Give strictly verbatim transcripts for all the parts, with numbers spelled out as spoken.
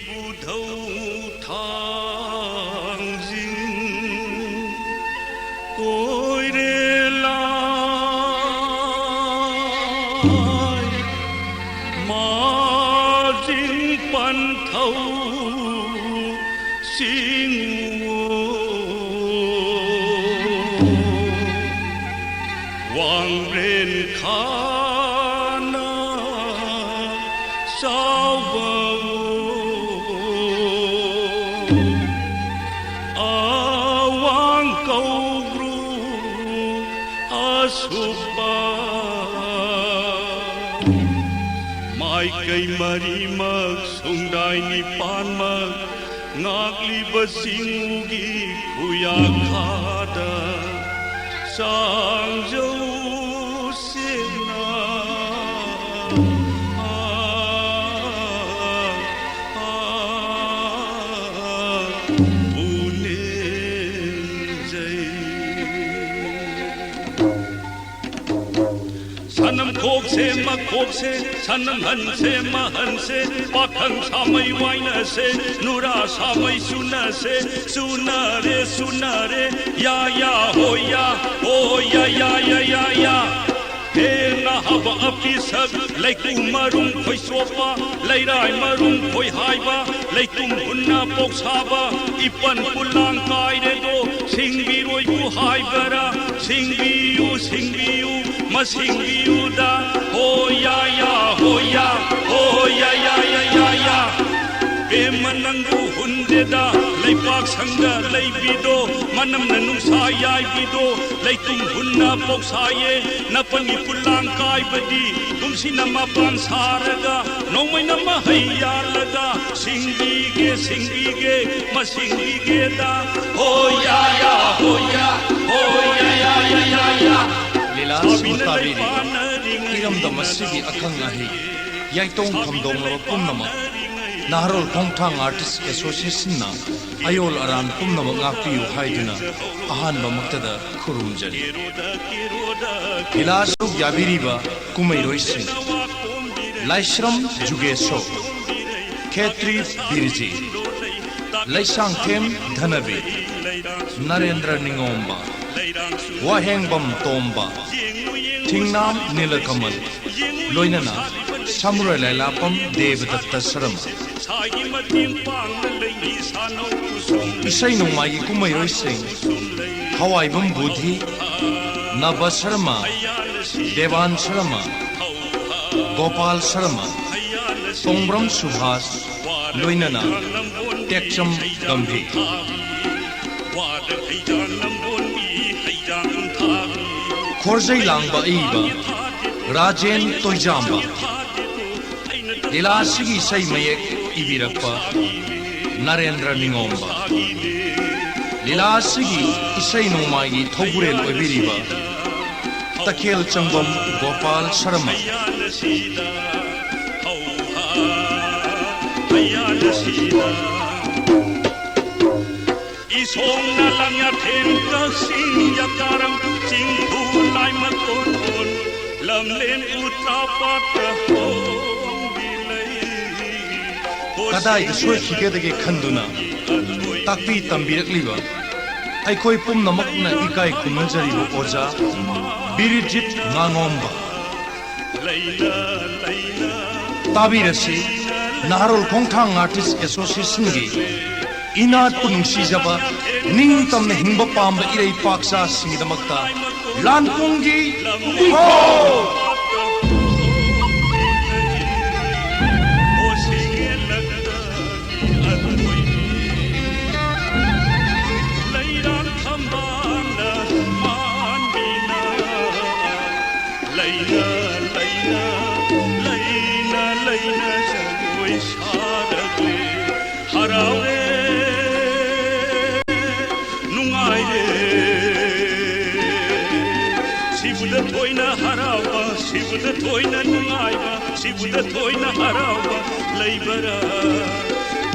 ꯎꯙꯧ ꯊꯥꯡꯖꯤꯡ ꯀꯣꯏꯔꯦ ꯂꯥꯏ, ꯃꯥꯔꯖꯤꯡ ꯄꯟꯊꯧ ꯁꯤꯡꯉꯨ꯫ ꯋꯥꯡꯕ꯭ꯔꯦꯟ ꯈꯥꯅ ꯆꯥꯎꯕ ꯑꯋꯥꯡ ꯀꯧꯕ꯭ꯔꯨ ꯑꯁꯨꯞꯄ ꯃꯥꯏꯀꯩ ꯃꯔꯤꯃꯛ ꯁꯨꯡꯗꯥꯏ ꯅꯤꯄꯥꯟꯃꯛ ꯉꯥꯛꯂꯤꯕ ꯆꯤꯡꯒꯤ ꯈꯨꯌꯥꯈꯥꯗ ꯆꯥꯡꯖꯧ ꯁꯦꯡꯅ ꯄꯨꯅꯦꯝꯖꯩ꯫ ꯁꯅꯝ ꯈꯣꯛꯁꯦ ꯃꯈꯣꯛꯁꯦ, ꯁꯅꯝ ꯍꯟꯁꯦ ꯃꯍꯟꯁꯦ, ꯄꯥꯈꯪ ꯁꯥꯃꯩ ꯋꯥꯏꯅꯁꯦ, ꯅꯨꯔꯥ ꯁꯥꯃꯩ ꯆꯨꯅꯁꯦ, ꯆꯨꯅꯔꯦ ꯆꯨꯅꯔꯦ, ꯌꯥ ꯌꯥ ꯍꯣ ꯌꯥ, ꯍꯣ ꯌꯥ ꯌꯥ ꯌꯥ ꯌꯥ ꯌꯥ꯫ ꯍꯦꯟꯅ ꯍꯥꯕ ꯑꯄꯤꯁꯛ, ꯂꯩꯀꯨ ꯃꯔꯨꯝ ꯈꯣꯏꯆꯣꯞꯄ, ꯂꯩꯔꯥꯏ ꯃꯔꯨꯝ ꯈꯣꯏꯍꯥꯏꯕ, ꯂꯩꯇꯨꯝ ꯍꯨꯟꯅ ꯄꯣꯛꯁꯥꯕ, ꯏꯄꯟ ꯄꯨꯂꯥꯡ ꯀꯥꯏꯔꯦꯗꯣ, ꯁꯤꯡꯕꯤꯔꯣꯏꯕꯨ ꯍꯥꯏꯕꯔꯥ? ꯁꯤꯡꯕꯤꯌꯨ, ꯁꯤꯡꯕꯤꯌꯨ, ꯃꯁꯤꯡꯕꯤꯌꯨꯗ꯫ ꯍꯣ ꯌꯥ ꯌꯥ, ꯍꯣ ꯌꯥ, ꯍꯣ ꯌꯥ ꯌꯥ ꯌꯥ ꯌꯥ ꯌꯥ꯫ ꯄꯦꯝꯃ ꯅꯪꯕꯨ ꯍꯨꯟꯗꯦꯗ, ꯂꯩꯄꯥꯛ ꯁꯪꯗ ꯂꯩꯕꯤꯗꯣ, ꯃꯅꯝꯅ ꯅꯨꯡꯁꯥ ꯌꯥꯏꯕꯤꯗꯣ, ꯂꯩꯇꯨꯝ ꯍꯨꯟꯅ ꯄꯣꯛꯁꯥꯏꯌꯦ꯫ ꯅꯄꯟꯒꯤ ꯄꯨꯂꯥꯡ ꯀꯥꯏꯕꯗꯤ ꯀꯨꯝꯁꯤꯅ ꯃꯄꯥꯟ ꯁꯥꯔꯒ, ꯅꯣꯡꯃꯩꯅ ꯃꯍꯩ ꯌꯥꯜꯂꯒ, ꯁꯤꯡꯕꯤꯒꯦ, ꯁꯤꯡꯕꯤꯒꯦ, ꯃꯁꯤꯡꯕꯤꯒꯦꯗ꯫ ꯍꯣ ꯌꯥ ꯌꯥ, ꯍꯣ ꯌꯥ, ꯍꯣ ꯌꯥ ꯌꯥ ꯌꯥ ꯌꯥ ꯌꯥ꯫ ꯂꯤꯂꯥ ꯁꯨꯝ ꯁꯥꯕꯤꯅ ꯇꯥꯕꯤꯔꯤ꯫ ꯂꯩꯄꯥꯛꯅꯔꯤꯉꯩ ꯏꯔꯝꯗꯝ ꯑꯁꯤꯒꯤ ꯑꯈꯪ ꯑꯍꯩ, ꯌꯥꯏꯇꯣꯡ ꯐꯝꯗꯣꯡꯂꯕ ꯄꯨꯝꯅꯃꯛ, ꯅꯍꯥꯔꯣꯜ ꯈꯣꯡꯊꯥꯡ ꯑꯥꯔꯇꯤꯁ ꯑꯦꯁꯣꯁꯤꯌꯦꯁꯟꯅ ꯑꯌꯣꯜ ꯑꯔꯥꯟ ꯄꯨꯝꯅꯃꯛ ꯉꯥꯛꯄꯤꯌꯨ ꯍꯥꯏꯗꯨꯅ ꯑꯍꯥꯟꯕꯃꯛꯇꯗ ꯈꯨꯔꯨꯝꯖꯔꯤ꯫ ꯂꯤꯂꯥ ꯁꯔꯨꯛ ꯌꯥꯕꯤꯔꯤꯕ ꯀꯨꯝꯍꯩꯔꯣꯏꯁꯤꯡ: ꯂꯥꯏꯁ꯭ꯔꯝ ꯖꯨꯒꯦꯁꯣ, ꯈꯦꯇ꯭ꯔꯤ ꯕꯤꯔꯖꯤꯠ, ꯂꯩꯁꯥꯡꯊꯦꯝ ꯙꯅꯕꯤꯔ, ꯅꯔꯦꯟꯗ꯭ꯔ ꯅꯤꯉꯣꯝꯕ, ꯋꯥꯍꯦꯡꯕꯝ ꯇꯣꯝꯕ, ꯊꯤꯡꯅꯥꯝ ꯅꯤꯂꯀꯃꯜ, ꯂꯣꯏꯅꯅ ꯁꯃꯨꯔꯥꯏ ꯂꯥꯏꯂꯥꯄꯝ ꯗꯦꯕꯗꯠꯇ ꯁꯔꯃ꯫ ꯏꯁꯩ ꯅꯣꯡꯃꯥꯏꯒꯤ ꯀꯨꯝꯍꯩꯔꯣꯏꯁꯤꯡ ꯍꯋꯥꯏꯕꯝ ꯕꯨꯙꯤ, ꯅꯕ ꯁꯔꯃ, ꯗꯦꯕꯥꯟ ꯁꯔꯃ, ꯒꯣꯄꯥꯜ ꯁꯔꯃ, ꯇꯣꯡꯕ꯭ꯔꯝ ꯁꯨꯚꯥꯁ, ꯂꯣꯏꯅꯅ ꯇꯦꯛꯆꯝ ꯒꯝꯚꯤꯔ꯫ ꯈꯣꯔꯖꯩ ꯂꯥꯡꯕ ꯑꯏꯕ ꯔꯥꯖꯦꯟ ꯇꯣꯏꯖꯥꯝꯕ꯫ ꯂꯤꯂꯥ ꯑꯁꯤꯒꯤ ꯏꯁꯩ ꯃꯌꯦꯛ ꯏꯕꯤꯔꯛꯄ ꯅꯔꯦꯟꯗ꯭ꯔ ꯅꯤꯉꯣꯝꯕ꯫ ꯂꯤꯂꯥ ꯑꯁꯤꯒꯤ ꯏꯁꯩ ꯅꯣꯡꯃꯥꯏꯒꯤ ꯊꯧꯕꯨꯔꯦꯜ ꯑꯣꯏꯕꯤꯔꯤꯕ ꯇꯈꯦꯜ ꯆꯪꯕꯝ ꯒꯣꯄꯥꯜ ꯁꯔꯃ꯫ ꯏꯁꯣꯡꯅ ꯂꯥꯡꯌꯥꯊꯦꯡ ꯀꯛꯆꯤꯡ ꯌꯥꯀꯥꯔꯝ ꯆꯤꯡꯐꯨ ꯂꯥꯏ ꯃꯇꯣꯟ ꯑꯣꯟ ꯂꯝꯂꯦꯟ ꯎꯇ꯭ꯔꯥ ꯄꯥꯠꯇ ꯍꯣꯡꯕꯤ ꯂꯩ꯫ ꯀꯗꯥꯏꯗ ꯁꯣꯏꯈꯤꯒꯗꯒꯦ ꯈꯟꯗꯨꯅ ꯇꯥꯛꯄꯤ ꯇꯝꯕꯤꯔꯛꯂꯤꯕ ꯑꯩꯈꯣꯏ ꯄꯨꯝꯅꯃꯛꯅ ꯏꯀꯥꯏ ꯈꯨꯝꯅꯖꯔꯤꯕ ꯑꯣꯖꯥ ꯕꯤꯔꯖꯤꯠ ꯉꯥꯉꯣꯝꯕ꯫ ꯇꯥꯕꯤꯔꯁꯤ, ꯅꯍꯥꯔꯣꯜ ꯈꯣꯡꯊꯥꯡ ꯑꯥꯔꯇꯤꯁ ꯑꯦꯁꯣꯁꯤꯌꯦꯁꯟꯒꯤ ꯏꯅꯥꯠꯄꯨ ꯅꯨꯡꯁꯤꯖꯕ, ꯅꯤꯡꯇꯝꯅ ꯍꯤꯡꯕ ꯄꯥꯝꯕ ꯏꯔꯩꯄꯥꯛꯆꯥꯁꯤꯡꯒꯤꯗꯃꯛꯇ ꯂꯥꯟꯄꯨꯡꯒꯤ ꯍꯣ! ꯂꯩꯅ ꯂꯩꯅ ꯂꯩꯅ ꯂꯩꯅ ꯖꯒꯣꯏ ꯁꯥꯔꯛꯂꯦ꯫ ꯍꯔꯥꯎꯔꯦ, ꯅꯨꯡꯉꯥꯏꯔꯦ꯫ ꯁꯤꯕꯨꯗ ꯊꯣꯏꯅ ꯍꯔꯥꯎꯕ, ꯁꯤꯕꯨꯗ ꯊꯣꯏꯅ ꯅꯨꯡꯉꯥꯏꯕ, ꯁꯤꯕꯨꯗ ꯊꯣꯏꯅ ꯍꯔꯥꯎꯕ ꯂꯩꯕꯔꯥ?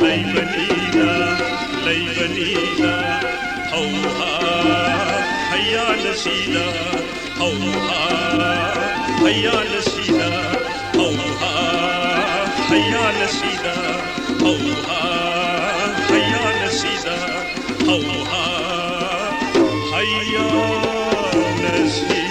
ꯂꯩꯕꯅꯤꯅ, ꯂꯩꯕꯅꯤꯅ ꯍꯧꯍꯥ ꯍꯌꯥꯅ ꯁꯤꯗ ꯍꯧꯍꯥ ꯍꯌꯥꯅ ꯁꯤꯗ ꯍꯧꯍꯥ ꯍꯌꯥꯅ ꯁꯤꯗ ꯍꯩꯌꯥꯅ ꯁꯤꯗ, ꯍꯧ ꯍꯥ, ꯍꯩꯌꯥꯅ ꯁꯤꯗ꯫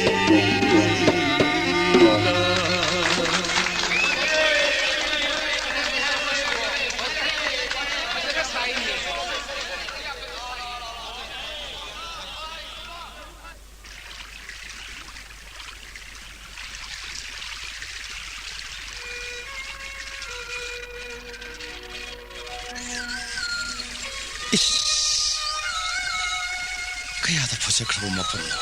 ꯏꯁ! ꯀꯌꯥꯗ ꯐꯖꯈ꯭ꯔꯕ ꯃꯐꯝꯅꯣ!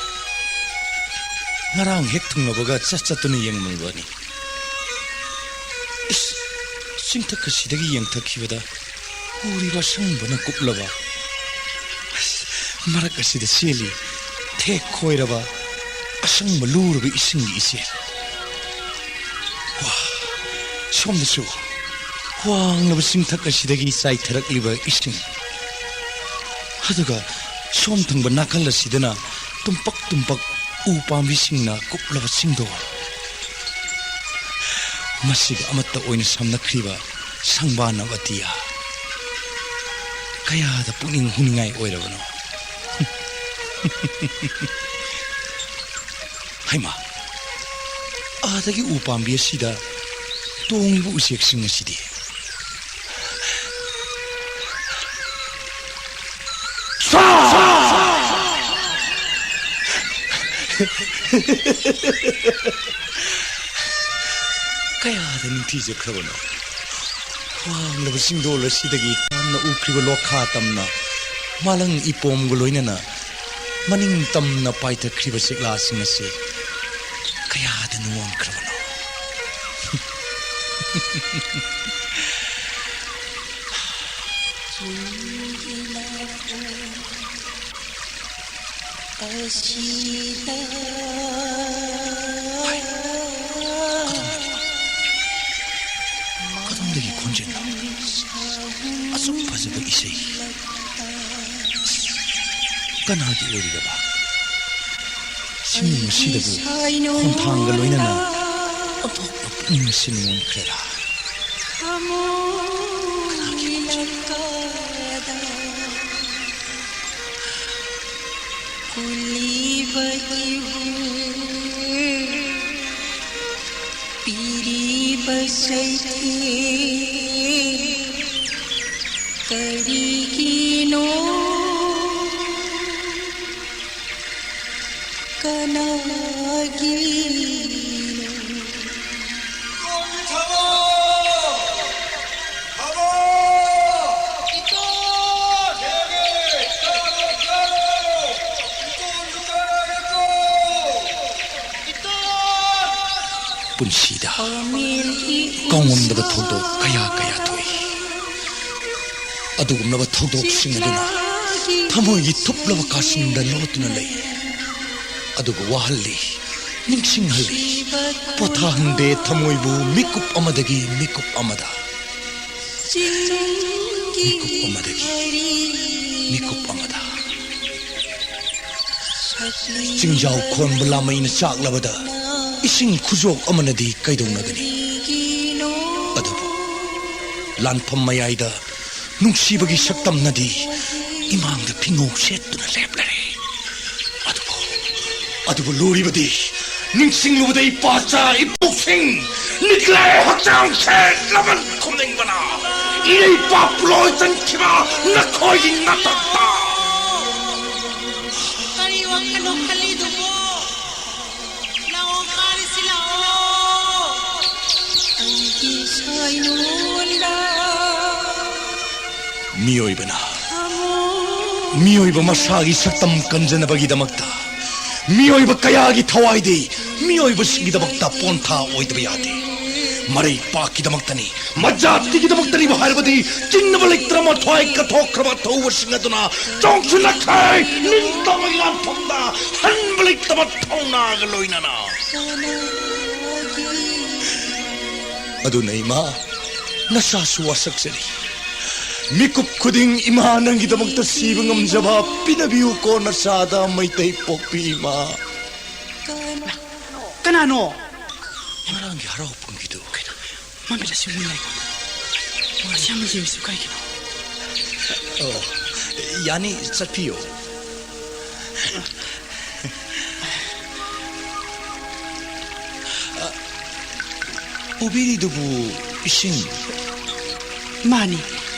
ꯉꯔꯥꯡ ꯍꯦꯛ ꯊꯨꯡꯂꯕꯒ ꯆꯠ ꯆꯠꯇꯨꯅ ꯌꯦꯡꯂꯝꯕꯅꯤ꯫ ꯏꯁ! ꯆꯤꯡꯊꯛ ꯑꯁꯤꯗꯒꯤ ꯌꯦꯡꯊꯈꯤꯕꯗ ꯎꯔꯤꯕ ꯑꯁꯪꯕꯅ ꯀꯨꯞꯂꯕ, ꯑꯁ, ꯃꯔꯛ ꯑꯁꯤꯗ ꯆꯦꯜꯂꯤ ꯊꯦꯛ ꯈꯣꯏꯔꯕ ꯑꯁꯪꯕ ꯂꯨꯔꯕ ꯏꯁꯤꯡꯒꯤ ꯏꯆꯦꯜ꯫ ꯋꯥ! ꯁꯣꯝꯗꯁꯨ ꯋꯥꯡꯂꯕ ꯆꯤꯡꯊꯛ ꯑꯁꯤꯗꯒꯤ ꯆꯥꯏꯊꯔꯛꯂꯤꯕ ꯏꯁꯤꯡ, ꯑꯗꯨꯒ ꯁꯣꯝ ꯊꯪꯕ ꯅꯥꯀꯜ ꯑꯁꯤꯗꯅ ꯇꯨꯝꯄꯛ ꯇꯨꯝꯄꯛ ꯎ ꯄꯥꯝꯕꯤꯁꯤꯡꯅ ꯀꯨꯞꯂꯕ ꯆꯤꯡꯗꯣꯜ꯫ ꯃꯁꯤꯒ ꯑꯃꯠꯇ ꯑꯣꯏꯅ ꯁꯝꯅꯈ꯭ꯔꯤꯕ ꯁꯪꯕꯥꯅꯕ ꯑꯇꯤꯌꯥ꯫ ꯀꯌꯥꯗ ꯄꯨꯛꯅꯤꯡ ꯍꯨꯅꯤꯡꯉꯥꯏ ꯑꯣꯏꯔꯕꯅꯣ! ꯍꯩꯃꯥ! ꯑꯥꯗꯒꯤ ꯎ ꯄꯥꯝꯕꯤ ꯑꯁꯤꯗ ꯇꯣꯡꯂꯤꯕ ꯎꯆꯦꯛꯁꯤꯡ ꯑꯁꯤꯗꯤ꯫ ꯀꯌꯥꯗ ꯅꯤꯡꯊꯤꯖꯈ꯭ꯔꯕꯅꯣ! ꯋꯥꯡꯂꯕ ꯆꯤꯡꯗꯣꯜ ꯑꯁꯤꯗꯒꯤ ꯇꯥꯝꯅ ꯎꯈ꯭ꯔꯤꯕ ꯂꯣꯛꯈꯥ ꯇꯝꯅ ꯃꯥꯂꯪ ꯏꯄꯣꯝꯒ ꯂꯣꯏꯅꯅ ꯃꯅꯤꯡ ꯇꯝꯅ ꯄꯥꯏꯊꯈ꯭ꯔꯤꯕ ꯆꯦꯛꯂꯥꯁꯤꯡ ꯑꯁꯤ ꯀꯌꯥꯗ ꯅꯨꯡꯉꯣꯟꯈ꯭ꯔꯕꯅꯣ! ꯑꯁꯤꯗ꯫ ꯍꯩ! ꯀꯗꯣꯝꯗꯒꯤ, ꯀꯗꯣꯝꯗꯒꯤ ꯈꯣꯟꯖꯦꯜꯅꯣ? ꯑꯁꯨꯛ ꯐꯖꯕ ꯏꯁꯩ꯫ ꯀꯅꯥꯒꯤ ꯑꯣꯏꯔꯤꯕ? ꯆꯤꯡꯅꯨꯡ ꯑꯁꯤꯗꯕꯨ ꯈꯣꯡꯊꯥꯡꯒ ꯂꯣꯏꯅꯅ ꯑꯣꯟꯊꯣꯛꯅ ꯄꯨꯛꯅꯤꯡ ꯑꯁꯤ ꯅꯨꯡꯉꯣꯟꯈ꯭ꯔꯦꯗ꯫ ꯀꯅꯥꯒꯤ ꯀꯔꯤꯒꯤꯅꯣ? ꯀꯅꯥꯒꯤꯅꯣ? ꯄꯨꯟꯁꯤꯗ ꯀꯥꯎꯉꯝꯗꯕ ꯊꯧꯗꯣꯛ ꯀꯌꯥ ꯀꯌꯥ ꯊꯣꯛꯏ꯫ ꯑꯗꯨꯒꯨꯝꯂꯕ ꯊꯧꯗꯣꯛꯁꯤꯡ ꯑꯗꯨꯅ ꯊꯃꯣꯏꯒꯤ ꯊꯨꯞꯂꯕ ꯀꯥꯆꯤꯟꯗ ꯂꯣꯠꯇꯨꯅ ꯂꯩ꯫ ꯑꯗꯨꯒ ꯋꯥꯍꯜꯂꯤ, ꯅꯤꯡꯁꯤꯡꯍꯜꯂꯤ, ꯄꯣꯊꯥꯍꯟꯗꯦ ꯊꯃꯣꯏꯕꯨ ꯃꯤꯀꯨꯞ ꯑꯃꯗꯒꯤ ꯃꯤꯀꯨꯞ ꯑꯃꯗ, ꯃꯤꯀꯨꯞ ꯑꯃꯗꯒꯤ ꯃꯤꯀꯨꯞ ꯑꯃꯗ꯫ ꯆꯤꯡꯖꯥꯎ ꯈꯣꯟꯕ ꯂꯥꯃꯩꯅ ꯆꯥꯛꯂꯕꯗ ꯏꯁꯤꯡ ꯈꯨꯖꯣꯛ ꯑꯃꯅꯗꯤ ꯀꯩꯗꯧꯅꯒꯅꯤ? ꯑꯗꯨꯕꯨ ꯂꯥꯟꯐꯝ ꯃꯌꯥꯏꯗ ꯅꯨꯡꯁꯤꯕꯒꯤ ꯁꯛꯇꯝꯅꯗꯤ ꯏꯃꯥꯡꯗ ꯐꯤꯉꯧ ꯁꯦꯠꯇꯨꯅ ꯂꯦꯞꯂꯔꯦ꯫ ꯑꯗꯨꯕꯨ, ꯑꯗꯨꯕꯨ ꯂꯨꯔꯤꯕꯗꯤ, ꯅꯤꯡꯁꯤꯡꯂꯨꯕꯗ ꯏꯄꯥꯆꯥ ꯏꯄꯨꯁꯤꯡ, ꯅꯤꯛꯂꯦ ꯍꯛꯆꯥꯡꯁꯦ ꯂꯃꯟ ꯈꯨꯝꯅꯤꯡꯕꯅ, ꯏꯔꯩ ꯄꯥꯞ ꯂꯣꯏ ꯆꯟꯈꯤꯕ ꯅꯈꯣꯏꯒꯤ ꯅꯇꯛꯇ꯫ ꯀꯔꯤ ꯋꯥꯈꯜꯅꯣ ꯈꯜꯂꯤꯗꯨꯕꯣ? ꯂꯥꯛꯑꯣ, ꯀꯥꯔꯤꯁꯤ ꯂꯥꯛꯑꯣ꯫ ꯑꯩꯒꯤ ꯁꯥꯏꯅꯣꯟꯗ꯫ ꯃꯤꯑꯣꯏꯕꯅ ꯃꯤꯑꯣꯏꯕ ꯃꯁꯥꯒꯤ ꯁꯛꯇꯝ ꯀꯟꯖꯅꯕꯒꯤꯗꯃꯛꯇ ꯃꯤꯑꯣꯏꯕ ꯀꯌꯥꯒꯤ ꯊꯋꯥꯏꯗꯤ ꯃꯤꯑꯣꯏꯕꯁꯤꯡꯒꯤꯗꯃꯛꯇ ꯄꯣꯟꯊꯥ ꯑꯣꯏꯗꯕ ꯌꯥꯗꯦ꯫ ꯃꯔꯩ ꯄꯥꯛꯀꯤꯗꯃꯛꯇꯅꯤ, ꯃꯖꯥꯇꯤꯒꯤꯗꯃꯛꯇꯅꯤꯕꯨ ꯍꯥꯏꯔꯕꯗꯤ ꯆꯤꯡꯅꯕ ꯂꯩꯇ꯭ꯔꯕ ꯃꯊ꯭ꯋꯥꯏ ꯀꯠꯊꯣꯛꯈ꯭ꯔꯕ ꯑꯊꯧꯕꯁꯤꯡ ꯑꯗꯨꯅ ꯆꯣꯡꯁꯤꯜꯂꯛꯈ꯭ꯔꯦ꯫ ꯅꯤꯡꯇꯝꯕꯒꯤ ꯂꯥꯟꯐꯝꯗ ꯍꯟꯕ ꯂꯩꯇꯕ ꯊꯧꯅꯥꯒ ꯂꯣꯏꯅꯅ꯫ ꯑꯗꯨꯅ ꯏꯃꯥ, ꯅꯁꯥꯁꯨ ꯋꯥꯁꯛꯆꯔꯤ꯫ ꯃꯤꯀꯨꯞ ꯈꯨꯗꯤꯡ ꯏꯃꯥ ꯅꯪꯒꯤꯗꯃꯛꯇ ꯁꯤꯕ ꯉꯝꯖꯕ ꯄꯤꯅꯕꯤꯌꯨꯀꯣ ꯅꯁꯥꯗ, ꯃꯩꯇꯩ ꯄꯣꯛꯄꯤ ꯏꯃꯥ꯫ ꯀꯅꯥꯅꯣ? ꯉꯔꯥꯡꯒꯤ ꯍꯔꯥꯎ ꯄꯨꯡꯒꯤꯗꯨ꯫ ꯀꯩꯅꯣ? ꯃꯃꯤꯠ ꯑꯁꯤ ꯎꯏ ꯂꯩꯀꯣ꯫ ꯑꯁꯤ ꯌꯥꯝꯅ ꯌꯦꯡꯉꯤꯁꯤ ꯀꯩꯒꯤꯅꯣ? ꯑꯣ, ꯌꯥꯅꯤ, ꯆꯠꯄꯤꯌꯨ꯫ ꯄꯨꯕꯤꯔꯤꯗꯨꯕꯨ ꯏꯁꯤꯡ? ꯃꯥꯅꯤ꯫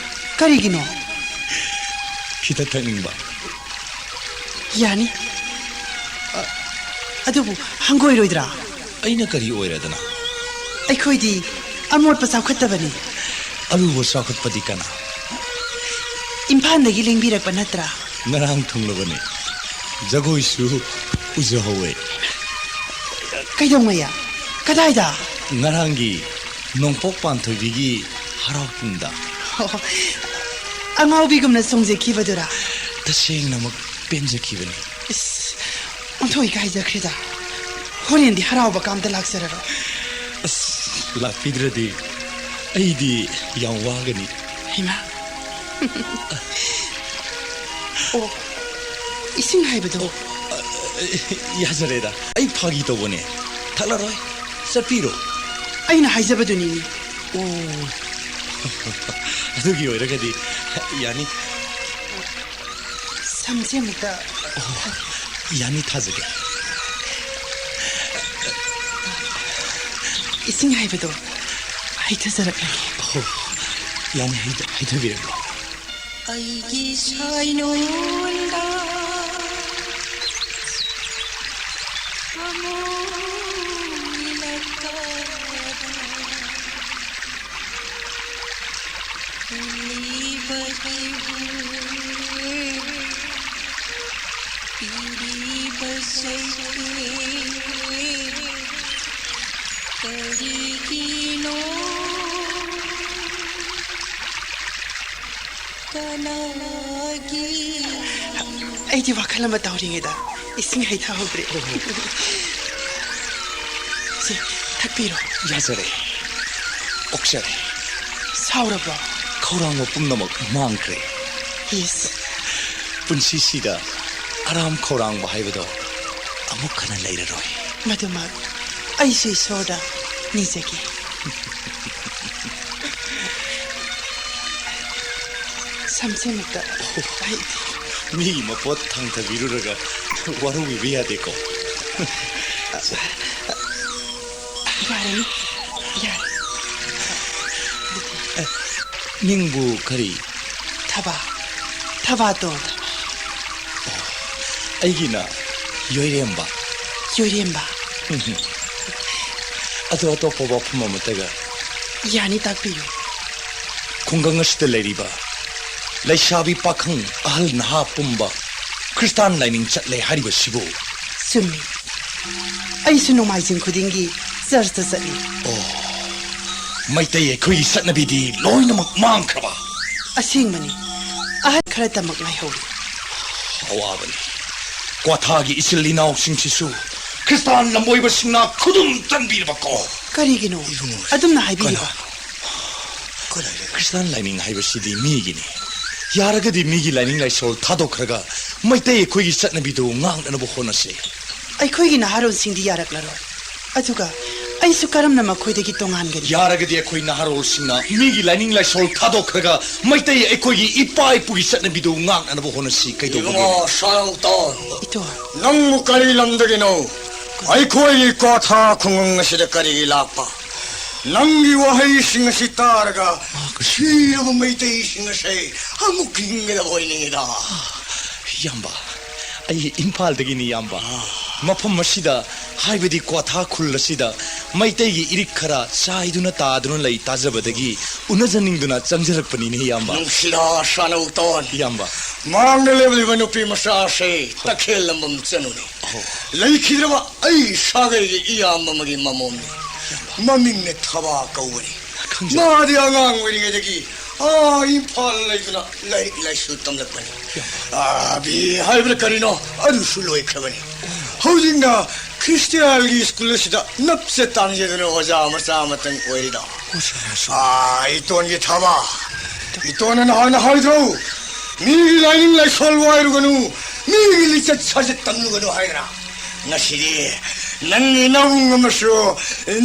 ꯀꯔꯤꯒꯤꯅꯣ? ꯈꯤꯇ ꯊꯛꯅꯤꯡꯕ꯫ ꯌꯥꯅꯤ꯫ ꯑ, ꯑꯗꯨꯕꯨ ꯍꯪꯒꯣꯏꯔꯣꯏꯗ꯭ꯔꯥ? ꯑꯩꯅ ꯀꯔꯤ ꯑꯣꯏꯔꯗꯅ? ꯑꯩꯈꯣꯏꯗꯤ ꯑꯃꯣꯠꯄ ꯆꯥꯎꯈꯠꯇꯕꯅꯤ꯫ ꯑꯔꯨꯕ ꯆꯥꯎꯈꯠꯄꯗꯤ ꯀꯅꯥ? ꯏꯝꯐꯥꯜꯗꯒꯤ ꯂꯦꯡꯕꯤꯔꯛꯄ ꯅꯠꯇ꯭ꯔꯥ? ꯉꯔꯥꯡ ꯊꯨꯡꯂꯕꯅꯤ꯫ ꯖꯒꯣꯏꯁꯨ ꯎꯖꯍꯧꯋꯦ꯫ ꯀꯩꯗꯧꯉꯩꯌꯥ? ꯀꯗꯥꯏꯗ? ꯉꯔꯥꯡꯒꯤ ꯅꯣꯡꯄꯣꯛ ꯄꯥꯟꯊꯣꯏꯕꯤꯒꯤ ꯍꯔꯥꯎ ꯀꯨꯝꯗ꯫ ꯑꯣ, ꯑꯉꯥꯎꯕꯤꯒꯨꯝꯅ ꯆꯣꯡꯖꯈꯤꯕꯗꯨꯔꯥ? ꯇꯁꯦꯡꯅꯃꯛ ꯄꯦꯟꯖꯈꯤꯕꯅꯤ꯫ ꯏꯁ, ꯑꯣꯟꯊꯣꯛ ꯏꯀꯥꯏꯖꯈ꯭ꯔꯦꯗ꯫ ꯍꯣꯔꯦꯟꯗꯤ ꯍꯔꯥꯎꯕ ꯀꯥꯝꯇ ꯂꯥꯛꯆꯔꯔꯣꯏ꯫ ꯑꯁ, ꯂꯥꯛꯄꯤꯗ꯭ꯔꯗꯤ ꯑꯩꯗꯤ ꯌꯥꯝ ꯋꯥꯒꯅꯤ꯫ ꯍꯩꯃꯥ꯫ ꯑꯣ, ꯏꯁꯤꯡ ꯍꯥꯏꯕꯗꯣ꯫ ꯑ, ꯌꯥꯖꯔꯦꯗ, ꯑꯩ ꯐꯥꯒꯤ ꯇꯧꯕꯅꯦ꯫ ꯊꯛꯂꯔꯣꯏ, ꯆꯠꯄꯤꯔꯣ꯫ ꯑꯩꯅ ꯍꯥꯏꯖꯕꯗꯨꯅꯤꯅꯦ꯫ ꯑꯣ, ꯑꯗꯨꯒꯤ ꯑꯣꯏꯔꯒꯗꯤ ꯌꯥꯅꯤ꯫ ꯁꯝꯁꯦ ꯑꯃꯨꯛꯇ꯫ ꯑꯣ, ꯌꯥꯅꯤ, ꯊꯥꯖꯒꯦ꯫ ꯏꯁꯤꯡ ꯍꯥꯏꯕꯗꯣ ꯍꯩꯊꯖꯔꯛꯂꯒꯦ꯫ ꯑꯣ, ꯌꯥꯅꯤ, ꯍꯩꯊ-, ꯍꯩꯊꯕꯤꯔꯛꯂꯣ꯫ ꯑꯩꯒꯤ ꯁꯥꯏꯅꯣꯟꯗ ꯊꯃꯣꯏ ꯂꯥꯛꯇꯕ ꯎꯂꯤꯕꯒꯤ ꯍꯨ ꯄꯤꯔꯤꯕ ꯁꯩꯊꯦꯡ ꯀꯔꯤꯒꯤꯅꯣ? ꯀꯅꯥꯒꯤ? ꯑꯩꯗꯤ ꯋꯥꯈꯜ ꯑꯃ ꯇꯧꯔꯤꯉꯩꯗ ꯏꯁꯤꯡ ꯍꯩꯊꯍꯧꯗ꯭ꯔꯦ꯫ ꯁꯦ, ꯊꯛꯄꯤꯔꯣ꯫ ꯌꯥꯖꯔꯦ꯫ ꯑꯣꯛꯆꯔꯦ꯫ ꯁꯥꯎꯔꯕ꯭ꯔꯣ? ꯈꯧꯔꯥꯡꯕ ꯄꯨꯝꯅꯃꯛ ꯃꯥꯡꯈ꯭ꯔꯦ꯫ ꯏꯁ꯫ ꯄꯨꯟꯁꯤꯁꯤꯗ ꯑꯔꯥꯝ ꯈꯧꯔꯥꯡꯕ ꯍꯥꯏꯕꯗꯣ ꯑꯃꯨꯛ ꯍꯟꯅ ꯂꯩꯔꯔꯣꯏ꯫ ꯃꯗꯨꯃꯛ ꯑꯩꯁꯨ ꯏꯁꯣꯔꯗ ꯅꯤꯖꯒꯦ꯫ ꯁꯝꯁꯦꯃꯨꯛꯇ꯫ ꯑꯩ ꯃꯤꯒꯤ ꯃꯄꯣꯠ ꯊꯥꯡꯊꯕꯤꯔꯨꯔꯒ ꯋꯥꯔꯧꯕꯤꯕ ꯌꯥꯗꯦꯀꯣ꯫ ꯌꯥꯔꯅꯤ, ꯌꯥꯔꯦ꯫ ꯃꯤꯡꯕꯨ ꯀꯔꯤ? ꯊꯕꯥ꯫ ꯊꯕꯥꯇꯣꯟ꯫ ꯑꯩꯒꯤꯅ ꯌꯣꯏꯔꯦꯝꯕ꯫ ꯌꯣꯏꯔꯦꯝꯕ꯫ ꯑꯗꯣ ꯑꯇꯣꯞꯄ ꯋꯥꯐꯝ ꯑꯃꯠꯇꯒ? ꯌꯥꯅꯤ, ꯇꯥꯛꯄꯤꯌꯨ꯫ ꯈꯨꯡꯒꯪ ꯑꯁꯤꯗ ꯂꯩꯔꯤꯕ ꯂꯩꯁꯥꯕꯤ ꯄꯥꯈꯪ ꯑꯍꯜ ꯅꯍꯥ ꯄꯨꯝꯕ ꯈ꯭ꯔꯤꯁꯇꯥꯟ ꯂꯥꯏꯅꯤꯡ ꯆꯠꯂꯦ ꯍꯥꯏꯔꯤꯕꯁꯤꯕꯨ? ꯆꯨꯝꯃꯤ꯫ ꯑꯩꯁꯨ ꯅꯣꯡꯃꯥꯏꯖꯤꯡ ꯈꯨꯗꯤꯡꯒꯤ ꯆꯔꯆꯇ ꯆꯠꯂꯤ꯫ ꯃꯩꯇꯩ ꯑꯩꯈꯣꯏꯒꯤ ꯆꯠꯅꯕꯤꯗꯤ ꯂꯣꯏꯅꯃꯛ ꯃꯥꯡꯈ꯭ꯔꯕ? ꯑꯁꯦꯡꯕꯅꯤ꯫ ꯑꯍꯜ ꯈꯔꯇꯃꯛ ꯉꯥꯏꯍꯧꯔꯤ꯫ ꯑꯋꯥꯕꯅꯤ꯫ ꯀ꯭ꯋꯥꯊꯥꯒꯤ ꯏꯆꯤꯜ ꯏꯅꯥꯎꯁꯤꯡꯁꯤꯁꯨ ꯈ꯭ꯔꯤꯁꯇꯥꯟ ꯂꯝꯕꯣꯏꯕꯁꯤꯡꯅ ꯈꯨꯗꯨꯝ ꯆꯟꯕꯤꯔꯕꯀꯣ? ꯀꯔꯤꯒꯤꯅꯣ ꯏꯕꯨꯡꯉꯣ, ꯑꯗꯨꯝꯅ ꯍꯥꯏꯕꯤꯔꯤꯕ? ꯈ꯭ꯔꯤꯁꯇꯥꯟ ꯂꯥꯏꯅꯤꯡ ꯍꯥꯏꯕꯁꯤꯗꯤ ꯃꯤꯒꯤꯅꯤ꯫ ꯌꯥꯔꯒꯗꯤ ꯃꯤꯒꯤ ꯂꯥꯏꯅꯤꯡ ꯂꯥꯏꯁꯣꯜ ꯊꯥꯗꯣꯛꯈ꯭ꯔꯒ ꯃꯩꯇꯩ ꯑꯩꯈꯣꯏꯒꯤ ꯆꯠꯅꯕꯤꯗꯨ ꯉꯥꯛꯅꯅꯕ ꯍꯣꯠꯅꯁꯤ꯫ ꯑꯩꯈꯣꯏꯒꯤ ꯅꯍꯥꯔꯣꯜꯁꯤꯡꯗꯤ ꯌꯥꯔꯛꯂꯔꯣꯏ꯫ ꯑꯗꯨꯒ ꯑꯩꯁꯨ ꯀꯔꯝꯅ ꯃꯈꯣꯏꯗꯒꯤ ꯇꯣꯉꯥꯟꯒꯅꯤ? ꯌꯥꯔꯒꯗꯤ ꯑꯩꯈꯣꯏ ꯅꯍꯥꯔꯣꯜꯁꯤꯡꯅ ꯃꯤꯒꯤ ꯂꯥꯏꯅꯤꯡ ꯂꯥꯏꯁꯣꯜ ꯊꯥꯗꯣꯛꯈ꯭ꯔꯒ ꯃꯩꯇꯩ ꯑꯩꯈꯣꯏꯒꯤ ꯏꯄꯥ ꯏꯄꯨꯒꯤ ꯆꯠꯅꯕꯤꯗꯨ ꯉꯥꯛꯅꯕ ꯍꯣꯠꯅꯁꯤ꯫ ꯀꯩꯗꯧꯕꯒꯤꯅꯣ? ꯏꯕꯨꯡꯉꯣ ꯁꯅꯥꯎꯇꯣꯟ, ꯏꯇꯣꯟ, ꯅꯪꯕꯨ ꯀꯔꯤ ꯂꯝꯗꯒꯤꯅꯣ? ꯑꯩꯈꯣꯏꯒꯤ ꯀ꯭ꯋꯥꯊꯥ ꯈꯨꯡꯒꯪ ꯑꯁꯤꯗ ꯀꯔꯤꯒꯤ ꯂꯥꯛꯄ? ꯅꯪꯒꯤ ꯋꯥꯍꯩꯁꯤꯡ ꯑꯁꯤ ꯇꯥꯔꯒ ꯁꯤꯔꯕ ꯃꯩꯇꯩꯁꯤꯡ ꯑꯁꯦ ꯑꯃꯨꯛ ꯍꯤꯡꯒꯗꯕ ꯑꯣꯏꯅꯤꯡꯉꯤꯗ꯫ ꯏꯌꯥꯝꯕ, ꯑꯩ ꯏꯝꯐꯥꯜꯗꯒꯤꯅꯤ ꯏꯌꯥꯝꯕ꯫ ꯃꯐꯝ ꯑꯁꯤꯗ, ꯍꯥꯏꯕꯗꯤ ꯀ꯭ꯋꯥꯊꯥ ꯈꯨꯜ ꯑꯁꯤꯗ ꯃꯩꯇꯩꯒꯤ ꯏꯔꯤꯛ ꯈꯔ ꯆꯥꯏꯗꯨꯅ ꯇꯥꯗꯨꯅ ꯂꯩ ꯇꯥꯖꯕꯗꯒꯤ ꯎꯅꯖꯅꯤꯡꯗꯨꯅ ꯆꯪꯖꯔꯛꯄꯅꯤꯅꯦ ꯏꯌꯥꯝꯕ꯫ ꯅꯨꯡꯁꯤꯗ ꯁꯅꯥꯎꯇꯣꯟ, ꯏꯌꯥꯝꯕ꯫ ꯃꯥꯡꯗ ꯂꯦꯞꯂꯤꯕ ꯅꯨꯄꯤ ꯃꯆꯥ ꯑꯁꯦ ꯇꯈꯦꯜ ꯂꯝꯕꯝ ꯆꯅꯨꯅꯤ꯫ ꯂꯩꯈꯤꯗ꯭ꯔꯕ ꯑꯩ ꯁꯥꯒꯩꯒꯤ ꯏꯌꯥꯝꯕ ꯑꯃꯒꯤ ꯃꯃꯣꯝꯅꯤ꯫ ꯃꯃꯤꯡꯅ ꯊꯕꯥ ꯀꯧꯕꯅꯤ꯫ ꯈꯪꯖꯩ꯫ ꯃꯥꯗꯤ ꯑꯉꯥꯡ ꯑꯣꯏꯔꯤꯉꯩꯗꯒꯤ ꯑꯥ ꯏꯝꯐꯥꯜ ꯂꯩꯗꯨꯅ ꯂꯥꯏꯔꯤꯛ ꯂꯥꯏꯁꯨ ꯇꯝꯂꯛꯄꯅꯤ꯫ ꯑꯥ, ꯕꯤ ꯍꯥꯏꯕ꯭ꯔꯥ ꯀꯔꯤꯅꯣ, ꯑꯗꯨꯁꯨ ꯂꯣꯏꯈ꯭ꯔꯕꯅꯤ꯫ ꯍꯧꯖꯤꯛꯅ ꯈ꯭ꯔꯤꯁꯇꯤꯌꯥꯟꯒꯤ ꯁ꯭ꯀꯨꯜ ꯑꯁꯤꯗ ꯅꯞꯆ ꯇꯥꯡꯖꯗꯨꯅ ꯑꯣꯖꯥ ꯃꯆꯥ ꯑꯃꯇꯪ ꯑꯣꯏꯔꯤꯗꯣ꯫ ꯑꯥ, ꯏꯇꯣꯟꯒꯤ ꯊꯕꯥ, ꯏꯇꯣꯟꯅ ꯅꯍꯥꯟꯅ ꯍꯥꯏꯗ꯭ꯔꯣ, ꯃꯤꯒꯤ ꯂꯥꯏꯅꯤꯡ ꯂꯥꯏꯁꯣꯜ ꯋꯥꯏꯔꯨꯒꯅꯨ, ꯃꯤꯒꯤ ꯂꯤꯆꯠ ꯁꯥꯖꯠ ꯇꯝꯂꯨꯒꯅꯨ ꯍꯥꯏꯗꯅ? ꯉꯁꯤꯗꯤ ꯅꯪꯒꯤ ꯅꯕꯨꯡ ꯑꯃꯁꯨ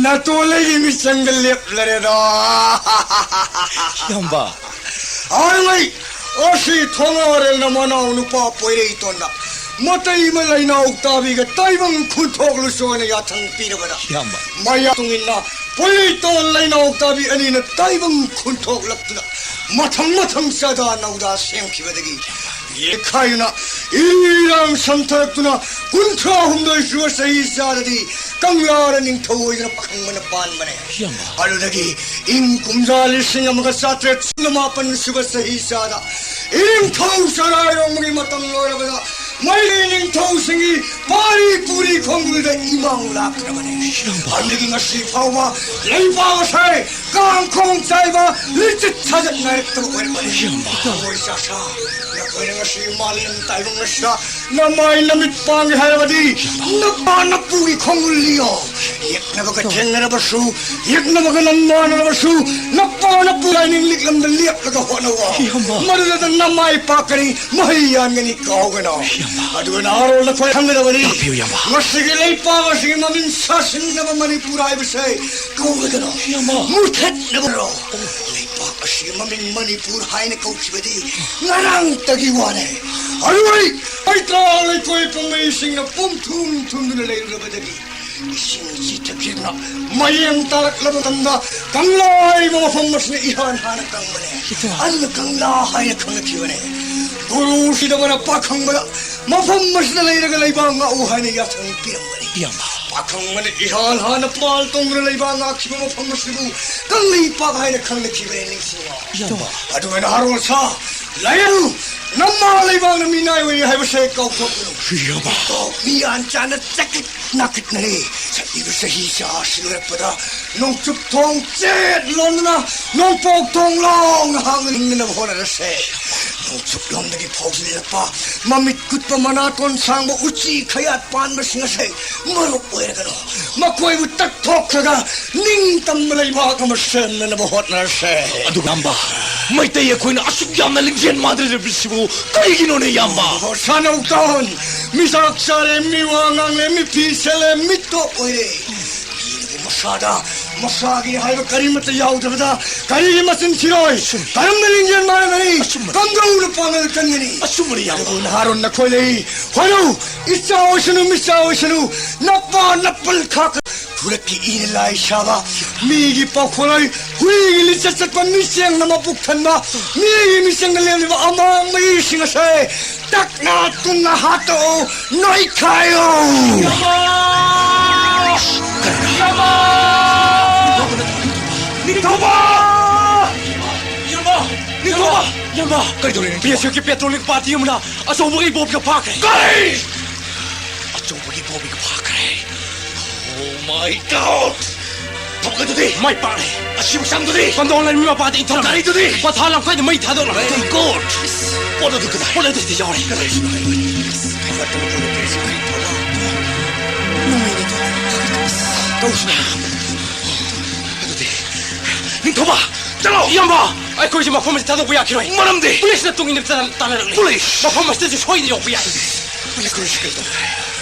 ꯅꯥꯇꯣꯟ ꯂꯩꯒꯤ ꯃꯤꯆꯪꯗ ꯂꯦꯞꯂꯔꯦꯗꯣ꯫ ꯏꯌꯥꯝꯕ꯫ ꯑꯥꯔꯃꯩ ꯑꯣꯁꯤ ꯊꯣꯉꯥꯔꯦꯜꯅ ꯃꯅꯥꯎ ꯅꯨꯄꯥ ꯄꯣꯏꯔꯩꯇꯣꯟꯗ ꯃꯇꯩ ꯑꯃ ꯂꯩꯅꯥꯎ ꯇꯥꯕꯤꯒ ꯇꯥꯏꯕꯪ ꯈꯨꯟꯊꯣꯛꯂꯨꯁꯨ ꯍꯥꯏꯅ ꯌꯥꯊꯪ ꯄꯤꯔꯕꯗ, ꯏꯌꯥꯝꯕ꯫ ꯃꯌꯥ ꯇꯨꯡ ꯏꯟꯅ ꯄꯣꯏꯔꯩꯇꯣꯟ ꯂꯩꯅꯥꯎ ꯇꯥꯕꯤ ꯑꯅꯤꯅ ꯇꯥꯏꯕꯪ ꯈꯨꯟꯊꯣꯛꯂꯛꯇꯨꯅ ꯃꯊꯪ ꯃꯊꯪ ꯆꯥꯗꯥ ꯅꯧꯗꯥ ꯁꯦꯝꯈꯤꯕꯗꯒꯤ ꯌꯦꯛꯈꯥꯏꯗꯨꯅ ꯏꯔꯥꯡ ꯁꯝꯊꯔꯛꯇꯨꯅ ꯀꯨꯟꯊ꯭ꯔꯥ ꯍꯨꯝꯗꯣꯏ ꯁꯨꯕ ꯆꯍꯤ ꯆꯥꯗꯗꯤ ꯀꯪꯂꯥꯗ ꯅꯤꯡꯊꯧ ꯑꯣꯏꯗꯨꯅ ꯄꯥꯈꯪꯕꯅ ꯄꯥꯟꯕꯅꯦ꯫ ꯏꯌꯥꯝꯕ꯫ ꯑꯗꯨꯗꯒꯤ ꯏꯪ ꯀꯨꯝꯖꯥ ꯂꯤꯁꯤꯡ ꯑꯃꯒ ꯆꯥꯇ꯭ꯔꯦꯠ ꯁꯨꯞꯅ ꯃꯥꯄꯟ ꯁꯨꯕ ꯆꯍꯤ ꯆꯥꯗ ꯏꯅꯤꯡꯊꯧ ꯆꯔꯥꯏꯔꯣꯡꯕꯒꯤ ꯃꯇꯝ ꯂꯣꯏꯔꯕꯗ ꯃꯩꯇꯩ ꯅꯤꯡꯊꯧꯁꯤꯡꯒꯤ ꯄꯥꯔꯤ ꯄꯨꯔꯤ ꯈꯣꯡꯒꯨꯜꯗ ꯏꯃꯥꯡ ꯂꯥꯛꯈ꯭ꯔꯕꯅꯤ꯫ ꯏꯌꯥꯝꯕ꯫ ꯑꯗꯨꯗꯒꯤ ꯉꯁꯤ ꯐꯥꯎꯕ ꯂꯩꯕꯥꯛ ꯑꯁꯦ ꯀꯥꯡꯈꯣꯡ ꯆꯥꯏꯕ ꯂꯤꯆꯠ ꯁꯥꯖꯠ ꯅꯥꯏꯔꯛꯇꯕ ꯑꯣꯏꯔꯛꯄꯅꯤ꯫ ꯏꯌꯥꯝꯕ꯫ ꯊꯃꯣꯏ ꯆꯥꯁꯥ, ꯅꯈꯣꯏꯅ ꯉꯁꯤ ꯃꯥꯂꯦꯝ ꯇꯥꯏꯕꯪ ꯑꯁꯤꯗ ꯅꯃꯥꯏ ꯅꯃꯤꯠ ꯄꯥꯡꯒꯦ ꯍꯥꯏꯔꯕꯗꯤ ꯅꯄꯥ ꯅꯄꯨꯒꯤ ꯈꯣꯡꯒꯨꯜ ꯂꯤꯌꯣ꯫ ꯌꯦꯛꯅꯕꯒ ꯊꯦꯡꯅꯔꯕꯁꯨ, ꯌꯦꯛꯅꯕꯒ ꯂꯝꯕꯥꯅꯔꯕꯁꯨ, ꯅꯄꯥ ꯅꯄꯨ ꯂꯥꯏꯅꯤꯡ ꯂꯤꯛꯂꯝꯗ ꯂꯦꯞꯂꯒ ꯍꯣꯠꯅꯧꯋꯣ꯫ ꯏꯌꯥꯝꯕ꯫ ꯃꯗꯨꯗ ꯅꯃꯥꯏ ꯄꯥꯛꯀꯅꯤ, ꯃꯍꯩ ꯌꯥꯟꯒꯅꯤ, ꯀꯥꯎꯒꯅꯨ꯫ ꯏꯌꯥꯝꯕ꯫ ꯑꯗꯨꯒ ꯅꯍꯥꯔꯣꯜ ꯅꯈꯣꯏ ꯈꯪꯒꯗꯕꯅꯤ꯫ ꯇꯥꯛꯄꯤꯌꯨ, ꯏꯌꯥꯝꯕ꯫ ꯃꯁꯤꯒꯤ ꯂꯩꯄꯥꯛ ꯑꯁꯤꯒꯤ ꯃꯃꯤꯡ ꯁꯥꯁꯤꯟꯅꯕ ꯃꯅꯤꯄꯨꯔ ꯍꯥꯏꯕꯁꯦ ꯀꯧꯔꯒꯅꯨ꯫ ꯏꯌꯥꯝꯕ꯫ ꯃꯨꯊꯠꯅꯕ ꯍꯣꯠꯅꯔꯣ꯫ ꯂꯩꯄꯥꯛ ꯑꯁꯤꯒꯤ ꯃꯃꯤꯡ ꯃꯅꯤꯄꯨꯔ ꯍꯥꯏꯅ ꯀꯧꯈꯤꯕꯗꯤ ꯉꯔꯥꯡꯇꯒꯤ ꯋꯥꯅꯦ꯫ ꯑꯔꯣꯏ ꯃꯩꯇ꯭ꯔꯥ ꯂꯩꯀꯣꯏ ꯄꯨꯝꯕꯩꯁꯤꯡꯅ ꯄꯨꯝ ꯊꯨꯝ ꯊꯨꯝꯗꯨꯅ ꯂꯩꯔꯨꯔꯕꯗꯒꯤ ꯏꯁꯤꯡ ꯆꯤꯊꯈꯤꯗꯨꯅ ꯃꯌꯦꯡ ꯇꯥꯔꯛꯂꯕ ꯃꯇꯝꯗ ꯀꯪꯂꯥ ꯍꯥꯏꯔꯤꯕ ꯃꯐꯝ ꯑꯁꯤꯅ ꯏꯍꯥꯟ ꯍꯥꯟꯅ ꯀꯪꯕꯅꯦ꯫ ꯏꯇꯥꯎ꯫ ꯑꯗꯨꯅ ꯀꯪꯂꯥ ꯍꯥꯏꯅ ꯈꯪꯅꯈꯤꯕꯅꯦ꯫ ꯒꯨꯔꯨ ꯁꯤꯗꯕꯅ ꯄꯥꯈꯪꯕꯗ ꯃꯐꯝ ꯑꯁꯤꯗ ꯂꯩꯔꯒ ꯂꯩꯕꯥꯛ ꯉꯥꯛꯎ ꯍꯥꯏꯅ ꯌꯥꯊꯪ ꯄꯤꯔꯝꯕꯅꯤ꯫ ꯏꯌꯥꯝꯕ꯫ ꯄꯥꯈꯪꯕꯅ ꯏꯍꯥꯟ ꯍꯥꯟꯅ ꯄꯥꯜ ꯇꯣꯡꯗꯨꯅ ꯂꯩꯕꯥꯛ ꯉꯥꯛꯈꯤꯕ ꯃꯐꯝ ꯑꯁꯤꯕꯨ ꯀꯪꯂꯩꯄꯥꯛ ꯍꯥꯏꯅ ꯈꯪꯅꯈꯤꯕꯅꯦ, ꯅꯤꯡꯁꯤꯡꯉꯣ꯫ ꯏꯌꯥꯝꯕ꯫ ꯑꯗꯨꯒ ꯅꯍꯥꯔꯣꯜ ꯁꯥ, ꯂꯥꯏꯌꯦꯡ, ꯅꯃꯥ ꯂꯩꯕꯥꯛꯅ ꯃꯤꯅꯥꯏ ꯑꯣꯏꯔꯤ ꯍꯥꯏꯕꯁꯦ ꯀꯥꯎꯊꯣꯛꯀꯅꯨ꯫ ꯏꯌꯥꯝꯕ꯫ ꯃꯤ ꯌꯥꯟ ꯆꯥꯅ ꯆꯀꯤꯠ ꯅꯥꯀꯤꯠꯅꯔꯦ꯫ ꯆꯠꯂꯤꯕ ꯆꯍꯤ ꯆꯥ ꯑꯁꯤ ꯂꯣꯏꯔꯛꯄꯗ ꯅꯣꯡꯆꯨꯞ ꯊꯣꯡ ꯆꯦꯠ ꯂꯣꯟꯗꯨꯅ ꯅꯣꯡꯄꯣꯛ ꯊꯣꯡ ꯂꯥꯎꯅ ꯍꯥꯡꯅ ꯍꯤꯡꯅꯅꯕ ꯍꯣꯠꯅꯔꯁꯦ꯫ ꯅꯣꯡꯆꯨꯞ ꯂꯣꯝꯗꯒꯤ ꯐꯥꯎꯖꯤꯜꯂꯛꯄ ꯃꯃꯤꯠ ꯀꯨꯠꯄ ꯃꯅꯥꯇꯣꯟ ꯁꯥꯡꯕ ꯎꯆꯤ ꯈꯌꯥꯠ ꯄꯥꯟꯕꯁꯤꯡ ꯑꯁꯦ ꯃꯔꯨꯞ ꯑꯣꯏꯔꯒꯅꯨ꯫ ꯃꯈꯣꯏꯕꯨ ꯇꯛꯊꯣꯛꯈ꯭ꯔꯒ ꯅꯤꯡꯇꯝꯕ ꯂꯩꯕꯥꯛ ꯑꯃ ꯁꯦꯝꯅꯅꯕ ꯍꯣꯠꯅꯔꯁꯦ꯫ ꯑꯗꯨ ꯏꯌꯥꯝꯕ, ꯃꯩꯇꯩ ꯑꯩꯈꯣꯏꯅ ꯑꯁꯨꯛ ꯌꯥꯝꯅ ꯂꯤꯡꯖꯦꯜ ꯃꯥꯟꯅꯗ꯭ꯔꯤꯕꯁꯤꯕꯨ ꯀꯔꯤꯒꯤꯅꯣꯅꯦ ꯏꯌꯥꯝꯕ? ꯁꯥꯅꯧ ꯇꯥꯎꯟ, ꯃꯤ ꯆꯥꯛ ꯆꯥꯔꯦ, ꯃꯤ ꯋꯥ ꯉꯥꯡꯂꯦ, ꯃꯤ ꯐꯤ ꯁꯦꯠꯂꯦ, ꯃꯤ ꯇꯣꯞ ꯑꯣꯏꯔꯦ꯫ ꯃꯤꯅꯕꯨ ꯃꯁꯥꯗ ꯃꯁꯥꯒꯤ ꯍꯥꯏꯕ ꯀꯔꯤꯃꯠꯇ ꯌꯥꯎꯗꯕꯗ ꯀꯔꯤꯒꯤ ꯃꯆꯤꯟ ꯊꯤꯔꯣꯏ? ꯀꯔꯝꯅ ꯂꯤꯡꯖꯦꯜ ꯃꯥꯟꯅꯒꯅꯤ? ꯑꯆꯨꯝꯕꯅꯤ꯫ ꯀꯝꯗꯧꯅ ꯄꯥꯡꯒꯜ ꯀꯟꯒꯅꯤ? ꯑꯆꯨꯝꯕꯅꯤ ꯏꯌꯥꯝꯕ꯫ ꯑꯗꯨꯕꯨ ꯅꯍꯥꯔꯣꯟ ꯅꯈꯣꯏ ꯂꯩ꯫ ꯍꯣꯠꯅꯧ, ꯏꯆꯥ ꯑꯣꯏꯁꯅꯨ, ꯃꯤꯆꯥ ꯑꯣꯏꯁꯅꯨ, ꯅꯄꯥ ꯅꯄꯜ ꯈꯥꯛ ꯈꯨꯔꯛꯀꯤ ꯏꯅ ꯂꯥꯏ ꯁꯥꯕ, ꯃꯤꯒꯤ ꯄꯥꯎꯈꯣꯜꯂꯣꯏ, ꯍꯨꯏꯒꯤ ꯂꯤꯆꯠ ꯆꯠꯄ, ꯃꯤꯆꯪꯅ ꯃꯄꯨꯛ ꯊꯟꯕ, ꯃꯤꯒꯤ ꯃꯤꯆꯪꯗ ꯂꯦꯝꯂꯤꯕ ꯑꯃꯥꯡ ꯃꯌꯩꯁꯤꯡ ꯑꯁꯦ ꯇꯛꯅ ꯇꯨꯝꯅ ꯍꯥꯠꯇꯣꯛꯎ, ꯅꯣꯏꯈꯥꯏꯌꯨ! ꯅꯤꯡꯊꯧꯕ! ꯏꯌꯥꯝꯕ! ꯅꯤꯡꯊꯧꯕ! ꯏꯌꯥꯝꯕ! ꯀꯩꯗꯧꯔꯦ, ꯅꯤꯡꯊꯧꯕ? ꯕꯤ ꯑꯦꯁ ꯑꯦꯐꯀꯤ ꯄꯦꯇ꯭ꯔꯣꯂꯤꯡ ꯄꯥꯔꯇꯤ ꯑꯃꯅ ꯑꯆꯧꯕꯒꯤ ꯕꯣꯝꯒ ꯐꯥꯈ꯭ꯔꯦ꯫ ꯀꯔꯤ? ꯑꯆꯧꯕꯒꯤ ꯕꯣꯝꯒ ꯐꯥꯈ꯭ꯔꯦ꯫ Oh my God! ꯊꯕꯛ ꯑꯗꯨꯗꯤ? ꯃꯥꯏ ꯄꯥꯛꯂꯦ꯫ ꯑꯁꯤꯕꯨ ꯆꯪꯗꯨꯗꯤ? ꯀꯣꯟꯗꯣꯡ ꯂꯩꯔꯝꯃꯤ ꯃꯄꯥꯗ ꯏꯟꯊꯔꯝꯃꯦ꯫ ꯒꯥꯔꯤꯗꯨꯗꯤ? ꯄꯣꯊꯥ ꯂꯝꯈꯥꯏꯗ ꯃꯩ ꯊꯥꯗꯣꯛꯂꯝꯃꯦ꯫ Very good! ꯄꯣꯠ ꯑꯗꯨ ꯀꯗꯥꯏ? ꯄꯣꯠ ꯑꯗꯨꯗꯤ ꯌꯥꯎꯔꯦ꯫ ꯀꯗꯥꯏ? ꯇꯧꯁꯤ꯫ ꯑꯗꯨꯗꯤ, ꯅꯤꯡꯊꯧꯕ, ꯆꯠꯂꯣ! ꯏꯌꯥꯝꯕ, ꯑꯩꯈꯣꯏꯁꯦ ꯃꯐꯝ ꯑꯁꯤ ꯊꯥꯗꯣꯛꯄ ꯌꯥꯈꯤꯔꯣꯏ꯫ ꯃꯔꯝꯗꯤ? ꯄꯨꯂꯤꯁꯅ ꯇꯨꯡ ꯏꯟꯅ ꯇꯥꯟ-, ꯇꯥꯟꯅꯔꯛꯂꯤ꯫ ꯄꯨꯂꯤꯁ? ꯃꯐꯝ ꯑꯁꯤꯗꯁꯨ ꯁꯣꯏꯗꯅ ꯌꯧꯕ ꯌꯥꯏ꯫ ꯑꯩꯈꯣꯏꯁꯤ ꯀꯔꯤ ꯇꯧꯕ ꯌꯥꯏ?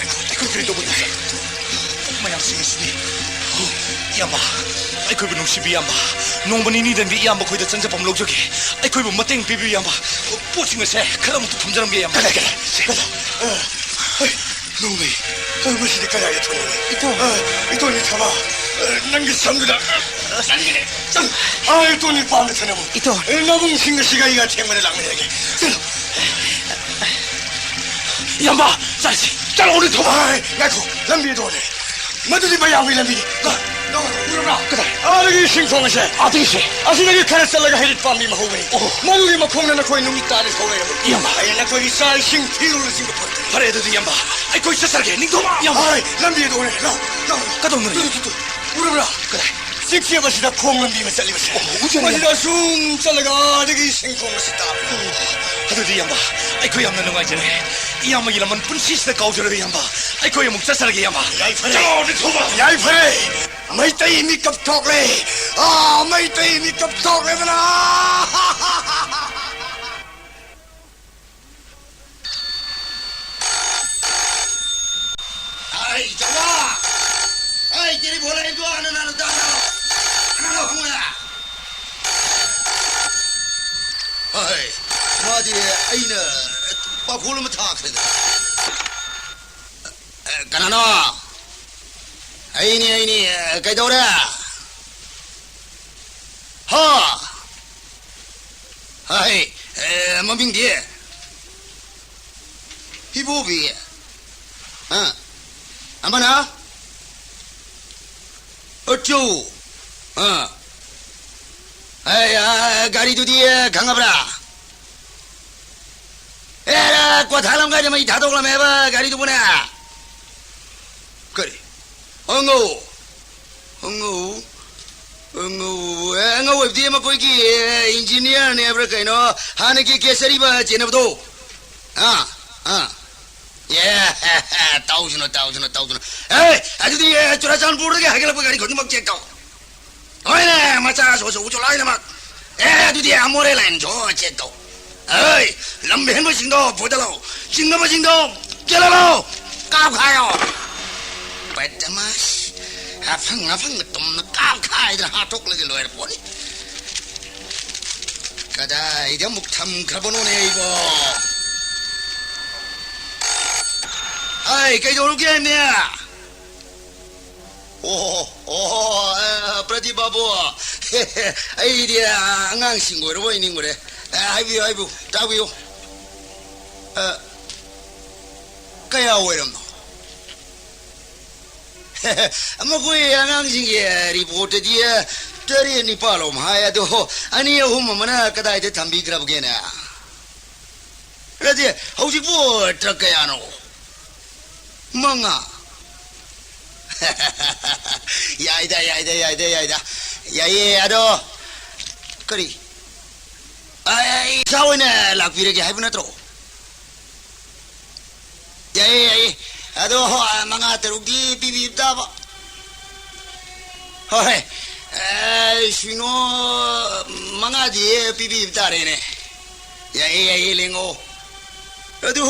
ꯑꯩꯈꯣꯏ ꯀꯔꯤ ꯇꯧꯕ ꯌꯥꯏ? ꯃꯌꯥꯝꯁꯤꯡ ꯑꯁꯤꯗꯤ꯫ ꯏꯌꯥꯝꯕ, ꯑꯩꯈꯣꯏꯕꯨ ꯅꯨꯡꯁꯤꯕꯤ ꯏꯌꯥꯝꯕ꯫ ꯅꯣꯡꯃ ꯅꯤꯅꯤꯗꯪꯗꯤ ꯏꯌꯥꯝꯕ ꯑꯩꯈꯣꯏꯗ ꯆꯪꯖꯐꯝ ꯂꯧꯖꯒꯦ꯫ ꯑꯩꯈꯣꯏꯕꯨ ꯃꯇꯦꯡ ꯄꯤꯕꯤꯌꯨ ꯏꯌꯥꯝꯕ꯫ ꯄꯣꯠꯁꯤꯡ ꯑꯁꯦ ꯈꯔ ꯑꯃꯨꯛꯇ ꯊꯝꯖꯔꯝꯒꯦ ꯏꯌꯥꯝꯕ꯫ ꯀꯗꯥꯏ, ꯀꯗꯥꯏ? ꯁꯦ꯫ ꯀꯗꯥꯏ? ꯑ, ꯍꯩ, ꯅꯣꯡꯃꯩ꯫ ꯑ, ꯃꯁꯤꯗꯤ ꯀꯗꯥꯏꯗ ꯊꯝꯃꯨꯅꯤ? ꯏꯇꯣꯟ꯫ ꯑ, ꯏꯇꯣꯟꯒꯤ ꯊꯕꯥ꯫ ꯑ, ꯅꯪꯒꯤ ꯁꯝꯗꯨꯗ꯫ ꯑ, ꯆꯪꯒꯅꯤ꯫ ꯆꯪ-, ꯑ, ꯏꯇꯣꯟꯒꯤ ꯄꯥꯝꯗ ꯊꯅꯝꯃꯨ꯫ ꯏꯇꯣꯟ꯫ ꯑ, ꯅꯕꯨꯡꯁꯤꯡ ꯑꯁꯤꯒ ꯑꯩꯒ ꯊꯦꯡꯕꯗ ꯂꯥꯛꯃꯤꯟꯅꯒꯦ꯫ ꯆꯠꯂꯨ꯫ ꯏꯌꯥꯝꯕ, ꯆꯠꯁꯤ꯫ ꯆꯠꯂꯣ, ꯅꯤꯡꯊꯧꯕ! ꯍꯥꯏ, ꯉꯥꯏꯈꯣ, ꯂꯝꯕꯤ ꯑꯗꯨꯅꯦ꯫ ꯃꯗꯨꯗꯤ ꯃꯌꯥꯝꯒꯤ ꯂꯝꯕꯤꯅꯤ꯫ ꯂꯥꯛ, ꯂꯥꯛ, ꯎꯔꯕ꯭ꯔꯥ? ꯀꯗꯥꯏ? ꯑꯥꯗꯒꯤ ꯏꯁꯤꯡ ꯈꯣꯡ ꯑꯁꯦ꯫ ꯑꯥꯗꯒꯤꯁꯦ? ꯑꯁꯤꯗꯒꯤ ꯈꯔ ꯆꯠꯂꯒ ꯍꯩꯔꯤꯠ ꯄꯥꯝꯕꯤ ꯑꯃ ꯍꯧꯒꯅꯤ꯫ ꯑꯣ꯫ ꯃꯗꯨꯒꯤ ꯃꯈꯣꯡꯗ ꯅꯈꯣꯏ ꯅꯨꯃꯤꯠ ꯇꯥꯔꯦ ꯊꯧꯔꯦ꯫ ꯏꯌꯥꯝꯕ꯫ ꯑꯩꯅ ꯅꯈꯣꯏꯒꯤ ꯆꯥꯛ ꯏꯁꯤꯡ ꯐꯤꯔꯣꯜꯁꯤꯡꯒ ꯄꯨꯔꯛꯀꯅꯤ꯫ ꯐꯔꯦ, ꯑꯗꯨꯗꯤ ꯏꯌꯥꯝꯕ, ꯑꯩꯈꯣꯏ ꯆꯠꯆꯔꯒꯦ, ꯅꯤꯡꯊꯧꯕ! ꯏꯌꯥꯝꯕ꯫ ꯍꯥꯏ, ꯂꯝꯕꯤ ꯑꯗꯨꯅꯦ꯫ ꯂꯥꯛ, ꯂꯥꯛ꯫ ꯀꯗꯣꯝꯗꯅꯣ? ꯇꯨ, ꯇꯨ, ꯇꯨ, ꯇꯨ꯫ ꯎꯔꯕ꯭ꯔꯥ? ꯀꯗꯥꯏ? ꯆꯤꯛꯆꯦꯕ ꯑꯁꯤꯗ ꯈꯣꯡ ꯂꯝꯕꯤ ꯑꯃ ꯆꯠꯂꯤꯕꯁꯦ꯫ ꯑꯣ, ꯎꯖꯔꯦ꯫ ꯃꯁꯤꯗ ꯑꯁꯨꯝ ꯆꯠꯂꯒ ꯑꯥꯗꯒꯤ ꯏꯁꯤꯡ ꯈꯣꯡ ꯑꯁꯤ ꯇꯥꯕꯅꯤ꯫ ꯑꯣ, ꯑꯗꯨꯗꯤ ꯏꯌꯥꯝꯕ, ꯑꯩꯈꯣꯏ ꯌꯥꯝꯅ ꯅꯨꯡꯉꯥꯏꯖꯔꯦ꯫ ꯏꯌꯥꯝꯕꯒꯤ ꯂꯃꯟ ꯄꯨꯟꯁꯤꯁꯤꯗ ꯀꯥꯎꯖꯔꯔꯣꯏ ꯏꯌꯥꯝꯕ꯫ ꯑꯩꯈꯣꯏ ꯑꯃꯨꯛ ꯆꯠꯆꯔꯒꯦ ꯏꯌꯥꯝꯕ꯫ ꯌꯥꯏꯐꯔꯦ꯫ ꯆꯠꯂꯣ, ꯅꯤꯡꯊꯧꯕ! ꯌꯥꯏꯐꯔꯦ꯫ ꯃꯩꯇꯩ ꯃꯤꯀꯞ ꯊꯣꯛꯂꯦ꯫ ꯑꯥ, ꯃꯩꯇꯩ ꯃꯤꯀꯞ ꯊꯣꯛꯂꯦꯗꯅ꯫ ꯑꯩ ꯆꯥꯎꯕ! ꯑꯩ ꯇꯦꯂꯤꯐꯣꯟ ꯂꯩꯗꯣ ꯑꯅ ꯅꯥꯅ ꯇꯥꯅ! ꯑꯅ ꯍꯪꯉꯨꯅ! ꯍꯣꯏ, ꯃꯥꯗꯤ ꯑꯩꯅ ꯄꯥꯈꯣꯜ ꯑꯃ ꯊꯥꯈ꯭ꯔꯦꯗ꯫ ꯑ, ꯀꯅꯥꯅꯣ? ꯑꯩꯅꯤ, ꯑꯩꯅꯤ꯫ ꯑ, ꯀꯩꯗꯧꯔꯦ? ꯍꯥ? ꯍꯥꯏ, ꯑ, ꯃꯃꯤꯡꯗꯤ? ꯏꯕꯣꯕꯤ꯫ ꯑ, ꯑꯃꯅ? ꯑꯆꯧ꯫ ꯑ꯫ ꯑꯦ, ꯑ, ꯒꯥꯔꯤꯗꯨꯗꯤ, ꯑ, ꯈꯪꯉꯕ꯭ꯔꯥ? ꯑꯦ, ꯀ꯭ꯋꯥꯊꯥ ꯂꯝꯈꯥꯏꯗ ꯃꯩ ꯊꯥꯗꯣꯛꯂꯝꯃꯦꯕ ꯒꯥꯔꯤꯗꯨꯕꯨꯅꯦ꯫ ꯀꯔꯤ? ꯑꯉꯧ꯫ ꯑꯉꯧ꯫ ꯑꯉꯧ꯫ ꯑꯦ, ꯑꯉꯧ ꯍꯥꯏꯕꯗꯤ ꯃꯈꯣꯏꯒꯤ, ꯑꯦ, ꯏꯟꯖꯤꯅꯤꯌꯥꯔꯅꯦ ꯍꯥꯏꯕ꯭ꯔꯥ ꯀꯩꯅꯣ? ꯍꯥꯟꯅꯒꯤ ꯀꯦꯁ ꯑꯔꯤꯕ ꯆꯦꯟꯅꯕꯗꯣ꯫ ꯑꯥ, ꯑꯥ꯫ ꯑꯦ, ꯇꯧꯁꯅꯨ, ꯇꯧꯁꯅꯨ, ꯇꯧꯁꯅꯨ꯫ ꯑꯦ, ꯑꯗꯨꯗꯤ, ꯑꯦ, ꯆꯨꯔꯥꯆꯥꯟꯄꯨꯔꯗꯒꯤ ꯍꯥꯏꯒꯠꯂꯛꯄ ꯒꯥꯔꯤ ꯈꯨꯗꯤꯡꯃꯛ ꯆꯦꯛ ꯇꯧ꯫ ꯍꯣꯏꯅꯦ, ꯃꯆꯥꯁꯨ ꯑꯆꯧꯕꯁꯨ ꯂꯣꯏꯅꯃꯛ꯫ ꯑꯦ, ꯑꯗꯨꯗꯤ ꯑꯃꯣꯔꯦ ꯂꯥꯏꯟꯁꯨ ꯆꯦꯛ ꯇꯧ꯫ ꯑꯩ, ꯂꯝ ꯍꯦꯟꯕꯁꯤꯡꯗꯣ ꯐꯨꯗꯠꯂꯣ, ꯆꯤꯡꯅꯕꯁꯤꯡꯗꯣ ꯀꯦꯜꯍꯜꯂꯣ, ꯀꯥꯞꯈꯥꯏꯌꯣ꯫ ꯕꯗꯃꯥꯁ, ꯑꯐꯪ ꯑꯐꯪꯕ ꯇꯨꯝꯅ ꯀꯥꯞꯈꯥꯏꯗꯅ ꯍꯥꯠꯇꯣꯛꯂꯒ ꯂꯣꯏꯔ ꯄꯣꯠꯅꯤ꯫ ꯀꯗꯥꯏꯗ ꯑꯃꯨꯛ ꯊꯝꯈ꯭ꯔꯕꯅꯣꯅꯦ ꯑꯩꯕꯣ? ꯑꯩ, ꯀꯩꯗꯧꯔꯨꯒꯦ ꯍꯥꯏꯕꯅꯦ? ꯑꯣ, ꯑꯣ, ꯑ, ꯄ꯭ꯔꯗꯤꯞ ꯕꯥꯕꯨ꯫ ꯑꯩꯗꯤ, ꯑ, ꯑꯉꯥꯡꯁꯤꯡ ꯑꯣꯏꯔꯕꯣꯏ ꯅꯤꯡꯉꯨꯔꯦ꯫ ꯑ, ꯍꯥꯏꯕꯤꯌꯨ, ꯍꯥꯏꯕꯤꯌꯨ, ꯇꯥꯛꯄꯤꯌꯨ꯫ ꯑ, ꯀꯌꯥ ꯑꯣꯏꯔꯝꯅꯣ? ꯃꯈꯣꯏ ꯑꯉꯥꯡꯁꯤꯡꯒꯤ ꯔꯤꯄꯣꯔꯠꯇꯗꯤ ꯇꯔꯦꯠ ꯅꯤꯄꯥꯜ ꯂꯣꯝ ꯍꯥꯏ, ꯑꯗꯣ ꯑꯅꯤ ꯑꯍꯨꯝ ꯑꯃꯅ ꯀꯗꯥꯏꯗ ꯊꯝꯕꯤꯈ꯭ꯔꯕꯒꯦꯅꯦ? ꯅꯠꯇꯦ, ꯍꯧꯖꯤꯛꯄꯨ ꯇ꯭ꯔꯛ ꯀꯌꯥꯅꯣ? ꯃꯉꯥ꯫ ꯌꯥꯏꯗ, ꯌꯥꯏꯗ, ꯌꯥꯏꯗ, ꯌꯥꯏꯗ꯫ ꯌꯥꯏꯌꯦ, ꯑꯗꯣ ꯀꯔꯤ? ꯑꯩ ꯏꯁꯥ ꯑꯣꯏꯅ ꯂꯥꯛꯄꯤꯔꯒꯦ ꯍꯥꯏꯕ ꯅꯠꯇ꯭ꯔꯣ? ꯌꯥꯏꯌꯦ, ꯌꯥꯏꯌꯦ꯫ ꯑꯗꯣ, ꯍꯣ, ꯃꯉꯥ ꯇꯔꯨꯛꯇꯤ ꯄꯤꯕꯤꯕ ꯇꯥꯕ꯫ ꯍꯣꯏ, ꯑꯦ, ꯁꯤꯅꯣ ꯃꯉꯥꯗꯤ ꯄꯤꯕꯤꯕ ꯇꯥꯔꯦꯅꯦ꯫ ꯌꯥꯏꯌꯦ, ꯌꯥꯏꯌꯦ, ꯂꯦꯡꯉꯣ꯫ ꯑꯗꯨ,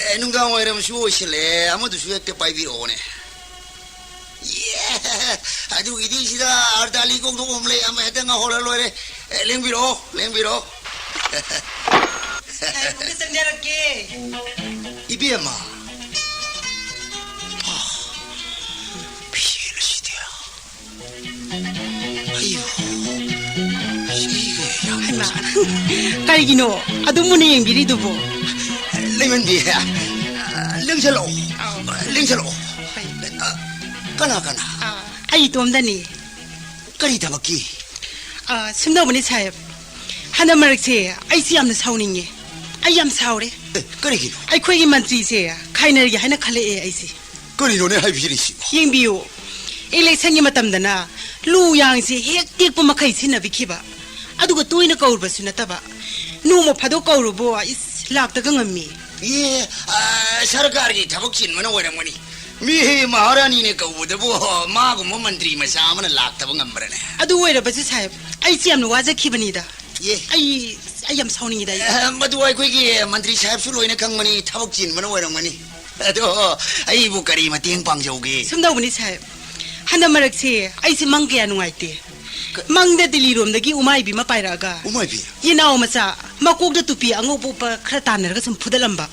ꯑꯦ, ꯅꯨꯡꯗꯥꯡ ꯋꯥꯏꯔꯝꯁꯨ ꯑꯣꯏꯁꯤꯜꯂꯛꯑꯦ, ꯑꯃꯗꯨꯁꯨ ꯍꯦꯛꯇ ꯄꯥꯏꯕꯤꯔꯛꯑꯣꯅꯦ꯫ ꯌꯦ, ꯑꯗꯨꯒꯤꯗꯤ ꯁꯤꯗ ꯑꯔꯗꯥꯂꯤ ꯀꯧꯊꯣꯛꯄ ꯑꯃ ꯂꯩ, ꯑꯃ ꯍꯦꯛꯇ ꯉꯧꯍꯧꯔ ꯂꯣꯏꯔꯦ꯫ ꯑꯦ, ꯂꯦꯡꯕꯤꯔꯛꯑꯣ, ꯂꯦꯡꯕꯤꯔꯛꯑꯣ꯫ ꯉꯥꯏꯈꯣ, ꯑꯝꯇ ꯆꯪꯖꯔꯛꯀꯦ꯫ ꯏꯕꯦꯝꯃ꯫ ꯀꯔꯤꯒꯤꯅꯣ ꯑꯗꯨꯝ ꯃꯨꯟꯅ ꯌꯦꯡꯕꯤꯔꯤꯗꯨꯕꯣ? ꯂꯩꯃꯟꯕꯤ, ꯂꯦꯡꯁꯜꯂꯛꯑꯣ꯫ ꯑꯥꯎ꯫ ꯂꯦꯡꯁꯜꯂꯛꯑꯣ꯫ ꯍꯣꯏ꯫ ꯀꯅꯥ, ꯀꯅꯥ? ꯑꯥ, ꯑꯩ ꯏꯇꯣꯝꯗꯅꯤ꯫ ꯀꯔꯤ ꯊꯕꯛꯀꯤ? ꯑꯥ, ꯁꯨꯝꯗꯧꯕꯅꯤ ꯁꯥꯍꯦꯕ, ꯍꯟꯗꯛ ꯃꯔꯛꯁꯦ ꯑꯩꯁꯤ ꯌꯥꯝꯅ ꯁꯥꯎꯅꯤꯡꯉꯦ꯫ ꯑꯩ ꯌꯥꯝ ꯁꯥꯎꯔꯦ꯫ ꯑꯦ, ꯀꯔꯤꯒꯤꯅꯣ? ꯑꯩꯈꯣꯏꯒꯤ ꯃꯟꯇ꯭ꯔꯤꯁꯦ ꯈꯥꯏꯅꯔꯒꯦ ꯍꯥꯏꯅ ꯈꯜꯂꯛꯑꯦ ꯑꯩꯁꯦ꯫ ꯀꯔꯤꯅꯣꯅꯦ ꯍꯥꯏꯕꯤꯔꯤꯁꯤꯕꯣ? ꯌꯦꯡꯕꯤꯌꯨ, ꯏꯂꯦꯛꯁꯟꯒꯤ ꯃꯇꯝꯗꯅ ꯂꯨ ꯌꯥꯡꯁꯦ ꯍꯦꯛ ꯇꯦꯛꯄ ꯃꯈꯩ ꯁꯤꯖꯤꯟꯅꯕꯤꯈꯤꯕ, ꯑꯗꯨꯒ ꯇꯣꯏꯅ ꯀꯧꯔꯨꯕꯁꯨ ꯅꯠꯇꯕ, ꯅꯣꯡꯃ ꯐꯥꯗꯣꯛ ꯀꯧꯔꯨꯕꯨ, ꯏꯁ, ꯂꯥꯛꯇꯒ ꯉꯝꯃꯤ꯫ ꯑꯦ, ꯑ, ꯁꯔꯀꯥꯔꯒꯤ ꯊꯕꯛ ꯆꯤꯟꯕꯅ ꯑꯣꯏꯔꯝꯒꯅꯤ꯫ ꯃꯤ ꯃꯍꯥꯔꯥꯅꯤꯅ ꯀꯧꯕꯗꯕꯨ ꯃꯥꯒꯨꯝꯕ ꯃꯟꯇ꯭ꯔꯤ ꯃꯆꯥ ꯑꯃꯅ ꯂꯥꯛꯇꯕ ꯉꯝꯕ꯭ꯔꯅꯦ? ꯑꯗꯨ ꯑꯣꯏꯔꯕꯁꯨ ꯁꯥꯍꯦꯕ, ꯑꯩꯁꯦ ꯌꯥꯝꯅ ꯋꯥꯖꯈꯤꯕꯅꯤꯗ꯫ ꯑꯦ꯫ ꯑꯩ, ꯑꯩ ꯌꯥꯝ ꯁꯥꯎꯅꯤꯡꯉꯤꯗ ꯑꯩ꯫ ꯑ, ꯃꯗꯨ ꯑꯩꯈꯣꯏꯒꯤ ꯃꯟꯇ꯭ꯔꯤ ꯁꯥꯍꯦꯕꯁꯨ ꯂꯣꯏꯅ ꯈꯪꯕꯅꯤ, ꯊꯕꯛ ꯆꯤꯟꯕꯅ ꯑꯣꯏꯔꯝꯒꯅꯤ꯫ ꯑꯗꯣ ꯑꯩꯕꯨ ꯀꯔꯤ ꯃꯇꯦꯡ ꯄꯥꯡꯖꯧꯒꯦ? ꯁꯨꯝ ꯇꯧꯕꯅꯤ ꯁꯥꯍꯦꯕ, ꯍꯟꯗꯛ ꯃꯔꯛꯁꯦ ꯑꯩꯁꯦ ꯃꯪ ꯀꯌꯥ ꯅꯨꯡꯉꯥꯏꯇꯦ꯫ ꯀ- ꯃꯪꯗ ꯗꯤꯜꯂꯤꯔꯣꯝꯗꯒꯤ ꯎꯃꯥꯏꯕꯤ ꯑꯃ ꯄꯥꯏꯔꯛꯑꯒ ꯎꯃꯥꯏꯕꯤ? ꯌꯦꯅꯥꯎ ꯃꯆꯥ, ꯃꯀꯣꯛꯇ ꯇꯨꯄꯤ ꯑꯉꯧꯕ ꯎꯞꯄ ꯈꯔ ꯇꯥꯟꯅꯔꯒ ꯁꯨꯝ ꯐꯨꯗꯠꯂꯝꯕ꯫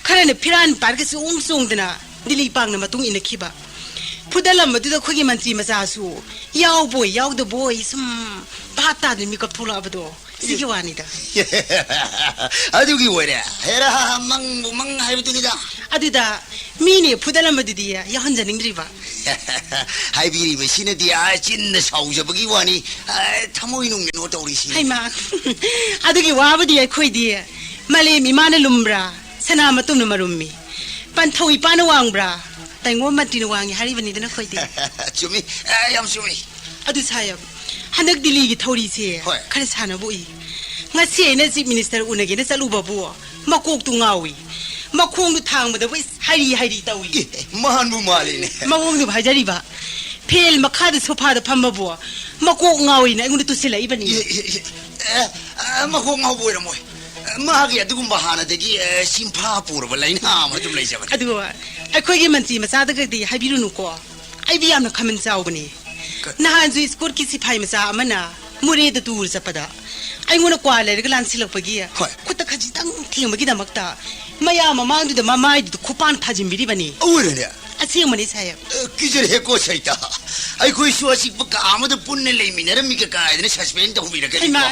ꯈꯔꯅ ꯐꯤꯔꯥꯟ ꯄꯥꯏꯔꯒ ꯆꯣꯡ ꯆꯣꯡꯗꯅ ꯗꯤꯜꯂꯤ ꯄꯥꯡꯅ ꯃꯇꯨꯡ ꯏꯟꯅꯈꯤꯕ꯫ ꯐꯨꯗꯠꯂꯝꯕꯗꯨꯗ ꯑꯩꯈꯣꯏꯒꯤ ꯃꯟꯇ꯭ꯔꯤ ꯃꯆꯥꯁꯨ ꯌꯥꯎꯕꯣꯏ ꯌꯥꯎꯗꯕꯣꯏ ꯁꯨꯝ ꯚꯥꯞ ꯇꯥꯗꯅ ꯃꯤꯀꯞ ꯊꯣꯛꯂꯛꯑꯕꯗꯣ꯫ ꯁꯤꯒꯤ ꯋꯥꯅꯤꯗ꯫ ꯑꯗꯨꯒꯤ ꯑꯣꯏꯔꯦ꯫ ꯍꯦꯔꯥ, ꯃꯪꯕꯨ ꯃꯪ ꯍꯥꯏꯕꯗꯨꯅꯤꯗ꯫ ꯑꯗꯨꯗ ꯃꯤꯅꯦ ꯐꯨꯗꯠꯂꯝꯕꯗꯨꯗꯤ ꯌꯥꯎꯍꯟꯖꯅꯤꯡꯗ꯭ꯔꯤꯕ꯫ ꯍꯥꯏꯕꯤꯔꯤꯕꯁꯤꯅꯗꯤ, ꯑꯥ, ꯆꯤꯟꯗ ꯁꯥꯎꯖꯕꯒꯤ ꯋꯥꯅꯤ꯫ ꯑꯥ, ꯊꯃꯣꯏ ꯅꯨꯡꯗꯅꯣ ꯇꯧꯔꯤꯁꯤ꯫ ꯍꯩꯃꯥ, ꯑꯗꯨꯒꯤ ꯋꯥꯕꯨꯗꯤ ꯑꯩꯈꯣꯏꯗꯤ ꯃꯥꯂꯦꯝ ꯏꯃꯥꯅ ꯂꯨꯝꯕ꯭ꯔꯥ, ꯁꯅꯥ ꯃꯇꯨꯝꯅ ꯃꯔꯨꯝꯃꯤ꯫ ꯄꯟꯊꯧ ꯏꯄꯥꯅ ꯋꯥꯡꯕ꯭ꯔꯥ, ꯇꯥꯏꯉꯣꯝ ꯃꯟꯇ꯭ꯔꯤꯅ ꯋꯥꯡꯉꯤ ꯍꯥꯏꯔꯤꯕꯅꯤꯗꯅ ꯑꯩꯈꯣꯏꯗꯤ꯫ ꯆꯨꯝꯃꯤ, ꯑꯥ, ꯌꯥꯝ ꯆꯨꯝꯃꯤ꯫ ꯑꯗꯨ ꯁꯥꯍꯦꯕ, ꯍꯟꯗꯛ ꯗꯤꯜꯂꯤꯒꯤ ꯊꯧꯔꯤꯁꯦ ꯍꯣꯏ꯫ ꯈꯔ ꯁꯥꯟꯅꯕ ꯎꯏ꯫ ꯉꯁꯤ ꯑꯩꯅ ꯆꯤꯐ ꯃꯤꯅꯤꯁꯇꯔ ꯎꯅꯒꯦꯅ ꯆꯠꯂꯨꯕꯕꯨ ꯃꯀꯣꯛꯇꯨ ꯉꯥꯎꯏ꯫ ꯃꯈꯣꯡꯗꯨ ꯊꯥꯡꯕꯗꯕꯨ ꯏꯁ ꯍꯥꯏꯔꯤ ꯍꯥꯏꯔꯤ ꯇꯧꯏ꯫ ꯑꯦ, ꯃꯥꯟꯕꯨ ꯃꯥꯜꯂꯤꯅꯦ꯫ ꯃꯑꯣꯡꯗꯨꯕꯨ ꯍꯥꯏꯖꯔꯤꯕ꯫ ꯐꯦꯟ ꯃꯈꯥꯗ ꯁꯣꯐꯥꯗ ꯐꯝꯕꯕꯨ ꯃꯀꯣꯛ ꯉꯥꯎꯏꯅ ꯑꯩꯉꯣꯟꯗ ꯇꯨꯁꯤꯜꯂꯛꯏꯕꯅꯤ꯫ ꯑꯦ, ꯑꯦ, ꯑꯦ, ꯑꯦ, ꯃꯀꯣꯛ ꯉꯥꯎꯕ ꯑꯣꯏꯔꯝꯃꯣꯏ꯫ ꯃꯥꯒꯤ ꯑꯗꯨꯒꯨꯝꯕ ꯍꯥꯟꯅꯗꯒꯤ, ꯑꯦ, ꯁꯤꯝꯐꯥ ꯄꯨꯔꯕ ꯂꯥꯏꯅꯥ ꯑꯃ ꯑꯗꯨꯝ ꯂꯩꯖꯕꯅꯤ꯫ ꯑꯗꯨ ꯑꯩꯈꯣꯏꯒꯤ ꯃꯟꯇ꯭ꯔꯤ ꯃꯆꯥꯗꯒꯗꯤ ꯍꯥꯏꯕꯤꯔꯨꯅꯨꯀꯣ꯫ ꯑꯩꯗꯤ ꯌꯥꯝꯅ ꯈꯃꯜ ꯆꯥꯎꯕꯅꯤ꯫ ꯀ- ꯅꯍꯥꯟꯁꯨ ꯁ꯭ꯀꯨꯜꯒꯤ ꯁꯤꯐꯥꯏ ꯃꯆꯥ ꯑꯃꯅ ꯃꯣꯔꯦꯗ ꯇꯨꯔ ꯆꯠꯄꯗ ꯑꯩꯉꯣꯟꯗ ꯀ꯭ꯋꯥ ꯂꯩꯔꯒ ꯂꯥꯟꯁꯤꯜꯂꯛꯄꯒꯤ ꯍꯣꯏ꯫ ꯈꯨꯠꯇ ꯈꯖꯤꯛꯇꯪ ꯊꯦꯡꯕꯒꯤꯗꯃꯛꯇ ꯃꯌꯥꯝ ꯃꯃꯥꯡꯗꯨꯗ ꯃꯃꯥꯏꯗꯨꯗ ꯈꯨꯄꯥꯟ ꯊꯥꯖꯤꯟꯕꯤꯔꯤꯕꯅꯤ꯫ ꯑꯣꯏꯔꯦꯅꯦ꯫ ꯑꯁꯦꯡꯕꯅꯤ ꯁꯥꯍꯦꯕ꯫ ꯑ, ꯀꯤꯖꯔꯦꯀꯣ ꯁꯩꯇꯥ꯫ ꯑꯩꯈꯣꯏꯁꯨ ꯑꯆꯤꯛꯄ ꯀꯥ ꯑꯃꯗ ꯄꯨꯟꯅ ꯂꯩꯃꯤꯟꯅꯔꯝꯃꯤꯒ ꯀꯥꯏꯗꯅ ꯁꯁꯄꯦꯟ ꯇꯧꯕꯤꯔꯛꯀꯅꯤꯀꯣ꯫ ꯍꯩꯃꯥ,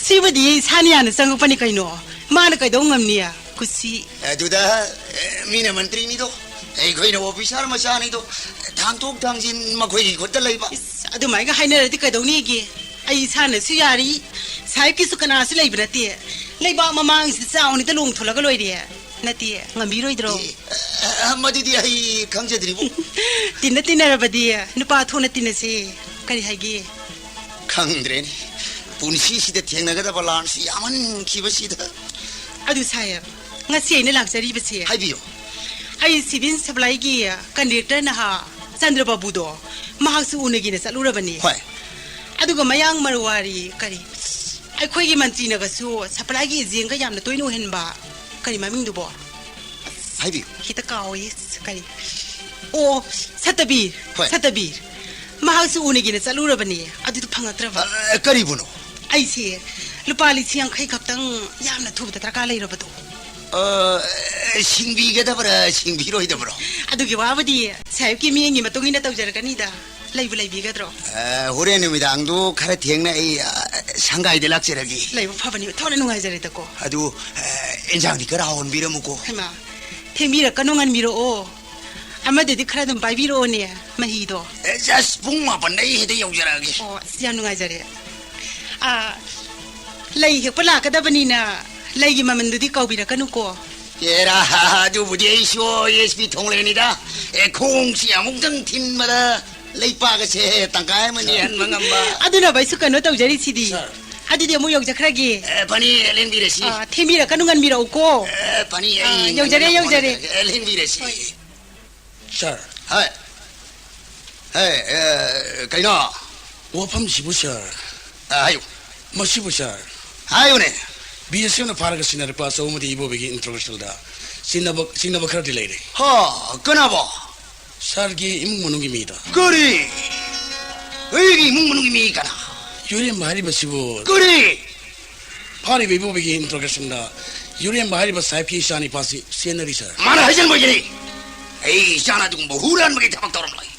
ꯁꯤꯕꯨꯗꯤ ꯁꯥꯅꯤꯌꯥꯅ ꯆꯪꯉꯛꯄꯅꯤ ꯀꯩꯅꯣ꯫ ꯃꯥꯅ ꯀꯩꯗꯧ ꯉꯝꯅꯤ? ꯀꯨꯁꯤ꯫ ꯑꯗꯨꯗ, ꯑꯦ, ꯃꯤꯅ ꯃꯟꯇ꯭ꯔꯤꯅꯤꯗꯣ, ꯑꯩꯈꯣꯏꯅ ꯑꯣꯐꯤꯁꯥꯔ ꯃꯆꯥꯅꯤꯗꯣ, ꯊꯥꯡꯗꯣꯛ ꯊꯥꯡꯖꯤꯟ ꯃꯈꯣꯏꯒꯤ ꯈꯨꯠꯇ ꯂꯩꯕ꯫ ꯏꯁ, ꯑꯗꯨꯃꯥꯏꯒ ꯍꯥꯏꯅꯔꯗꯤ ꯀꯩꯗꯧꯅꯤꯒꯦ? ꯑꯩ ꯏꯁꯥꯅꯁꯨ ꯌꯥꯔꯤ, ꯁꯥꯍꯦꯕꯀꯤꯁꯨ ꯀꯅꯥꯁꯨ ꯂꯩꯕ ꯅꯠꯇꯦ꯫ ꯂꯩꯕꯥꯛ ꯃꯃꯥꯡꯁꯤꯗ ꯆꯥꯎꯅꯤꯗ ꯂꯣꯡꯊꯣꯛꯂꯒ ꯂꯣꯏꯔꯦ꯫ ꯅꯠꯇꯦ, ꯉꯝꯕꯤꯔꯣꯏꯗ꯭ꯔꯣ? ꯑꯦ, ꯑ, ꯃꯗꯨꯗꯤ ꯑꯩ ꯈꯪꯖꯗ꯭ꯔꯤꯕꯣ꯫ ꯇꯤꯟꯅ ꯇꯤꯟꯅꯔꯕꯗꯤ ꯅꯨꯄꯥ ꯊꯣꯛꯅ ꯇꯤꯟꯅꯁꯦ꯫ ꯀꯔꯤ ꯍꯥꯏꯒꯦ? ꯈꯪꯗ꯭ꯔꯦꯅꯦ꯫ ꯄꯨꯟꯁꯤꯁꯤꯗ ꯊꯦꯡꯅꯒꯗꯕ ꯂꯥꯟꯁꯤ ꯌꯥꯝꯃꯟꯈꯤꯕꯁꯤꯗ꯫ ꯑꯗꯨ ꯁꯥꯍꯦꯕ, ꯉꯁꯤ ꯑꯩꯅ ꯂꯥꯛꯆꯔꯤꯕꯁꯦ꯫ ꯍꯥꯏꯕꯤꯌꯨ꯫ ꯑꯩ ꯁꯤꯚꯤꯜ ꯁꯄ꯭ꯂꯥꯏꯒꯤ ꯀꯟꯗꯛꯇꯔ ꯅꯍꯥ ꯆꯟꯗ꯭ꯔꯕꯥꯕꯨꯗꯣ, ꯃꯍꯥꯛꯁꯨ ꯎꯅꯒꯦꯅ ꯆꯠꯂꯨꯔꯕꯅꯤ꯫ ꯍꯣꯏ꯫ ꯑꯗꯨꯒ ꯃꯌꯥꯡ ꯃꯔꯋꯥꯔꯤ, ꯀꯔꯤ, ꯑꯩꯈꯣꯏꯒꯤ ꯃꯟꯇ꯭ꯔꯤꯅꯒꯁꯨ ꯁꯄ꯭ꯂꯥꯏꯒꯤ ꯑꯦꯖꯦꯟꯒ ꯌꯥꯝꯅ ꯇꯣꯏꯅ ꯑꯣꯏꯍꯟꯕ, ꯀꯔꯤ ꯃꯃꯤꯡꯗꯨꯕꯣ? ꯍꯥꯏꯕꯤꯌꯨ꯫ ꯍꯦꯛꯇ ꯀꯥꯎꯏ꯫ ꯀꯔꯤ? ꯑꯣ, ꯁꯇꯕꯤꯔ꯫ ꯍꯣꯏ꯫ ꯁꯇꯕꯤꯔ꯫ ꯃꯍꯥꯛꯁꯨ ꯎꯅꯒꯦꯅ ꯆꯠꯂꯨꯔꯕꯅꯦ, ꯑꯗꯨꯗ ꯐꯪꯉꯛꯇ꯭ꯔꯕ꯫ ꯑ, ꯀꯔꯤꯕꯨꯅꯣ? ꯑꯩꯁꯦ ꯂꯨꯄꯥ ꯂꯤꯁꯤꯡ ꯌꯥꯡꯈꯩ ꯈꯛꯇꯪ ꯌꯥꯝꯅ ꯊꯨꯕꯗ ꯗꯔꯀꯥꯔ ꯂꯩꯔꯕꯗꯣ꯫ ꯑ, ꯁꯤꯡꯕꯤꯒꯗꯕ꯭ꯔꯥ, ꯁꯤꯡꯕꯤꯔꯣꯏꯗꯕ꯭ꯔꯣ? ꯑꯗꯨꯒꯤ ꯋꯥꯕꯨꯗꯤ ꯁꯥꯍꯦꯕꯀꯤ ꯃꯤꯠꯌꯦꯡꯒꯤ ꯃꯇꯨꯡ ꯏꯟꯅ ꯇꯧꯖꯔꯛꯀꯅꯤꯗ꯫ ꯂꯩꯕꯨ ꯂꯩꯕꯤꯒꯗ꯭ꯔꯣ? ꯑ, ꯍꯣꯔꯦꯟ ꯅꯨꯃꯤꯗꯥꯡꯗꯨ ꯈꯔ ꯊꯦꯡꯅ ꯑꯩ, ꯑ, ꯁꯪꯒꯥꯏꯗ ꯂꯥꯛꯆꯔꯒꯦ꯫ ꯂꯩꯕ ꯐꯕꯅꯤ, ꯊꯣꯛꯅ ꯅꯨꯡꯉꯥꯏꯖꯔꯦꯗꯀꯣ꯫ ꯑꯗꯨ, ꯑ, ꯏꯟꯖꯥꯡꯗꯤ ꯈꯔ ꯍꯥꯎꯍꯟꯕꯤꯔꯝꯃꯨꯀꯣ꯫ ꯍꯩꯃꯥ, ꯊꯦꯡꯕꯤꯔꯛꯀꯅꯨ, ꯉꯟꯕꯤꯔꯛꯑꯣ꯫ ꯑꯃꯗꯨꯗꯤ ꯈꯔ ꯑꯗꯨꯝ ꯄꯥꯏꯕꯤꯔꯛꯑꯣꯅꯦ, ꯃꯍꯤꯗꯣ꯫ ꯑꯦ, just ꯄꯨꯡ ꯃꯥꯄꯟꯗ ꯑꯩ ꯍꯦꯛꯇ ꯌꯧꯖꯔꯛꯑꯒꯦ꯫ ꯑꯣ, ꯑꯁ, ꯌꯥꯝ ꯅꯨꯡꯉꯥꯏꯖꯔꯦ꯫ ꯑ, ꯂꯩ ꯍꯦꯛꯄ ꯂꯥꯛꯀꯗꯕꯅꯤꯅ ꯂꯩꯒꯤ ꯃꯃꯜꯗꯨꯗꯤ ꯀꯥꯎꯕꯤꯔꯛꯀꯅꯨꯀꯣ꯫ ꯑꯦꯔꯥ, ꯑꯗꯨꯕꯨꯗꯤ ꯑꯩꯁꯨ ꯑꯦꯁ ꯄꯤ ꯊꯣꯡꯂꯦꯅꯤꯗ꯫ ꯑꯦ, ꯈꯣꯡꯁꯤ ꯑꯃꯨꯛꯇꯪ ꯊꯤꯟꯕꯗ ꯂꯩꯄꯥꯛ ꯑꯁꯦ ꯇꯪꯈꯥꯏ ꯑꯃ ꯅꯦꯍꯟꯕ ꯉꯝꯕ꯫ ꯑꯗꯨꯅ ꯑꯩꯁꯨ ꯀꯩꯅꯣ ꯇꯧꯖꯔꯤꯁꯤꯗꯤ꯫ Sir꯫ ꯑꯗꯨꯗꯤ ꯑꯃꯨꯛ ꯌꯧꯖꯈ꯭ꯔꯒꯦ꯫ ꯑꯦ, ꯐꯅꯤ, ꯂꯦꯡꯕꯤꯔꯁꯤ꯫ ꯑ, ꯊꯦꯡꯕꯤꯔꯛꯀꯅꯨ, ꯉꯟꯕꯤꯔꯛꯎꯀꯣ꯫ ꯑꯦ, ꯐꯅꯤ, ꯑ, ꯑꯩ ꯌꯧꯖꯔꯦ, ꯉꯟꯅꯕ ꯌꯧꯖꯔꯦ꯫ ꯍꯣꯠꯅꯖꯔꯒꯦ꯫ ꯑꯦ, ꯂꯦꯡꯕꯤꯔꯁꯤ꯫ ꯍꯣꯏ꯫ Sir꯫ ꯍꯥꯏ꯫ ꯍꯦ, ꯑꯦ, ꯀꯩꯅꯣ? ꯋꯥꯐꯝꯁꯤꯕꯨ, sir꯫ ꯑ, ꯍꯥꯏꯌꯨ꯫ ꯃꯁꯤꯕꯨ, sir꯫ ꯍꯥꯏꯌꯨꯅꯦ꯫ ꯕꯤ ꯑꯦꯁ ꯑꯦꯐꯅ ꯐꯥꯔꯒ ꯁꯤꯟꯅꯔꯛꯄ ꯑꯆꯧ ꯑꯃꯗꯤ ꯏꯕꯣꯕꯤꯒꯤ introductionꯗ ꯆꯤꯡꯅꯕ, ꯆꯤꯡꯅꯕ ꯈꯔꯗꯤ ꯂꯩꯔꯦ꯫ ꯍꯥ, ꯀꯅꯥꯕꯣ? Sirꯒꯤ ꯏꯃꯨꯡ ꯃꯅꯨꯡꯒꯤ ꯃꯤꯗ꯫ ꯀꯔꯤ? ꯑꯩꯒꯤ ꯏꯃꯨꯡ ꯃꯅꯨꯡꯒꯤ ꯃꯤ ꯀꯅꯥ? ꯌꯨꯔꯦꯝꯕ ꯍꯥꯏꯔꯤꯕꯁꯤꯕꯨ꯫ ꯀꯔꯤ? ꯐꯥꯔꯤꯕ ꯏꯕꯣꯕꯤꯒꯤ introductionꯗ ꯌꯨꯔꯦꯝꯕ ꯍꯥꯏꯔꯤꯕ ꯁꯥꯍꯦꯕꯀꯤ ꯏꯆꯥꯅꯤꯄꯥꯁꯤ ꯆꯦꯟꯅꯔꯤ, sir꯫ ꯃꯥꯅ ꯍꯥꯏꯖꯟꯕ ꯑꯣꯏꯒꯅꯤ꯫ ꯑꯩꯒꯤ ꯏꯆꯥꯅ ꯑꯗꯨꯒꯨꯝꯕ ꯍꯨꯔꯥꯟꯕꯒꯤ ꯊꯕꯛ ꯇꯧꯔꯝꯂꯣꯏ꯫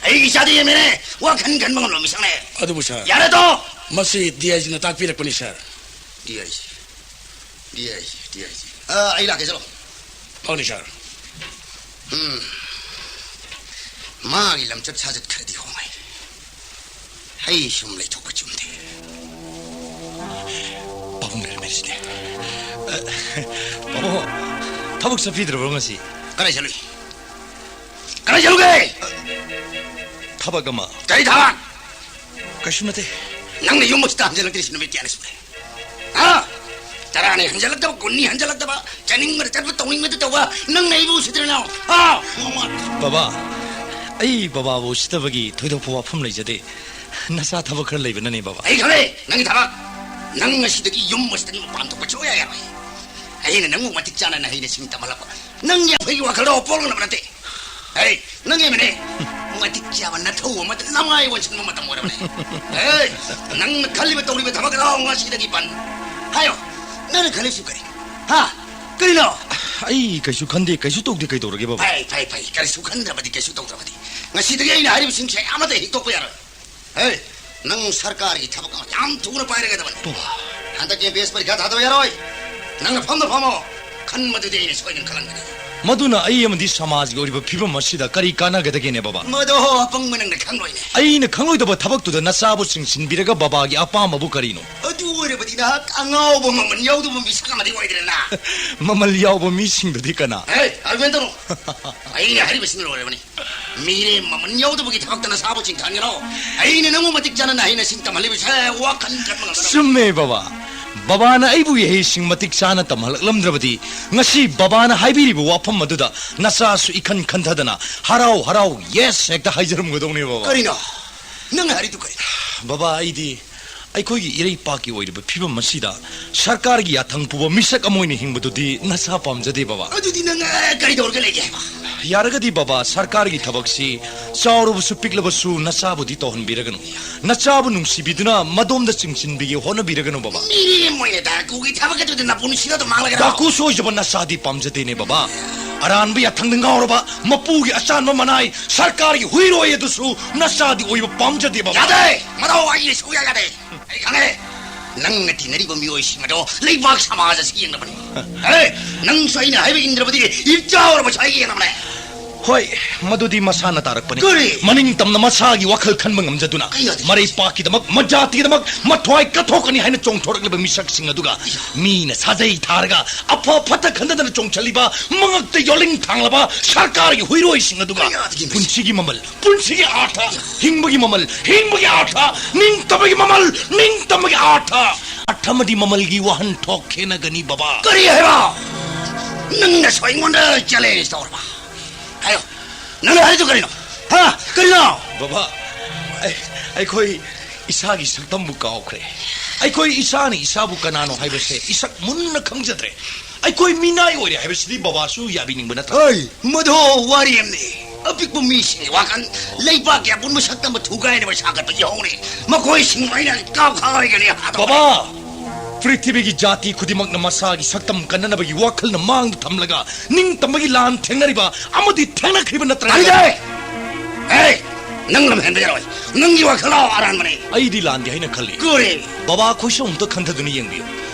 ꯑꯩꯒꯤ ꯏꯆꯥꯗꯤ ꯑꯦꯝ ꯑꯦꯜ ꯑꯦ ꯋꯥꯈꯜ ꯈꯟꯕ ꯉꯝꯂꯕ ꯃꯤꯁꯛꯅꯦ꯫ ꯑꯗꯨꯕꯨ ꯁꯥꯔ, ꯌꯥꯔꯦ ꯇꯣ꯫ ꯃꯁꯤ ꯗꯤ ꯑꯥꯏ ꯖꯤꯅ ꯇꯥꯛꯄꯤꯔꯛꯄꯅꯤ sir. D I G, D I G, D I G. ꯑ, ꯑꯩ ꯂꯥꯛꯀꯦ, ꯆꯠꯂꯣ꯫ ꯐꯅꯤ ꯁꯥꯔ꯫ ꯎꯝ꯫ ꯃꯥꯒꯤ ꯂꯝꯆꯠ ꯁꯥꯖꯠ ꯈꯔꯗꯤ ꯍꯣꯡꯉꯦ꯫ ꯑꯩ ꯁꯨꯝ ꯂꯩꯊꯣꯛꯄ ꯆꯨꯝꯗꯦ꯫ ꯄꯥꯕꯨꯡ ꯂꯩꯔꯝꯃꯦ ꯁꯤꯗꯤ꯫ ꯑ, ꯄꯥꯕꯨꯡ, ꯊꯕꯛ ꯆꯠꯄꯤꯗ꯭ꯔꯕ꯭ꯔꯣ ꯉꯁꯤ? ꯀꯗꯥꯏ ꯆꯠꯂꯨꯏ? ꯀꯗꯥꯏ ꯆꯠꯂꯨꯒꯦ? ꯊꯕꯛ ꯑꯃ꯫ ꯀꯔꯤ ꯊꯕꯛ? ꯀꯩꯁꯨ ꯅꯠꯇꯦ꯫ ꯅꯪꯅ ꯌꯨꯝ ꯑꯁꯤꯗ ꯍꯟꯖꯤꯜꯂꯛꯇ꯭ꯔꯤꯁꯤ ꯅꯨꯃꯤꯠ ꯀꯌꯥꯅꯤ ꯁꯨꯔꯦ? ꯍꯥ? ꯇꯔꯥꯅꯤ ꯍꯟꯖꯤꯜꯂꯛꯇꯕ, ꯀꯨꯟꯅꯤ ꯍꯟꯖꯤꯜꯂꯛꯇꯕ, ꯆꯥꯅꯤꯡꯕꯗ ꯆꯠꯄ, ꯇꯧꯅꯤꯡꯕꯗ ꯇꯧꯕ, ꯅꯪꯅ ꯑꯩꯕꯨ ꯎꯁꯤꯠꯇ꯭ꯔꯦꯅ? ꯍꯥ? ꯕꯕꯥ, ꯑꯩ ꯕꯕꯥꯕꯨ ꯎꯁꯤꯠꯇꯕꯒꯤ ꯊꯣꯏꯗꯣꯛꯄ ꯋꯥꯐꯝ ꯂꯩꯖꯗꯦ꯫ ꯅꯆꯥ ꯊꯕꯛ ꯈꯔ ꯂꯩꯕꯅꯅꯦ, ꯕꯕꯥ꯫ ꯑꯩ ꯈꯪꯉꯦ, ꯅꯪꯒꯤ ꯊꯕꯛ꯫ ꯅꯪ ꯉꯁꯤꯗꯒꯤ ꯌꯨꯝ ꯑꯁꯤꯗꯒꯤ ꯃꯄꯥꯟ ꯊꯣꯛꯄ ꯁꯨꯡꯌꯥ ꯌꯥꯔꯣꯏ꯫ ꯑꯩꯅ ꯅꯪꯕꯨ ꯃꯇꯤꯛ ꯆꯥꯅ ꯅꯍꯩ ꯅꯁꯤꯡ ꯇꯝꯍꯜꯂꯛꯄ꯫ ꯅꯪꯒꯤ ꯑꯐꯩꯒꯤ ꯋꯥꯈꯜꯗꯣ ꯄꯣꯛꯂꯛꯅꯕ ꯅꯠꯇꯦ꯫ ꯍꯩ, ꯅꯪ ꯑꯦꯝ ꯑꯦꯜ ꯑꯦ ꯃꯇꯤꯛ ꯆꯥꯕ ꯅꯊꯧ ꯑꯃꯗ ꯅꯃꯥꯏ ꯑꯣꯟꯁꯤꯟꯕ ꯃꯇꯝ ꯑꯣꯏꯔꯕꯅꯦ꯫ ꯍꯩ, ꯅꯪꯅ ꯈꯜꯂꯤꯕ ꯇꯧꯔꯤꯕ ꯊꯕꯛ ꯑꯗꯣ ꯉꯁꯤꯗꯒꯤ ꯕꯟ꯫ ꯍꯥꯏꯌꯣ, ꯅꯪꯅ ꯈꯜꯂꯤꯁꯨ ꯀꯔꯤ? ꯍꯥ? ꯀꯔꯤꯅꯣ? ꯑꯩ ꯀꯩꯁꯨ ꯈꯟꯗꯦ, ꯀꯩꯁꯨ ꯇꯧꯗꯦ, ꯀꯩꯗꯧꯔꯒꯦ, ꯕꯕꯥ? ꯐꯩ, ꯐꯩ, ꯐꯩ, ꯀꯔꯤꯁꯨ ꯈꯟꯗ꯭ꯔꯕꯗꯤ, ꯀꯩꯁꯨ ꯇꯧꯗ꯭ꯔꯕꯗꯤ꯫ ꯉꯁꯤꯗꯒꯤ ꯑꯩꯅ ꯍꯥꯏꯔꯤꯕꯁꯤꯡꯁꯦ ꯑꯃꯠꯇ ꯍꯤꯛꯇꯣꯛꯄ ꯌꯥꯔꯣꯏ꯫ ꯍꯦ, ꯅꯪ ꯁꯔꯀꯥꯔꯒꯤ ꯊꯕꯛ ꯑꯃ ꯌꯥꯝ ꯊꯨꯅ ꯄꯥꯏꯔꯒꯗꯕꯅꯤ꯫ ꯕꯕꯥ꯫ ꯍꯟꯗꯛꯀꯤ ꯑꯦꯝ ꯄꯤ ꯑꯦꯁ ꯄꯔꯤꯈꯥ ꯊꯥꯗꯕ ꯌꯥꯔꯣꯏ꯫ ꯅꯪꯅ ꯐꯝꯗ ꯐꯝꯃꯣ꯫ ꯈꯟꯕꯗꯨꯗꯤ ꯑꯩꯅ ꯁꯣꯏꯗꯅ ꯈꯜꯍꯟꯒꯅꯤ꯫ ꯃꯗꯨꯅ ꯑꯩ ꯑꯃꯗꯤ ꯁꯃꯥꯖꯒꯤ ꯑꯣꯏꯔꯤꯕ ꯐꯤꯕꯝ ꯑꯁꯤꯗ ꯀꯔꯤ ꯀꯥꯟꯅꯒꯗꯒꯦꯅꯦ, ꯕꯕꯥ? ꯃꯗꯣ ꯑꯄꯪꯕ ꯅꯪꯅ ꯈꯪꯂꯣꯏꯅꯦ꯫ ꯑꯩꯅ ꯈꯪꯂꯣꯏꯗꯕ ꯊꯕꯛꯇꯨꯗ ꯅꯆꯥꯕꯨ ꯆꯤꯡꯁꯤꯟꯕꯤꯔꯒ ꯕꯕꯥꯒꯤ ꯑꯄꯥꯝꯕꯕꯨ ꯀꯔꯤꯅꯣ? ꯑꯗꯨ ꯑꯣꯏꯔꯕꯗꯤ ꯅꯍꯥꯛ ꯑꯉꯥꯎꯕ ꯃꯃꯜ ꯌꯥꯎꯗꯕ ꯃꯤꯁꯛ ꯑꯃꯗꯤ ꯑꯣꯏꯗ꯭ꯔꯦꯅ꯫ ꯃꯃꯜ ꯌꯥꯎꯕ ꯃꯤꯁꯤꯡꯗꯨꯗꯤ ꯀꯅꯥ? ꯍꯦ, ꯑꯥꯔꯒꯨꯃꯦꯟ ꯇꯧꯅꯨ꯫ ꯑꯩꯅ ꯍꯥꯏꯔꯤꯕꯁꯤꯅ ꯂꯣꯏꯔꯕꯅꯤ꯫ ꯃꯤꯔꯦꯝ ꯃꯃꯜ ꯌꯥꯎꯗꯕꯒꯤ ꯊꯕꯛꯇ ꯅꯁꯥꯕꯨ ꯆꯤꯡꯊꯍꯟꯒꯅꯣ꯫ ꯑꯩꯅ ꯅꯪꯕꯨ ꯃꯇꯤꯛ ꯆꯥꯅ ꯍꯩꯅ ꯁꯤꯡ ꯇꯝꯍꯜꯂꯤꯕꯁꯦ ꯋꯥꯈꯜ ꯈꯟꯕ ꯉꯝꯗꯕ꯫ ꯆꯨꯝꯃꯦ, ꯕꯕꯥ꯫ ꯕꯕꯥꯅ ꯑꯩꯕꯨ ꯏꯍꯩꯁꯤꯡ ꯃꯇꯤꯛ ꯆꯥꯅ ꯇꯝꯍꯜꯂꯛꯂꯝꯗ꯭ꯔꯕꯗꯤ ꯉꯁꯤ ꯕꯕꯥꯅ ꯍꯥꯏꯕꯤꯔꯤꯕ ꯋꯥꯐꯝ ꯑꯗꯨꯗ ꯅꯆꯥꯁꯨ ꯏꯈꯟ ꯈꯟꯊꯗꯅ ꯍꯔꯥꯎ ꯍꯔꯥꯎ ꯌꯦꯁ ꯍꯦꯛꯇ ꯍꯥꯏꯖꯔꯝꯒꯗꯧꯅꯦ, ꯕꯕꯥ꯫ ꯀꯔꯤꯅꯣ? ꯅꯪꯅ ꯍꯥꯏꯔꯤꯗꯨ ꯀꯔꯤꯅꯣ? ꯕꯕꯥ, ꯑꯩꯗꯤ ꯑꯩꯈꯣꯏꯒꯤ ꯏꯔꯩꯄꯥꯛꯀꯤ ꯑꯣꯏꯔꯤꯕ ꯐꯤꯕꯝ ꯑꯁꯤꯗ ꯁꯔꯀꯥꯔꯒꯤ ꯌꯥꯊꯪ ꯄꯨꯕ ꯃꯤꯁꯛ ꯑꯃ ꯑꯣꯏꯅ ꯍꯤꯡꯕꯗꯨꯗꯤ ꯅꯁꯥ ꯄꯥꯝꯖꯗꯦ, ꯕꯕꯥ꯫ ꯑꯗꯨꯗꯤ ꯅꯪ, ꯑ, ꯀꯔꯤ ꯇꯧꯔꯒ ꯂꯩꯒꯦ ꯍꯥꯏꯕ? ꯌꯥꯔꯒꯗꯤ, ꯕꯕꯥ, ꯁꯔꯀꯥꯔꯒꯤ ꯊꯕꯛꯁꯤ ꯆꯥꯎꯔꯕꯁꯨ ꯄꯤꯛꯂꯕꯁꯨ ꯅꯆꯥꯕꯨꯗꯤ ꯇꯧꯍꯟꯕꯤꯔꯒꯅꯨ꯫ ꯅꯆꯥꯕꯨ ꯅꯨꯡꯁꯤꯕꯤꯗꯨꯅ ꯃꯗꯣꯝꯗ ꯆꯤꯡꯁꯤꯟꯕꯤꯒꯦ ꯍꯣꯠꯅꯕꯤꯔꯒꯅꯨ, ꯕꯕꯥ꯫ ꯃꯤꯔꯦꯝ ꯑꯣꯏꯅ ꯗꯥꯀꯨꯒꯤ ꯊꯕꯛ ꯑꯗꯨꯗ ꯅꯄꯨꯟꯁꯤꯗꯣ ꯑꯗꯨꯝ ꯃꯥꯡꯂꯒꯦꯔꯣ? ꯗꯥꯀꯨ ꯁꯣꯏꯖꯕ ꯅꯆꯥꯗꯤ ꯄꯥꯝꯖꯗꯦꯅꯦ, ꯕꯕꯥ꯫ ꯑꯔꯥꯟꯕ ꯌꯥꯊꯪꯗ ꯉꯥꯎꯔꯕ ꯃꯄꯨꯒꯤ ꯑꯆꯥꯟꯕ ꯃꯅꯥꯏ ꯁꯔꯀꯥꯔꯒꯤ ꯍꯨꯏꯔꯣꯏ ꯑꯗꯨꯁꯨ ꯅꯆꯥꯗꯤ ꯑꯣꯏꯕ ꯄꯥꯝꯖꯗꯦ, ꯕꯕꯥ꯫ ꯌꯥꯗꯦ! ꯃꯗꯨ ꯑꯩ ꯁꯨꯛꯌꯥ ꯌꯥꯗꯦ! ꯑꯩ ꯈꯪꯉꯦ! ꯅꯪꯅ ꯇꯤꯟꯅꯔꯤꯕ ꯃꯤꯑꯣꯏꯁꯤꯡ ꯑꯗꯣ ꯂꯩꯕꯥꯛ ꯁꯃꯥꯖ ꯑꯁꯤ ꯌꯦꯡꯅꯕꯅꯤ꯫ ꯑꯦ, ꯅꯪꯁꯨ ꯑꯩꯅ ꯍꯥꯏꯕ ꯏꯟꯗ꯭ꯔꯕꯗꯤ ꯏꯆꯥ ꯑꯣꯏꯔꯕꯁꯨ ꯑꯩꯒ ꯌꯦꯡꯅꯕꯅꯦ꯫ ꯍꯣꯏ, ꯃꯗꯨꯗꯤ ꯃꯁꯥꯅ ꯇꯥꯔꯛꯄꯅꯤ꯫ ꯀꯔꯤ? ꯃꯅꯤꯡ ꯇꯝꯅ ꯃꯁꯥꯒꯤ ꯋꯥꯈꯜ ꯈꯟꯕ ꯉꯝꯖꯗꯨꯅ ꯀꯩ ꯌꯥꯗꯦ? ꯃꯔꯩ ꯄꯥꯛꯀꯤꯗꯃꯛ, ꯃꯖꯥꯇꯤꯒꯤꯗꯃꯛ ꯃꯊ꯭ꯋꯥꯏ ꯀꯠꯊꯣꯛꯀꯅꯤ ꯍꯥꯏꯅ ꯆꯣꯡꯊꯣꯔꯛꯂꯤꯕ ꯃꯤꯁꯛꯁꯤꯡ ꯑꯗꯨꯒ ꯃꯤꯅ ꯁꯥꯖꯩ ꯊꯥꯔꯒ ꯑꯐ ꯐꯠꯇ ꯈꯟꯅꯗꯅ ꯆꯣꯡꯁꯤꯜꯂꯤꯕ ꯃꯉꯛꯇ ꯌꯣꯜꯂꯤꯡ ꯊꯥꯡꯂꯕ ꯁꯔꯀꯥꯔꯒꯤ ꯍꯨꯏꯔꯣꯏꯁꯤꯡ ꯑꯗꯨꯒ ꯀꯩ ꯌꯥꯗꯦ? ꯄꯨꯟꯁꯤꯒꯤ ꯃꯃꯜ, ꯄꯨꯟꯁꯤꯒꯤ ꯑꯥꯔꯊ, ꯍꯤꯡꯕꯒꯤ ꯃꯃꯜ, ꯍꯤꯡꯕꯒꯤ ꯑꯥꯔꯊ, ꯅꯤꯡꯇꯝꯕꯒꯤ ꯃꯃꯜ, ꯅꯤꯡꯇꯝꯕꯒꯤ ꯑꯥꯔꯊ, ꯑꯥꯔꯊ ꯑꯃꯗꯤ ꯃꯃꯜꯒꯤ ꯋꯥꯍꯟꯊꯣꯛ ꯈꯦꯠꯅꯒꯅꯤ, ꯕꯕꯥ꯫ ꯀꯔꯤ ꯍꯥꯏꯕ? ꯅꯪꯅꯁꯨ ꯑꯩꯉꯣꯟꯗ ꯆꯦꯂꯦꯟꯖ ꯇꯧꯔꯕ? ꯍꯥꯏꯌꯣ, ꯅꯪꯅ ꯍꯥꯏꯔꯤꯗꯨ ꯀꯔꯤꯅꯣ? ꯍꯥ? ꯀꯔꯤꯅꯣ? ꯕꯕꯥ, ꯑꯩ-, ꯑꯩꯈꯣꯏ ꯏꯁꯥꯒꯤ ꯁꯛꯇꯝꯕꯨ ꯀꯥꯎꯈ꯭ꯔꯦ꯫ ꯑꯩꯈꯣꯏ ꯏꯁꯥꯅ ꯏꯁꯥꯕꯨ ꯀꯅꯥꯅꯣ ꯍꯥꯏꯕꯁꯦ ꯏꯁꯛ ꯃꯨꯟꯅ ꯈꯪꯖꯗ꯭ꯔꯦ꯫ ꯑꯩꯈꯣꯏ ꯃꯤꯅꯥꯏ ꯑꯣꯏꯔꯦ ꯍꯥꯏꯕꯁꯤꯗꯤ ꯕꯕꯥꯁꯨ ꯌꯥꯕꯤꯅꯤꯡꯕ ꯅꯠꯇ꯭ꯔꯥ? ꯍꯣꯏ, ꯃꯗꯨ ꯋꯥꯔꯤ ꯑꯃꯅꯤ꯫ ꯑꯄꯤꯛꯄ ꯃꯤꯁꯤꯡꯒꯤ ꯋꯥꯈꯜ ꯂꯩꯕꯥꯛꯀꯤ ꯑꯄꯨꯟꯕ ꯁꯛꯇꯝꯕꯨ ꯊꯨꯒꯥꯏꯅꯕ ꯁꯥꯒꯠꯄ ꯏꯍꯧꯅꯤ꯫ ꯃꯈꯣꯏꯁꯤꯡꯕꯨ ꯑꯩꯅ ꯀꯥꯞꯈꯥꯏꯒꯅꯤ, ꯍꯥꯠꯇꯣꯛꯀꯅꯤ꯫ ꯕꯕꯥ, ꯄ꯭ꯔꯤꯊꯤꯕꯤꯒꯤ ꯖꯥꯇꯤ ꯈꯨꯗꯤꯡꯃꯛꯅ ꯃꯁꯥꯒꯤ ꯁꯛꯇꯝ ꯀꯟꯅꯅꯕꯒꯤ ꯋꯥꯈꯜꯅ ꯃꯥꯡꯗ ꯊꯝꯂꯒ ꯅꯤꯡꯇꯝꯕꯒꯤ ꯂꯥꯟ ꯊꯦꯡꯅꯔꯤꯕ ꯑꯃꯗꯤ ꯊꯦꯡꯅꯈ꯭ꯔꯤꯕ ꯅꯠꯇ꯭ꯔꯥ? ꯇꯥꯅꯤꯡꯗꯦ! ꯍꯦ! ꯅꯪ ꯂꯝꯍꯦꯟꯕ ꯌꯥꯔꯣꯏ꯫ ꯅꯪꯒꯤ ꯋꯥꯈꯜꯂꯥꯎ ꯑꯔꯥꯟꯕꯅꯤ꯫ ꯑꯩꯗꯤ ꯂꯥꯟꯗꯦ ꯍꯥꯏꯅ ꯈꯜꯂꯤ꯫ ꯀꯔꯤ? ꯕꯕꯥ, ꯑꯩꯈꯣꯏꯁꯨ ꯑꯃꯨꯛꯇ ꯈꯟꯊꯗꯨꯅ ꯌꯦꯡꯕꯤꯌꯨ꯫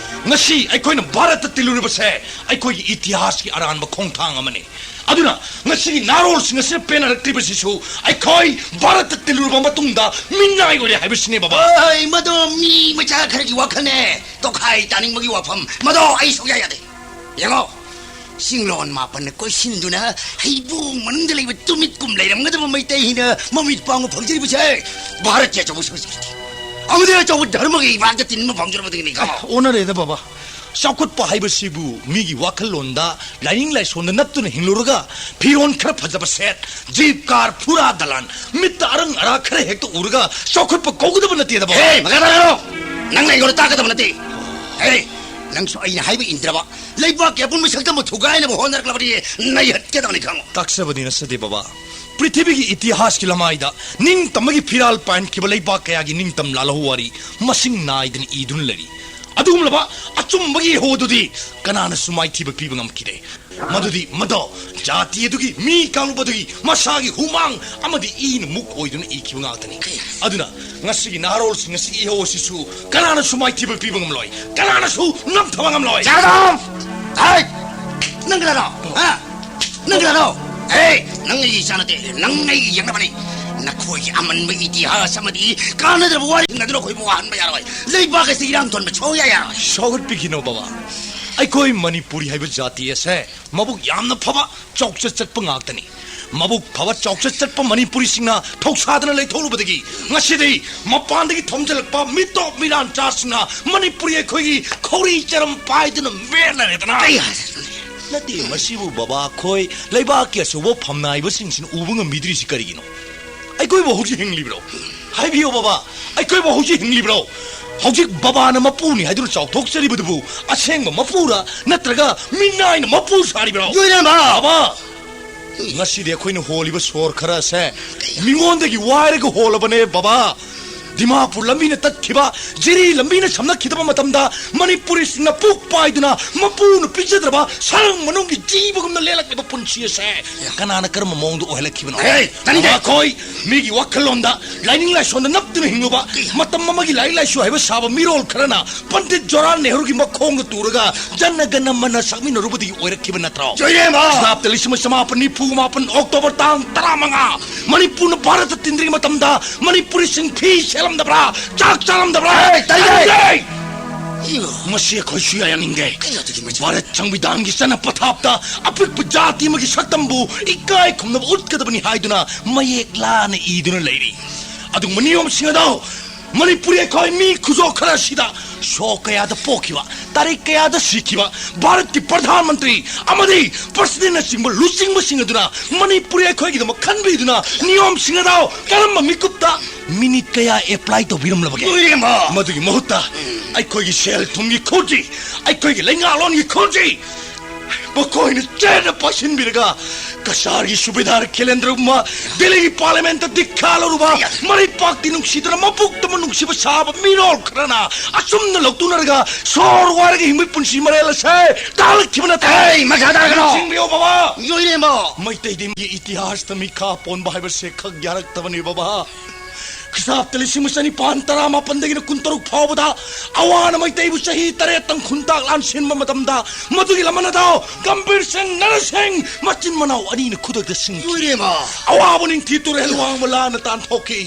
ꯉꯁꯤ ꯑꯩꯈꯣꯏꯅ ꯚꯥꯔꯠꯇ ꯇꯤꯜꯂꯨꯔꯤꯕꯁꯦ ꯑꯩꯈꯣꯏꯒꯤ ꯏꯇꯤꯍꯥꯁꯀꯤ ꯑꯔꯥꯟꯕ ꯈꯣꯡꯊꯥꯡ ꯑꯃꯅꯤ꯫ ꯑꯗꯨꯅ ꯉꯁꯤꯒꯤ ꯅꯍꯥꯔꯣꯜꯁꯤꯡ ꯑꯁꯤꯅ ꯄꯦꯟꯅꯔꯛꯇ꯭ꯔꯤꯕꯁꯤꯁꯨ ꯑꯩꯈꯣꯏ ꯚꯥꯔꯠꯇ ꯇꯤꯜꯂꯨꯔꯕ ꯃꯇꯨꯡꯗ ꯃꯤꯅꯥꯏ ꯑꯣꯏꯔꯦ ꯍꯥꯏꯕꯁꯤꯅꯦ, ꯕꯕꯥ꯫ ꯑꯣꯏ, ꯃꯗꯨ ꯃꯤ ꯃꯆꯥ ꯈꯔꯒꯤ ꯋꯥꯈꯜꯅꯦ꯫ ꯇꯣꯈꯥꯏ ꯇꯥꯅꯤꯡꯕꯒꯤ ꯋꯥꯐꯝ꯫ ꯃꯗꯨ ꯑꯩ ꯁꯨꯛꯌꯥ ꯌꯥꯗꯦ꯫ ꯌꯦꯡꯉꯣ, ꯆꯤꯡꯂꯣꯟ ꯃꯥꯄꯟꯅ ꯀꯣꯏꯁꯤꯟꯗꯨꯅ ꯍꯩꯕꯣꯡ ꯃꯅꯨꯡꯗ ꯂꯩꯕ ꯇꯨꯃꯤꯠꯀꯨꯝ ꯂꯩꯔꯝꯒꯗꯕ ꯃꯩꯇꯩꯁꯤꯡꯅ ꯃꯃꯤꯠ ꯄꯥꯡꯕ ꯐꯪꯖꯔꯤꯕꯁꯦ ꯚꯥꯔꯠꯀꯤ ꯑꯆꯧꯕ ꯁꯪꯁꯀ꯭ꯔꯤꯇꯤ ꯑꯃꯗꯤ ꯑꯆꯧꯕ ꯙꯔꯃꯒꯤ ꯏꯕꯥꯛꯇ ꯇꯤꯟꯕ ꯐꯪꯖꯔꯕꯗꯒꯤꯅꯤ, ꯈꯪꯉꯣ꯫ ꯑꯣꯟꯅꯔꯦꯗ, ꯕꯕꯥ꯫ ꯆꯥꯎꯈꯠꯄ ꯍꯥꯏꯕꯁꯤꯕꯨ ꯃꯤꯒꯤ ꯋꯥꯈꯜꯂꯣꯟꯗ, ꯂꯥꯏꯅꯤꯡ ꯂꯥꯏꯁꯣꯟꯗ ꯅꯞꯇꯨꯅ ꯍꯤꯡꯂꯨꯔꯒ, ꯐꯤꯔꯣꯟ ꯈꯔ ꯐꯖꯕ ꯁꯦꯠ, ꯖꯤꯞ, ꯀꯥꯔ, ꯐꯨꯔꯥ, ꯗꯂꯥꯟ, ꯃꯤꯠꯇ ꯑꯔꯪ ꯑꯔꯥ ꯈꯔ ꯍꯦꯛꯇ ꯎꯔꯒ ꯆꯥꯎꯈꯠꯄ ꯀꯧꯒꯗꯕ ꯅꯠꯇꯦꯗ, ꯕꯕꯥ꯫ ꯍꯦ, ꯃꯈꯥ ꯇꯥꯔꯛꯀꯅꯣ꯫ ꯅꯪꯅ ꯑꯩꯉꯣꯟꯗ ꯇꯥꯛꯀꯗꯕ ꯅꯠꯇꯦ꯫ ꯍꯦ, ꯅꯪꯁꯨ ꯑꯩꯅ ꯍꯥꯏꯕ ꯏꯟꯗ꯭ꯔꯕ, ꯂꯩꯕꯥꯛꯀꯤ ꯑꯄꯨꯟꯕ ꯁꯛꯇꯝꯕꯨ ꯊꯨꯒꯥꯏꯅꯕ ꯍꯣꯠꯅꯔꯛꯂꯕꯗꯤ ꯅꯩꯍꯠꯀꯗꯕꯅꯤ, ꯈꯪꯉꯨ꯫ ꯇꯥꯛꯆꯕꯗꯤ ꯅꯠꯆꯗꯦ, ꯕꯕꯥ꯫ ꯄ꯭ꯔꯤꯊꯤꯕꯤꯒꯤ ꯏꯇꯤꯍꯥꯁꯀꯤ ꯂꯃꯥꯏꯗ ꯅꯤꯡꯇꯝꯕꯒꯤ ꯐꯤꯔꯥꯜ ꯄꯥꯏꯍꯟꯈꯤꯕ ꯂꯩꯕꯥꯛ ꯀꯌꯥꯒꯤ ꯅꯤꯡꯇꯝ ꯂꯥꯜꯍꯧ ꯋꯥꯔꯤ ꯃꯁꯤꯡ ꯅꯥꯏꯗꯅ ꯏꯗꯨꯅ ꯂꯩꯔꯤ꯫ ꯑꯗꯨꯒꯨꯝꯂꯕ ꯑꯆꯨꯝꯕꯒꯤ ꯏꯍꯧ ꯑꯗꯨꯗꯤ ꯀꯅꯥꯅꯁꯨ ꯃꯥꯏꯊꯤꯕ ꯄꯤꯕ ꯉꯝꯈꯤꯗꯦ꯫ ꯃꯗꯨꯗꯤ ꯃꯗꯣ ꯖꯥꯇꯤ ꯑꯗꯨꯒꯤ ꯃꯤ ꯀꯥꯡꯂꯨꯞ ꯑꯗꯨꯒꯤ ꯃꯁꯥꯒꯤ ꯍꯨꯃꯥꯡ ꯑꯃꯗꯤ ꯏꯅ ꯃꯨꯛ ꯑꯣꯏꯗꯨꯅ ꯏꯈꯤꯕ ꯉꯥꯛꯇꯅꯤ꯫ ꯑꯗꯨꯅ ꯉꯁꯤꯒꯤ ꯅꯍꯥꯔꯣꯜꯁꯤꯡ ꯑꯁꯤꯒꯤ ꯏꯍꯧ ꯑꯁꯤꯁꯨ ꯀꯅꯥꯅꯁꯨ ꯃꯥꯏꯊꯤꯕ ꯄꯤꯕ ꯉꯝꯂꯣꯏ, ꯀꯅꯥꯅꯁꯨ ꯅꯝꯊꯕ ꯉꯝꯂꯣꯏ꯫ ꯖꯥꯗꯣ! ꯍꯥꯏ! ꯅꯪ ꯀꯅꯥꯅꯣ? ꯍꯥ? ꯅꯪ ꯀꯅꯥꯅꯣ? ꯑꯦ! ꯅꯪ ꯑꯩꯒꯤ ꯏꯆꯥ ꯅꯠꯇꯦ, ꯅꯪ ꯑꯩꯒꯤ ꯌꯦꯛꯅꯕꯅꯤ꯫ ꯅꯈꯣꯏꯒꯤ ꯑꯃꯟꯕ ꯏꯇꯤꯍꯥꯁ ꯑꯃꯗꯤ ꯀꯥꯟꯅꯗ꯭ꯔꯕ ꯋꯥꯔꯤꯁꯤꯡ ꯑꯗꯨꯅ ꯑꯩꯈꯣꯏꯕꯨ ꯋꯥꯍꯟꯕ ꯌꯥꯔꯣꯏ꯫ ꯂꯩꯕꯥꯛ ꯑꯁꯤ ꯏꯔꯥꯡ ꯊꯣꯟꯕ ꯁꯨꯡꯌꯥ ꯌꯥꯔꯣꯏ꯫ ꯁꯥꯎꯒꯠꯄꯤꯈꯤꯅꯣ ꯕꯕꯥ, ꯑꯩꯈꯣꯏ ꯃꯅꯤꯄꯨꯔꯤ ꯍꯥꯏꯕ ꯖꯥꯇꯤ ꯑꯁꯦ ꯃꯕꯨꯛ ꯌꯥꯝꯅ ꯐꯕ, ꯆꯥꯎꯆꯠ ꯆꯠꯄ ꯉꯥꯛꯇꯅꯤ꯫ ꯃꯕꯨꯛ ꯐꯕ, ꯆꯥꯎꯆꯠ ꯆꯠꯄ ꯃꯅꯤꯄꯨꯔꯤꯁꯤꯡꯅ ꯊꯧꯁꯥꯗꯅ ꯂꯩꯊꯣꯛꯂꯨꯕꯗꯒꯤ ꯉꯁꯤꯗꯤ ꯃꯄꯥꯟꯗꯒꯤ ꯊꯣꯝꯖꯤꯜꯂꯛꯄ ꯃꯤꯇꯣꯞ ꯃꯤꯔꯥꯟꯆꯥꯁꯤꯡꯅ ꯃꯅꯤꯄꯨꯔꯤ ꯑꯩꯈꯣꯏꯒꯤ ꯈꯧꯔꯤ ꯆꯔꯝ ꯄꯥꯏꯗꯨꯅ ꯃꯦꯠꯅꯔꯦꯗꯅ꯫ ꯀꯩ ꯍꯥꯏ-, ꯅꯠꯇꯦ, ꯃꯁꯤꯕꯨ ꯕꯕꯥ, ꯑꯩꯈꯣꯏ ꯂꯩꯕꯥꯛꯀꯤ ꯑꯆꯧꯕ ꯐꯝꯅꯥꯏꯕꯁꯤꯡꯁꯤꯅ ꯎꯕ ꯉꯝꯕꯤꯗ꯭ꯔꯤꯁꯤ ꯀꯔꯤꯒꯤꯅꯣ? ꯑꯩꯈꯣꯏꯕꯨ ꯍꯧꯖꯤꯛ ꯍꯤꯡꯂꯤꯕ꯭ꯔꯣ? ꯍꯥꯏꯕꯤꯌꯨ ꯕꯕꯥ, ꯑꯩꯈꯣꯏꯕꯨ ꯍꯧꯖꯤꯛ ꯍꯤꯡꯂꯤꯕ꯭ꯔꯣ? ꯍꯧꯖꯤꯛ ꯕꯕꯥꯅ ꯃꯄꯨꯅꯤ ꯍꯥꯏꯗꯨꯅ ꯆꯥꯎꯊꯣꯛꯆꯔꯤꯕꯗꯨꯕꯨ ꯑꯁꯦꯡꯕ ꯃꯄꯨꯔ, ꯅꯠꯇ꯭ꯔꯒ ꯃꯤꯅꯥꯏꯅ ꯃꯄꯨ ꯁꯥꯔꯤꯕ꯭ꯔꯣ? ꯌꯣꯏꯔꯦꯝꯕ! ꯕꯕꯥ, ꯉꯁꯤꯗꯤ ꯑꯩꯈꯣꯏꯅ ꯍꯣꯜꯂꯤꯕ ꯁꯣꯔ ꯈꯔ ꯑꯁꯦ ꯃꯤꯉꯣꯟꯗꯒꯤ ꯋꯥꯏꯔꯒ ꯍꯣꯜꯂꯕꯅꯦ ꯕꯕꯥ꯫ ꯗꯤꯃꯥꯄꯨꯔ ꯂꯝꯕꯤꯅ ꯇꯠꯈꯤꯕ, ꯖꯤꯔꯤ ꯂꯝꯕꯤꯅ ꯁꯝꯅꯈꯤꯗꯕ ꯃꯇꯝꯗ ꯃꯅꯤꯄꯨꯔꯤꯁꯤꯡꯅ ꯄꯨꯛ ꯄꯥꯏꯗꯨꯅ ꯃꯄꯨꯅ ꯄꯤꯖꯗ꯭ꯔꯕ ꯁꯔꯪ ꯃꯅꯨꯡꯒꯤ ꯖꯤꯕꯒꯨꯝꯅ ꯂꯦꯜꯂꯛꯂꯤꯕ ꯄꯨꯟꯁꯤ ꯑꯁꯦ ꯀꯅꯥꯅ ꯀꯔꯝꯕ ꯃꯑꯣꯡꯗ ꯑꯣꯏꯍꯜꯂꯛꯈꯤꯕꯅꯣ? ꯍꯦ, ꯇꯥꯅꯤꯡꯗꯦ! ꯃꯈꯣꯏ ꯃꯤꯒꯤ ꯋꯥꯈꯜꯂꯣꯟꯗ, ꯂꯥꯏꯅꯤꯡ ꯂꯥꯏꯁꯣꯟꯗ ꯅꯞꯇꯨꯅ ꯍꯤꯡꯂꯨꯕ, ꯃꯇꯝ ꯑꯃꯒꯤ ꯂꯥꯏꯔꯤꯛ ꯂꯥꯏꯁꯨ ꯍꯩꯕ ꯁꯥꯕ ꯃꯤꯔꯣꯜ ꯈꯔꯅ ꯄꯟꯗꯤꯠ ꯖꯋꯥꯍꯔꯂꯥꯜ ꯅꯦꯍꯔꯨꯒꯤ ꯃꯈꯣꯡꯗ ꯇꯨꯔꯒ ꯖꯅ ꯒꯅ ꯃꯅ ꯁꯛꯃꯤꯟꯅꯔꯨꯕꯗꯒꯤ ꯑꯣꯏꯔꯛꯈꯤꯕ ꯅꯠꯇ꯭ꯔꯣ? ꯆꯣꯏꯔꯦꯝꯕ! ꯀ꯭ꯔꯤꯁꯇꯥꯕꯇ ꯂꯤꯁꯤꯡ ꯑꯃ ꯆꯃꯥꯄꯟ ꯅꯤꯐꯨ ꯃꯥꯄꯟ ꯑꯣꯛꯇꯣꯕꯔ ꯇꯥꯡ ꯇꯔꯥꯃꯉꯥ ꯃꯅꯤꯄꯨꯔꯅ ꯚꯥꯔꯠꯇ ꯇꯤꯟꯗ꯭ꯔꯤꯉꯩ ꯃꯇꯝꯗ ꯃꯅꯤꯄꯨꯔꯤꯁꯤꯡ ꯐꯤ ꯁꯦꯠꯂꯝꯗꯕ꯭ꯔꯥ? ꯆꯥꯛ ꯆꯥꯔꯝꯗꯕ꯭ꯔꯥ? ꯍꯦ, ꯇꯥꯏꯌꯦ! ꯇꯥꯏꯌꯦ! ꯃꯁꯤ ꯑꯩꯈꯣꯏ ꯁꯨꯌꯥ ꯌꯥꯅꯤꯡꯗꯦ꯫ ꯀꯩꯅꯣ ꯑꯗꯨꯒꯤ ꯃꯆꯨ? ꯚꯥꯔꯠ ꯁꯪꯕꯤꯙꯥꯟꯒꯤ ꯆꯠꯅ ꯄꯊꯥꯞꯇ ꯑꯄꯤꯛꯄ ꯖꯥꯇꯤ ꯑꯃꯒꯤ ꯁꯛꯇꯝꯕꯨ ꯏꯀꯥꯏ ꯈꯨꯝꯅꯕ ꯎꯠꯀꯗꯕꯅꯤ ꯍꯥꯏꯗꯨꯅ ꯃꯌꯦꯛ ꯂꯥꯅ ꯏꯗꯨꯅ ꯂꯩꯔꯤ꯫ ꯑꯗꯨꯒꯨꯝꯕ ꯅꯤꯌꯣꯝꯁꯤꯡ ꯑꯗꯣ ꯃꯅꯤꯄꯨꯔꯤ ꯑꯩꯈꯣꯏ ꯃꯤ ꯈꯨꯖꯣꯛ ꯈꯔ ꯑꯁꯤꯗ ꯁꯣꯛ ꯀꯌꯥꯗ ꯄꯣꯛꯈꯤꯕ, ꯇꯥꯔꯤꯛ ꯀꯌꯥꯗ ꯁꯤꯈꯤꯕ ꯚꯥꯔꯠꯀꯤ ꯄ꯭ꯔꯙꯥꯟ ꯃꯟꯇ꯭ꯔꯤ ꯑꯃꯗꯤ ꯄ꯭ꯔꯁꯤꯗꯦꯟꯅꯆꯤꯡꯕ ꯂꯨꯆꯤꯡꯕꯁꯤꯡ ꯑꯗꯨꯅ ꯃꯅꯤꯄꯨꯔꯤ ꯑꯩꯈꯣꯏꯒꯤꯗꯃꯛ ꯈꯟꯕꯤꯗꯨꯅ ꯅꯤꯌꯣꯝꯁꯤꯡ ꯑꯗꯣ ꯀꯔꯝꯕ ꯃꯤꯀꯨꯞꯇ ꯃꯤꯅꯤꯠ ꯀꯌꯥ ꯑꯦꯄ꯭ꯂꯥꯏ ꯇꯧꯕꯤꯔꯝꯂꯕꯒꯦ? ꯂꯣꯏꯔꯦꯝꯕ! ꯃꯗꯨꯒꯤ ꯃꯍꯨꯠꯇ ꯑꯩꯈꯣꯏꯒꯤ ꯁꯦꯜ ꯊꯨꯝꯒꯤ ꯈꯨꯖꯤ, ꯑꯩꯈꯣꯏꯒꯤ ꯂꯩꯉꯥꯛꯂꯣꯟꯒꯤ ꯈꯨꯖꯤ, ꯃꯈꯣꯏꯅ ꯆꯦꯠꯅ ꯄꯥꯏꯁꯤꯟꯕꯤꯔꯒ ꯀꯁꯥꯔꯒꯤ ꯁꯨꯕꯦꯗꯥꯔ ꯈꯦꯂꯦꯟꯗ꯭ꯔꯒꯨꯝꯕ ꯗꯦꯜꯂꯤꯒꯤ ꯄꯥꯔꯂꯤꯌꯥꯃꯦꯟꯠꯇ ꯗꯤꯛꯈꯥ ꯂꯧꯔꯨꯕ, ꯃꯔꯩꯄꯥꯛꯇꯤ ꯅꯨꯡꯁꯤꯗꯅ ꯃꯕꯨꯛꯇꯃꯛ ꯅꯨꯡꯁꯤꯕ ꯁꯥꯕ ꯃꯤꯔꯣꯜ ꯈꯔꯅ ꯑꯆꯨꯝꯅ ꯂꯧꯇꯨꯅꯔꯒ ꯁꯣꯔ ꯋꯥꯔꯒ ꯍꯤꯡꯕꯒꯤ ꯄꯨꯟꯁꯤ ꯃꯔꯦꯜ ꯑꯁꯦ ꯇꯥꯛꯂꯛꯈꯤꯕ ꯅꯠꯇꯦ꯫ ꯑꯩ ꯃꯈꯥ ꯇꯥꯔꯒꯅꯣ꯫ ꯅꯤꯡꯁꯤꯡꯕꯤꯌꯨ ꯕꯕꯥ꯫ ꯌꯣꯏꯔꯦꯝꯕ꯫ ꯃꯩꯇꯩꯗꯤ ꯃꯤ ꯏꯇꯤꯍꯥꯁꯇ ꯃꯤꯈꯥ ꯄꯣꯟꯕ ꯍꯥꯏꯕꯁꯦ ꯈꯛ ꯌꯥꯔꯛꯇꯕꯅꯤ ꯕꯕꯥ꯫ ꯈ꯭ꯔꯤꯁꯇꯥꯕꯇ ꯂꯤꯁꯤꯡ ꯑꯃ ꯆꯅꯤꯄꯥꯟ ꯇꯔꯥꯃꯥꯄꯟꯗꯒꯤꯅ ꯀꯨꯟꯇꯔꯨꯛ ꯐꯥꯎꯕꯗ ꯑꯋꯥꯅ ꯃꯩꯇꯩꯕꯨ ꯆꯍꯤ ꯇꯔꯦꯠꯇꯪ ꯈꯨꯟꯇꯥꯛ ꯂꯥꯟꯁꯤꯟꯕ ꯃꯇꯝꯗ, ꯃꯗꯨꯒꯤ ꯂꯃꯟ ꯑꯗꯣ ꯒꯝꯚꯤꯔ ꯁꯤꯡ, ꯅꯔ ꯁꯤꯡ, ꯃꯆꯤꯟ ꯃꯅꯥꯎ ꯑꯅꯤꯅ ꯈꯨꯗꯛꯇ ꯁꯤꯡꯈꯤ꯫ ꯂꯣꯏꯔꯦꯕ꯫ ꯑꯋꯥꯕ ꯅꯤꯡꯊꯤ ꯇꯨꯔꯦꯜ ꯋꯥꯡꯃ ꯂꯥꯟꯅ ꯇꯥꯟꯊꯣꯛꯈꯤ꯫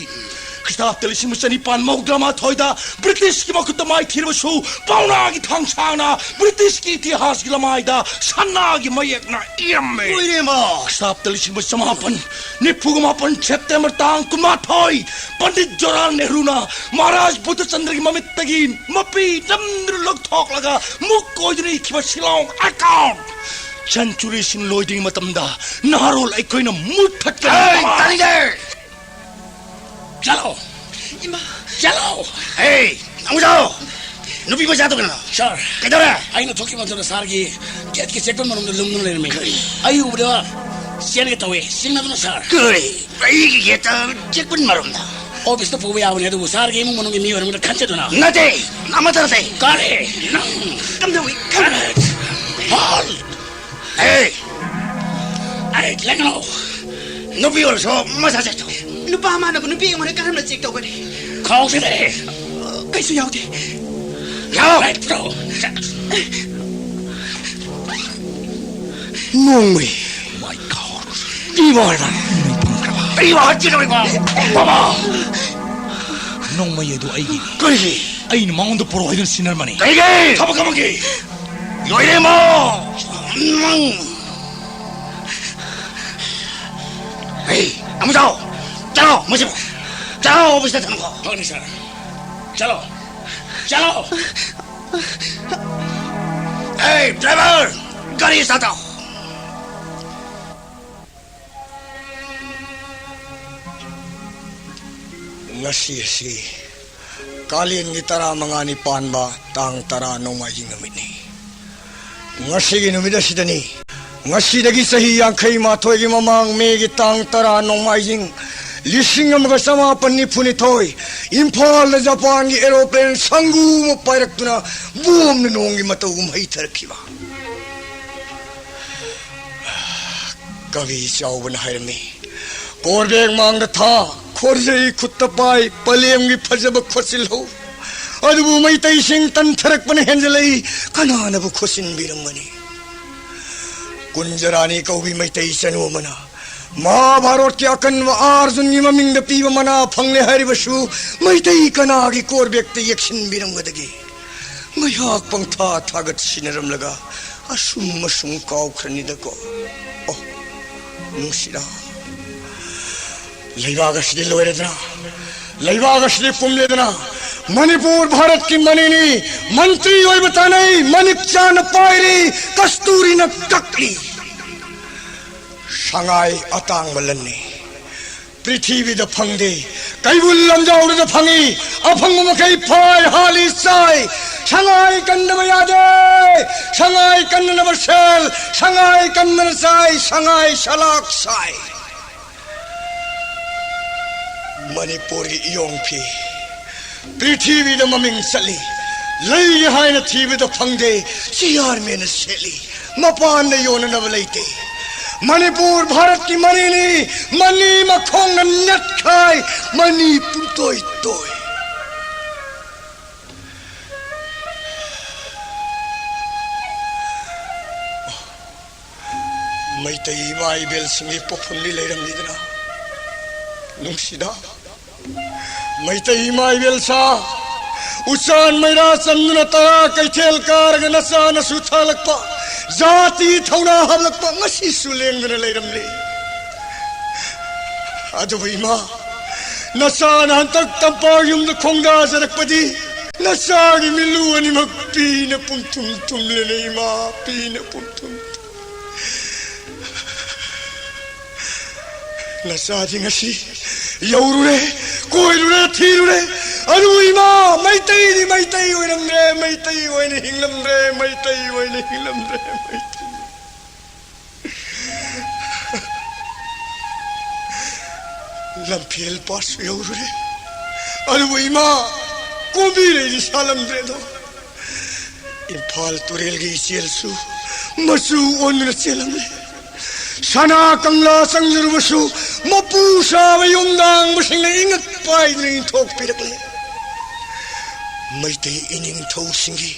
ꯈ꯭ꯔꯤꯁꯇꯥꯕꯇ ꯂꯤꯁꯤꯡ ꯑꯃ ꯆꯅꯤꯄꯥꯟ ꯃꯧꯗ꯭ꯔꯥ ꯃꯥꯊꯣꯏꯗ ꯕ꯭ꯔꯤꯇꯤꯁꯀꯤ ꯃꯈꯨꯠꯇ ꯃꯥꯏꯊꯤꯔꯕꯁꯨ, ꯄꯥꯎꯅꯥꯒꯤ ꯊꯥꯡꯁꯥꯡꯅ ꯕ꯭ꯔꯤꯇꯤꯁꯀꯤ ꯏꯇꯤꯍꯥꯁꯀꯤ ꯂꯃꯥꯏꯗ ꯁꯅꯥꯒꯤ ꯃꯌꯦꯛꯅ ꯏꯔꯝꯃꯤ꯫ ꯂꯣꯏꯔꯦꯕ꯫ ꯈ꯭ꯔꯤꯁꯇꯥꯕꯇ ꯂꯤꯁꯤꯡ ꯑꯃ ꯆꯃꯥꯄꯟ ꯅꯤꯐꯨꯒ ꯃꯥꯄꯟ ꯁꯦꯞꯇꯦꯝꯕꯔ ꯇꯥꯡ ꯀꯨꯟꯃꯥꯊꯣꯏ, ꯄꯟꯗꯤꯠ ꯖꯋꯥꯍꯔꯂꯥꯜ ꯅꯦꯍꯔꯨꯅ ꯃꯍꯥꯔꯥꯖ ꯕꯨꯙꯆꯟꯗ꯭ꯔꯒꯤ ꯃꯃꯤꯠꯇꯒꯤ ꯃꯄꯤ ꯅꯝꯗꯨꯅ ꯂꯧꯊꯣꯛꯂꯒ ꯃꯨꯛ ꯑꯣꯏꯗꯨꯅ ꯏꯈꯤꯕ ꯁꯤꯂꯣꯡ ꯑꯦꯀꯥꯎꯟꯠ ꯁꯦꯟꯆꯨꯔꯤꯁꯤꯡ ꯂꯣꯏꯗ꯭ꯔꯤꯉꯩ ꯃꯇꯝꯗ ꯅꯍꯥꯔꯣꯜ ꯑꯩꯈꯣꯏꯅ ꯃꯨꯠꯊꯠꯀꯅꯤ꯫ ꯑꯩ ꯇꯥꯅꯤꯡꯗꯦ! ꯆꯠꯂꯣ! ꯏꯃꯥ! ꯆꯠꯂꯣ! ꯍꯦ! ꯑꯃꯨꯖꯥꯎ! ꯅꯨꯄꯤ ꯃꯆꯥꯗꯣ ꯀꯩꯅꯣ? ꯁꯥꯔ꯫ ꯀꯩꯗꯧꯔꯦ? ꯑꯩꯅ ꯊꯣꯛꯈꯤꯕ ꯃꯇꯝꯗ ꯁꯥꯔꯒꯤ ꯒꯦꯠꯀꯤ ꯆꯦꯛꯄꯟ ꯃꯅꯨꯡꯗ ꯂꯨꯝꯗꯨꯅ ꯂꯩꯔꯝꯃꯤ꯫ ꯀꯔꯤ? ꯑꯩ ꯎꯕꯗ ꯆꯦꯟꯒꯦ ꯇꯧꯋꯦ꯫ ꯆꯤꯡꯅꯗꯨꯅ ꯁꯥꯔ꯫ ꯀꯔꯤ? ꯑꯩꯒꯤ ꯒꯦꯠꯇ ꯆꯦꯛꯄꯟ ꯃꯔꯨꯝꯗ? ꯑꯣꯐꯤꯁꯇ ꯄꯨꯕ ꯌꯥꯕꯅꯤ, ꯑꯗꯨꯕꯨ ꯁꯥꯔꯒꯤ ꯏꯃꯨꯡ ꯃꯅꯨꯡꯒꯤ ꯃꯤꯑꯣꯏ ꯑꯃꯗ ꯈꯟꯖꯗꯨꯅ꯫ ꯅꯠꯇꯦ, ꯑꯃꯠꯇ ꯅꯠꯇꯦ꯫ ꯀꯔꯤ? ꯅꯪ꯫ ꯀꯝꯗꯧꯏ? ꯀꯔꯤ? ꯍꯣꯜ! ꯑꯦ! ꯑꯩ ꯂꯩꯒꯅꯣ! ꯅꯨꯄꯤ ꯑꯣꯏꯔꯁꯨ ꯃꯁꯥ ꯆꯦꯛ ꯇꯧꯏ꯫ ꯅꯨꯄꯥ ꯑꯃꯅꯕꯨ ꯅꯨꯄꯤ ꯑꯩꯉꯣꯟꯗ ꯀꯔꯝꯅ ꯆꯦꯛ ꯇꯧꯒꯅꯤ? ꯈꯥꯎꯁꯤꯗꯤ! ꯀꯩꯁꯨ ꯌꯥꯎꯗꯦ꯫ ꯂꯥꯎ! ꯂꯩꯇ꯭ꯔꯣ? ꯅꯣꯡꯃꯩ! My God! ꯏꯕꯥ ꯍꯥꯏꯕ! ꯅꯣꯡꯃꯩ ꯐꯪꯈ꯭ꯔꯕ? ꯏꯕꯥ ꯍꯥꯏꯕ! ꯕꯥꯕꯥ! ꯅꯣꯡꯃꯩ ꯑꯗꯨ ꯑꯩꯒꯤꯅꯤ꯫ ꯀꯔꯤꯒꯤ? ꯑꯩꯅ ꯃꯉꯣꯟꯗ ꯄꯨꯔꯛꯑꯣ ꯍꯥꯏꯗꯨꯅ ꯁꯤꯟꯅꯔꯝꯕꯅꯤ꯫ ꯀꯔꯤꯒꯤ? ꯊꯕꯛ ꯑꯃꯒꯤ! ꯂꯣꯏꯔꯦ ꯃꯣ! ꯅꯪ! ꯍꯦ, ꯑꯃꯨꯖꯥꯎ! ꯆꯠꯂꯣ, ꯃꯁꯤꯕꯨ! ꯆꯠꯂꯣ, ꯑꯣꯐꯤꯁꯇ ꯊꯝꯈꯣ! ꯐꯒꯅꯤ, ꯁꯥꯔ꯫ ꯆꯠꯂꯣ! ꯆꯠꯂꯣ! ꯑꯦ, ꯗ꯭ꯔꯥꯏꯚꯔ! ꯒꯥꯔꯤ ꯁ꯭ꯇꯥꯔꯠ ꯇꯧ! ꯉꯁꯤ ꯑꯁꯤ ꯀꯥꯂꯦꯟꯒꯤ ꯇꯔꯥꯃꯉꯥꯅꯤ ꯄꯥꯟꯕ ꯇꯥꯡ ꯇꯔꯥ ꯅꯣꯡꯃꯥꯏꯖꯤꯡ ꯅꯨꯃꯤꯠꯅꯤ꯫ ꯉꯁꯤꯒꯤ ꯅꯨꯃꯤꯠ ꯑꯁꯤꯗꯅꯤ, ꯉꯁꯤꯗꯒꯤ ꯆꯍꯤ ꯌꯥꯡꯈꯩ ꯃꯥꯊꯣꯏꯒꯤ ꯃꯃꯥꯡ, ꯃꯦꯒꯤ ꯇꯥꯡ ꯇꯔꯥ, ꯅꯣꯡꯃꯥꯏꯖꯤꯡ, ꯂꯤꯁꯤꯡ ꯑꯃꯒ ꯆꯃꯥꯄꯟ ꯅꯤꯐꯨ ꯅꯤꯊꯣꯏ, ꯏꯝꯐꯥꯜꯗ ꯖꯄꯥꯟꯒꯤ ꯑꯦꯔꯣꯄ꯭ꯂꯦꯟ ꯁꯪꯒꯨ ꯑꯃ ꯄꯥꯏꯔꯛꯇꯨꯅ ꯕꯣꯝꯅ ꯅꯣꯡꯒꯤ ꯃꯇꯧꯒꯨꯝ ꯍꯩꯊꯔꯛꯈꯤꯕ꯫ ꯀꯕꯤ ꯆꯥꯎꯕꯅ ꯍꯥꯏꯔꯝꯃꯤ, "ꯀꯣꯔꯕꯦꯛ ꯃꯥꯡꯗ ꯊꯥ, ꯈꯣꯔꯖꯩ ꯈꯨꯠꯇ ꯄꯥꯏ, ꯄꯂꯦꯝꯒꯤ ꯐꯖꯕ ꯈꯣꯠꯆꯤꯜꯍꯧ꯫ ꯑꯗꯨꯕꯨ ꯃꯩꯇꯩꯁꯤꯡ ꯇꯟꯊꯔꯛꯄꯅ ꯍꯦꯟꯖꯜꯂꯛꯏ, ꯀꯅꯥꯅꯕꯨ ꯈꯣꯠꯆꯤꯟꯕꯤꯔꯝꯒꯅꯤ?" ꯀꯨꯟꯖꯔꯥꯅꯤ ꯀꯧꯕꯤ ꯃꯩꯇꯩ ꯆꯅꯨ ꯑꯃꯅ ꯃꯍꯥꯚꯥꯔꯠꯀꯤ ꯑꯀꯟꯕ ꯑꯥꯔꯖꯨꯟꯒꯤ ꯃꯃꯤꯡꯗ ꯄꯤꯕ ꯃꯅꯥ ꯐꯪꯂꯦ ꯍꯥꯏꯔꯤꯕꯁꯨ, ꯃꯩꯇꯩ ꯀꯅꯥꯒꯤ ꯀꯣꯔꯕꯦꯛꯇ ꯌꯦꯛꯁꯤꯟꯕꯤꯔꯝꯒꯗꯒꯦ? ꯉꯥꯏꯍꯥꯛ ꯄꯪꯊꯥ ꯊꯥꯒꯠ ꯁꯤꯟꯅꯔꯝꯂꯒ ꯑꯁꯨꯝ ꯑꯁꯨꯝ ꯀꯥꯎꯈ꯭ꯔꯅꯤꯗꯀꯣ꯫ ꯑꯣ, ꯅꯨꯡꯁꯤꯔꯥ꯫ ꯂꯩꯕꯥꯛ ꯑꯁꯤꯗꯤ ꯂꯣꯏꯔꯦꯗꯅ, ꯂꯩꯕꯥꯛ ꯑꯁꯤꯗꯤ ꯄꯨꯝꯂꯦꯗꯅ꯫ ꯃꯅꯤꯄꯨꯔ ꯚꯥꯔꯠꯀꯤ ꯃꯅꯤꯅꯤ, ꯃꯟꯇ꯭ꯔꯤ ꯑꯣꯏꯕ ꯇꯥꯅꯩ, ꯃꯅꯤꯛ ꯆꯥꯅ ꯄꯥꯏꯔꯤ, ꯀꯁꯇꯨꯔꯤꯅ ꯀꯛꯂꯤ꯫ ꯁꯉꯥꯏ ꯑꯇꯥꯡꯕ ꯂꯟꯅꯤ, ꯄ꯭ꯔꯤꯊꯤꯕꯤꯗ ꯐꯪꯗꯦ, ꯀꯩꯕꯨꯜ ꯂꯝꯖꯥꯎꯗ ꯐꯪꯏ꯫ ꯑꯐꯪꯕ ꯃꯈꯩ ꯐꯥꯏ, ꯍꯥꯠꯂꯤ, ꯆꯥꯏ꯫ ꯁꯉꯥꯏ ꯀꯟꯗꯕ ꯌꯥꯗꯦ, ꯁꯉꯥꯏ ꯀꯟꯅꯅꯕ ꯁꯦꯜ, ꯁꯉꯥꯏ ꯀꯟꯕꯅ ꯆꯥꯏ, ꯁꯉꯥꯏ ꯁꯂꯥꯛ ꯁꯥꯏ꯫ ꯃꯅꯤꯄꯨꯔꯒꯤ ꯏꯌꯣꯡ ꯐꯤ ꯄ꯭ꯔꯤꯊꯤꯕꯤꯗ ꯃꯃꯤꯡ ꯆꯠꯂꯤ꯫ ꯂꯩꯒꯦ ꯍꯥꯏꯅ ꯊꯤꯕꯗ ꯐꯪꯗꯦ, ꯆꯤꯌꯥꯔꯃꯦꯟꯅ ꯁꯦꯠꯂꯤ, ꯃꯄꯥꯟꯗ ꯌꯣꯟꯅꯅꯕ ꯂꯩꯇꯦ꯫ ꯃꯅꯤꯄꯨꯔ ꯚꯥꯔꯠꯀꯤ ꯃꯅꯤꯅꯤ, ꯃꯅꯤ ꯃꯈꯣꯡꯅ ꯅꯦꯠꯈꯥꯏ, ꯃꯅꯤ ꯄꯨꯝꯇꯣꯏ ꯇꯣꯏ꯫ ꯃꯩꯇꯩ ꯏꯃꯥ ꯏꯕꯦꯜꯁꯤꯡꯒꯤ ꯄꯣꯛꯐꯝꯗꯤ ꯂꯩꯔꯝꯂꯤꯗꯅ, ꯅꯨꯡꯁꯤꯗ꯫ ꯃꯩꯇꯩ ꯏꯃꯥ ꯏꯕꯦꯜꯁꯥ, ꯎꯆꯥꯟ ꯃꯩꯔꯥ ꯆꯟꯗꯨꯅ ꯇꯔꯥ ꯀꯩꯊꯦꯜ ꯀꯥꯔꯒ ꯅꯆꯥ ꯅꯁꯨ ꯊꯥꯂꯛꯄ, ꯖꯥꯇꯤ ꯊꯧꯅꯥ ꯍꯥꯞꯂꯛꯄ ꯉꯁꯤꯁꯨ ꯂꯦꯡꯗꯅ ꯂꯩꯔꯝꯂꯤ꯫ ꯑꯗꯨꯕꯨ ꯏꯃꯥ, ꯅꯆꯥꯅ ꯍꯟꯇꯛ ꯇꯝꯄꯥꯛ ꯌꯨꯝꯗ ꯈꯣꯡꯗꯥꯖꯔꯛꯄꯗꯤ ꯅꯆꯥꯒꯤ ꯃꯤꯠꯂꯨ ꯑꯅꯤꯃꯛ ꯄꯤꯅ ꯄꯨꯝꯊꯨꯝ ꯊꯨꯝꯂꯦꯅꯦ ꯏꯃꯥ, ꯄꯤꯅ ꯄꯨꯝꯊꯨꯝ ꯊꯨꯝ꯫ ꯅꯆꯥꯗꯤ ꯉꯁꯤ ꯌꯧꯔꯨꯔꯦ, ꯀꯣꯏꯔꯨꯔꯦ, ꯊꯤꯔꯨꯔꯦ, ꯑꯗꯨꯕꯨ ꯏꯃꯥ, ꯃꯩꯇꯩꯗꯤ ꯃꯩꯇꯩ ꯑꯣꯏꯔꯝꯗ꯭ꯔꯦ, ꯃꯩꯇꯩ ꯑꯣꯏꯅ ꯍꯤꯡꯂꯝꯗ꯭ꯔꯦ, ꯃꯩꯇꯩ ꯑꯣꯏꯅ ꯍꯤꯡꯂꯝꯗ꯭ꯔꯦ, ꯃꯩꯇꯩ꯫ ꯂꯝꯐꯦꯜ ꯄꯥꯠꯁꯨ ꯌꯧꯔꯨꯔꯦ꯫ ꯑꯗꯨꯕꯨ ꯏꯃꯥ, ꯀꯣꯝꯕꯤꯔꯩꯗꯤ ꯁꯥꯠꯂꯝꯗ꯭ꯔꯦꯗꯣ꯫ ꯏꯝꯐꯥꯜ ꯇꯨꯔꯦꯜꯒꯤ ꯏꯆꯦꯜꯁꯨ ꯃꯆꯨ ꯑꯣꯟꯗꯨꯅ ꯆꯦꯜꯂꯝꯂꯦ꯫ ꯁꯅꯥ ꯀꯪꯂꯥ ꯆꯪꯖꯔꯨꯕꯁꯨ ꯃꯄꯨ ꯁꯥꯕ ꯌꯨꯝꯗꯥꯡꯕꯁꯤꯡꯅ ꯏꯉꯛ ꯄꯥꯏꯗꯨꯅ ꯏꯟꯊꯣꯛꯄꯤꯔꯛꯂꯦ꯫ ꯃꯩꯇꯩ ꯏꯅꯤꯡꯊꯧꯁꯤꯡꯒꯤ,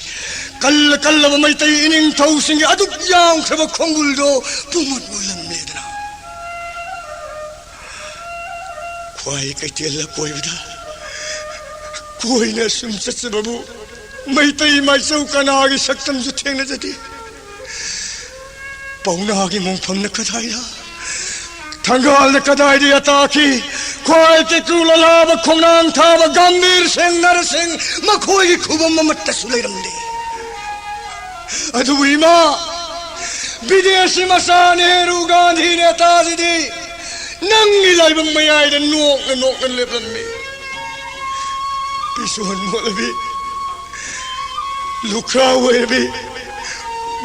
ꯀꯜꯂ ꯀꯜꯂꯕ ꯃꯩꯇꯩ ꯏꯅꯤꯡꯊꯧꯁꯤꯡꯒꯤ ꯑꯗꯨꯛ ꯌꯥꯝꯈ꯭ꯔꯕ ꯈꯣꯡꯒꯨꯜꯗꯣ ꯄꯨꯡꯃꯨꯠ ꯃꯨꯠꯂꯝꯂꯦꯗꯅ꯫ ꯈ꯭ꯋꯥꯏ ꯀꯩꯊꯦꯜ ꯑꯀꯣꯏꯕꯗ ꯀꯣꯏꯅ ꯁꯨꯝ ꯆꯠꯆꯕꯕꯨ ꯃꯩꯇꯩ ꯃꯥꯏꯆꯧ ꯀꯅꯥꯒꯤ ꯁꯛꯇꯝꯁꯨ ꯊꯦꯡꯅꯖꯗꯦ꯫ ꯄꯥꯎꯅꯥꯒꯤ ꯃꯣꯡꯐꯝꯅ ꯀꯗꯥꯏꯗ, ꯊꯪꯒꯥꯜꯅ ꯀꯗꯥꯏꯗ ꯇꯥꯈꯤ? ꯈ꯭ꯋꯥꯏ ꯀꯩꯀ꯭ꯔꯨ ꯂꯂꯥꯕ ꯈꯣꯡꯅꯥꯡ ꯊꯥꯕ ꯒꯝꯚꯤꯔ ꯁꯤꯡ ꯅꯔꯁꯤꯡ ꯃꯈꯣꯏꯒꯤ ꯈꯨꯕꯝ ꯑꯃꯠꯇꯁꯨ ꯂꯩꯔꯝꯗꯦ꯫ ꯑꯗꯨꯕꯨ ꯏꯃꯥ, ꯕꯤꯗꯦꯁꯤ ꯃꯆꯥ ꯅꯦꯍꯔꯨ ꯒꯥꯟꯙꯤ ꯅꯦꯇꯥꯖꯤꯗꯤ ꯅꯪꯒꯤ ꯂꯥꯏꯕꯛ ꯃꯌꯥꯏꯗ ꯅꯣꯛꯅ ꯅꯣꯛꯅ ꯂꯦꯞꯂꯝꯃꯤ꯫ ꯄꯤꯁꯣꯟ ꯃꯣꯠꯂꯕꯤ, ꯂꯨꯈ꯭ꯔꯥ ꯑꯣꯏꯔꯕꯤ,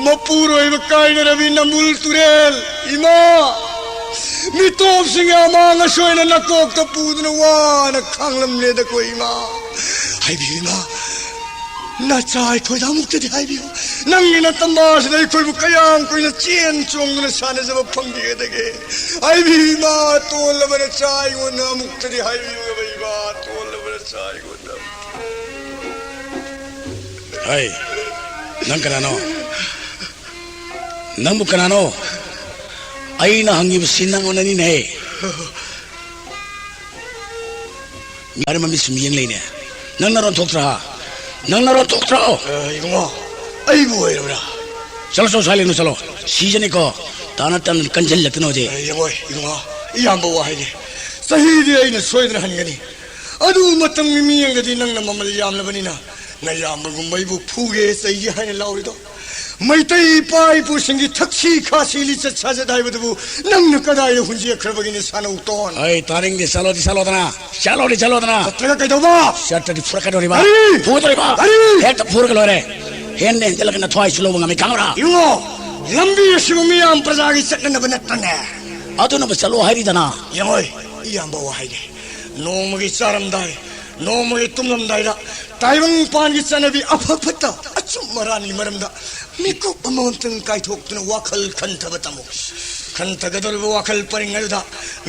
ꯃꯄꯨꯔꯣꯏꯕ ꯀꯥꯏꯅꯔꯕꯤ ꯅꯝꯕꯨꯜ ꯇꯨꯔꯦꯜ, ꯏꯃꯥ, ꯃꯤꯇꯣꯞꯁꯤꯡꯒꯤ ꯑꯃꯥꯡ ꯑꯁꯣꯏꯅ ꯅꯀꯣꯛꯇ ꯄꯨꯗꯨꯅ ꯋꯥꯅ ꯈꯥꯡꯂꯝꯂꯦꯗꯀꯣ ꯏꯃꯥ꯫ ꯍꯥꯏꯕꯤꯌꯨ ꯏꯃꯥ, ꯅꯆꯥ ꯑꯩꯈꯣꯏꯗ ꯑꯃꯨꯛꯇꯗꯤ ꯍꯥꯏꯕꯤꯌꯨ꯫ ꯅꯪꯒꯤ ꯅꯇꯝꯕꯥꯁꯤꯗ ꯑꯩꯈꯣꯏꯕꯨ ꯀꯌꯥꯝ ꯀꯨꯏꯅ ꯆꯦꯟ ꯆꯣꯡꯗꯨꯅ ꯁꯥꯟꯅꯖꯕ ꯐꯪꯕꯤꯒꯗꯒꯦ? ꯍꯥꯏꯕꯤꯌꯨ ꯏꯃꯥ, ꯇꯣꯜꯂꯕ ꯅꯆꯥ ꯑꯩꯉꯣꯟꯗ ꯑꯃꯨꯛꯇꯗꯤ ꯍꯥꯏꯕꯤꯌꯨ ꯏꯃꯥ, ꯇꯣꯜꯂꯕ ꯅꯆꯥ ꯑꯩꯉꯣꯟꯗ꯫ ꯍꯩ, ꯅꯪ ꯀꯅꯥꯅꯣ? ꯅꯪꯕꯨ ꯀꯅꯥꯅꯣ? ꯑꯩꯅ ꯍꯪꯉꯤꯕꯁꯤ ꯅꯪꯉꯣꯟꯗꯅꯤꯅꯦ꯫ ꯃꯤ ꯑꯔꯦꯝꯕ ꯃꯤꯠ ꯁꯨꯝ ꯌꯦꯡ ꯂꯩꯅꯦ꯫ ꯅꯪ ꯅꯔꯣꯟ ꯊꯣꯛꯇ꯭ꯔꯥ? ꯅꯪ ꯅꯔꯣꯟ ꯊꯣꯛꯇ꯭ꯔꯣ? ꯑ, ꯏꯕꯨꯡꯉꯣ, ꯑꯩꯕꯨ ꯑꯣꯏꯔꯕ꯭ꯔꯥ? ꯆꯠꯂꯣ, ꯆꯠꯂꯣ, ꯁ꯭ꯋꯥꯏ ꯂꯩꯅꯨ, ꯆꯠꯂꯣ꯫ ꯁꯤꯖꯅꯤꯀꯣ꯫ ꯇꯥꯅ ꯇꯥꯅ ꯀꯟꯁꯤꯜꯂꯛꯇꯅ ꯍꯧꯖꯤꯛ꯫ ꯑ, ꯌꯦꯡꯉꯣ, ꯏꯕꯨꯡꯉꯣ, ꯏꯌꯥꯝꯕ ꯋꯥ ꯍꯥꯏꯒꯦ꯫ ꯆꯍꯤꯗꯤ ꯑꯩꯅ ꯁꯣꯏꯗꯅ ꯍꯟꯒꯅꯤ꯫ ꯑꯗꯨ ꯃꯇꯝꯒꯤ ꯃꯤꯠꯌꯦꯡꯗꯗꯤ ꯅꯪꯅ ꯃꯃꯜ ꯌꯥꯝꯂꯕꯅꯤꯅ ꯅꯌꯥꯝꯕꯒꯨꯝꯕ ꯑꯩꯕꯨ ꯐꯨꯒꯦ, ꯆꯩꯒꯦ ꯍꯥꯏꯅ ꯂꯥꯎꯔꯤꯗꯣ꯫ ꯃꯩꯇꯩ ꯏꯄꯥ ꯏꯄꯨꯁꯤꯡꯒꯤ ꯊꯛꯁꯤ ꯈꯥꯁꯤ ꯂꯤꯆꯠ ꯁꯥꯖꯠ ꯍꯥꯏꯕꯗꯨꯕꯨ ꯅꯪꯅ ꯀꯗꯥꯏꯗ ꯍꯨꯟꯖꯤꯟꯈ꯭ꯔꯕꯒꯤꯅꯦ, ꯁꯥꯅꯧꯇꯣꯟ? ꯑꯩ ꯇꯥꯅꯤꯡꯗꯦ꯫ ꯆꯠꯂꯣꯗꯤ ꯆꯠꯂꯣꯗꯅ, ꯆꯠꯂꯣꯗꯤ ꯆꯠꯂꯣꯗꯅ꯫ ꯅꯠꯇ꯭ꯔꯒ ꯀꯩꯗꯧꯕ? ꯆꯠꯇ꯭ꯔꯗꯤ ꯐꯨꯔꯛꯀꯗꯧꯔꯤꯕ꯫ ꯀꯔꯤ? ꯐꯨꯗꯧꯔꯤꯕ꯫ ꯀꯔꯤ? ꯍꯦꯛꯇ ꯐꯨꯔꯒ ꯂꯣꯏꯔꯦ꯫ ꯍꯦꯟꯅ ꯍꯦꯟꯖꯜꯂꯒ ꯅꯊ꯭ꯋꯥꯏꯁꯨ ꯂꯧꯕ ꯉꯝꯃꯤ, ꯈꯪꯕ꯭ꯔꯥ? ꯏꯕꯨꯡꯉꯣ, ꯂꯝꯕꯤ ꯑꯁꯤꯕꯨ ꯃꯤꯌꯥꯝ ꯄ꯭ꯔꯖꯥꯒꯤ ꯆꯠꯅꯅꯕ ꯅꯠꯇꯅꯦ꯫ ꯑꯗꯨꯅꯕꯨ ꯆꯠꯂꯣ ꯍꯥꯏꯔꯤꯗꯅ꯫ ꯌꯦꯡꯉꯣꯏ, ꯏꯌꯥꯝꯕ ꯋꯥ ꯍꯥꯏꯒꯦ꯫ ꯅꯣꯡꯃꯒꯤ ꯆꯥꯔꯝꯗꯥꯏ, ꯅꯣꯡꯃꯒꯤ ꯇꯨꯝꯂꯝꯗꯥꯏꯗ ꯇꯥꯏꯕꯪ ꯄꯥꯟꯒꯤ ꯆꯠꯅꯕꯤ ꯑꯐ ꯐꯠꯇ, ꯑꯆꯨꯝ ꯑꯔꯥꯟꯒꯤ ꯃꯔꯝꯗ ꯃꯤꯀꯨꯞ ꯑꯃꯃꯝꯇꯪ ꯀꯥꯏꯊꯣꯛꯇꯨꯅ ꯋꯥꯈꯜ ꯈꯟꯊꯕ ꯇꯝꯃꯨ꯫ ꯈꯟꯊꯒꯗꯧꯔꯤꯕ ꯋꯥꯈꯜ ꯄꯔꯤꯡ ꯑꯗꯨꯗ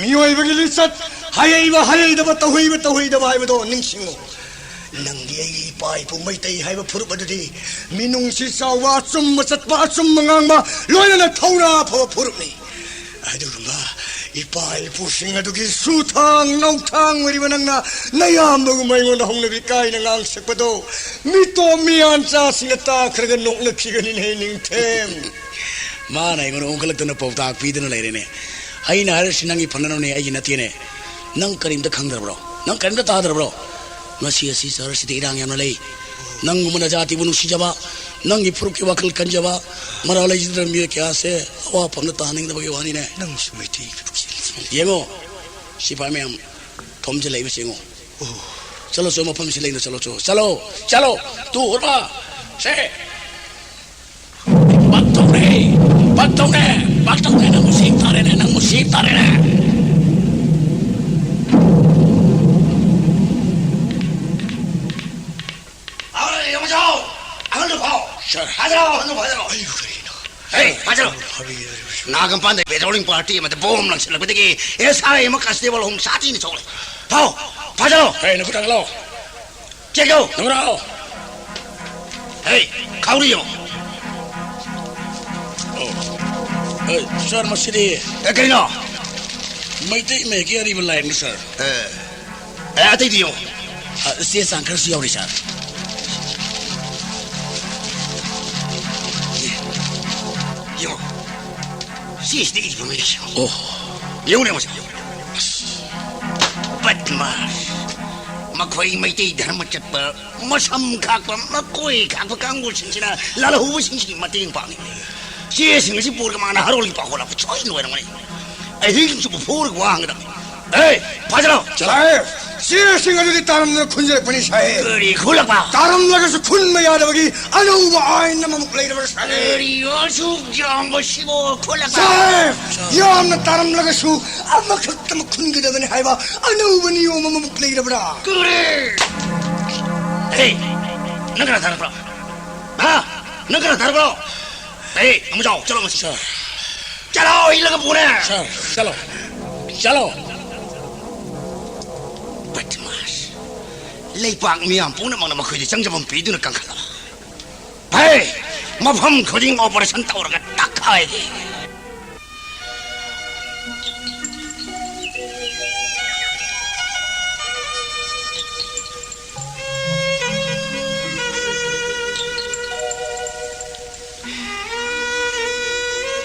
ꯃꯤꯑꯣꯏꯕꯒꯤ ꯂꯤꯆꯠ, ꯍꯩꯕ ꯍꯩꯗꯕ, ꯇꯧꯍꯩꯕ ꯇꯧꯍꯩꯗꯕ ꯍꯥꯏꯕꯗꯣ ꯅꯤꯡꯁꯤꯡꯉꯨ꯫ ꯅꯪꯒꯤ ꯑꯩꯒꯤ ꯏꯄꯥ ꯏꯄꯨ ꯃꯩꯇꯩ ꯍꯥꯏꯕ ꯐꯨꯔꯨꯞ ꯑꯗꯨꯗꯤ ꯃꯤꯅꯨꯡꯁꯤ ꯆꯥꯎꯕ, ꯑꯆꯨꯝꯕ ꯆꯠꯄ, ꯑꯆꯨꯝꯕ ꯉꯥꯡꯕ, ꯂꯣꯏꯅꯅ ꯊꯧꯅꯥ ꯐꯕ ꯐꯨꯔꯨꯞꯅꯤ꯫ ꯑꯗꯨꯒꯨꯝꯕ ꯏꯄꯥ ꯏꯄꯨꯁꯤꯡ ꯑꯗꯨꯒꯤ ꯁꯨꯊꯥꯡ ꯅꯧꯊꯥꯡ ꯑꯣꯏꯔꯤꯕ ꯅꯪꯅ ꯅꯌꯥꯝꯕꯒꯨꯝꯕ ꯑꯩꯉꯣꯟꯗ ꯍꯧꯅꯕꯤ ꯀꯥꯏꯅ ꯉꯥꯡꯁꯛꯄꯗꯣ ꯃꯤꯇꯣꯞ ꯃꯤꯌꯥꯟꯆꯥꯁꯤꯡꯅ ꯇꯥꯈ꯭ꯔꯒ ꯅꯣꯛꯅꯈꯤꯒꯅꯤꯅꯦ, ꯅꯤꯡꯊꯦꯝ꯫ ꯃꯥꯅ ꯑꯩꯉꯣꯟꯗ ꯑꯣꯟꯈꯠꯂꯛꯇꯅ ꯄꯥꯎꯇꯥꯛ ꯄꯤꯗꯨꯅ ꯂꯩꯔꯦꯅꯦ꯫ ꯑꯩꯅ ꯍꯥꯏꯔꯤꯁꯤ ꯅꯪꯒꯤ ꯐꯅꯅꯕꯅꯦ, ꯑꯩꯒꯤ ꯅꯠꯇꯦꯅꯦ꯫ ꯅꯪ ꯀꯔꯤꯝꯇ ꯈꯪꯗ꯭ꯔꯕ꯭ꯔꯣ? ꯅꯪ ꯀꯔꯤꯝꯇ ꯇꯥꯗ꯭ꯔꯕ꯭ꯔꯣ? ꯉꯁꯤ ꯑꯁꯤ ꯁꯍꯔꯁꯤꯗ ꯏꯔꯥꯡ ꯌꯥꯝꯅ ꯂꯩ꯫ ꯅꯪꯒꯨꯝꯕ ꯅꯖꯥꯇꯤꯕꯨ ꯅꯨꯡꯁꯤꯖꯕ, ꯅꯪꯒꯤ ꯐꯨꯔꯨꯞꯀꯤ ꯋꯥꯈꯜ ꯈꯟꯖꯕ, ꯃꯔꯥ ꯂꯩꯖꯗ꯭ꯔꯕ ꯃꯤꯑꯣꯏ ꯀꯌꯥꯁꯦ ꯑꯋꯥꯐꯝꯗ ꯇꯥꯍꯟꯅꯤꯡꯗꯕꯒꯤ ꯋꯥꯅꯤꯅꯦ꯫ ꯅꯪꯁꯨ ꯃꯩꯇꯩ ꯐꯨꯔꯨꯞꯀꯤ ꯌꯦꯡꯉꯣ, ꯁꯤꯐꯥꯏ ꯃꯌꯥꯝ ꯊꯣꯝꯖꯤꯜꯂꯛꯏꯕꯁꯦ ꯌꯦꯡꯉꯣ꯫ ꯑꯣ꯫ ꯆꯠꯂꯣ ꯆꯣ, ꯃꯐꯝꯁꯤ ꯂꯩꯅ ꯆꯠꯂꯣ ꯆꯣ꯫ ꯆꯠꯂꯣ, ꯆꯠꯂꯣ꯫ ꯇꯨ ꯎꯔꯕ? ꯁꯦ꯫ ꯕꯛ ꯇꯧꯔꯦ, ꯕꯛ ꯇꯧꯔꯦ, ꯕꯛ ꯇꯧꯔꯦ꯫ ꯅꯪꯕꯨ ꯁꯤ ꯇꯥꯔꯦꯅꯦ, ꯅꯪꯕꯨ ꯁꯤ ꯇꯥꯔꯦꯅꯦ꯫ ꯑꯍꯜ ꯌꯦꯡꯉꯨ ꯆꯣ꯫ ꯑꯍꯜꯗꯨ ꯐꯥꯎ꯫ ꯁꯥꯔ꯫ ꯐꯥꯖꯔꯣ, ꯑꯍꯜꯗꯨ ꯐꯥꯖꯔꯣ꯫ ꯑꯩꯕꯨ ꯀꯔꯤꯅꯣ? ꯍꯦ, ꯐꯥꯖꯔꯣ꯫ ꯐꯥꯕꯤꯒꯗꯧꯔꯤꯕꯁꯨ꯫ ꯅꯥꯒꯝꯄꯥꯟꯗ ꯄꯦꯇ꯭ꯔꯣꯂꯤꯡ ꯄꯥꯔꯇꯤ ꯑꯃꯗ ꯕꯣꯝ ꯂꯪꯁꯤꯜꯂꯛꯄꯗꯒꯤ ꯑꯦꯁ ꯑꯥꯏ ꯑꯃ ꯀꯟꯁꯇꯦꯕꯜ ꯑꯍꯨꯝ ꯁꯥꯊꯤꯅ ꯁꯣꯛꯂꯦ꯫ ꯐꯥꯎ, ꯐꯥꯖꯔꯣ꯫ ꯍꯦ, ꯅꯈꯨꯠ ꯊꯥꯡꯒꯠꯂꯣ꯫ ꯆꯦꯛ ꯇꯧ꯫ ꯅꯈꯨꯠ ꯊꯥꯡꯒꯠꯂꯣ꯫ ꯍꯦ, ꯈꯥꯎꯔꯤꯌꯣ꯫ ꯑꯣ꯫ ꯑꯦ, ꯁꯥꯔ, ꯃꯁꯤꯗꯤ ꯑꯦ, ꯀꯩꯅꯣ? ꯃꯩꯇꯩ ꯃꯌꯦꯛꯀꯤ ꯑꯔꯤꯕ ꯂꯥꯏꯔꯤꯛꯅꯤ, ꯁꯥꯔ꯫ ꯑꯦ꯫ ꯑꯦ, ꯑꯇꯩꯗꯤ ꯌꯦꯡꯉꯣ꯫ ꯑ, ꯆꯦ ꯆꯥꯡ ꯈꯔꯁꯨ ꯌꯥꯎꯔꯤ, ꯁꯥꯔ꯫ ꯌꯦꯡꯉꯣ꯫ ꯁꯤꯁꯤꯗ ꯏꯕ ꯃꯌꯦꯛꯁꯦ꯫ ꯑꯣ꯫ ꯌꯦꯡꯉꯨꯅꯦ, ꯃꯁꯤ꯫ ꯕꯗꯃꯥꯁ꯫ ꯑꯩꯈꯣꯏ ꯃꯩꯇꯩ ꯙꯔꯃ ꯆꯠꯄ, ꯃꯁꯝ ꯈꯥꯛꯄ, ꯃꯀꯣꯏ ꯈꯥꯛꯄ ꯀꯥꯡꯕꯨꯁꯤꯡꯁꯤꯅ ꯂꯥꯜꯍꯧꯕꯁꯤꯡꯁꯤꯒꯤ ꯃꯇꯦꯡ ꯄꯥꯡꯉꯤ꯫ ꯆꯦꯁꯤꯡ ꯑꯁꯤ ꯄꯨꯔꯒ ꯃꯥꯅ ꯍꯥꯔꯣꯜꯒꯤ ꯄꯥꯈꯣꯜ ꯂꯥꯛꯄ ꯁꯣꯏꯗꯅ ꯑꯣꯏꯔꯝꯒꯅꯤ꯫ ꯑꯍꯤꯡ ꯆꯨꯞꯄ ꯐꯨꯔꯒ ꯋꯥ ꯍꯪꯒꯗꯕꯅꯤ꯫ ꯑꯦ, ꯐꯥꯖꯤꯜꯂꯣ! ꯆꯂꯥꯏ! ꯆꯦꯁꯤꯡ ꯑꯗꯨꯗꯤ ꯇꯥꯔꯝꯗꯅ ꯈꯨꯟꯖꯔꯛꯄꯅꯤ ꯁꯥꯏ꯫ ꯀꯔꯤ ꯈꯨꯜꯂꯛꯄ? ꯇꯥꯔꯝꯂꯒꯁꯨ ꯈꯨꯟꯕ ꯌꯥꯗꯕꯒꯤ ꯑꯅꯧꯕ ꯑꯥꯏꯟ ꯑꯃꯃꯨꯛ ꯂꯩꯔꯕ꯭ꯔꯥ ꯁꯥꯏ꯫ ꯀꯔꯤ ꯑꯁꯨꯛ ꯌꯥꯝꯕꯁꯤꯕꯨ ꯈꯨꯜꯂꯛꯄ? ꯁꯥꯏ! ꯌꯥꯝꯅ ꯇꯥꯔꯝꯂꯒꯁꯨ ꯑꯃꯈꯛꯇꯃꯛ ꯈꯨꯟꯒꯗꯕꯅꯤ ꯍꯥꯏꯕ ꯑꯅꯧꯕ ꯅꯤꯌꯣꯝ ꯑꯃꯃꯨꯛ ꯂꯩꯔꯕ꯭ꯔꯥ? ꯀꯔꯤ? ꯑꯦ, ꯅꯪ ꯀꯅꯥ ꯊꯥꯔꯛꯄ꯭ꯔꯣ? ꯍꯥ? ꯅꯪ ꯀꯅꯥ ꯊꯥꯔꯛꯄ꯭ꯔꯣ? ꯑꯦ, ꯑꯃꯨꯛ ꯆꯥꯎ, ꯆꯠꯂꯣ ꯃꯁꯤ꯫ ꯁꯥꯔ꯫ ꯆꯠꯂꯣ, ꯏꯜꯂꯒ ꯄꯨꯔꯦ꯫ ꯁꯥꯔ, ꯆꯠꯂꯣ꯫ ꯆꯠꯂꯣ꯫ ꯕꯗꯃꯥꯁ꯫ ꯂꯩꯄꯥꯛ ꯃꯤꯌꯥꯝ ꯄꯨꯝꯅꯃꯛꯅ ꯃꯈꯣꯏꯗ ꯆꯪꯖꯐꯝ ꯄꯤꯗꯨꯅ ꯀꯟꯈꯠꯂꯣ꯫ ꯐꯩ! ꯃꯐꯝ ꯈꯨꯗꯤꯡ ꯑꯣꯄꯔꯦꯁꯟ ꯇꯧꯔꯒ ꯇꯛꯈꯥꯏꯒꯦ꯫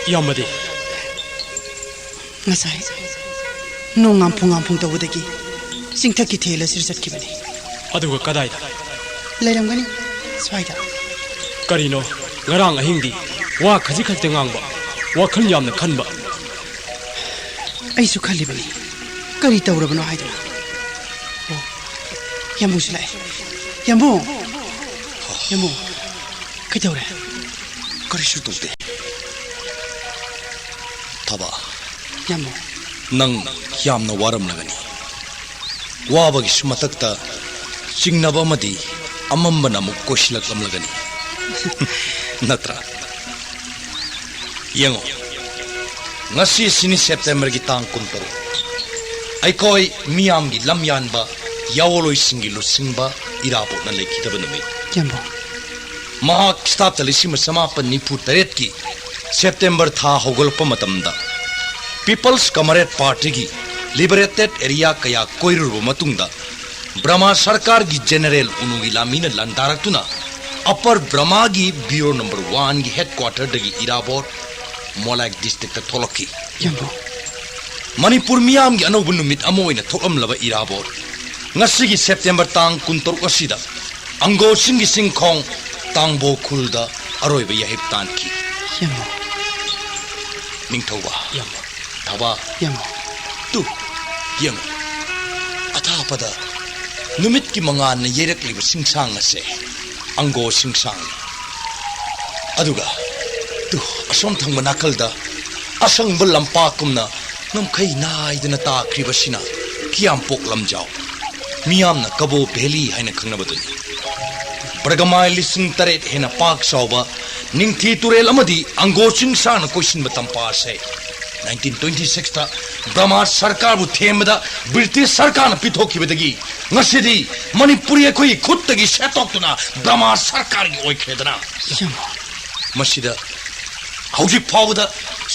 ꯏꯌꯥꯝꯕꯗꯤ? ꯉꯁꯥꯏ ꯅꯣꯡ ꯉꯥꯝꯐꯨ ꯉꯥꯝꯐꯨ ꯇꯧꯕꯗꯒꯤ ꯆꯤꯡꯊꯛꯀꯤ ꯊꯦꯜ ꯑꯁꯤꯗ ꯆꯠꯈꯤꯕꯅꯤ꯫ ꯑꯗꯨꯒ ꯀꯗꯥꯏꯗ? ꯂꯩꯔꯝꯒꯅꯤ ꯁ꯭ꯋꯥꯏꯗ꯫ ꯀꯔꯤꯅꯣ ꯉꯔꯥꯡ ꯑꯍꯤꯡꯗꯤ ꯋꯥ ꯈꯖꯤꯛ ꯈꯛꯇ ꯉꯥꯡꯕ, ꯋꯥꯈꯜ ꯌꯥꯝꯅ ꯈꯟꯕ? ꯑꯩꯁꯨ ꯈꯜꯂꯤꯕꯅꯤ, ꯀꯔꯤ ꯇꯧꯔꯕꯅꯣ ꯍꯥꯏꯗꯨꯅ꯫ ꯑꯣ, ꯌꯥꯝꯕꯨꯡꯁꯨ ꯂꯥꯛꯑꯦ꯫ ꯌꯥꯝꯕꯨꯡ! ꯌꯥꯝꯕꯨꯡ! ꯀꯩꯗꯧꯔꯦ? ꯀꯔꯤꯁꯨ ꯇꯧꯗꯦ꯫ ꯊꯕ꯫ ꯌꯥꯝꯕꯨꯡ꯫ ꯅꯪ ꯌꯥꯝꯅ ꯋꯥꯔꯝꯂꯒꯅꯤ꯫ ꯋꯥꯕꯒꯤꯁꯨ ꯃꯊꯛꯇ ꯆꯤꯡꯅꯕ ꯑꯃꯗꯤ ꯑꯃꯝꯕꯅ ꯑꯃꯨꯛ ꯀꯣꯏꯁꯤꯜꯂꯛꯂꯝꯂꯒꯅꯤ꯫ ꯅꯠꯇ꯭ꯔꯥ? ꯌꯦꯡꯉꯣ, ꯉꯁꯤ ꯑꯁꯤꯅꯤ ꯁꯦꯞꯇꯦꯝꯕꯔꯒꯤ ꯇꯥꯡ ꯀꯨꯟꯇꯔꯨꯛ꯫ ꯑꯩꯈꯣꯏ ꯃꯤꯌꯥꯝꯒꯤ ꯂꯝꯌꯥꯟꯕ ꯌꯥꯑꯣꯂꯣꯏꯁꯤꯡꯒꯤ ꯂꯨꯆꯤꯡꯕ ꯏꯔꯥꯕꯣꯠꯅ ꯂꯩꯈꯤꯗꯕ ꯅꯨꯃꯤꯠ꯫ ꯌꯥꯝꯕꯨꯡ꯫ ꯃꯍꯥꯛ ꯈ꯭ꯔꯤꯁꯇꯥꯕꯇ ꯂꯤꯁꯤꯡ ꯑꯃ ꯆꯃꯥꯄꯟ ꯅꯤꯐꯨ ꯇꯔꯦꯠꯀꯤ ꯁꯦꯞꯇꯦꯝꯕꯔ ꯊꯥ ꯍꯧꯒꯠꯂꯛꯄ ꯃꯇꯝꯗ People's Comrade Partyꯒꯤ liberated area ꯀꯌꯥ ꯀꯣꯏꯔꯨꯔꯕ ꯃꯇꯨꯡꯗ ꯕ꯭ꯔꯃꯥ ꯁꯔꯀꯥꯔꯒꯤ ꯖꯦꯅꯔꯦꯜ ꯎꯅꯨꯒꯤ ꯂꯥꯟꯃꯤꯅ ꯂꯥꯟꯗꯥꯔꯛꯇꯨꯅ ꯑꯄꯔ ꯕ꯭ꯔꯃꯥꯒꯤ ꯕ꯭ꯌꯨꯔꯣ ꯅꯝꯕꯔ ꯋꯥꯟꯒꯤ ꯍꯦꯗꯀ꯭ꯋꯥꯇꯔꯗꯒꯤ ꯏꯔꯥꯕꯣꯠ ꯃꯣꯂꯥꯏ ꯗꯤꯁꯇ꯭ꯔꯤꯛꯇ ꯊꯣꯛꯂꯛꯈꯤ꯫ ꯌꯥꯝꯕꯨꯡ꯫ ꯃꯅꯤꯄꯨꯔ ꯃꯤꯌꯥꯝꯒꯤ ꯑꯅꯧꯕ ꯅꯨꯃꯤꯠ ꯑꯃ ꯑꯣꯏꯅ ꯊꯣꯛꯂꯝꯂꯕ ꯏꯔꯥꯕꯣꯠ ꯉꯁꯤꯒꯤ ꯁꯦꯞꯇꯦꯝꯕꯔ ꯇꯥꯡ ꯀꯨꯟꯇꯔꯨꯛ ꯑꯁꯤꯗ ꯑꯪꯒꯣꯁꯤꯡꯒꯤ ꯆꯤꯡꯈꯣꯡ ꯇꯥꯡꯕꯣ ꯈꯨꯜꯗ ꯑꯔꯣꯏꯕ ꯌꯥꯍꯤꯞ ꯇꯥꯟꯈꯤ꯫ ꯌꯦꯡꯉꯣ꯫ ꯅꯤꯡꯊꯧꯕ꯫ ꯌꯦꯡꯉꯣ꯫ ꯊꯕꯥ꯫ ꯌꯦꯡꯉꯣ꯫ ꯇꯨ, ꯌꯦꯡꯉꯣ꯫ ꯑꯊꯥꯞꯄꯗ ꯅꯨꯃꯤꯠꯀꯤ ꯃꯉꯥꯜꯅ ꯌꯩꯔꯛꯂꯤꯕ ꯆꯤꯡꯁꯥꯡ ꯑꯁꯦ ꯑꯪꯒꯣ ꯆꯤꯡꯁꯥꯡꯅꯤ꯫ ꯑꯗꯨꯒ ꯇꯨ, ꯑꯁꯣꯝ ꯊꯪꯕ ꯅꯥꯀꯜꯗ ꯑꯁꯪꯕ ꯂꯝꯄꯥꯛꯀꯨꯝꯅ ꯉꯝꯈꯩ ꯅꯥꯏꯗꯅ ꯇꯥꯈ꯭ꯔꯤꯕꯁꯤꯅ ꯀꯤꯌꯥꯝꯄꯣꯛ ꯂꯝꯖꯥꯎ, ꯃꯤꯌꯥꯝꯅ ꯀꯕꯣ ꯚꯦꯂꯤ ꯍꯥꯏꯅ ꯈꯪꯅꯕꯗꯨꯅꯤ꯫ ꯕꯔꯒꯃꯥꯏꯜ ꯂꯤꯁꯤꯡ ꯇꯔꯦꯠ ꯍꯦꯟꯅ ꯄꯥꯛ ꯆꯥꯎꯕ ꯅꯤꯡꯊꯤ ꯇꯨꯔꯦꯜ ꯑꯃꯗꯤ ꯑꯪꯒꯣ ꯆꯤꯡꯁꯥꯡꯅ ꯀꯣꯏꯁꯤꯟꯕ ꯇꯝꯄꯥꯛ ꯑꯁꯦ ꯅꯥꯏꯟꯇꯤꯟ ꯇ꯭ꯋꯦꯟꯇꯤ ꯁꯤꯛꯁꯇ ꯕ꯭ꯔꯃꯥ ꯁꯔꯀꯥꯔꯕꯨ ꯊꯦꯝꯕꯗ ꯕ꯭ꯔꯤꯇꯤꯁ ꯁꯔꯀꯥꯔꯅ ꯄꯤꯊꯣꯛꯈꯤꯕꯗꯒꯤ ꯉꯁꯤꯗꯤ ꯃꯅꯤꯄꯨꯔꯤ ꯑꯩꯈꯣꯏꯒꯤ ꯈꯨꯠꯇꯒꯤ ꯁꯦꯠꯇꯣꯛꯇꯨꯅ ꯕ꯭ꯔꯃꯥ ꯁꯔꯀꯥꯔꯒꯤ ꯑꯣꯏꯈ꯭ꯔꯦꯗꯅ꯫ ꯃꯁꯤꯗ ꯍꯧꯖꯤꯛ ꯐꯥꯎꯕꯗ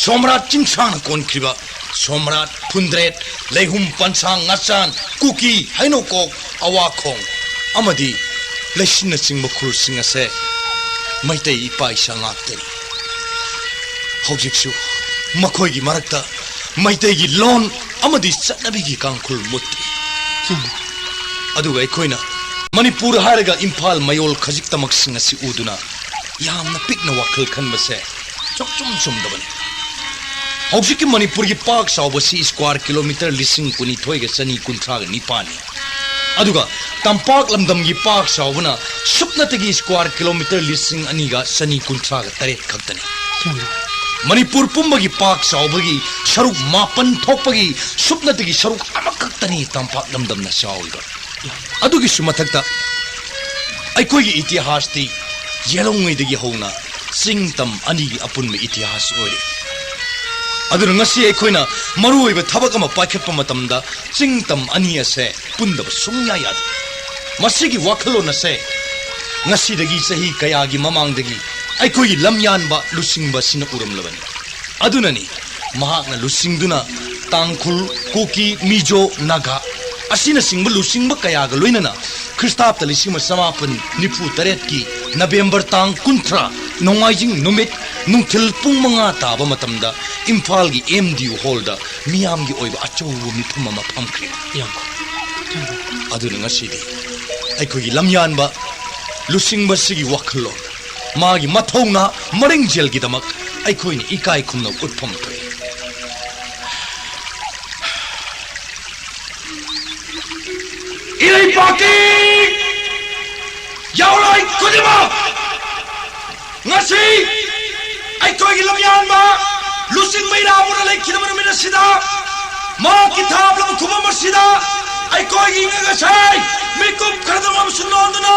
ꯁꯣꯝꯔꯥꯠ ꯆꯤꯡꯁꯥꯡꯅ ꯀꯣꯟꯈ꯭ꯔꯤꯕ ꯁꯣꯝꯔꯥꯠ, ꯐꯨꯟꯗ꯭ꯔꯦꯠ, ꯂꯩꯍꯨꯝ, ꯄꯟꯁꯥꯡ, ꯉꯥꯆꯥꯟ, ꯀꯨꯀꯤ, ꯍꯩꯅꯧꯀꯣꯛ, ꯑꯋꯥꯈꯣꯡ ꯑꯃꯗꯤ ꯂꯩꯁꯤꯟꯅꯆꯤꯡꯕ ꯈꯨꯜꯁꯤꯡ ꯑꯁꯦ ꯃꯩꯇꯩ ꯏꯄꯥ ꯏꯆꯥ ꯉꯥꯛꯇꯅꯤ꯫ ꯍꯧꯖꯤꯛꯁꯨ ꯃꯈꯣꯏꯒꯤ ꯃꯔꯛꯇ ꯃꯩꯇꯩꯒꯤ ꯂꯣꯟ ꯑꯃꯗꯤ ꯆꯠꯅꯕꯤꯒꯤ ꯀꯥꯡꯈꯨꯜ ꯃꯨꯠꯇ꯭ꯔꯤ꯫ ꯑꯗꯨꯒ ꯑꯩꯈꯣꯏꯅ ꯃꯅꯤꯄꯨꯔ ꯍꯥꯏꯔꯒ ꯏꯝꯐꯥꯜ ꯃꯌꯣꯜ ꯈꯖꯤꯛꯇꯃꯛꯁꯤꯡ ꯑꯁꯤ ꯎꯗꯨꯅ ꯌꯥꯝꯅ ꯄꯤꯛꯅ ꯋꯥꯈꯜ ꯈꯟꯕꯁꯦ ꯁꯨꯝ ꯆꯨꯝ ꯆꯨꯝꯗꯕꯅꯤ꯫ ꯍꯧꯖꯤꯛꯀꯤ ꯃꯅꯤꯄꯨꯔꯒꯤ ꯄꯥꯛ ꯆꯥꯎꯕꯁꯤ ꯁ꯭ꯀ꯭ꯋꯥꯔ ꯀꯤꯂꯣꯃꯤꯇꯔ ꯂꯤꯁꯤꯡ ꯀꯨꯟꯅꯤꯊꯣꯏꯒ ꯆꯅꯤ ꯀꯨꯟꯊ꯭ꯔꯥꯒ ꯅꯤꯄꯥꯟꯅꯤ꯫ ꯑꯗꯨꯒ ꯇꯝꯄꯥꯛ ꯂꯝꯗꯝꯒꯤ ꯄꯥꯛ ꯆꯥꯎꯕꯅ ꯁꯨꯞꯅꯇꯒꯤ ꯁ꯭ꯀ꯭ꯋꯥꯔ ꯀꯤꯂꯣꯃꯤꯇꯔ ꯂꯤꯁꯤꯡ ꯑꯅꯤꯒ ꯆꯅꯤ ꯀꯨꯟꯊ꯭ꯔꯥꯒ ꯇꯔꯦꯠ ꯈꯛꯇꯅꯤ꯫ ꯃꯅꯤꯄꯨꯔ ꯄꯨꯝꯕꯒꯤ ꯄꯥꯛ ꯆꯥꯎꯕꯒꯤ ꯁꯔꯨꯛ ꯃꯥꯄꯟ ꯊꯣꯛꯄꯒꯤ ꯁꯨꯞꯅꯇꯒꯤ ꯁꯔꯨꯛ ꯑꯃꯈꯛꯇꯅꯤ ꯇꯝꯄꯥꯛ ꯂꯝꯗꯝꯅ ꯆꯥꯎꯔꯤꯕ꯫ ꯑꯗꯨꯒꯤꯁꯨ ꯃꯊꯛꯇ ꯑꯩꯈꯣꯏꯒꯤ ꯏꯇꯤꯍꯥꯁꯇꯤ ꯌꯦꯜꯍꯧꯉꯩꯗꯒꯤ ꯍꯧꯅ ꯆꯤꯡ ꯇꯝ ꯑꯅꯤꯒꯤ ꯑꯄꯨꯟꯕ ꯏꯇꯤꯍꯥꯁ ꯑꯣꯏꯔꯤ꯫ ꯑꯗꯨꯅ ꯉꯁꯤ ꯑꯩꯈꯣꯏꯅ ꯃꯔꯨꯑꯣꯏꯕ ꯊꯕꯛ ꯑꯃ ꯄꯥꯏꯈꯠꯄ ꯃꯇꯝꯗ ꯆꯤꯡ ꯇꯝ ꯑꯅꯤ ꯑꯁꯦ ꯄꯨꯟꯗꯕ ꯁꯨꯡꯌꯥ ꯌꯥꯗꯦ꯫ ꯃꯁꯤꯒꯤ ꯋꯥꯈꯜꯂꯣꯟ ꯑꯁꯦ ꯉꯁꯤꯗꯒꯤ ꯆꯍꯤ ꯀꯌꯥꯒꯤ ꯃꯃꯥꯡꯗꯒꯤ ꯑꯩꯈꯣꯏꯒꯤ ꯂꯝꯌꯥꯟꯕ ꯂꯨꯆꯤꯡꯕꯁꯤꯅ ꯎꯔꯝꯂꯕꯅꯤ꯫ ꯑꯗꯨꯅꯅꯤ ꯃꯍꯥꯛꯅ ꯂꯨꯆꯤꯡꯗꯨꯅ ꯇꯥꯡꯈꯨꯜ, ꯀꯨꯀꯤ, ꯃꯤꯖꯣ, ꯅꯥꯒꯥ ꯑꯁꯤꯅꯆꯤꯡꯕ ꯂꯨꯆꯤꯡꯕ ꯀꯌꯥꯒ ꯂꯣꯏꯅꯅ ꯈ꯭ꯔꯤꯁꯇꯥꯕꯇ ꯂꯤꯁꯤꯡ ꯑꯃ ꯆꯃꯥꯄꯟ ꯅꯤꯐꯨ ꯇꯔꯦꯠꯀꯤ ꯅꯕꯦꯝꯕꯔ ꯇꯥꯡ ꯀꯨꯟꯊ꯭ꯔꯥ ꯅꯣꯡꯃꯥꯏꯖꯤꯡ ꯅꯨꯃꯤꯠ ꯅꯨꯡꯊꯤꯜ ꯄꯨꯡ ꯃꯉꯥ ꯇꯥꯕ ꯃꯇꯝꯗ ꯏꯝꯐꯥꯜꯒꯤ ꯑꯦꯝ ꯗꯤ ꯌꯨ ꯍꯣꯜꯗ ꯃꯤꯌꯥꯝꯒꯤ ꯑꯣꯏꯕ ꯑꯆꯧꯕ ꯃꯤꯐꯝ ꯑꯃ ꯐꯝꯈ꯭ꯔꯦ꯫ ꯏꯌꯥꯝꯕ꯫ ꯑꯗꯨꯅ ꯉꯁꯤꯗꯤ ꯑꯩꯈꯣꯏꯒꯤ ꯂꯝꯌꯥꯟꯕ ꯂꯨꯆꯤꯡꯕꯁꯤꯒꯤ ꯋꯥꯈꯜꯂꯣꯟ, ꯃꯥꯒꯤ ꯃꯊꯧꯅꯥ ꯃꯔꯤꯡꯖꯦꯜꯒꯤꯗꯃꯛ ꯑꯩꯈꯣꯏꯅ ꯏꯀꯥꯏ ꯈꯨꯝꯅꯕ ꯎꯠꯐꯝ ꯊꯣꯛꯏ꯫ ꯏꯔꯩꯄꯥꯛꯀꯤ ꯌꯥꯎꯔꯣꯏ ꯈꯨꯗꯤꯡꯃꯛ, ꯉꯁꯤ ꯑꯩꯈꯣꯏꯒꯤ ꯂꯝꯌꯥꯟꯕ ꯂꯨꯆꯤꯡꯕ ꯏꯔꯥꯕꯣꯠꯅ ꯂꯩꯈꯤꯗꯕ ꯅꯨꯃꯤꯠ ꯑꯁꯤꯗ, ꯃꯍꯥꯛꯀꯤ ꯊꯥꯞꯂꯕ ꯈꯨꯕꯝ ꯑꯁꯤꯗ ꯑꯩꯈꯣꯏꯒꯤ ꯏꯪꯉꯩ ꯉꯁꯥꯏ ꯃꯤꯀꯨꯞ ꯈꯔꯗꯪ ꯑꯃꯁꯨꯡ ꯅꯣꯟꯗꯨꯅ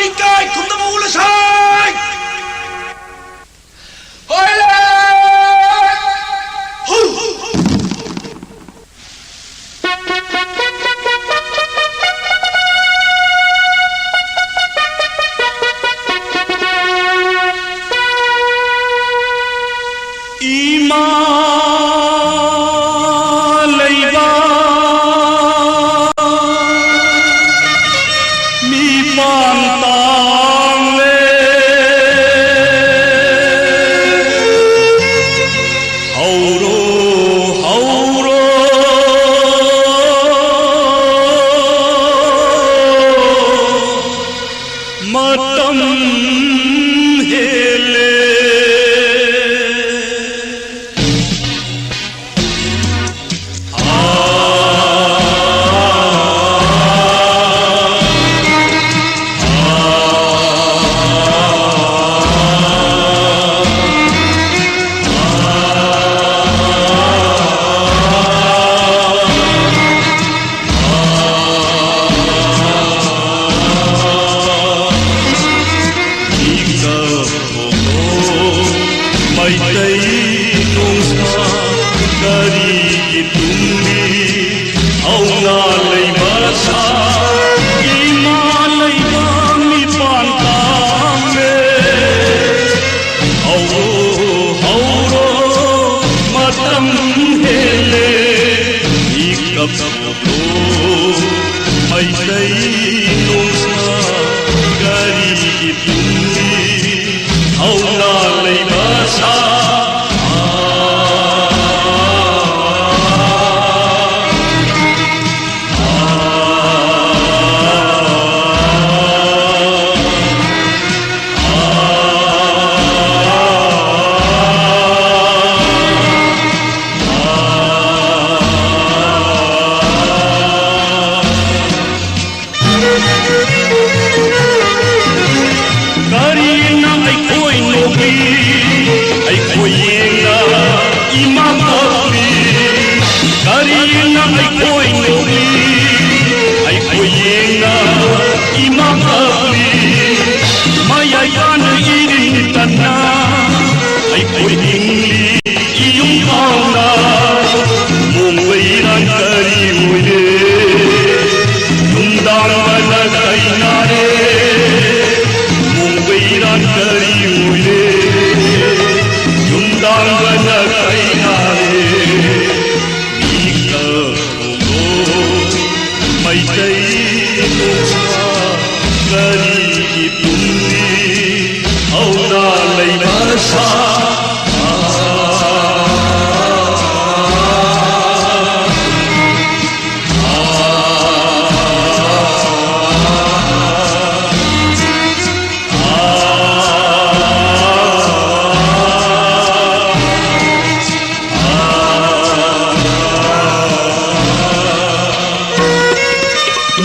ꯏꯀꯥꯏ ꯈꯨꯝꯅꯕ ꯎꯠꯂꯁꯤ꯫ ꯏꯃꯥ ꯂꯩꯕꯥꯛ ꯃꯤꯄꯥꯟ ꯇꯥꯡꯂꯦ꯫ ꯍꯧꯔꯣ, ꯍꯧꯔꯣ, ꯃꯇꯝ ꯍꯦꯜꯂꯦ꯫ ꯃꯩꯇꯩ ꯅꯣꯡꯁꯥ ꯀꯔꯤꯒꯤ ꯇꯨꯡꯂꯤ ꯍꯧꯅ ꯂꯩꯕ ꯁꯥ ꯏꯃꯥ ꯂꯩꯕꯥꯛ ꯃꯤꯄꯥꯟ ꯇꯥꯡꯂꯦ꯫ ꯍꯧꯔꯣ, ꯍꯧꯔꯣ, ꯃꯇꯝ ꯍꯦꯜꯂꯦ꯫ ꯏꯀꯞ ꯃꯩꯇꯩ ꯅꯣꯡꯁꯥ ꯀꯔꯤꯒꯤ ꯇꯨꯡꯂꯤ ꯍꯧꯅ ꯂꯩꯕ ꯁꯥ ꯅ ꯑꯩꯈꯣꯏ ꯅꯣꯛꯂꯤ, ꯑꯩꯈꯣꯏ ꯌꯦꯡꯅ ꯏꯃꯥ ꯀꯞꯂꯤ, ꯃꯌꯥꯏ ꯀꯥꯅ ꯏꯔꯤꯟ ꯇꯟꯅ ꯑꯩꯈꯣꯏ ꯍꯤꯡꯂꯤ ꯏꯌꯨꯝ ꯐꯥꯎꯅ꯫ ꯃꯣꯡꯕ ꯏꯔꯥꯡ ꯀꯔꯤ ꯑꯣꯏꯔꯦ? ꯅꯨꯡꯗꯥꯡꯕꯅ ꯀꯩꯅꯥꯔꯦ? ꯃꯣꯡꯕ ꯏꯔꯥꯡ ꯀꯔꯤ ꯑꯣꯏꯔꯦ? ꯅꯨꯡꯗꯥꯡꯕꯅ ꯀꯩꯅꯥꯔꯦ? ꯃꯤꯀꯞ ꯊꯣꯛꯂꯣ, ꯃꯩꯇꯩ ꯅꯨꯄꯥ, ꯀꯔꯤꯒꯤ ꯇꯨꯝꯂꯤ? ꯍꯧꯅ ꯂꯩꯕ ꯁꯥ꯫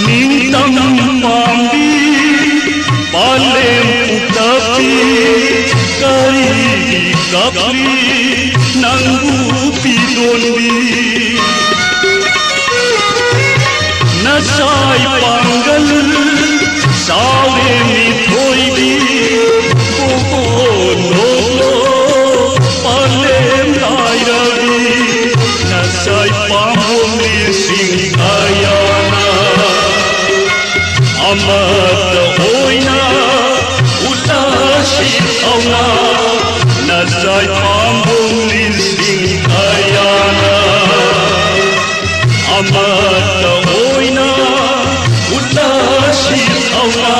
ꯅꯤꯡꯇꯝ ꯄꯥꯝꯕꯤ, ꯄꯥꯂꯦꯝ ꯎꯇꯞꯄꯤ, ꯀꯔꯤꯒꯤ ꯀꯞꯂꯤ ꯅꯪꯕꯨ ꯄꯤꯗꯣꯟꯕꯤ? ꯅꯁꯥꯏ ꯄꯥꯡꯒꯜ ꯆꯥꯎꯔꯦ ꯃꯤꯊꯣꯏꯕꯤ, ꯄꯣꯛꯑꯣ ꯅꯣꯛꯑꯣ ꯄꯥꯂꯦꯝ ꯂꯥꯏꯔꯕꯤ, ꯅꯁꯥꯏ ꯄꯥꯝꯕꯣꯝ ꯂꯤꯁꯤꯡ ꯀꯌꯥꯅ ꯑꯃꯠꯇ ꯑꯣꯏꯅ ꯎꯠꯂꯁꯤ ꯊꯧꯅꯥ, ꯅꯁꯥꯏ ꯄꯥꯝꯕꯣꯝ ꯂꯤꯁꯤꯡ ꯀꯌꯥꯅ ꯑꯃꯠꯇ ꯑꯣꯏꯅ ꯎꯠꯂꯁꯤ ꯊꯧꯅꯥ꯫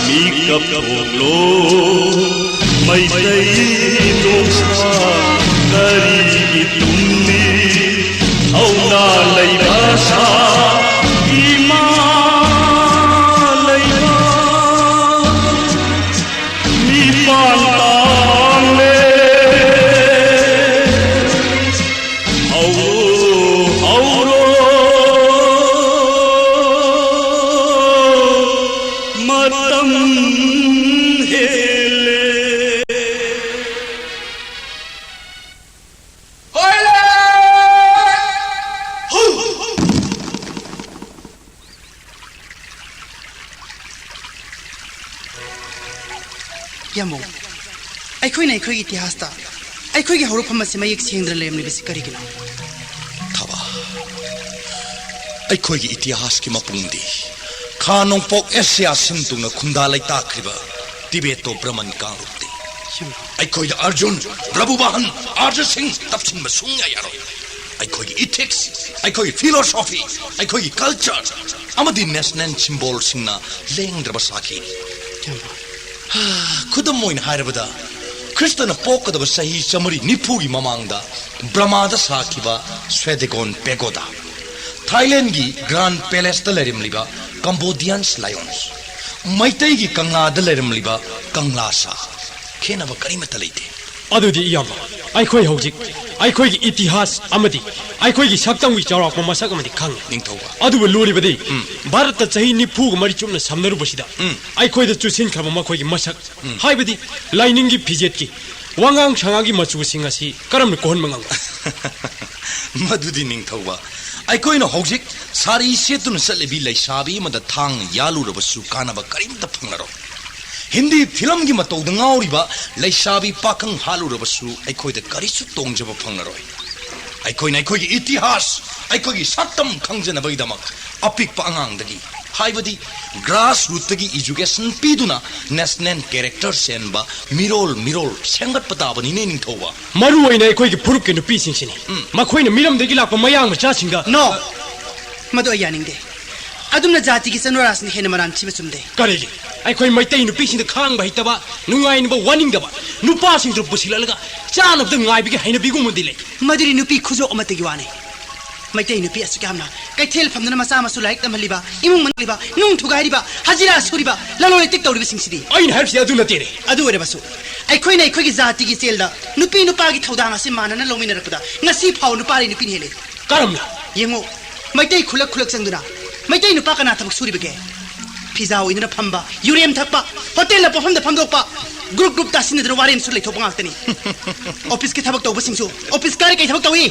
ꯃꯤꯀꯞ ꯊꯣꯛꯂꯣ ꯃꯩꯇꯩ ꯅꯣꯡꯁꯥ, ꯀꯔꯤꯒꯤ ꯇꯨꯝꯂꯤ ꯊꯧꯅꯥ ꯂꯩꯕ ꯁꯥ? ꯏꯃꯥ ꯂꯩꯕꯥꯛ ꯃꯤꯄꯥꯟ ꯇꯥꯡꯂꯦ꯫ ꯍꯧꯔꯣ, ꯍꯧꯔꯣ, ꯃꯇꯝ ꯍꯦꯜꯂꯦ꯫ ꯏꯌꯥꯝꯕ, ꯑꯩꯈꯣꯏꯅ ꯑꯩꯈꯣꯏꯒꯤ ꯏꯇꯤꯍꯥꯁꯇ ꯑꯩꯈꯣꯏꯒꯤ ꯍꯧꯔꯛꯐꯝ ꯑꯁꯤ ꯃꯌꯦꯛ ꯁꯦꯡꯗꯅ ꯂꯩꯔꯝꯂꯤꯕꯁꯤ ꯀꯔꯤꯒꯤꯅꯣ? ꯊꯕꯥ, ꯑꯩꯈꯣꯏꯒꯤ ꯏꯇꯤꯍꯥꯁꯀꯤ ꯃꯄꯨꯡꯗꯤ ꯈꯥ ꯅꯣꯡꯄꯣꯛ ꯑꯦꯁꯤꯌꯥ ꯁꯤꯟ ꯊꯨꯡꯅ ꯈꯨꯟꯗꯥ ꯂꯩꯇꯥꯈ꯭ꯔꯤꯕ ꯇꯤꯕꯦꯇꯣ ꯕ꯭ꯔꯃꯟ ꯀꯥꯡꯂꯨꯞꯅꯤ꯫ ꯏꯌꯥꯝꯕ꯫ ꯑꯩꯈꯣꯏꯗ ꯑꯔꯖꯨꯟ, ꯄ꯭ꯔꯚꯨꯕꯥꯍꯟ, ꯑꯥꯔꯖ ꯁꯤꯡ ꯇꯞꯁꯤꯟꯕ ꯁꯨꯡꯌꯥ ꯌꯥꯔꯣꯏ꯫ ꯑꯩꯈꯣꯏꯒꯤ ꯏꯊꯤꯛꯁ, ꯑꯩꯈꯣꯏꯒꯤ ꯐꯤꯂꯣꯁꯣꯐꯤ, ꯑꯩꯈꯣꯏꯒꯤ ꯀꯜꯆꯔ ꯑꯃꯗꯤ ꯅꯦꯁꯅꯦꯜ ꯁꯤꯝꯕꯣꯜꯁꯤꯡꯅ ꯂꯦꯡꯗ꯭ꯔꯕ ꯁꯥꯈꯤꯅꯤ꯫ ꯏꯌꯥꯝꯕ꯫ ꯈꯨꯗꯝ ꯑꯣꯏꯅ ꯍꯥꯏꯔꯕꯗ, ꯈ꯭ꯔꯤꯁꯇꯅ ꯄꯣꯛꯀꯗꯕ ꯆꯍꯤ ꯆꯥꯃꯔꯤ ꯅꯤꯐꯨꯒꯤ ꯃꯃꯥꯡꯗ ꯕ꯭ꯔꯃꯥꯗ ꯁꯥꯈꯤꯕ ꯁ꯭ꯋꯦꯗꯦꯒꯣꯟ ꯄꯦꯒꯣꯗꯥ, ꯊꯥꯏꯂꯦꯟꯒꯤ ꯒ꯭ꯔꯥꯟ ꯄꯦꯂꯦꯁꯇ ꯂꯩꯔꯝꯂꯤꯕ ꯀꯝꯕꯣꯗꯤꯌꯟꯁ ꯂꯥꯏꯑꯣꯟꯁ, ꯃꯩꯇꯩꯒꯤ ꯀꯪꯂꯥꯗ ꯂꯩꯔꯝꯂꯤꯕ ꯀꯪꯂꯥ ꯁꯥ, ꯈꯦꯠꯅꯕ ꯀꯔꯤꯃꯠꯇ ꯂꯩꯇꯦ꯫ ꯑꯗꯨꯗꯤ ꯏꯌꯥꯝꯕ, ꯑꯩꯈꯣꯏ ꯍꯧꯖꯤꯛ ꯑꯩꯈꯣꯏꯒꯤ ꯏꯇꯤꯍꯥꯁ ꯑꯃꯗꯤ ꯑꯩꯈꯣꯏꯒꯤ ꯁꯛꯇꯝꯒꯤ ꯆꯥꯎꯔꯥꯛꯄ ꯃꯁꯛ ꯑꯃꯗꯤ ꯈꯪꯉꯤ꯫ ꯅꯤꯡꯊꯧꯕ꯫ ꯑꯗꯨꯕꯨ ꯂꯨꯔꯤꯕꯗꯤ, ꯎꯝ꯫ ꯚꯥꯔꯠꯇ ꯆꯍꯤ ꯅꯤꯐꯨꯒ ꯃꯔꯤ ꯆꯨꯞꯅ ꯁꯝꯅꯔꯨꯕꯁꯤꯗ, ꯎꯝ꯫ ꯑꯩꯈꯣꯏꯗ ꯆꯨꯁꯤꯟꯈ꯭ꯔꯕ ꯃꯈꯣꯏꯒꯤ ꯃꯁꯛ, ꯎꯝ꯫ ꯍꯥꯏꯕꯗꯤ ꯂꯥꯏꯅꯤꯡꯒꯤ ꯐꯤꯖꯦꯠꯀꯤ, ꯋꯥꯉꯥꯡ ꯁꯉꯥꯡꯒꯤ ꯃꯆꯨꯁꯤꯡ ꯑꯁꯤ ꯀꯔꯝꯅ ꯀꯣꯛꯍꯟꯕ ꯉꯝꯒꯅꯤ? ꯃꯗꯨꯗꯤ ꯅꯤꯡꯊꯧꯕ, ꯑꯩꯈꯣꯏꯅ ꯍꯧꯖꯤꯛ ꯁꯥꯔꯤ ꯁꯦꯠꯇꯨꯅ ꯆꯠꯂꯤꯕꯤ ꯂꯩꯁꯥꯕꯤ ꯑꯃꯗ ꯊꯥꯡ ꯌꯥꯜꯂꯨꯔꯕꯁꯨ ꯀꯥꯟꯅꯕ ꯀꯔꯤꯝꯇ ꯐꯪꯂꯔꯣꯏ꯫ ꯍꯤꯟꯗꯤ ꯐꯤꯂꯝꯒꯤ ꯃꯇꯧꯗ ꯉꯥꯎꯔꯤꯕ ꯂꯩꯁꯥꯕꯤ ꯄꯥꯈꯪ ꯍꯥꯠꯂꯨꯔꯕꯁꯨ ꯑꯩꯈꯣꯏꯗ ꯀꯔꯤꯁꯨ ꯇꯣꯡꯖꯕ ꯐꯪꯂꯔꯣꯏ꯫ ꯑꯩꯈꯣꯏꯅ ꯑꯩꯈꯣꯏꯒꯤ ꯏꯇꯤꯍꯥꯁ, ꯑꯩꯈꯣꯏꯒꯤ ꯁꯛꯇꯝ ꯈꯪꯖꯅꯕꯒꯤꯗꯃꯛ ꯑꯄꯤꯛꯄ ꯑꯉꯥꯡꯗꯒꯤ, ꯍꯥꯏꯕꯗꯤ ꯒ꯭ꯔꯥꯁ ꯔꯨꯠꯇꯒꯤ ꯏꯖꯨꯀꯦꯁꯟ ꯄꯤꯗꯨꯅ ꯅꯦꯁꯅꯦꯜ ꯀꯦꯔꯦꯛꯇꯔ ꯆꯦꯟꯕ ꯃꯤꯔꯣꯜ ꯃꯤꯔꯣꯜ ꯁꯦꯝꯒꯠꯄ ꯇꯥꯕꯅꯤꯅꯦ, ꯅꯤꯡꯊꯧꯕ꯫ ꯃꯔꯨ ꯑꯣꯏꯅ ꯑꯩꯈꯣꯏꯒꯤ ꯐꯨꯔꯨꯞꯀꯤ ꯅꯨꯄꯤꯁꯤꯡꯁꯤꯅꯤ꯫ ꯎꯝ꯫ ꯃꯈꯣꯏꯅ ꯃꯤꯔꯝꯗꯒꯤ ꯂꯥꯛꯄ ꯃꯌꯥꯡ ꯃꯆꯥꯁꯤꯡꯒ ꯅꯣ! ꯃꯗꯨ ꯑꯩ ꯌꯥꯅꯤꯡꯗꯦ꯫ ꯑꯗꯨꯝꯅ ꯖꯥꯇꯤꯒꯤ ꯆꯠꯅꯔꯥꯁꯤꯡꯗ ꯍꯦꯟꯅ ꯃꯔꯥꯟ ꯊꯤꯕ ꯆꯨꯝꯗꯦ꯫ ꯀꯔꯤꯒꯤ? ꯑꯩꯈꯣꯏ ꯃꯩꯇꯩ ꯅꯨꯄꯤꯁꯤꯡꯗ ꯈꯥꯡꯕ ꯍꯩꯇꯕ, ꯅꯨꯡꯉꯥꯏꯅꯕ ꯋꯥꯅꯤꯡꯗꯕ, ꯅꯨꯄꯥꯁꯤꯡꯗꯨ ꯄꯨꯁꯤꯜꯂꯛꯂꯒ ꯆꯥꯅꯕꯗ ꯉꯥꯏꯕꯒꯤ ꯍꯩꯅꯕꯤꯒꯨꯝꯕꯗꯤ ꯂꯩ꯫ ꯃꯗꯨꯗꯤ ꯅꯨꯄꯤ ꯈꯨꯖꯣꯞ ꯑꯃꯠꯇꯒꯤ ꯋꯥꯅꯤ꯫ ꯃꯩꯇꯩ ꯅꯨꯄꯤ ꯑꯁꯨꯛ ꯌꯥꯝꯅ ꯀꯩꯊꯦꯜ ꯐꯝꯗꯨꯅ ꯃꯆꯥ ꯃꯁꯨ ꯂꯥꯏꯔꯤꯛ ꯇꯝꯍꯜꯂꯤꯕ, ꯏꯃꯨꯡ ꯃꯅꯨꯡ ꯂꯤꯕ, ꯅꯨꯡ ꯊꯨꯒꯥꯏꯔꯤꯕ, ꯍꯖꯤꯔꯥ ꯁꯨꯔꯤꯕ, ꯂꯂꯣꯟ ꯏꯇꯤꯛ ꯇꯧꯔꯤꯕꯁꯤꯡꯁꯤꯗꯤ꯫ ꯑꯩꯅ ꯍꯥꯏꯔꯤꯁꯤ ꯑꯗꯨ ꯅꯠꯇꯦꯅꯦ꯫ ꯑꯗꯨ ꯑꯣꯏꯔꯕꯁꯨ, ꯑꯩꯈꯣꯏꯅ ꯑꯩꯈꯣꯏꯒꯤ ꯖꯥꯇꯤꯒꯤ ꯏꯆꯦꯜꯗ ꯅꯨꯄꯤ ꯅꯨꯄꯥꯒꯤ ꯊꯧꯗꯥꯡ ꯑꯁꯤ ꯃꯥꯟꯅꯅ ꯂꯧꯃꯤꯟꯅꯔꯛꯄꯗ ꯉꯁꯤ ꯐꯥꯎ ꯅꯨꯄꯥꯗꯤ ꯅꯨꯄꯤꯅ ꯍꯦꯜꯂꯤ꯫ ꯀꯔꯝꯅ? ꯌꯦꯡꯉꯨ, ꯃꯩꯇꯩ ꯈꯨꯂꯛ ꯈꯨꯂꯛ ꯆꯪꯗꯨꯅ ꯃꯩꯇꯩ ꯅꯨꯄꯥ ꯀꯅꯥ ꯊꯕꯛ ꯁꯨꯔꯤꯕꯒꯦ? ꯐꯤꯖꯥ ꯑꯣꯏꯗꯨꯅ ꯐꯝꯕ, ꯌꯨꯔꯦꯝ ꯊꯛꯄ, ꯍꯣꯇꯦꯜꯗ ꯄꯣꯠꯐꯝꯗ ꯐꯝꯗꯣꯛꯄ, ꯒ꯭ꯔꯨꯞ ꯒ꯭ꯔꯨꯞ ꯇꯥꯁꯤꯟꯅꯗꯨꯅ ꯋꯥꯔꯦꯟꯁꯨ ꯂꯩꯊꯣꯛꯄ ꯉꯥꯛꯇꯅꯤ꯫ ꯑꯣꯐꯤꯁꯀꯤ ꯊꯕꯛ ꯇꯧꯕꯁꯤꯡꯁꯨ ꯑꯣꯐꯤꯁ ꯀꯥꯔꯤ ꯀꯩ ꯊꯕꯛ ꯇꯧꯏ?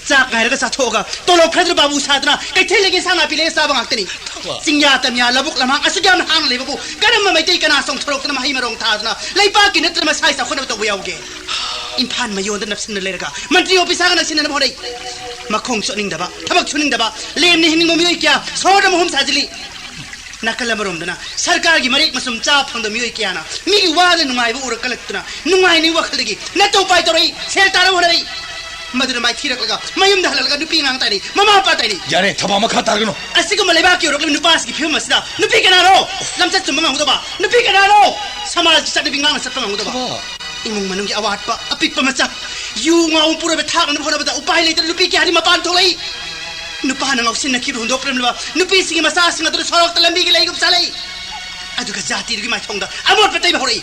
ꯆꯥꯛ ꯉꯥꯏꯔꯒ ꯆꯥꯊꯣꯛꯑꯒ ꯇꯣꯂꯣꯞ ꯈꯔꯗꯨꯅ ꯕꯥꯕꯨ ꯁꯥꯗꯅ ꯀꯩꯊꯦꯜꯗꯒꯤ ꯏꯟꯁꯥꯡ ꯅꯥꯄꯤ ꯂꯩꯔ ꯆꯥꯕ ꯉꯥꯛꯇꯅꯤ꯫ ꯆꯤꯡꯌꯥ ꯇꯝꯌꯥ ꯂꯧꯕꯨꯛ ꯂꯝꯍꯥꯡ ꯑꯁꯨꯛ ꯌꯥꯝꯅ ꯍꯥꯡꯅ ꯂꯩꯕꯕꯨ ꯀꯔꯝꯕ ꯃꯩꯇꯩ ꯀꯅꯥ ꯆꯣꯡꯊꯣꯔꯛꯇꯅ ꯃꯍꯩ ꯃꯔꯣꯡ ꯊꯥꯗꯅ ꯂꯩꯕꯥꯛꯀꯤ ꯅꯠꯇꯅ ꯃꯁꯥꯒꯤ ꯆꯥꯎꯈꯠꯅꯕ ꯇꯧꯕ ꯌꯥꯎꯒꯦ? ꯏꯝꯐꯥꯜ ꯃꯌꯣꯟꯗ ꯅꯞꯁꯤꯟꯅ ꯂꯩꯔꯒ ꯃꯟꯇ꯭ꯔꯤ ꯑꯣꯐꯤꯁ ꯍꯥꯡꯅ ꯅꯛꯁꯤꯟꯅꯅꯕ ꯍꯣꯠꯅꯩ꯫ ꯃꯈꯣꯡ ꯆꯣꯠꯅꯤꯡꯗꯕ, ꯊꯕꯛ ꯁꯨꯅꯤꯡꯗꯕ, ꯂꯦꯝꯅ ꯍꯤꯡꯅꯤꯡꯕ ꯃꯤꯑꯣꯏ ꯀꯌꯥ ꯁꯣꯍꯣꯔꯗ ꯃꯍꯨꯝ ꯁꯥꯖꯤꯜꯂꯤ꯫ ꯅꯥꯀꯜ ꯑꯃꯔꯣꯝꯗꯅ ꯁꯔꯀꯥꯔꯒꯤ ꯃꯔꯦꯛ ꯃꯆꯨꯝ ꯆꯥꯕ ꯐꯪꯗꯕ ꯃꯤꯑꯣꯏ ꯀꯌꯥꯅ ꯃꯤꯒꯤ ꯋꯥꯗ ꯅꯨꯡꯉꯥꯏꯕ ꯎꯔ ꯀꯜꯂꯛꯇꯨꯅ ꯅꯨꯡꯉꯥꯏꯅꯤꯡ ꯋꯥꯈꯜꯗꯒꯤ ꯅꯇꯧ ꯄꯥꯏ ꯇꯧꯔꯛꯏ, ꯁꯦꯜ ꯇꯥꯅꯕ ꯍꯣꯠꯅꯔꯛꯏ꯫ ꯃꯗꯨꯅ ꯃꯥꯏꯊꯤꯔꯛꯂꯒ ꯃꯌꯨꯝꯗ ꯍꯜꯂꯛꯂꯒ ꯅꯨꯄꯤ ꯑꯉꯥꯡ ꯇꯥꯏꯅꯩ, ꯃꯃꯥ ꯃꯄꯥ ꯇꯥꯏꯅꯩ꯫ ꯌꯥꯔꯦ, ꯊꯕꯛ ꯃꯈꯥ ꯇꯥꯔꯒꯅꯨ꯫ ꯑꯁꯤꯒꯨꯝꯕ ꯂꯩꯕꯥꯛꯀꯤ ꯌꯧꯔꯛꯂꯤꯕ ꯅꯨꯄꯥꯁꯤꯒꯤ ꯐꯤꯕꯝ ꯑꯁꯤꯗ ꯅꯨꯄꯤ ꯀꯅꯥꯅꯣ ꯂꯝꯆꯠ ꯆꯨꯝꯕ ꯉꯝꯒꯗꯕ? ꯅꯨꯄꯤ ꯀꯅꯥꯅꯣ ꯁꯃꯥꯖꯒꯤ ꯆꯠꯅꯕꯤ ꯉꯥꯛꯅ ꯆꯠꯄ ꯉꯝꯒꯗꯕ? ꯊꯕꯛ꯫ ꯏꯃꯨꯡ ꯃꯅꯨꯡꯒꯤ ꯑꯋꯥꯠꯄ ꯑꯄꯤꯛꯄ ꯃꯆꯥ, ꯌꯨ ꯉꯥꯎ ꯄꯨꯔꯣꯏꯕ ꯊꯥꯛꯅꯕ ꯍꯣꯠꯅꯕꯗ ꯎꯄꯥꯏ ꯂꯩꯇꯅ ꯅꯨꯄꯤ ꯀꯌꯥꯗꯤ ꯃꯄꯥꯟ ꯊꯣꯛꯂꯛꯏ꯫ ꯅꯨꯄꯥꯅ ꯉꯥꯎꯁꯤꯟꯅꯈꯤꯕ ꯍꯨꯟꯗꯣꯛꯄꯤꯔꯝꯂꯕ ꯅꯨꯄꯤꯁꯤꯡꯒꯤ ꯃꯆꯥꯁꯤꯡ ꯑꯗꯨꯅ ꯁꯣꯔꯣꯛꯇ ꯂꯝꯕꯤꯒꯤ ꯂꯩꯒꯨꯝ ꯆꯥꯂꯛꯏ꯫ ꯑꯗꯨꯒ ꯖꯥꯇꯤꯗꯨꯒꯤ ꯃꯥꯏꯊꯣꯡꯗ ꯑꯃꯣꯠꯄ ꯇꯩꯕ ꯍꯧꯔꯛꯏ꯫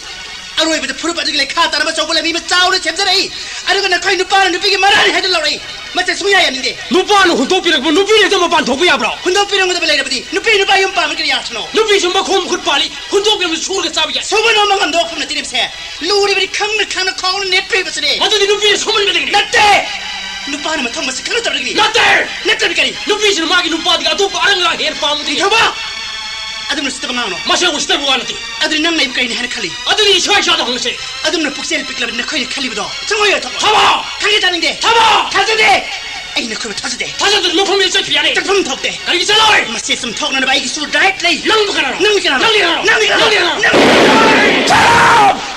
ꯑꯔꯣꯏꯕꯗ ꯐꯨꯔꯨꯞ ꯑꯗꯨꯒꯤ ꯂꯩꯈꯥ ꯇꯥꯅꯕ ꯑꯆꯧꯕ ꯂꯝꯕꯤ ꯑꯃ ꯆꯥꯎꯅ ꯁꯦꯝꯖꯔꯛꯏ꯫ ꯑꯗꯨꯒ ꯅꯈꯣꯏ ꯅꯨꯄꯥꯅ ꯅꯨꯄꯤꯒꯤ ꯃꯔꯥꯜꯅꯤ ꯍꯥꯏꯗꯨꯅ ꯂꯧꯔꯛꯏ꯫ ꯃꯁꯤ ꯁꯨꯡꯌꯥ ꯌꯥꯅꯤꯡꯗꯦ꯫ ꯅꯨꯄꯥꯅ ꯍꯨꯟꯗꯣꯛꯄꯤꯔꯛꯄ ꯅꯨꯄꯤꯅ ꯍꯦꯛꯇ ꯃꯄꯥꯟ ꯊꯣꯛꯄ ꯌꯥꯕ꯭ꯔꯣ? ꯍꯨꯟꯗꯣꯛꯄꯤꯔꯝꯒꯗꯕ ꯂꯩꯔꯕꯗꯤ ꯅꯨꯄꯤ ꯅꯨꯄꯥ ꯌꯨꯝ ꯄꯥꯟꯕ ꯀꯔꯤ ꯑꯔꯊꯅꯣ? ꯅꯨꯄꯤꯁꯨ ꯃꯈꯣꯡ ꯃꯈꯨꯠ ꯄꯥꯜꯂꯤ, ꯍꯨꯟꯗꯣꯛꯄꯤꯔꯝꯕꯁꯨ ꯁꯨꯔꯒ ꯆꯥꯕ ꯌꯥꯏ꯫ ꯁꯨꯕ ꯅꯣꯝꯕ ꯉꯝꯗꯕ ꯋꯥꯐꯝ ꯅꯠꯇꯦꯅꯦ ꯃꯁꯦ꯫ ꯂꯨꯔꯤꯕꯅꯤ ꯈꯪꯅ ꯈꯪꯅ ꯈꯣꯡꯅ ꯅꯦꯠꯄꯤꯕꯁꯤꯅꯦ꯫ ꯃꯗꯨꯗꯤ ꯅꯨꯄꯤꯅ ꯁꯨꯃꯟꯕꯗꯒꯤꯅꯤ꯫ ꯅꯠꯇꯦ! ꯅꯨꯄꯥꯅ ꯃꯊꯧ ꯃꯁꯤ ꯈꯪꯅ ꯇꯧꯔꯒꯅꯤ꯫ ꯅꯠꯇꯦ! ꯅꯠꯇ꯭ꯔꯕꯗꯤ ꯀꯔꯤ? ꯅꯨꯄꯤꯁꯤꯅ ꯃꯥꯒꯤ ꯅꯨꯄꯥꯗꯒꯤ ꯑꯇꯣꯞꯄ ꯑꯔꯪꯂꯥ ꯍꯦꯟꯅ ꯄꯥꯝꯕꯗꯒꯤ꯫ ꯊꯕꯛ! ꯑꯗꯨꯝꯅ ꯎꯁꯤꯠꯇꯕ ꯉꯥꯡꯅꯣ꯫ ꯃꯁꯤ ꯎꯁꯤꯠꯇꯕ ꯋꯥ ꯅꯠꯇꯦ꯫ ꯑꯗꯨꯗꯤ ꯅꯪꯅ ꯑꯩꯕꯨ ꯀꯔꯤꯅꯤ ꯍꯥꯏꯅ ꯈꯜꯂꯤ? ꯑꯗꯨꯗꯤ ꯏꯁꯥ ꯏꯁꯥꯗ ꯍꯪꯉꯁꯦ꯫ ꯑꯗꯨꯝꯅ ꯄꯨꯛꯆꯦꯜ ꯄꯤꯛꯂꯕꯗꯤ ꯅꯈꯣꯏꯅ ꯈꯜꯂꯤꯕꯗꯣ ꯆꯪꯉꯣꯏ ꯑꯣꯏꯊꯣꯛꯑꯣ꯫ ꯊꯕꯛ! ꯈꯪꯒꯦ ꯇꯥꯅꯤꯡꯗꯦ꯫ ꯊꯕꯛ! ꯊꯥꯖꯗꯦ꯫ ꯑꯩ ꯅꯈꯣꯏꯕꯨ ꯊꯥꯖꯗꯦ꯫ ꯊꯥꯖꯗ꯭ꯔꯗꯤ ꯃꯐꯝ ꯍꯦꯛ ꯆꯠꯈꯤꯕ ꯌꯥꯅꯤ꯫ ꯆꯪꯐꯝ ꯊꯣꯛꯇꯦ꯫ ꯀꯔꯤꯒꯤ ꯆꯠꯂꯣꯏ? ꯃꯁꯤ ꯆꯨꯝꯊꯣꯛꯅꯅꯕ ꯑꯩꯒꯤꯁꯨ ꯔꯥꯏꯠ ꯂꯩ꯫ ꯅꯪꯕꯨ ꯀꯅꯥꯅꯣ? ꯅꯪꯗꯤ ꯀꯅꯥꯅꯣ? ꯅꯪꯗꯤ ꯀꯅꯥꯅꯣ? ꯅꯪꯗꯤ ꯀꯅꯥꯅꯣ? ꯅꯪꯗꯤ ꯀꯅꯥꯅꯣ? ꯅꯪꯗꯤ ꯀꯅꯥꯅꯣ?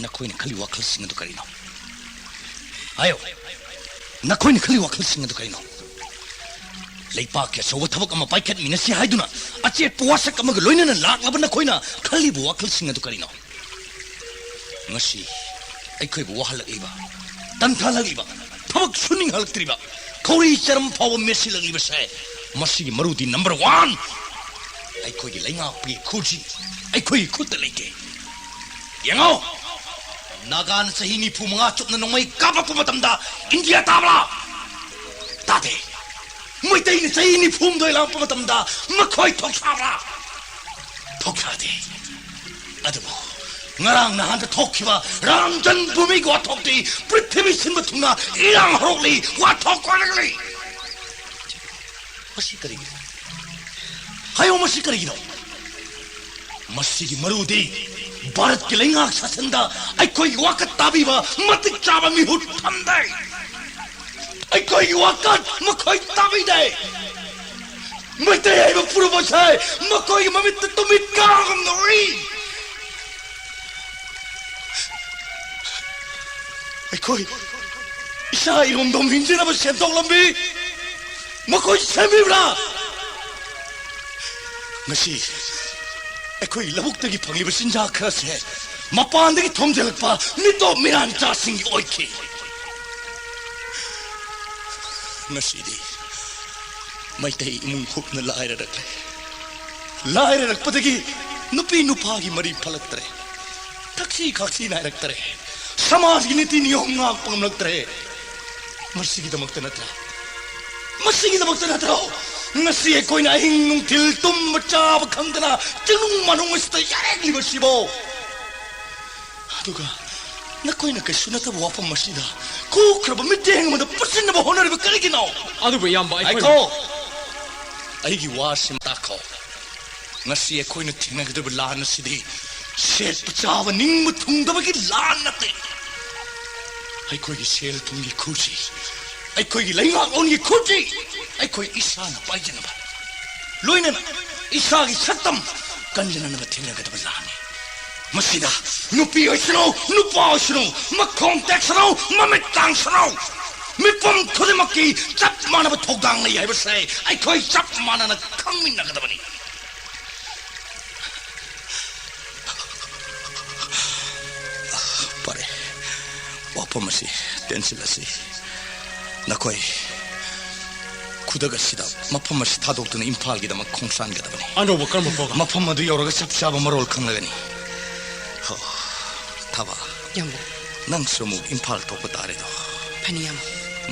ꯅꯈꯣꯏꯅ ꯈꯜꯂꯤ ꯋꯥꯈꯜꯁꯤꯡ ꯑꯗꯨ ꯀꯔꯤꯅꯣ? ꯍꯥꯏꯌꯣ꯫ ꯅꯈꯣꯏꯅ ꯈꯜꯂꯤ ꯋꯥꯈꯜꯁꯤꯡ ꯑꯗꯨ ꯀꯔꯤꯅꯣ? ꯂꯩꯄꯥꯛꯀꯤ ꯑꯆꯧꯕ ꯊꯕꯛ ꯑꯃ ꯄꯥꯏꯈꯠꯃꯤꯟꯅꯁꯤ ꯍꯥꯏꯗꯨꯅ ꯑꯆꯦꯠꯄ ꯋꯥꯁꯛ ꯑꯃꯒ ꯂꯣꯏꯅꯅ ꯂꯥꯛꯂꯕ ꯅꯈꯣꯏꯅ ꯈꯜꯂꯤꯕ ꯋꯥꯈꯜꯁꯤꯡ ꯑꯗꯨ ꯀꯔꯤꯅꯣ? ꯉꯁꯤ ꯑꯩꯈꯣꯏꯕꯨ ꯋꯥꯍꯜꯂꯛꯂꯤꯕ, ꯇꯟꯊꯍꯜꯂꯛꯂꯤꯕ, ꯊꯕꯛ ꯁꯨꯅꯤꯡꯍꯜꯂꯛꯇ꯭ꯔꯤꯕ, ꯈꯧꯔꯤ ꯆꯔꯝ ꯐꯥꯎꯕ ꯃꯦꯠꯁꯤꯜꯂꯛꯂꯤꯕꯁꯦ, ꯃꯁꯤꯒꯤ ꯃꯔꯨꯗꯤ ꯅꯝꯕꯔ ꯋꯥꯟ, ꯑꯩꯈꯣꯏꯒꯤ ꯂꯩꯉꯥꯛꯄꯒꯤ ꯈꯨꯖꯤ, ꯑꯩꯈꯣꯏꯒꯤ ꯈꯨꯠꯇ ꯂꯩꯇꯦ꯫ ꯌꯦꯡꯉꯣ, ꯅꯥꯒꯥꯅ ꯆꯍꯤ ꯅꯤꯐꯨ ꯃꯉꯥ ꯆꯨꯞꯅ ꯅꯣꯡꯃꯩ ꯀꯥꯞꯂꯛꯄ ꯃꯇꯝꯗ ꯏꯟꯗꯤꯌꯥ ꯇꯥꯕ꯭ꯔꯥ? ꯇꯥꯗꯦ꯫ ꯃꯩꯇꯩꯅ ꯆꯍꯤ ꯅꯤꯐꯨ ꯍꯨꯝꯗꯣꯏ ꯂꯥꯡꯂꯛꯄ ꯃꯇꯝꯗ ꯃꯈꯣꯏ ꯊꯣꯛꯁꯥꯕ꯭ꯔꯥ? ꯊꯣꯛꯁꯥꯗꯦ꯫ ꯑꯗꯨꯕꯨ ꯉꯔꯥꯡ ꯅꯍꯥꯟꯗ ꯊꯣꯛꯈꯤꯕ ꯔꯥꯝ ꯖꯟꯃꯚꯨꯃꯤꯒꯤ ꯋꯥꯊꯣꯛꯇꯤ ꯄ꯭ꯔꯤꯊꯤꯕꯤ ꯁꯤꯟꯕ ꯊꯨꯡꯅ ꯏꯔꯥꯡ ꯍꯧꯔꯛꯂꯤ, ꯋꯥꯊꯣꯛ ꯋꯥꯔꯛꯂꯤ꯫ ꯃꯁꯤ ꯀꯔꯤꯒꯤꯅꯣ? ꯍꯥꯏꯌꯨ, ꯃꯁꯤ ꯀꯔꯤꯒꯤꯅꯣ? ꯃꯁꯤꯒꯤ ꯃꯔꯨꯗꯤ ꯚꯥꯔꯠꯀꯤ ꯂꯩꯉꯥꯛ ꯁꯥꯁꯟꯗ ꯑꯩꯈꯣꯏꯒꯤ ꯋꯥꯀꯠ ꯇꯥꯕꯤꯕ ꯃꯇꯤꯛ ꯆꯥꯕ ꯃꯤꯍꯨꯠ ꯊꯝꯗꯦ꯫ ꯑꯩꯈꯣꯏꯒꯤ ꯋꯥꯀꯠ ꯃꯈꯣꯏ ꯇꯥꯕꯤꯗꯦ꯫ ꯃꯩꯇꯩ ꯍꯥꯏꯕ ꯐꯨꯔꯨꯞ ꯑꯁꯦ ꯃꯈꯣꯏꯒꯤ ꯃꯃꯤꯠꯇ ꯇꯨꯃꯤꯠ ꯀꯥꯡꯒꯨꯝꯅ ꯎꯏ꯫ ꯑꯩꯈꯣꯏ ꯏꯁꯥ ꯏꯔꯣꯝꯗꯣꯝ ꯍꯤꯡꯖꯅꯕ ꯁꯦꯟꯊꯣꯛ ꯂꯝꯕꯤ ꯃꯈꯣꯏ ꯁꯦꯝꯕꯤꯕ꯭ꯔꯥ? ꯉꯁꯤ ꯑꯩꯈꯣꯏ ꯂꯧꯕꯨꯛꯇꯒꯤ ꯐꯪꯂꯤꯕ ꯆꯤꯟꯖꯥꯛ ꯈꯔꯁꯦ ꯃꯄꯥꯟꯗꯒꯤ ꯊꯣꯝꯖꯤꯜꯂꯛꯄ ꯃꯤꯇꯣꯞ ꯃꯤꯔꯥꯟꯆꯥꯁꯤꯡꯒꯤ ꯑꯣꯏꯈꯤ꯫ ꯉꯁꯤꯗꯤ ꯃꯩꯇꯩ ꯏꯃꯨꯡ ꯍꯨꯞꯅ ꯂꯥꯏꯔꯔꯛꯂꯦ꯫ ꯂꯥꯏꯔꯔꯛꯄꯗꯒꯤ ꯅꯨꯄꯤ ꯅꯨꯄꯥꯒꯤ ꯃꯔꯤ ꯐꯠꯂꯛꯇ꯭ꯔꯦ꯫ ꯊꯛꯁꯤ ꯈꯥꯛꯁꯤ ꯅꯥꯏꯔꯛꯇ꯭ꯔꯦ꯫ ꯁꯃꯥꯖꯒꯤ ꯅꯤꯇꯤ ꯅꯤꯌꯣꯝ ꯉꯥꯛꯄ ꯉꯝꯂꯛꯇ꯭ꯔꯦ꯫ ꯃꯁꯤꯒꯤꯗꯃꯛꯇ ꯅꯠꯇ꯭ꯔꯥ? ꯃꯁꯤꯒꯤꯗꯃꯛꯇ ꯅꯠꯇ꯭ꯔꯣ ꯉꯁꯤ ꯑꯩꯈꯣꯏꯅ ꯑꯍꯤꯡ ꯅꯨꯡꯊꯤꯜ ꯇꯨꯝꯕ ꯆꯥꯕ ꯈꯪꯗꯅ ꯆꯤꯡꯅꯨꯡ ꯃꯥꯅꯨꯡ ꯑꯁꯤꯗ ꯌꯥꯔꯦꯡꯂꯤꯕꯁꯤꯕꯣ? ꯑꯗꯨꯒ ꯅꯈꯣꯏꯅ ꯀꯩꯁꯨ ꯅꯠꯇꯕ ꯋꯥꯐꯝ ꯑꯁꯤꯗ ꯈꯨꯈ꯭ꯔꯕ ꯃꯤꯠꯌꯦꯡ ꯑꯃꯗ ꯄꯨꯟꯁꯤꯟꯅꯕ ꯍꯣꯠꯅꯔꯤꯕ ꯀꯔꯤꯒꯤꯅꯣ? ꯑꯗꯨꯕꯨ ꯏꯌꯥꯝꯕ, ꯑꯩꯈꯣꯏ ꯉꯥꯏꯈꯣ꯫ ꯑꯩꯒꯤ ꯋꯥꯁꯤꯃ ꯇꯥꯈꯣ꯫ ꯉꯁꯤ ꯑꯩꯈꯣꯏꯅ ꯊꯦꯡꯅꯒꯗꯕ ꯂꯥꯟ ꯑꯁꯤꯗꯤ ꯁꯦꯠꯄ ꯆꯥꯕ ꯅꯤꯡꯕ ꯊꯨꯡꯗꯕꯒꯤ ꯂꯥꯟ ꯅꯠꯇꯦ꯫ ꯑꯩꯈꯣꯏꯒꯤ ꯁꯦꯜ ꯊꯨꯝꯒꯤ ꯈꯨꯠꯁꯤ, ꯑꯩꯈꯣꯏꯒꯤ ꯂꯩꯉꯥꯛꯂꯣꯟꯒꯤ ꯈꯨꯠꯁꯤ ꯑꯩꯈꯣꯏ ꯏꯁꯥꯅ ꯄꯥꯏꯖꯅꯕ, ꯂꯣꯏꯅꯅ ꯏꯁꯥꯒꯤ ꯁꯛꯇꯝ ꯀꯟꯖꯅꯅꯕ ꯊꯦꯡꯅꯒꯗꯕ ꯂꯥꯟꯅꯤ꯫ ꯃꯁꯤꯗ ꯅꯨꯄꯤ ꯑꯣꯏꯁꯅꯨ, ꯅꯨꯄꯥ ꯑꯣꯏꯁꯅꯨ, ꯃꯈꯣꯡ ꯇꯦꯛꯁꯅꯨ, ꯃꯃꯤꯠ ꯇꯥꯡꯁꯅꯨ, ꯃꯤꯄꯨꯝ ꯈꯨꯗꯤꯡꯃꯛꯀꯤ ꯆꯞ ꯃꯥꯟꯅꯕ ꯊꯧꯗꯥꯡ ꯂꯩ ꯍꯥꯏꯕꯁꯦ ꯑꯩꯈꯣꯏ ꯆꯞ ꯃꯥꯟꯅꯅ ꯈꯪꯃꯤꯟꯅꯒꯗꯕꯅꯤ꯫ ꯐꯔꯦ, ꯋꯥꯐꯝ ꯑꯁꯤ ꯇꯦꯟꯁꯤꯜꯂꯁꯤ꯫ ꯅꯈꯣꯏ ꯈꯨꯗꯛ ꯑꯁꯤꯗ ꯃꯐꯝ ꯑꯁꯤ ꯊꯥꯗꯣꯛꯇꯨꯅ ꯏꯝꯐꯥꯜꯒꯤꯗꯃꯛ ꯈꯣꯡꯁꯥꯟꯒꯗꯕꯅꯤ꯫ ꯑꯅꯧꯕ ꯀꯔꯝꯕ ꯄ꯭ꯔꯣꯒ꯭ꯔꯥꯝ? ꯃꯐꯝ ꯑꯗꯨ ꯌꯧꯔꯒ ꯆꯞ ꯆꯥꯕ ꯃꯔꯣꯜ ꯈꯪꯂꯒꯅꯤ꯫ ꯍꯣ, ꯊꯥꯕ꯫ ꯏꯌꯥꯝꯕ꯫ ꯅꯪꯁꯨ ꯑꯃꯨꯛ ꯏꯝꯐꯥꯜ ꯊꯣꯛꯄ ꯇꯥꯔꯦꯗꯣ꯫ ꯐꯅꯤ, ꯏꯌꯥꯝꯕ꯫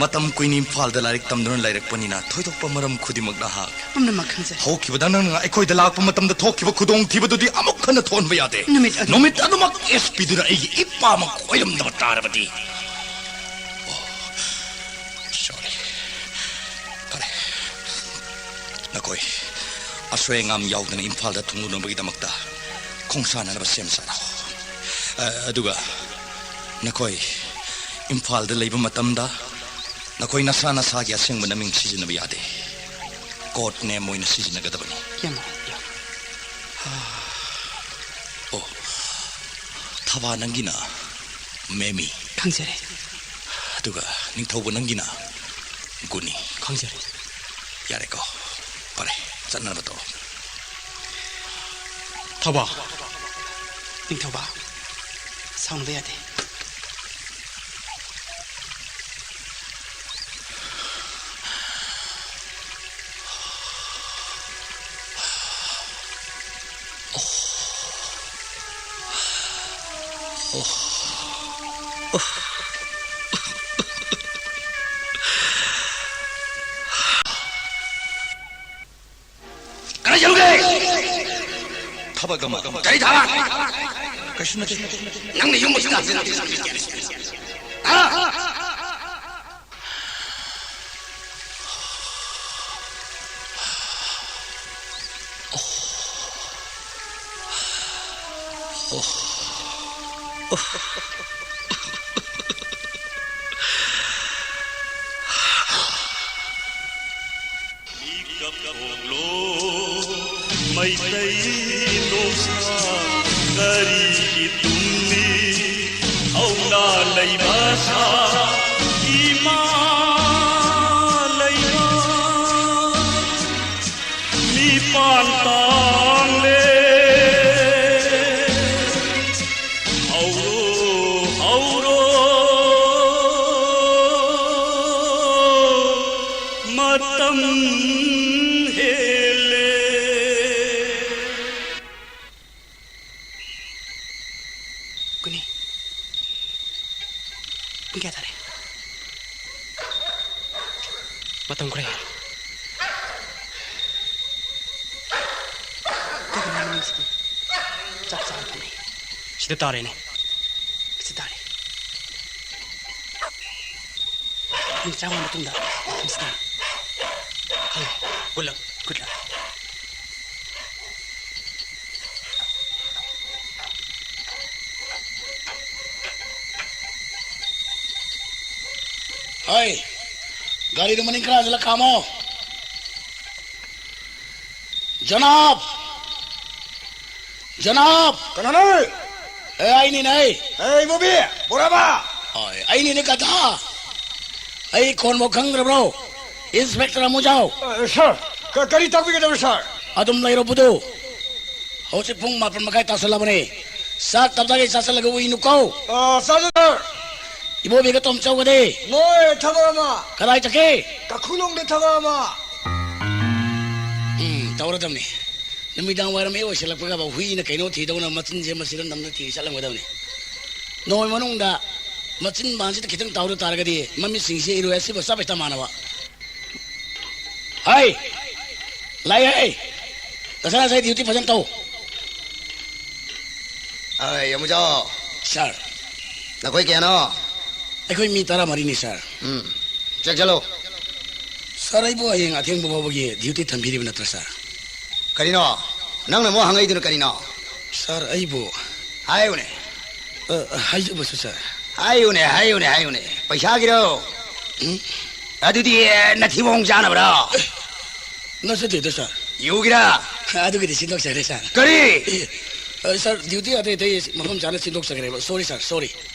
ꯃꯇꯝ ꯀꯨꯏꯅ ꯏꯝꯐꯥꯜꯗ ꯂꯥꯏꯔꯤꯛ ꯇꯝꯗꯨꯅ ꯂꯩꯔꯛꯄꯅꯤꯅ ꯊꯣꯏꯗꯣꯛꯄ ꯃꯔꯝ ꯈꯨꯗꯤꯡꯃꯛ ꯅꯍꯥꯛ ꯄꯨꯝꯅꯃꯛ ꯈꯪꯖꯩ꯫ ꯍꯧꯈꯤꯕꯗ ꯅꯪꯅ ꯑꯩꯈꯣꯏꯗ ꯂꯥꯛꯄ ꯃꯇꯝꯗ ꯊꯣꯛꯈꯤꯕ ꯈꯨꯗꯣꯡꯊꯤꯕꯗꯨꯗꯤ ꯑꯃꯨꯛ ꯍꯟꯅ ꯊꯣꯛꯍꯟꯕ ꯌꯥꯗꯦ꯫ ꯅꯨꯃꯤꯠ ꯑꯗꯨ ꯅꯨꯃꯤꯠ ꯑꯗꯨꯃꯛ ꯑꯦꯁ ꯄꯤꯗꯨꯅ ꯑꯩꯒꯤ ꯏꯄꯥꯃꯛ ꯑꯣꯏꯔꯝꯗꯕ ꯇꯥꯔꯕꯗꯤ꯫ ꯑꯣ, ꯁꯣꯔꯤ꯫ ꯐꯔꯦ꯫ ꯅꯈꯣꯏ ꯑꯁꯣꯏ ꯑꯉꯥꯝ ꯌꯥꯎꯗꯅ ꯏꯝꯐꯥꯜꯗ ꯊꯨꯡꯂꯨꯅꯕꯒꯤꯗꯃꯛꯇ ꯈꯣꯡꯁꯥꯟꯅꯅꯕ ꯁꯦꯝ ꯁꯥꯔꯣ꯫ ꯑ, ꯑꯗꯨꯒ ꯅꯈꯣꯏ ꯏꯝꯐꯥꯜꯗ ꯂꯩꯕ ꯃꯇꯝꯗ ꯅꯈꯣꯏ ꯅꯁꯥ ꯅꯁꯥꯒꯤ ꯑꯁꯦꯡꯕ ꯅꯃꯤꯡ ꯁꯤꯖꯤꯟꯅꯕ ꯌꯥꯗꯦ꯫ ꯀꯣꯗ ꯅꯦꯝ ꯑꯣꯏꯅ ꯁꯤꯖꯤꯟꯅꯒꯗꯕꯅꯤ꯫ ꯌꯥꯝ ꯍꯣꯏ, ꯌꯥꯝ꯫ ꯑꯣ, ꯊꯕꯥ ꯅꯪꯒꯤꯅ ꯃꯦꯃꯤ꯫ ꯈꯪꯖꯔꯦ꯫ ꯑꯗꯨꯒ ꯅꯤꯡꯊꯧꯕ ꯅꯪꯒꯤꯅ ꯒꯨꯅꯤ꯫ ꯈꯪꯖꯔꯦ꯫ ꯌꯥꯔꯦꯀꯣ? ꯐꯔꯦ, ꯆꯠꯅꯅꯕ ꯇꯧꯔꯣ꯫ ꯊꯕꯥ꯫ ꯅꯤꯡꯊꯧꯕ, ꯁꯥꯎꯅꯕ ꯌꯥꯗꯦ꯫ ꯀꯔꯤ ꯇꯧꯒꯦ? ꯊꯕꯛ ꯑꯃ꯫ ꯀꯔꯤ ꯊꯕꯛ? ꯀꯩꯁꯨ ꯅꯠꯇꯦ꯫ ꯅꯪꯅ ꯌꯨꯝ ꯑꯁꯤꯗ ꯍꯟꯖꯤꯟ ꯍꯟꯖꯤꯟ ꯂꯥꯛꯄꯤꯒꯦ꯫ ꯍꯥ? ꯃꯤꯀꯞ ꯊꯣꯛꯂꯣ, ꯃꯩꯇꯩ ꯅꯣꯡꯁꯥ, ꯀꯔꯤꯒꯤ ꯇꯨꯝꯂꯤ? ꯍꯧꯅ ꯂꯩꯕ ꯁꯥ, ꯏꯃꯥ ꯂꯩꯕꯥꯛ꯫ ꯃꯤꯄꯥꯟ ꯇꯥꯡꯂꯦ꯫ ꯍꯧꯔꯣ, ꯍꯧꯔꯣ, ꯃꯇꯝ ꯍꯦꯜꯂꯦ꯫ ꯀꯨꯅꯤ꯫ ꯄꯨꯡ ꯀꯌꯥ ꯇꯥꯔꯦ? ꯇꯨꯝꯈ꯭ꯔꯦ꯫ ꯀꯩꯒꯤꯅꯣ ꯃꯅꯤꯡꯁꯤꯗꯤ? ꯆꯞ ꯆꯥꯅ ꯐꯝꯃꯤ꯫ ꯁꯤꯗ ꯇꯥꯔꯦꯅꯦ꯫ ꯁꯤꯗ ꯇꯥꯔꯦ꯫ ꯄꯨꯡ ꯇꯔꯥꯃꯉꯥ ꯃꯇꯨꯡꯗ ꯃꯐꯝꯁꯤꯗ hello. Good luck꯫ Good luck꯫ ꯍꯣꯏ, ꯒꯥꯔꯤꯗꯨ ꯃꯅꯤꯡ ꯈꯔ ꯍꯟꯖꯤꯜꯂ ꯈꯥꯝꯃꯣ꯫ ꯖꯅꯥꯕ! ꯖꯅꯥꯕ! ꯀꯅꯥꯅꯣ? ꯑꯦ, ꯑꯩꯅꯤꯅꯦ꯫ ꯑꯦ, ꯏꯕꯣꯕꯤ! ꯕꯣꯔꯥꯕꯥ! ꯍꯣꯏ, ꯑꯩꯅꯤꯅꯦ, ꯒꯙꯥ! ꯑꯩ ꯈꯣꯟꯕꯨ ꯈꯪꯗ꯭ꯔꯕ꯭ꯔꯣ? ꯏꯟꯁꯄꯦꯛꯇꯔ ꯑꯃꯨꯖꯥꯎ꯫ ꯑ, ꯁꯥꯔ, ꯀ-, ꯀꯔꯤ ꯇꯥꯛꯄꯤꯒꯗꯕ, ꯁꯥꯔ? ꯑꯗꯨꯝ ꯂꯩꯔꯣ, ꯕꯨꯗꯨ꯫ ꯍꯧꯖꯤꯛ ꯄꯨꯡ ꯃꯥꯄꯟ ꯃꯈꯥꯏ ꯇꯥꯁꯜꯂꯕꯅꯦ꯫ ꯆꯥꯛ ꯇꯞ ꯇꯥꯒꯩ ꯆꯥꯁꯜꯂꯒ ꯎꯏꯅꯨꯀꯣ꯫ ꯑ, ꯆꯥꯖ, ꯁꯥꯔ꯫ ꯏꯕꯣꯕꯤꯒ ꯇꯣꯝꯆꯧꯒꯗꯤ? ꯃꯣꯏ ꯊꯕꯛ ꯑꯃ꯫ ꯀꯗꯥꯏ ꯆꯠꯈꯤ? ꯀꯈꯨꯂꯣꯡꯗ ꯊꯕꯛ ꯑꯃ꯫ ꯎꯝ, ꯇꯧꯔꯗꯕꯅꯤ꯫ ꯅꯨꯃꯤꯗꯥꯡ ꯋꯥꯏꯔꯝ ꯍꯦꯛ ꯑꯣꯏꯁꯤꯜꯂꯛꯄꯒ ꯍꯨꯏꯅ ꯀꯩꯅꯣ ꯊꯤꯗꯧꯅ ꯃꯆꯤꯟꯁꯦ ꯃꯁꯤꯗ ꯅꯝꯅ ꯊꯤ ꯆꯠꯂꯝꯒꯗꯕꯅꯤ꯫ ꯅꯣꯡꯃꯩ ꯃꯅꯨꯡꯗ ꯃꯆꯤꯟ ꯕꯥꯟꯁꯤꯗ ꯈꯤꯇꯪ ꯇꯥꯍꯧꯗ ꯇꯥꯔꯒꯗꯤ ꯃꯃꯤꯠꯁꯤꯡꯁꯤ ꯏꯔꯣꯏ ꯑꯁꯤꯕ ꯆꯞ ꯍꯦꯛꯇ ꯃꯥꯟꯅꯕ꯫ ꯍꯩ! ꯂꯥꯛꯑꯦ, ꯍꯩ! ꯉꯁꯥꯏ ꯉꯁꯥꯏ ꯗ꯭ꯌꯨꯇꯤ ꯐꯖꯅ ꯇꯧ꯫ ꯑꯩ, ꯑꯃꯨꯖꯥꯎ꯫ ꯁꯥꯔ꯫ ꯅꯈꯣꯏ ꯀꯌꯥꯅꯣ? ꯑꯩꯈꯣꯏ ꯃꯤ ꯇꯔꯥꯃꯔꯤꯅꯤ, ꯁꯥꯔ꯫ ꯎꯝ꯫ ꯆꯦꯛ ꯆꯠꯂꯣ꯫ ꯁꯥꯔ, ꯑꯩꯕꯨ ꯍꯌꯦꯡ ꯑꯊꯦꯡꯕ ꯐꯥꯎꯕꯒꯤ ꯗ꯭ꯌꯨꯇꯤ ꯊꯝꯕꯤꯔꯤꯕ ꯅꯠꯇ꯭ꯔꯥ, ꯁꯥꯔ? ꯀꯔꯤꯅꯣ? ꯅꯪꯅ ꯑꯃꯨꯛ ꯍꯪꯉꯛꯏꯗꯨꯅ ꯀꯔꯤꯅꯣ? ꯁꯥꯔ, ꯑꯩꯕꯨ ꯍꯥꯏꯌꯨꯅꯦ꯫ ꯑ, ꯍꯥꯏꯖꯕꯁꯨ, ꯁꯥꯔ꯫ ꯍꯥꯏꯌꯨꯅꯦ, ꯍꯥꯏꯌꯨꯅꯦ, ꯍꯥꯏꯌꯨꯅꯦ꯫ ꯄꯩꯁꯥꯒꯤꯔꯣ? ꯎꯝ? ꯑꯗꯨꯗꯤ ꯅꯊꯤꯕꯣꯡ ꯆꯥꯅꯕ꯭ꯔꯣ? ꯅꯠꯆꯗꯦꯗ, ꯁꯥꯔ꯫ ꯌꯨꯒꯤꯔꯥ? ꯑꯗꯨꯒꯤꯗꯤ ꯁꯤꯟꯗꯣꯛꯆꯈ꯭ꯔꯦ, ꯁꯥꯔ꯫ ꯀꯔꯤ? ꯑꯦ, ꯑ, ꯁꯥꯔ, ꯗ꯭ꯌꯨꯇꯤ ꯑꯇꯩ ꯑꯇꯩ ꯃꯐꯝ ꯆꯥꯅ ꯁꯤꯟꯗꯣꯛꯆꯈ꯭ꯔꯦꯕ꯫ Sorry, ꯁꯥꯔ, sorry꯫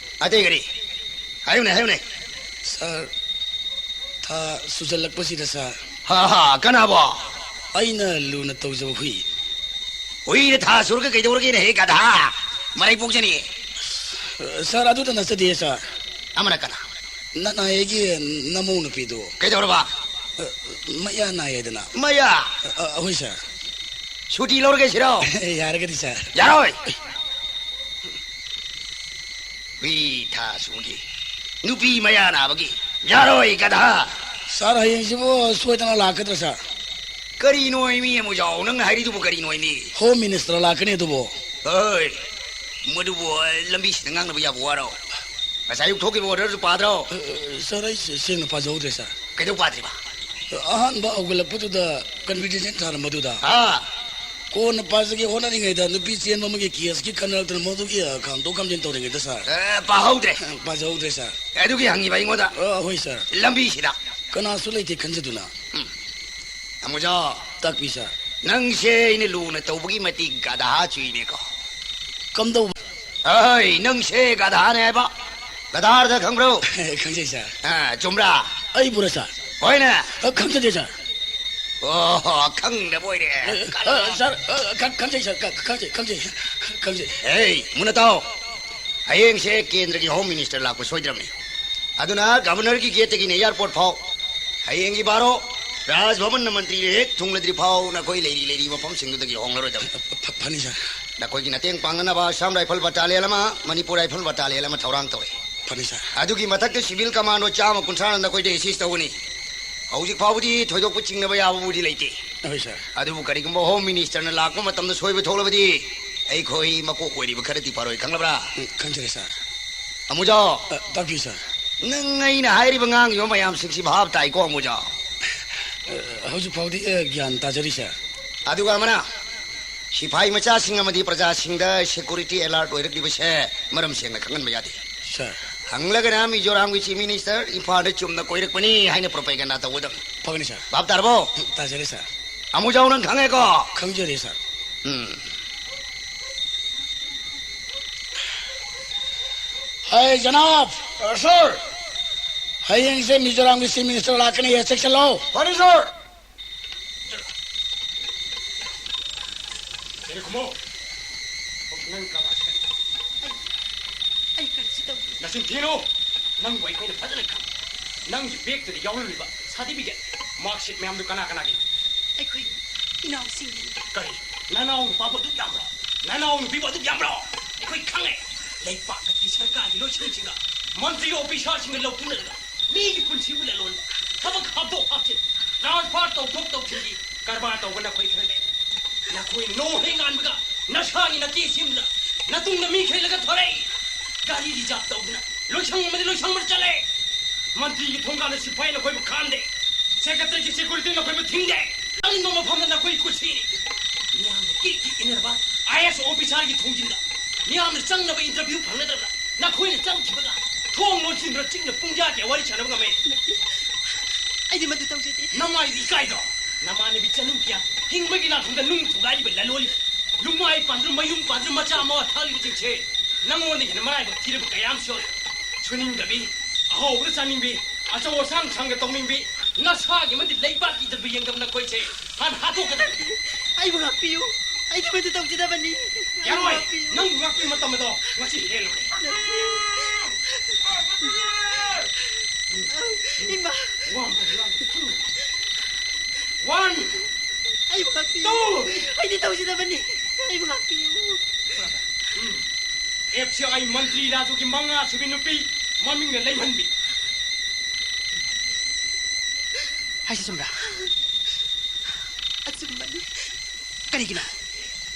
ꯑꯇꯩ ꯀꯔꯤ? ꯍꯥꯏꯌꯨꯅꯦ, ꯍꯥꯏꯌꯨꯅꯦ꯫ ꯁꯥꯔ, ꯊꯥ ꯁꯨꯖꯜꯂꯛꯄꯁꯤꯗ, ꯁꯥꯔ꯫ ꯍꯥ, ꯍꯥ, ꯀꯅꯥꯕꯣ? ꯑꯩꯅ ꯂꯨꯅ ꯇꯧꯖꯕ ꯍꯨꯏ꯫ ꯍꯨꯏꯅ ꯊꯥ ꯁꯨꯔꯒ ꯀꯩꯗꯧꯔꯒꯦꯅꯦ, ꯍꯦ ꯒꯙꯥ? ꯃꯔꯩ ꯄꯣꯛꯆꯅꯤ꯫ ꯑ, ꯁꯥꯔ, ꯑꯗꯨꯗ ꯅꯠꯆꯗꯦ, ꯁꯥꯔ꯫ ꯑꯃꯅ ꯀꯅꯥ? ꯅꯅꯥꯏꯒꯤ ꯅꯃꯧ ꯅꯨꯄꯤꯗꯨ꯫ ꯀꯩꯗꯧꯔꯕ? ꯑ, ꯃꯌꯥ ꯅꯥꯏꯌꯦꯗꯅ꯫ ꯃꯌꯥ? ꯑ, ꯑ, ꯍꯣꯏ, ꯁꯥꯔ꯫ ꯁꯨꯇꯤ ꯂꯧꯔꯒꯦ ꯁꯤꯔꯣ? ꯌꯥꯔꯒꯗꯤ, ꯁꯥꯔ꯫ ꯌꯥꯔꯣꯏ꯫ ꯍꯨꯏ ꯊꯥ ꯁꯨꯒꯤ꯫ ꯅꯨꯄꯤ ꯃꯌꯥ ꯅꯥꯕꯒꯤ꯫ ꯌꯥꯔꯣꯏ, ꯒꯙꯥ꯫ ꯁꯥꯔ, ꯍꯌꯦꯡꯁꯤꯕꯨ ꯁꯣꯏꯗꯅ ꯂꯥꯛꯀꯗ꯭ꯔꯥ, ꯁꯥꯔ? ꯀꯔꯤꯅꯣ ꯃꯤ ꯑꯃꯨꯖꯥꯎ, ꯅꯪꯅ ꯍꯥꯏꯔꯤꯗꯨꯕꯨ ꯀꯔꯤꯅꯣ ꯃꯤ? ꯍꯣꯝ ꯃꯤꯅꯤꯁꯇꯔ ꯂꯥꯛꯀꯅꯤ ꯑꯗꯨꯕꯨ꯫ ꯍꯣꯏ, ꯃꯗꯨꯕꯨ ꯂꯝꯕꯤꯁꯤꯗ ꯉꯥꯡꯅꯕ ꯌꯥꯕ ꯋꯥꯔꯣ? ꯉꯁꯥꯏ ꯑꯌꯨꯛ ꯊꯣꯛꯈꯤꯕ ꯑꯣꯔꯗꯔꯗꯨ ꯄꯥꯗ꯭ꯔꯣ? ꯑ, ꯑ, ꯁꯥꯔ, ꯑꯩ ꯁꯦ-, ꯁꯦꯡꯅ ꯄꯥꯖꯍꯧꯗ꯭ꯔꯦ, ꯁꯥꯔ꯫ ꯀꯩꯗꯧ ꯄꯥꯗ꯭ꯔꯤꯕ? ꯑꯍꯥꯟꯕ ꯍꯧꯒꯠꯂꯛꯄꯗꯨꯗ ꯀꯟꯐꯤꯗꯦꯟꯁ ꯊꯥꯔꯝꯕꯗꯨꯗ꯫ ꯑꯥ꯫ ꯀꯣꯟꯅ ꯄꯥꯖꯒꯦ ꯍꯣꯠꯅꯔꯤꯉꯩꯗ ꯅꯨꯄꯤ ꯆꯦꯟꯕ ꯑꯃꯒꯤ ꯀꯦꯁꯀꯤ ꯈꯟꯅꯔꯛꯇꯅ ꯃꯗꯨꯒꯤ, ꯑ, ꯈꯥꯝꯗꯣꯛ ꯈꯥꯝꯖꯤꯟ ꯇꯧꯔꯤꯉꯩꯗ, ꯁꯥꯔ꯫ ꯑꯦ, ꯄꯥꯍꯧꯗ꯭ꯔꯦ꯫ ꯑ, ꯄꯥꯖꯍꯧꯗ꯭ꯔꯦ, ꯁꯥꯔ꯫ ꯑꯗꯨꯒꯤ ꯍꯪꯉꯤꯕ ꯑꯩꯉꯣꯟꯗ? ꯑ, ꯍꯣꯏ, ꯁꯥꯔ꯫ ꯂꯝꯕꯤꯁꯤꯗ꯫ ꯀꯅꯥꯁꯨ ꯂꯩꯇꯦ ꯈꯟꯖꯗꯨꯅ꯫ ꯎꯝ꯫ ꯑꯃꯨꯖꯥꯎ꯫ ꯇꯥꯛꯄꯤ, ꯁꯥꯔ꯫ ꯅꯪꯁꯦ ꯑꯩꯅ ꯂꯨꯅ ꯇꯧꯕꯒꯤ ꯃꯇꯤꯛ ꯒꯙꯥ ꯆꯨꯏꯅꯦꯀꯣ꯫ ꯀꯝꯗꯧꯕ? ꯑꯩ, ꯅꯪꯁꯦ ꯒꯙꯥꯅꯦ ꯍꯥꯏꯕ꯫ ꯒꯙꯥ ꯑꯔꯊ ꯈꯪꯕ꯭ꯔꯣ? ꯈꯪꯖꯩ, ꯁꯥꯔ꯫ ꯑꯥ, ꯆꯨꯝꯕ꯭ꯔꯥ? ꯑꯩꯕꯨꯔꯥ, ꯁꯥꯔ? ꯍꯣꯏꯅꯦ꯫ ꯑ, ꯈꯪꯖꯗꯦ, ꯁꯥꯔ꯫ ꯑꯣ, ꯈꯪꯗꯕ ꯑꯣꯏꯔꯦ꯫ ꯑ, ꯑ, ꯁꯥꯔ, ꯑ, ꯈꯪ-, ꯈꯪꯖꯩ, ꯁꯥꯔ, ꯈ-, ꯈꯪꯖꯩ, ꯈꯪꯖꯩ, ꯈꯪꯖꯩ꯫ ꯑꯦ, ꯃꯨꯟꯅ ꯇꯥꯎ꯫ ꯍꯌꯦꯡꯁꯦ ꯀꯦꯟꯗ꯭ꯔꯒꯤ ꯍꯣꯝ ꯃꯤꯅꯤꯁꯇꯔ ꯂꯥꯛꯄ ꯁꯣꯏꯗ꯭ꯔꯕꯅꯤ꯫ ꯑꯗꯨꯅ ꯒꯚꯔꯅꯔꯒꯤ ꯒꯦꯠꯇꯒꯤꯅ ꯑꯦꯌꯥꯔꯄꯣꯔꯠ ꯐꯥꯎ ꯍꯌꯦꯡꯒꯤ ꯕꯥꯔꯣ, ꯔꯥꯖ ꯚꯕꯟꯅ ꯃꯟꯇ꯭ꯔꯤ ꯍꯦꯛ ꯊꯨꯡꯂꯗ꯭ꯔꯤ ꯐꯥꯎ ꯅꯈꯣꯏ ꯂꯩꯔꯤ ꯂꯩꯔꯤ ꯃꯐꯝꯁꯤꯡꯗꯨꯗꯒꯤ ꯍꯣꯡꯂꯔꯣꯏꯗꯕꯅꯤ꯫ ꯐ-, ꯐꯅꯤ, ꯁꯥꯔ꯫ ꯅꯈꯣꯏꯒꯤ ꯃꯇꯦꯡ ꯄꯥꯡꯅꯅꯕ ꯑꯁꯥꯝ ꯔꯥꯏꯐꯜ ꯕꯠꯇꯥꯂꯤꯌꯟ ꯑꯃ, ꯃꯅꯤꯄꯨꯔ ꯔꯥꯏꯐꯜ ꯕꯠꯇꯥꯂꯤꯌꯟ ꯑꯃ ꯊꯧꯔꯥꯡ ꯇꯧꯔꯤ꯫ ꯐꯅꯤ, ꯁꯥꯔ꯫ ꯑꯗꯨꯒꯤ ꯃꯊꯛꯇ ꯁꯤꯚꯤꯜ ꯀꯃꯥꯟꯗꯣ ꯆꯥꯝꯃ ꯀꯨꯟꯊ꯭ꯔꯥꯅ ꯅꯈꯣꯏꯗ ꯑꯦꯁꯤꯁ ꯇꯧꯒꯅꯤ꯫ ꯍꯧꯖꯤꯛ ꯐꯥꯎꯕꯗꯤ ꯊꯣꯏꯗꯣꯛꯄ ꯆꯤꯡꯅꯕ ꯌꯥꯕꯕꯨꯗꯤ ꯂꯩꯇꯦ꯫ ꯍꯣꯏ, ꯁꯥꯔ꯫ ꯑꯗꯨꯕꯨ ꯀꯔꯤꯒꯨꯝꯕ ꯍꯣꯝ ꯃꯤꯅꯤꯁꯇꯔꯅ ꯂꯥꯛꯄ ꯃꯇꯝꯗ ꯁꯣꯏꯕ ꯊꯣꯛꯂꯕꯗꯤ ꯑꯩꯈꯣꯏ ꯃꯀꯣꯛ ꯑꯣꯏꯔꯤꯕ ꯈꯔꯗꯤ ꯐꯔꯣꯏ, ꯈꯪꯂꯕ꯭ꯔꯥ? ꯎꯝ, ꯈꯪꯖꯔꯦ, ꯁꯥꯔ꯫ ꯑꯃꯨꯖꯥꯎ꯫ ꯑ, ꯇꯥꯛꯄꯤꯌꯨ, ꯁꯥꯔ꯫ ꯅꯪ ꯑꯩꯅ ꯍꯥꯏꯔꯤꯕ ꯉꯥꯡꯉꯤꯕ ꯃꯌꯥꯝꯁꯤꯡꯁꯤ ꯚꯥꯞ ꯇꯥꯏꯀꯣ, ꯑꯃꯨꯖꯥꯎ? ꯑ, ꯍꯧꯖꯤꯛ ꯐꯥꯎꯗꯤ, ꯑ, ꯒ꯭ꯌꯥꯟ ꯇꯥꯖꯔꯤ, ꯁꯥꯔ꯫ ꯑꯗꯨꯒ ꯑꯃꯅ, ꯁꯤꯐꯥꯏ ꯃꯆꯥꯁꯤꯡ ꯑꯃꯗꯤ ꯄ꯭ꯔꯖꯥꯁꯤꯡꯗ ꯁꯦꯀ꯭ꯌꯨꯔꯤꯇꯤ ꯑꯦꯂꯔꯠ ꯑꯣꯏꯔꯛꯂꯤꯕꯁꯦ ꯃꯔꯝ ꯁꯦꯡꯅ ꯈꯪꯍꯟꯕ ꯌꯥꯗꯦ꯫ ꯁꯥꯔ꯫ ꯍꯪꯂꯒꯅ ꯃꯤꯖꯣꯔꯥꯝꯒꯤ ꯆꯤꯐ ꯃꯤꯅꯤꯁꯇꯔ ꯏꯝꯐꯥꯜꯗ ꯆꯨꯝꯅ ꯀꯣꯏꯔꯛꯄꯅꯤ ꯍꯥꯏꯅ ꯄ꯭ꯔꯣꯄꯦꯒꯟꯗꯥ ꯇꯧꯒꯗꯕꯅꯤ꯫ ꯐꯒꯅꯤ, ꯁꯥꯔ꯫ ꯚꯥꯞ ꯇꯥꯔꯕꯣ? ꯇꯥꯖꯔꯦ, ꯁꯥꯔ꯫ ꯑꯃꯨꯖꯥꯎ, ꯅꯪ ꯈꯪꯉꯦꯀꯣ? ꯈꯪꯖꯔꯦ, ꯁꯥꯔ꯫ ꯎꯝ꯫ ꯍꯩ, ꯖꯅꯥꯕ! ꯑ, ꯁꯥꯔ! ꯍꯌꯦꯡꯁꯦ ꯃꯤꯖꯣꯔꯥꯝꯒꯤ ꯆꯤꯐ ꯃꯤꯅꯤꯁꯇꯔ ꯂꯥꯛꯀꯅꯤ, ꯆꯦꯛꯁꯤꯜꯂꯣ꯫ ꯐꯅꯤ, ꯁꯥꯔ! ꯀꯩꯅꯣ ꯈꯨꯃꯣ? ꯅꯪ ꯀꯃꯥꯏ-, ꯑꯩ ꯀꯔꯤꯁꯨ ꯇꯧꯗꯦ꯫ ꯅꯆꯤꯟ ꯊꯤꯅꯨ! ꯅꯪꯕꯨ ꯑꯩꯈꯣꯏꯅ ꯐꯖꯅ ꯈꯪꯉꯤ꯫ ꯅꯪꯒꯤ ꯕꯦꯒꯇꯨꯗ ꯌꯥꯎꯔꯝꯂꯤꯕ ꯁꯥꯔꯇꯤꯐꯤꯀꯦꯠ, ꯃꯥꯔꯛꯁꯤꯠ ꯃꯌꯥꯝꯗꯨ ꯀꯅꯥ ꯀꯅꯥꯒꯤꯅꯣ? ꯑꯩꯈꯣꯏ ꯏꯅꯥꯎꯁꯤꯡꯒꯤꯅꯤ꯫ ꯀꯔꯤ? ꯅꯅꯥꯎ ꯅꯨꯄꯥꯕꯨ ꯑꯗꯨꯛ ꯌꯥꯝꯕ꯭ꯔꯣ? ꯅꯅꯥꯎ ꯅꯨꯄꯤꯕꯨ ꯑꯗꯨꯛ ꯌꯥꯝꯕ꯭ꯔꯣ? ꯑꯩꯈꯣꯏ ꯈꯪꯉꯦ꯫ ꯂꯩꯕꯥꯛꯀꯤ ꯁꯔꯀꯥꯔꯒꯤ ꯂꯣꯏꯁꯪꯁꯤꯡꯒ, ꯃꯟꯇ꯭ꯔꯤ ꯑꯣꯐꯤꯁꯥꯔꯁꯤꯡꯒ ꯂꯧꯇꯨꯅꯗꯅ ꯃꯤꯒꯤ ꯄꯨꯟꯁꯤꯕꯨ ꯂꯂꯣꯟꯕ꯫ ꯊꯕꯛ ꯍꯥꯞꯇꯣꯛ ꯍꯥꯞꯆꯤꯟ, ꯇ꯭ꯔꯥꯟꯁꯐꯔ ꯇꯧꯊꯣꯛ ꯇꯧꯁꯤꯟꯒꯤ ꯀꯔꯕꯥꯔ ꯇꯧꯕ ꯅꯈꯣꯏ ꯈꯔ ꯂꯩ꯫ ꯅꯈꯣꯏ ꯅꯣꯡ ꯍꯦꯛ ꯉꯥꯟꯕꯒ ꯅꯁꯥꯒꯤ ꯅꯆꯦ ꯁꯦꯝꯗꯨꯅ ꯅꯇꯨꯡꯗ ꯃꯤ ꯈꯩꯂꯒ ꯊꯣꯔꯛꯏ꯫ ꯒꯥꯔꯤ ꯔꯤꯖꯥꯕ ꯇꯧꯗꯨꯅ ꯂꯣꯏꯁꯪ ꯑꯃꯗꯤ ꯂꯣꯏꯁꯪ ꯑꯃꯗ ꯆꯠꯂꯦ꯫ ꯃꯟꯇ꯭ꯔꯤꯒꯤ ꯊꯣꯡꯒꯥꯜꯗ ꯁꯤꯐꯥꯏ ꯅꯈꯣꯏꯕꯨ ꯈꯥꯝꯗꯦ꯫ ꯁꯦꯀ꯭ꯔꯦꯇꯔꯤꯒꯤ ꯁꯦꯀ꯭ꯌꯨꯔꯤꯇꯤ ꯅꯈꯣꯏꯕꯨ ꯊꯤꯡꯗꯦ꯫ ꯆꯪꯅꯤꯡꯕ ꯃꯐꯝꯗ ꯅꯈꯣꯏ ꯀꯨꯁꯤꯅꯤ꯫ ꯃꯤꯌꯥꯝꯅ ꯀꯤꯛ ꯀꯤꯛ ꯏꯟꯅꯔꯕ ꯑꯥꯏ ꯑꯦꯁ ꯑꯣꯐꯤꯁꯥꯔꯒꯤ ꯊꯣꯡꯖꯤꯟꯗ ꯃꯤꯌꯥꯝꯅ ꯆꯪꯅꯕ ꯏꯟꯇꯔꯚ꯭ꯌꯨ ꯐꯪꯅꯗ꯭ꯔꯕ꯭ꯔꯥ? ꯅꯈꯣꯏꯅ ꯆꯪꯈꯤꯕꯒ ꯊꯣꯡ ꯂꯣꯟꯁꯤꯟꯗꯨꯅ ꯆꯤꯛꯅ ꯄꯨꯡ ꯀꯌꯥ ꯀꯌꯥ ꯋꯥꯔꯤ ꯁꯥꯟꯅꯕ ꯉꯝꯃꯦ? ꯑꯩꯗꯤ ꯃꯗꯨ ꯇꯧꯖꯗꯦ꯫ ꯅꯃꯥꯏꯗꯤ ꯏꯀꯥꯏꯗ꯭ꯔꯣ? ꯅꯃꯥꯟꯅꯕꯤ ꯆꯅꯨ ꯀꯌꯥ ꯍꯤꯡꯕꯒꯤ ꯂꯥꯟꯐꯝꯗ ꯅꯨꯡ ꯊꯨꯒꯥꯏꯔꯤꯕ ꯂꯂꯣꯜꯂꯤꯕ, ꯂꯨꯃꯥꯏ ꯄꯥꯟꯗꯨꯅ ꯃꯌꯨꯝ ꯄꯥꯟꯗꯨꯅ ꯃꯆꯥ ꯃꯋꯥ ꯊꯥꯛꯂꯤꯕꯁꯤꯡꯁꯦ ꯅꯉꯣꯟꯗ ꯍꯦꯟꯅ ꯃꯔꯥꯏꯕꯛ ꯊꯤꯔꯕ ꯀꯌꯥ ꯑꯃꯁꯨ ꯌꯥꯎꯔꯤ꯫ ꯁꯨꯅꯤꯡꯗꯕꯤ, ꯑꯍꯥꯎꯕꯗ ꯆꯥꯅꯤꯡꯕꯤ, ꯑꯆꯧ ꯑꯁꯥꯡ ꯁꯪꯒ ꯇꯧꯅꯤꯡꯕꯤ, ꯅꯁꯥꯒꯤ ꯑꯃꯗꯤ ꯂꯩꯕꯥꯛꯀꯤ ꯏꯖꯠꯄꯨ ꯌꯦꯡꯗꯕ ꯅꯈꯣꯏꯁꯦ ꯍꯥꯟꯅ ꯍꯥꯠꯇꯣꯛꯀꯗꯕꯅꯤ꯫ ꯑꯩꯕꯨ ꯉꯥꯛꯄꯤꯌꯨ꯫ ꯑꯩꯗꯤ ꯃꯗꯨ ꯇꯧꯖꯗꯕꯅꯤ꯫ ꯑꯩꯕꯨ ꯌꯥꯔꯣꯏ! ꯉꯥꯛꯄꯤꯌꯨ꯫ ꯅꯪꯕꯨ ꯉꯥꯛꯄꯒꯤ ꯃꯇꯝ ꯑꯗꯣ ꯉꯁꯤ ꯍꯦꯜꯂꯨꯔꯦ꯫ ꯏꯃꯥ! ꯋꯥ ꯑꯃꯇ ꯉꯥꯡꯗꯦ꯫ ꯋꯥꯟ! ꯑꯩꯕꯨ ꯉꯥꯛꯄꯤꯌꯨ꯫ ꯇꯨ! ꯑꯩꯗꯤ ꯇꯧꯖꯗꯕꯅꯤ꯫ ꯑꯩꯕꯨ ꯉꯥꯛꯄꯤꯌꯨ꯫ ꯎꯝ꯫ ꯑꯦꯐ ꯁꯤ ꯑꯥꯏ ꯃꯟꯇ꯭ꯔꯤ ꯔꯥꯖꯨꯒꯤ ꯃꯉꯥ ꯁꯨꯕꯤ ꯅꯨꯄꯤ ꯃꯃꯤꯡꯅ ꯂꯩꯍꯟꯕꯤ꯫ ꯍꯥꯏꯁꯤ ꯆꯨꯝꯕ꯭ꯔꯥ? ꯑꯆꯨꯝꯕꯅꯤ꯫ ꯀꯔꯤꯒꯤꯅꯣ?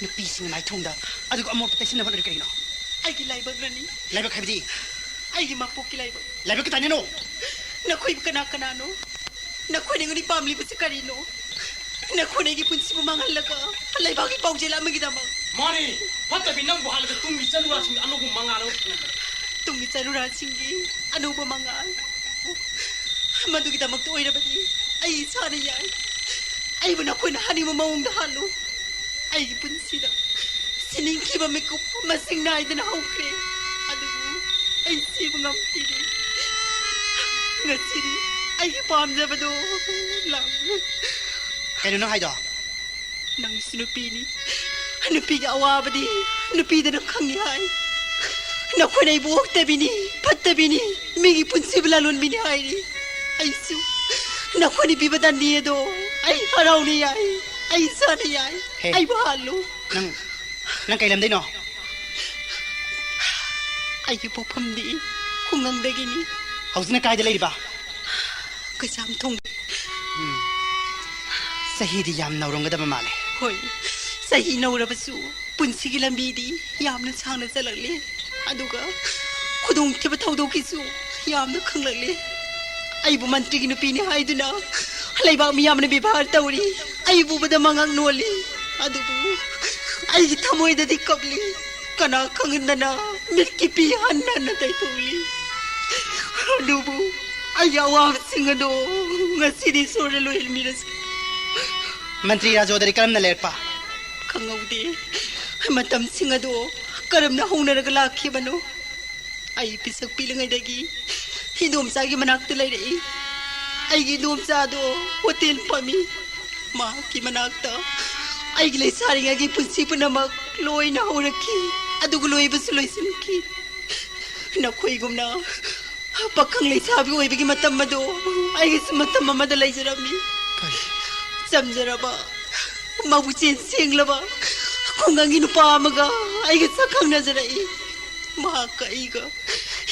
ꯅꯨꯄꯤꯁꯤꯡꯅ ꯃꯥꯏꯊꯣꯡꯗ ꯑꯗꯨꯒ ꯑꯃꯣꯠꯄ ꯇꯩꯁꯤꯟꯅꯕ ꯍꯣꯠꯅꯔꯤ ꯀꯔꯤꯒꯤꯅꯣ? ꯑꯩꯒꯤ ꯂꯥꯏꯕꯛꯅꯅꯤ꯫ ꯂꯥꯏꯕꯛ ꯍꯥꯏꯕꯗꯤ? ꯑꯩꯒꯤ ꯃꯄꯣꯛꯀꯤ ꯂꯥꯏꯕꯛ꯫ ꯂꯥꯏꯕꯛ ꯀꯗꯥꯏꯅꯅꯣ? ꯅꯈꯣꯏꯕꯨ ꯀꯅꯥ ꯀꯅꯥꯅꯣ? ꯅꯈꯣꯏꯅ ꯑꯩꯉꯣꯟꯗ ꯄꯥꯝꯂꯤꯕꯁꯤ ꯀꯔꯤꯅꯣ? ꯅꯈꯣꯏꯅ ꯑꯩꯒꯤ ꯄꯨꯟꯁꯤꯕꯨ ꯃꯥꯡꯍꯜꯂꯒ ꯂꯩꯕꯥꯛꯀꯤ ꯄꯥꯎꯖꯦꯜ ꯑꯃꯒꯤꯗꯃꯛ꯫ ꯃꯥꯅꯤ, ꯐꯠꯇꯕꯤ ꯅꯪꯕꯨ ꯍꯥꯠꯂꯒ ꯇꯨꯡꯒꯤ ꯆꯠꯂꯨꯔꯥꯁꯤꯡ ꯑꯅꯧꯕ ꯃꯉꯥꯜ ꯑꯃ ꯐꯪꯍꯟꯕꯅꯤ꯫ ꯇꯨꯡꯒꯤ ꯆꯠꯂꯨꯔꯥꯁꯤꯡꯒꯤ ꯑꯅꯧꯕ ꯃꯉꯥꯜ꯫ ꯃꯗꯨꯒꯤꯗꯃꯛꯇ ꯑꯣꯏꯔꯕꯗꯤ ꯑꯩ ꯏꯁꯥꯅ ꯌꯥꯏ꯫ ꯑꯩꯕꯨ ꯅꯈꯣꯏꯅ ꯍꯥꯠꯅꯤꯡꯕ ꯃꯑꯣꯡꯗ ꯍꯥꯠꯂꯨ꯫ ꯑꯩꯒꯤ ꯄꯨꯟꯁꯤꯗ ꯁꯤꯅꯤꯡꯈꯤꯕ ꯃꯤꯀꯨꯞ ꯃꯁꯤꯡ ꯅꯥꯏꯗꯅ ꯍꯧꯈ꯭ꯔꯦ, ꯑꯗꯨꯕꯨ ꯑꯩ ꯁꯤꯕ ꯉꯝꯈꯤꯗꯦ꯫ ꯉꯁꯤꯗꯤ ꯑꯩꯒꯤ ꯄꯥꯝꯖꯕꯗꯣ ꯂꯥꯛꯂꯦ꯫ ꯀꯩꯅꯣ ꯅꯪ ꯍꯥꯏꯗꯣ? ꯅꯪꯁꯨ ꯅꯨꯄꯤꯅꯤ, ꯅꯨꯄꯤꯒꯤ ꯑꯋꯥꯕꯗꯤ ꯅꯨꯄꯤꯗꯅ ꯈꯪꯉꯤ ꯍꯥꯏ꯫ ꯅꯈꯣꯏꯅ ꯑꯩꯕꯨ ꯑꯣꯛꯇꯕꯤꯅꯤ, ꯐꯠꯇꯕꯤꯅꯤ, ꯃꯤꯒꯤ ꯄꯨꯟꯁꯤꯕꯨ ꯂꯥꯂꯣꯟꯕꯤꯅꯤ ꯍꯥꯏꯔꯤ꯫ ꯑꯩꯁꯨ ꯅꯈꯣꯏꯅ ꯄꯤꯕ ꯗꯟꯗꯤ ꯑꯗꯣ ꯑꯩ ꯍꯔꯥꯎꯅ ꯌꯥꯏ, ꯑꯩ ꯏꯁꯥꯅ ꯌꯥꯏ꯫ ꯍꯦ꯫ ꯑꯩꯕꯨ ꯍꯥꯠꯂꯨ꯫ ꯅꯪ, ꯅꯪ ꯀꯩ ꯂꯝꯗꯩꯅꯣ? ꯑꯩꯒꯤ ꯄꯣꯛꯐꯝꯗꯤ ꯈꯨꯡꯒꯪꯗꯒꯤꯅꯤ꯫ ꯍꯧꯖꯤꯛꯅ ꯀꯥꯏꯗ ꯂꯩꯔꯤꯕ? ꯀꯩꯁꯥꯝꯊꯣꯡ꯫ ꯎꯝ꯫ ꯆꯍꯤꯗꯤ ꯌꯥꯝ ꯅꯧꯔꯝꯒꯗꯕ ꯃꯥꯜꯂꯦ꯫ ꯍꯣꯏ, ꯆꯍꯤ ꯅꯧꯔꯕꯁꯨ ꯄꯨꯟꯁꯤꯒꯤ ꯂꯝꯕꯤꯗꯤ ꯌꯥꯝꯅ ꯁꯥꯡꯅ ꯆꯠꯂꯛꯂꯦ꯫ ꯑꯗꯨꯒ ꯈꯨꯗꯣꯡꯊꯤꯕ ꯊꯧꯗꯣꯛꯀꯤꯁꯨ ꯌꯥꯝꯅ ꯈꯪꯂꯛꯂꯦ꯫ ꯑꯩꯕꯨ ꯃꯟꯇ꯭ꯔꯤꯒꯤ ꯅꯨꯄꯤꯅꯤ ꯍꯥꯏꯗꯨꯅ ꯂꯩꯕꯥꯛ ꯃꯤꯌꯥꯝꯅ ꯕꯦꯕꯥꯔ ꯇꯧꯔꯤ꯫ ꯑꯩꯕꯨ ꯎꯕꯗ ꯃꯉꯛ ꯅꯣꯜꯂꯤ꯫ ꯑꯗꯨꯕꯨ ꯑꯩꯒꯤ ꯊꯃꯣꯏꯗꯗꯤ ꯀꯞꯂꯤ꯫ ꯀꯅꯥ ꯈꯪꯍꯟꯗꯅ ꯃꯤꯠꯀꯤ ꯄꯤ ꯍꯟ ꯍꯟꯅ ꯇꯩꯊꯣꯛꯂꯤ꯫ ꯑꯗꯨꯕꯨ ꯑꯩꯒꯤ ꯑꯋꯥꯕꯁꯤꯡ ꯑꯗꯣ ꯉꯁꯤꯗꯤ ꯏꯁꯣꯔꯅ ꯂꯣꯏꯍꯟꯕꯤꯔꯁꯤ꯫ ꯃꯟꯇ꯭ꯔꯤ ꯔꯥꯖꯣꯗꯗꯤ ꯀꯔꯝꯅ ꯂꯩꯔꯛꯄ? ꯈꯪꯍꯧꯗꯦ꯫ ꯃꯇꯝꯁꯤꯡ ꯑꯗꯣ ꯀꯔꯝꯅ ꯍꯧꯅꯔꯒ ꯂꯥꯛꯈꯤꯕꯅꯣ? ꯑꯩ ꯄꯤꯁꯛ ꯄꯤꯛꯂꯤꯉꯩꯗꯒꯤ ꯏꯗꯣꯝꯆꯥꯒꯤ ꯃꯅꯥꯛꯇ ꯂꯩꯔꯛꯏ꯫ ꯑꯩꯒꯤ ꯏꯗꯣꯝꯆꯥꯗꯣ ꯍꯣꯇꯦꯜ ꯐꯝꯃꯤ꯫ ꯃꯍꯥꯛꯀꯤ ꯃꯅꯥꯛꯇ ꯑꯩꯒꯤ ꯂꯩꯁꯥꯔꯤꯉꯩꯒꯤ ꯄꯨꯟꯁꯤ ꯄꯨꯝꯅꯃꯛ ꯂꯣꯏꯅ ꯍꯧꯔꯛꯈꯤ, ꯑꯗꯨꯒ ꯂꯣꯏꯕꯁꯨ ꯂꯣꯏꯁꯤꯟꯈꯤ꯫ ꯅꯈꯣꯏꯒꯨꯝꯅ ꯄꯥꯈꯪ ꯂꯩꯁꯥꯕꯤ ꯑꯣꯏꯕꯒꯤ ꯃꯇꯝ ꯑꯗꯣ ꯑꯩꯒꯤꯁꯨ ꯃꯇꯝ ꯑꯃꯗ ꯂꯩꯖꯔꯝꯃꯤ꯫ ꯀꯔꯤ? ꯆꯝꯖꯔꯕ, ꯃꯕꯨꯛꯆꯦꯜ ꯁꯦꯡꯂꯕ ꯈꯨꯡꯒꯪꯒꯤ ꯅꯨꯄꯥ ꯑꯃꯒ ꯑꯩꯒ ꯁꯛ ꯈꯪꯅꯖꯔꯛꯏ꯫ ꯃꯍꯥꯛꯀ ꯑꯩꯒ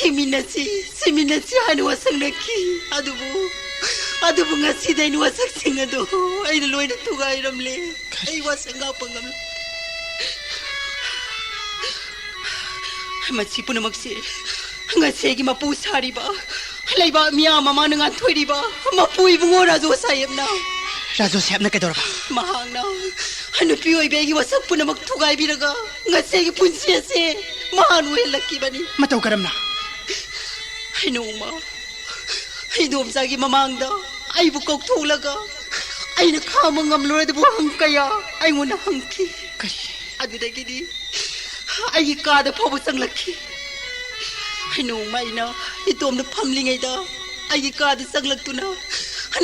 ꯍꯤꯡꯃꯤꯟꯅꯁꯤ, ꯁꯤꯃꯤꯟꯅꯁꯤ ꯍꯥꯏꯅ ꯋꯥꯁꯛꯅꯈꯤ꯫ ꯑꯗꯨꯕꯨ, ꯑꯗꯨꯕꯨ ꯉꯁꯤꯗꯤ ꯑꯩꯅ ꯋꯥꯁꯛꯁꯤꯡ ꯑꯗꯨ ꯑꯩꯅ ꯂꯣꯏꯅ ꯊꯨꯒꯥꯏꯔꯝꯂꯦ꯫ ꯑꯩ ꯋꯥꯁꯛ ꯉꯥꯛꯄ ꯉꯝꯂꯦ꯫ ꯃꯁꯤ ꯄꯨꯝꯅꯃꯛꯁꯦ ꯉꯁꯤ ꯑꯩꯒꯤ ꯃꯄꯨ ꯁꯥꯔꯤꯕ, ꯂꯩꯕꯥꯛ ꯃꯤꯌꯥꯝ ꯃꯃꯥꯡꯗ ꯉꯥꯟꯊꯣꯏꯔꯤꯕ ꯃꯄꯨ ꯏꯕꯨꯡꯉꯣ ꯔꯥꯖꯨ ꯁꯥꯍꯦꯕꯅ꯫ ꯔꯥꯖꯨ ꯁꯥꯍꯦꯕꯅ ꯀꯩꯗꯧꯔꯕ? ꯃꯍꯥꯛꯅ ꯅꯨꯄꯤ ꯑꯣꯏꯕꯤ ꯑꯩꯒꯤ ꯋꯥꯁꯛ ꯄꯨꯝꯅꯃꯛ ꯊꯨꯒꯥꯏꯕꯤꯔꯒ ꯉꯁꯤ ꯑꯩꯒꯤ ꯄꯨꯟꯁꯤ ꯑꯁꯦ ꯃꯍꯥꯛꯅ ꯑꯣꯏꯍꯜꯂꯛꯈꯤꯕꯅꯤ꯫ ꯃꯇꯧ ꯀꯔꯝꯅ? ꯅꯣꯡꯃ ꯏꯗꯣꯝꯆꯥꯒꯤ ꯃꯃꯥꯡꯗ ꯑꯩꯕꯨ ꯀꯧꯊꯣꯛꯂꯒ ꯑꯩꯅ ꯈꯥꯡꯕ ꯉꯝꯂꯔꯣꯏꯗꯕ ꯋꯥꯍꯪ ꯀꯌꯥ ꯑꯩꯉꯣꯟꯗ ꯍꯪꯈꯤ꯫ ꯀꯔꯤ? ꯑꯗꯨꯗꯒꯤꯗꯤ ꯑꯩꯒꯤ ꯀꯥꯗ ꯐꯥꯎꯕ ꯆꯪꯂꯛꯈꯤ꯫ ꯅꯣꯡꯃ ꯑꯩꯅ ꯏꯇꯣꯝꯗ ꯐꯝꯂꯤꯉꯩꯗ ꯑꯩꯒꯤ ꯀꯥꯗ ꯆꯪꯂꯛꯇꯨꯅ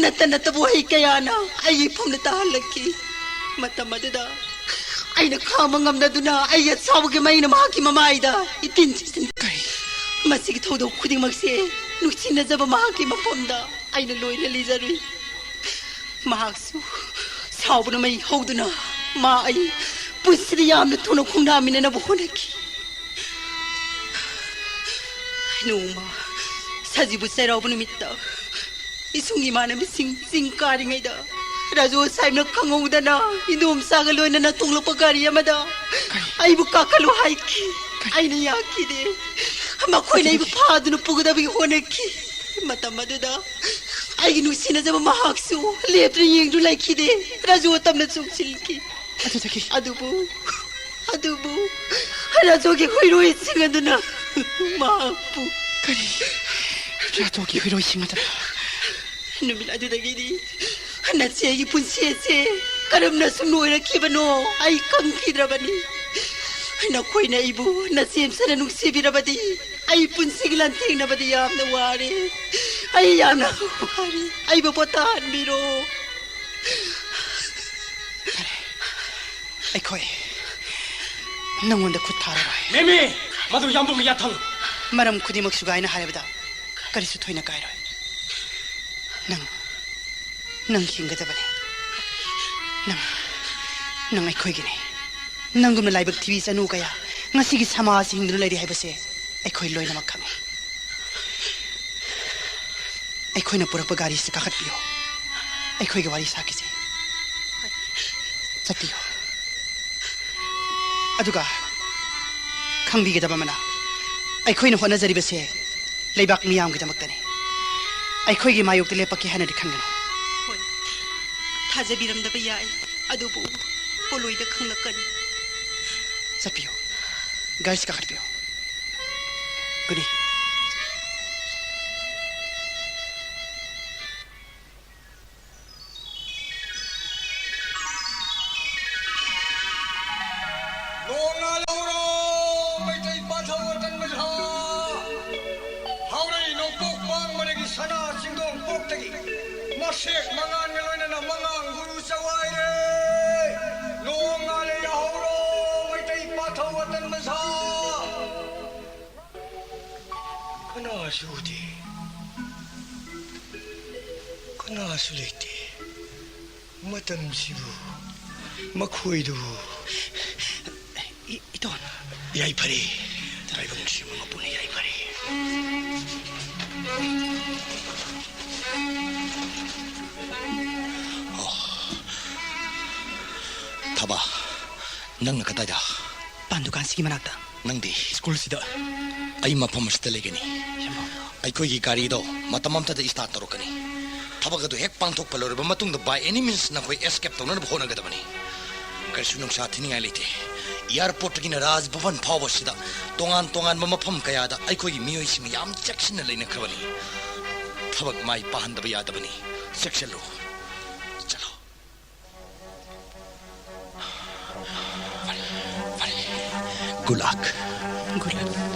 ꯅꯠꯇ ꯅꯠꯇꯕ ꯋꯥꯍꯩ ꯀꯌꯥꯅ ꯑꯩꯒꯤ ꯏꯐꯝꯗ ꯇꯥꯍꯜꯂꯛꯈꯤ꯫ ꯃꯇꯝ ꯑꯗꯨꯗ ꯑꯩꯅ ꯈꯥꯡꯕ ꯉꯝꯗꯗꯨꯅ ꯑꯩꯒꯤ ꯑꯁꯥꯎꯕꯒꯤ ꯃꯩꯅ ꯃꯍꯥꯛꯀꯤ ꯃꯃꯥꯏꯗ ꯏꯇꯤꯟ ꯁꯤꯟ꯫ ꯀꯔꯤ? ꯃꯁꯤꯒꯤ ꯊꯧꯗꯣꯛ ꯈꯨꯗꯤꯡꯃꯛꯁꯦ ꯅꯨꯡꯁꯤꯅꯖꯕ ꯃꯍꯥꯛꯀꯤ ꯃꯐꯝꯗ ꯑꯩꯅ ꯂꯣꯏꯅ ꯂꯤꯖꯔꯨꯏ꯫ ꯃꯍꯥꯛꯁꯨ ꯁꯥꯎꯕꯅ ꯃꯩ ꯍꯧꯗꯨꯅ ꯃꯥ ꯑꯩ ꯄꯨꯟꯁꯤꯗ ꯌꯥꯝꯅ ꯊꯨꯅ ꯈꯣꯡꯗꯥꯃꯤꯟꯅꯅꯕ ꯍꯣꯠꯅꯈꯤ꯫ ꯅꯣꯡꯃ ꯁꯖꯤꯕꯨ ꯆꯩꯔꯥꯎꯕ ꯅꯨꯃꯤꯠꯇ ꯏꯁꯨꯡ ꯏꯃꯥꯟꯅꯕꯁꯤꯡ ꯆꯤꯡ ꯀꯥꯔꯤꯉꯩꯗ ꯔꯥꯖꯨ ꯁꯥꯍꯦꯕꯅ ꯈꯪꯍꯧꯗꯅ ꯏꯟꯗꯣꯝꯆꯥꯒ ꯂꯣꯏꯅꯅ ꯇꯣꯡꯂꯛꯄ ꯒꯥꯔꯤ ꯑꯃꯗ ꯑꯩꯕꯨ ꯀꯥꯈꯠꯂꯨ ꯍꯥꯏꯈꯤ꯫ ꯑꯩꯅ ꯌꯥꯈꯤꯗꯦ꯫ ꯃꯈꯣꯏꯅ ꯑꯩꯕꯨ ꯐꯥꯗꯨꯅ ꯄꯨꯒꯗꯕꯒꯤ ꯍꯣꯠꯅꯈꯤ꯫ ꯃꯇꯝ ꯑꯗꯨꯗ ꯑꯩꯒꯤ ꯅꯨꯡꯁꯤꯅꯖꯕ ꯃꯍꯥꯛꯁꯨ ꯂꯦꯞꯇꯨꯅ ꯌꯦꯡꯗꯨꯅ ꯂꯩꯈꯤꯗꯦ꯫ ꯔꯥꯖꯨ ꯇꯞꯅ ꯆꯣꯡꯁꯤꯟꯈꯤ꯫ ꯑꯗꯨꯗꯒꯤ ꯑꯗꯨꯕꯨ ꯑꯗꯨꯕꯨ ꯔꯥꯖꯨꯒꯤ ꯍꯨꯏꯔꯣꯏꯁꯤꯡ ꯑꯗꯨꯅ ꯃꯍꯥꯛꯄꯨ ꯀꯔꯤ? ꯔꯥꯖꯨꯒꯤ ꯍꯨꯏꯔꯣꯏꯁꯤꯡ ꯑꯗꯨꯅ? ꯅꯨꯃꯤꯠ ꯑꯗꯨꯗꯒꯤꯗꯤ ꯅꯆꯦꯒꯤ ꯄꯨꯟꯁꯤ ꯑꯁꯦ ꯀꯔꯝꯅ ꯁꯨꯝ ꯂꯣꯏꯔꯛꯈꯤꯕꯅꯣ ꯑꯩ ꯈꯪꯈꯤꯗ꯭ꯔꯕꯅꯤ꯫ ꯅꯈꯣꯏꯅ ꯑꯩꯕꯨ ꯅꯆꯦꯝꯁꯅ ꯅꯨꯡꯁꯤꯕꯤꯔꯕꯗꯤ ꯑꯩ ꯄꯨꯟꯁꯤꯒꯤ ꯂꯥꯟꯊꯦꯡꯅꯕꯗꯤ ꯌꯥꯝꯅ ꯋꯥꯔꯦ꯫ ꯑꯩ ꯌꯥꯝꯅ ꯋꯥꯔꯦ꯫ ꯑꯩꯕꯨ ꯄꯣꯊꯥꯍꯟꯕꯤꯔꯣ꯫ ꯑꯩꯈꯣꯏ ꯅꯪꯉꯣꯟꯗ ꯈꯨꯠ ꯊꯥꯔꯔꯣꯏ꯫ ꯃꯦꯃꯤ! ꯃꯗꯨ ꯌꯥꯝꯕꯨꯡ ꯌꯥꯊꯪ! ꯃꯔꯝ ꯈꯨꯗꯤꯡꯃꯛ ꯁꯨꯒꯥꯏꯅ ꯍꯥꯏꯔꯕꯗ ꯀꯔꯤꯁꯨ ꯊꯣꯏꯅ ꯀꯥꯏꯔꯣꯏ꯫ ꯅꯪ, ꯅꯪ ꯍꯤꯡꯒꯗꯕꯅꯤ꯫ ꯅꯪ, ꯅꯪ ꯑꯩꯈꯣꯏꯒꯤꯅꯤ꯫ ꯅꯪꯒꯨꯝꯅ ꯂꯥꯏꯕꯛ ꯊꯤꯕꯤ ꯏꯆꯥꯅꯨ ꯀꯌꯥ ꯉꯁꯤꯒꯤ ꯁꯃꯥꯖ ꯑꯁꯤ ꯍꯤꯡꯗꯨꯅ ꯂꯩꯔꯤ ꯍꯥꯏꯕꯁꯦ ꯑꯩꯈꯣꯏ ꯂꯣꯏꯅꯃꯛ ꯈꯪꯏ꯫ ꯑꯩꯈꯣꯏꯅ ꯄꯨꯔꯛꯄ ꯒꯥꯔꯤꯁꯤ ꯀꯥꯈꯠꯄꯤꯌꯨ꯫ ꯑꯩꯈꯣꯏꯒꯤ ꯋꯥꯔꯤ ꯁꯥꯈꯤꯁꯤ꯫ ꯆꯠꯄꯤꯌꯨ꯫ ꯑꯗꯨꯒ ꯈꯪꯕꯤꯒꯗꯕ ꯑꯃꯅ, ꯑꯩꯈꯣꯏꯅ ꯍꯣꯠꯅꯖꯔꯤꯕꯁꯦ ꯂꯩꯕꯥꯛ ꯃꯤꯌꯥꯝꯒꯤꯗꯃꯛꯇꯅꯤ꯫ ꯑꯩꯈꯣꯏꯒꯤ ꯃꯥꯌꯣꯛꯇ ꯂꯦꯞꯄꯛꯀꯦ ꯍꯥꯏꯅꯗꯤ ꯈꯟꯒꯅꯨ꯫ ꯍꯣꯏ, ꯊꯥꯖꯕꯤꯔꯝꯗꯕ ꯌꯥꯏ, ꯑꯗꯨꯕꯨ ꯄꯣꯂꯣꯏꯗ ꯈꯪꯂꯛꯀꯅꯤ꯫ ꯆꯠꯄꯤꯌꯨ, ꯒꯥꯔꯤꯁꯤ ꯀꯥꯈꯠꯄꯤꯌꯨ꯫ ꯒꯨꯅꯤ꯫ ꯅꯣꯡꯉꯥꯜꯍꯧꯔꯣ, ꯃꯩꯇꯩ ꯄꯥꯊꯧ ꯑꯇꯟꯕ ꯁꯥ꯫ ꯍꯥꯎꯔꯩ ꯅꯣꯡꯄꯣꯛ ꯄꯥꯡꯕꯗꯒꯤ ꯁꯅꯥ ꯆꯤꯡꯗꯣꯡ ꯄꯣꯛꯇꯒꯤ ꯃꯁꯦꯛ ꯃꯉꯥꯟꯒ ꯂꯣꯏꯅꯅ ꯃꯉꯥꯡ ꯒꯨꯔꯨ ꯆꯋꯥꯏꯔꯦ꯫ ꯅꯣꯡꯉꯥꯜꯂꯦ ꯌꯥꯍꯧꯔꯣ, ꯃꯩꯇꯩ ꯄꯥꯊꯧ ꯑꯇꯟꯕ ꯁꯥ꯫ ꯀꯅꯥꯁꯨ ꯎꯗꯦ, ꯀꯅꯥꯁꯨ ꯂꯩꯇꯦ꯫ ꯃꯇꯝꯁꯤꯕꯨ ꯃꯈꯣꯏꯗꯨꯕꯨ꯫ ꯏ-, ꯏꯇꯣꯟ꯫ ꯌꯥꯏꯐꯔꯦ꯫ ꯇꯥꯏꯕꯪ ꯁꯤꯕ ꯃꯄꯨꯅ ꯌꯥꯏꯐꯔꯦ꯫ ꯊꯕ, ꯅꯪꯅ ꯀꯗꯥꯏꯗ? ꯄꯥꯟ ꯗꯨꯀꯥꯟꯁꯤꯒꯤ ꯃꯅꯥꯛꯇ꯫ ꯅꯪꯗꯤ? ꯁ꯭ꯀꯨꯜꯁꯤꯗ꯫ ꯑꯩ ꯃꯐꯝ ꯑꯁꯤꯗ ꯂꯩꯒꯅꯤ꯫ ꯑꯩꯈꯣꯏꯒꯤ ꯒꯥꯔꯤꯗꯣ ꯃꯇꯝ ꯑꯃꯠꯇꯗ start ꯇꯧꯔꯛꯀꯅꯤ꯫ ꯊꯕꯛ ꯑꯗꯨ ꯍꯦꯛ ꯄꯥꯡꯊꯣꯛꯄ ꯂꯣꯏꯔꯕ ꯃꯇꯨꯡꯗ, by any means, ꯅꯈꯣꯏ escape ꯇꯧꯅꯅꯕ ꯍꯣꯠꯅꯒꯗꯕꯅꯤ꯫ ꯀꯔꯤꯁꯨ ꯅꯨꯡꯁꯥ ꯊꯤꯅꯤꯡꯉꯥꯏ ꯂꯩꯇꯦ꯫ Airport ꯇꯒꯤꯅ ꯔꯥꯖ ꯚꯕꯟ ꯐꯥꯎꯕꯁꯤꯗ ꯇꯣꯉꯥꯟ ꯇꯣꯉꯥꯟꯕ ꯃꯐꯝ ꯀꯌꯥꯗ ꯑꯩꯈꯣꯏꯒꯤ ꯃꯤꯑꯣꯏꯁꯤꯡ ꯌꯥꯝ ꯆꯦꯛꯁꯤꯟꯅ ꯂꯩꯅꯈ꯭ꯔꯕꯅꯤ꯫ ꯊꯕꯛ ꯃꯥꯏ ꯄꯥꯛꯍꯟꯗꯕ ꯌꯥꯗꯕꯅꯤ꯫ ꯆꯦꯛꯁꯤꯜꯂꯨ꯫ ꯆꯠꯂꯣ꯫ ꯐꯔꯦ, ꯐꯔꯦ꯫ Good luck꯫ Good luck꯫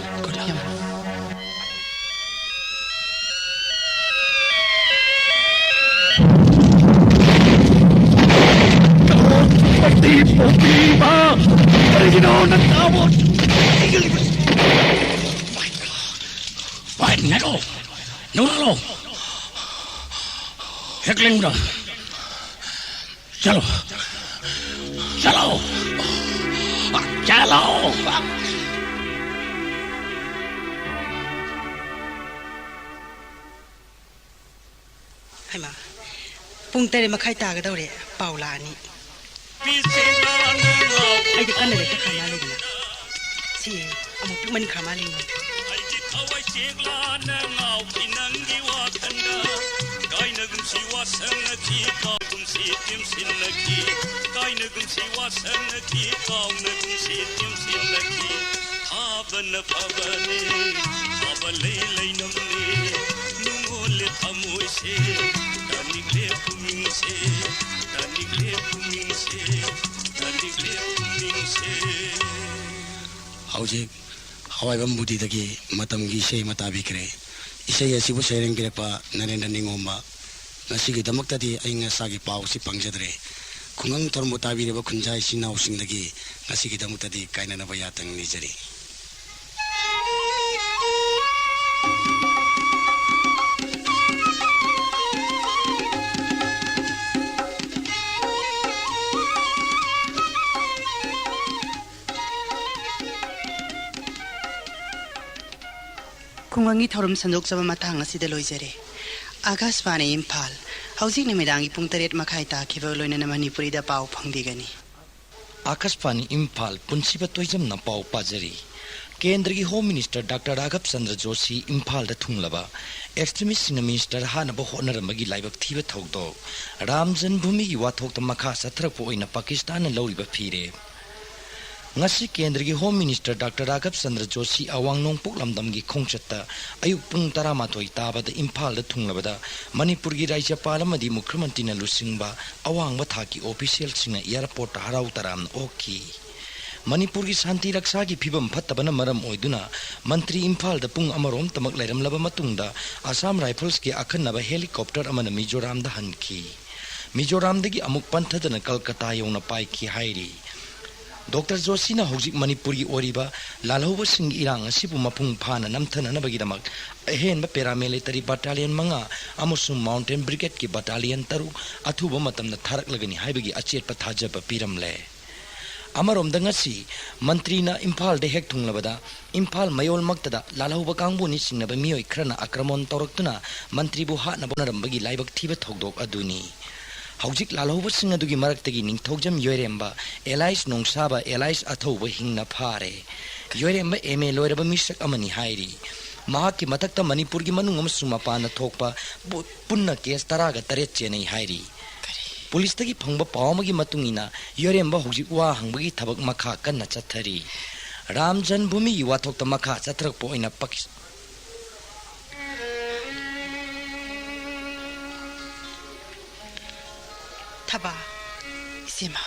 Good luck꯫ ꯌꯥꯝ ꯀꯔꯤꯒꯤꯅꯣ ꯅꯪ ꯇꯥꯃꯣ? ꯚꯥꯏ, ꯅꯦꯠꯂꯣ꯫ ꯅꯨꯡꯉꯥꯏꯂꯣ꯫ ꯍꯦꯛ ꯂꯦꯡꯕ꯭ꯔꯥ? ꯆꯠꯂꯣ꯫ ꯆꯠꯂꯣ꯫ ꯆꯠꯂꯣ꯫ ꯍꯩꯃꯥ, ꯄꯨꯡ ꯇꯔꯦꯠ ꯃꯈꯥꯏ ꯇꯥꯒꯗꯧꯔꯦ, ꯄꯥꯎ ꯂꯥꯛꯑꯅꯤ꯫ ꯑꯩꯗꯤ ꯀꯟꯅ ꯂꯩꯈꯠꯈ꯭ꯔ ꯃꯥꯜꯂꯦꯗꯅ꯫ ꯁꯤ ꯑꯃꯨꯛ ꯄꯤꯛꯃꯟ ꯈ꯭ꯔ ꯃꯥꯜꯂꯦ꯫ ꯑꯩꯒꯤ ꯊꯋꯥꯏ ꯆꯦꯛꯂꯥꯅ ꯉꯥꯎꯈꯤ ꯅꯪꯒꯤ ꯋꯥꯈꯜꯗ꯫ ꯀꯥꯏꯅꯒꯨꯝꯁꯤ ꯋꯥꯁꯛꯅꯈꯤ, ꯀꯥꯎꯒꯨꯝꯁꯤ ꯇꯦꯝꯁꯤꯜꯂꯛꯈꯤ꯫ ꯀꯥꯏꯅꯒꯨꯝꯁꯤ ꯋꯥꯁꯛꯅꯈꯤ, ꯀꯥꯎꯅꯒꯨꯝꯁꯤ ꯇꯦꯝꯁꯤꯜꯂꯛꯈꯤ꯫ ꯐꯕꯅ ꯐꯕꯅꯤ, ꯐꯕ ꯂꯩ ꯂꯩꯅꯕꯅꯤ꯫ ꯅꯨꯡꯉꯣꯜꯂꯦ ꯊꯃꯣꯏꯁꯦ, ꯇꯅꯤꯛꯂꯦ ꯄꯨꯛꯅꯤꯡꯁꯦ, ꯇꯅꯤꯛꯂꯦ ꯄꯨꯛꯅꯤꯡꯁꯦ, ꯇꯅꯤꯛꯂꯦ ꯄꯨꯛꯅꯤꯡꯁꯦ꯫ ꯍꯧꯖꯤꯛ ꯍꯋꯥꯏꯕꯝ ꯕꯨꯗꯤꯗꯒꯤ ꯃꯇꯝꯒꯤ ꯏꯁꯩ ꯑꯃ ꯇꯥꯕꯤꯈ꯭ꯔꯦ꯫ ꯏꯁꯩ ꯑꯁꯤꯕꯨ ꯁꯩꯔꯦꯡꯕꯤꯔꯛꯄ ꯅꯔꯦꯟꯗ꯭ꯔ ꯅꯤꯉꯣꯝꯕ꯫ ꯉꯁꯤꯒꯤꯗꯃꯛꯇꯗꯤ ꯑꯩ ꯅꯁꯥꯒꯤ ꯄꯥꯎꯁꯤ ꯐꯪꯖꯗ꯭ꯔꯦ꯫ ꯈꯨꯡꯒꯪ ꯊꯧꯔꯝꯕꯨ ꯇꯥꯕꯤꯔꯤꯕ ꯈꯨꯟꯖꯥ ꯏꯆꯤꯟ ꯏꯅꯥꯎꯁꯤꯡꯗꯒꯤ ꯉꯁꯤꯒꯤꯗꯃꯛꯇꯗꯤ ꯀꯥꯏꯅꯅꯕ ꯌꯥꯇꯪ ꯅꯤꯖꯔꯤ꯫ ꯈꯨꯡꯒꯪꯒꯤ ꯊꯧꯔꯝ ꯁꯟꯗꯣꯛꯆꯕ ꯃꯇꯥꯡ ꯑꯁꯤꯗ ꯂꯣꯏꯖꯔꯦ꯫ ꯑꯥꯀꯥꯁꯕꯥꯅꯤ ꯏꯝꯐꯥꯜ, ꯍꯧꯖꯤꯛ ꯅꯨꯃꯤꯗꯥꯡꯒꯤ ꯄꯨꯡ ꯇꯔꯦꯠ ꯃꯈꯥꯏ ꯇꯥꯈꯤꯕꯒ ꯂꯣꯏꯅꯅ ꯃꯅꯤꯄꯨꯔꯤꯗ ꯄꯥꯎ ꯐꯪꯕꯤꯒꯅꯤ꯫ ꯑꯥꯀꯥꯁꯕꯥꯅꯤ ꯏꯝꯐꯥꯜ, ꯄꯨꯟꯁꯤꯕ ꯇꯣꯏꯖꯝꯅ ꯄꯥꯎ ꯄꯥꯖꯔꯤ꯫ ꯀꯦꯟꯗ꯭ꯔꯒꯤ home minister doctor ꯔꯥꯘꯕ Chandra Joshi ꯏꯝꯐꯥꯜꯗ ꯊꯨꯡꯂꯕ ꯑꯦꯛꯁꯇ꯭ꯔꯤꯃꯤꯁꯁꯤꯡꯅ ꯃꯤꯅꯤꯁꯇꯔ ꯍꯥꯠꯅꯕ ꯍꯣꯠꯅꯔꯝꯕꯒꯤ ꯂꯥꯏꯕꯛ ꯊꯤꯕ ꯊꯧꯗꯣꯛ꯫ ꯔꯥꯝ ꯖꯟꯃꯚꯨꯃꯤꯒꯤ ꯋꯥꯊꯣꯛꯇ ꯃꯈꯥ ꯆꯠꯊꯔꯛꯄ ꯑꯣꯏꯅ ꯄꯥꯀꯤꯁꯇꯥꯟꯅ ꯂꯧꯔꯤꯕ ꯐꯤꯔꯦꯞ꯫ ꯉꯁꯤ ꯀꯦꯟꯗ꯭ꯔꯒꯤ home minister doctor ꯔꯥꯘꯕ Chandra Joshi ꯑꯋꯥꯡ ꯅꯣꯡꯄꯣꯛ ꯂꯝꯗꯝꯒꯤ ꯈꯣꯡꯆꯠꯇ ꯑꯌꯨꯛ ꯄꯨꯡ ꯇꯔꯥꯃꯥꯊꯣꯏ ꯇꯥꯕꯗ ꯏꯝꯐꯥꯜꯗ ꯊꯨꯡꯂꯕꯗ ꯃꯅꯤꯄꯨꯔꯒꯤ ꯔꯥꯖ꯭ꯌꯄꯥꯜ ꯑꯃꯗꯤ ꯃꯨꯈ꯭ꯌꯃꯟꯇ꯭ꯔꯤꯅ ꯂꯨꯆꯤꯡꯕ ꯑꯋꯥꯡꯕ ꯊꯥꯛꯀꯤ ꯑꯣꯐꯤꯁꯤꯌꯦꯜꯁꯤꯡꯅ ꯑꯦꯌꯥꯔꯄꯣꯔꯠꯇ ꯍꯔꯥꯎ ꯇꯔꯥꯝꯅ ꯑꯣꯛꯈꯤ꯫ ꯃꯅꯤꯄꯨꯔꯒꯤ ꯁꯥꯟꯇꯤ ꯔꯛꯁꯥꯒꯤ ꯐꯤꯕꯝ ꯐꯠꯇꯕꯅ ꯃꯔꯝ ꯑꯣꯏꯗꯨꯅ ꯃꯟꯇ꯭ꯔꯤ ꯏꯝꯐꯥꯜꯗ ꯄꯨꯡ ꯑꯃꯔꯣꯝꯇꯃꯛ ꯂꯩꯔꯝꯂꯕ ꯃꯇꯨꯡꯗ ꯑꯁꯥꯝ ꯔꯥꯏꯐꯜꯁꯀꯤ ꯑꯈꯟꯅꯕ ꯍꯦꯂꯤꯀꯣꯞꯇꯔ ꯑꯃꯅ ꯃꯤꯖꯣꯔꯥꯝꯗ ꯍꯟꯈꯤ꯫ ꯃꯤꯖꯣꯔꯥꯝꯗꯒꯤ ꯑꯃꯨꯛ ꯄꯟꯊꯗꯅ ꯀꯜꯀꯇꯥ ꯌꯧꯅ ꯄꯥꯏꯈꯤ ꯍꯥꯏꯔꯤ꯫ ꯗꯣꯛꯇꯔ ꯖꯣꯁꯤꯅ ꯍꯧꯖꯤꯛ ꯃꯅꯤꯄꯨꯔꯒꯤ ꯑꯣꯏꯔꯤꯕ ꯂꯥꯜꯍꯧꯕꯁꯤꯡꯒꯤ ꯏꯔꯥꯡ ꯑꯁꯤꯕꯨ ꯃꯄꯨꯡ ꯐꯥꯅ ꯅꯝꯊꯅꯅꯕꯒꯤꯗꯃꯛ ꯑꯍꯦꯟꯕ ꯄꯦꯔꯥꯃꯤꯂꯤꯇꯔꯤ ꯕꯠꯇꯥꯂꯤꯌꯟ ꯃꯉꯥ ꯑꯃꯁꯨꯡ ꯃꯥꯎꯟꯇꯦꯟ ꯕ꯭ꯔꯤꯒꯦꯗꯀꯤ ꯕꯠꯇꯥꯂꯤꯌꯟ ꯇꯔꯨꯛ ꯑꯊꯨꯕ ꯃꯇꯝꯗ ꯊꯥꯔꯛꯂꯒꯅꯤ ꯍꯥꯏꯕꯒꯤ ꯑꯆꯦꯠꯄ ꯊꯥꯖꯕ ꯄꯤꯔꯝꯂꯦ꯫ ꯑꯃꯔꯣꯝꯗ ꯉꯁꯤ ꯃꯟꯇ꯭ꯔꯤꯅ ꯏꯝꯐꯥꯜꯗ ꯍꯦꯛ ꯊꯨꯡꯂꯕꯗ ꯏꯝꯐꯥꯜ ꯃꯌꯣꯜꯃꯛꯇꯗ ꯂꯥꯜꯍꯧꯕ ꯀꯥꯡꯕꯨꯅꯤ ꯆꯤꯡꯅꯕ ꯃꯤꯑꯣꯏ ꯈꯔꯅ ꯑꯥꯀ꯭ꯔꯃꯟ ꯇꯧꯔꯛꯇꯨꯅ ꯃꯟꯇ꯭ꯔꯤꯕꯨ ꯍꯥꯠꯅꯕ ꯍꯣꯠꯅꯔꯝꯕꯒꯤ ꯂꯥꯏꯕꯛ ꯊꯤꯕ ꯊꯧꯗꯣꯛ ꯑꯗꯨꯅꯤ꯫ ꯍꯧꯖꯤꯛ ꯂꯥꯜꯍꯧꯕꯁꯤꯡ ꯑꯗꯨꯒꯤ ꯃꯔꯛꯇꯒꯤ ꯅꯤꯡꯊꯧꯖꯝ ꯌꯣꯏꯔꯦꯝꯕ, ꯑꯦꯂꯥꯏꯁ ꯅꯣꯡꯁꯥꯕ, ꯑꯦꯂꯥꯏꯁ ꯑꯊꯧꯕ ꯍꯤꯡꯅ ꯐꯥꯔꯦ꯫ ꯌꯣꯏꯔꯦꯝꯕ ꯑꯦꯝ ꯑꯦ ꯂꯣꯏꯔꯕ ꯃꯤꯁꯛ ꯑꯃꯅꯤ ꯍꯥꯏꯔꯤ꯫ ꯃꯍꯥꯛꯀꯤ ꯃꯊꯛꯇ ꯃꯅꯤꯄꯨꯔꯒꯤ ꯃꯅꯨꯡ ꯑꯃꯁꯨꯡ ꯃꯄꯥꯟꯗ ꯊꯣꯛꯄ ꯄꯨ-, ꯄꯨꯟꯅ ꯀꯦꯁ ꯇꯔꯥꯒ ꯇꯔꯦꯠ ꯆꯦꯟꯅꯩ ꯍꯥꯏꯔꯤ꯫ ꯄꯨꯂꯤꯁꯇꯒꯤ ꯐꯪꯕ ꯄꯥꯎ ꯑꯃꯒꯤ ꯃꯇꯨꯡ ꯏꯟꯅ, ꯌꯣꯏꯔꯦꯝꯕ ꯍꯧꯖꯤꯛ ꯋꯥ ꯍꯪꯕꯒꯤ ꯊꯕꯛ ꯃꯈꯥ ꯀꯟꯅ ꯆꯠꯊꯔꯤ꯫ ꯔꯥꯝ ꯖꯟꯃꯚꯨꯃꯤꯒꯤ ꯋꯥꯊꯣꯛꯇ ꯃꯈꯥ ꯆꯠꯊꯔꯛꯄ ꯑꯣꯏꯅ ꯄꯥꯀꯤꯁ-, ꯊꯕꯥ, ꯏꯆꯦꯃ,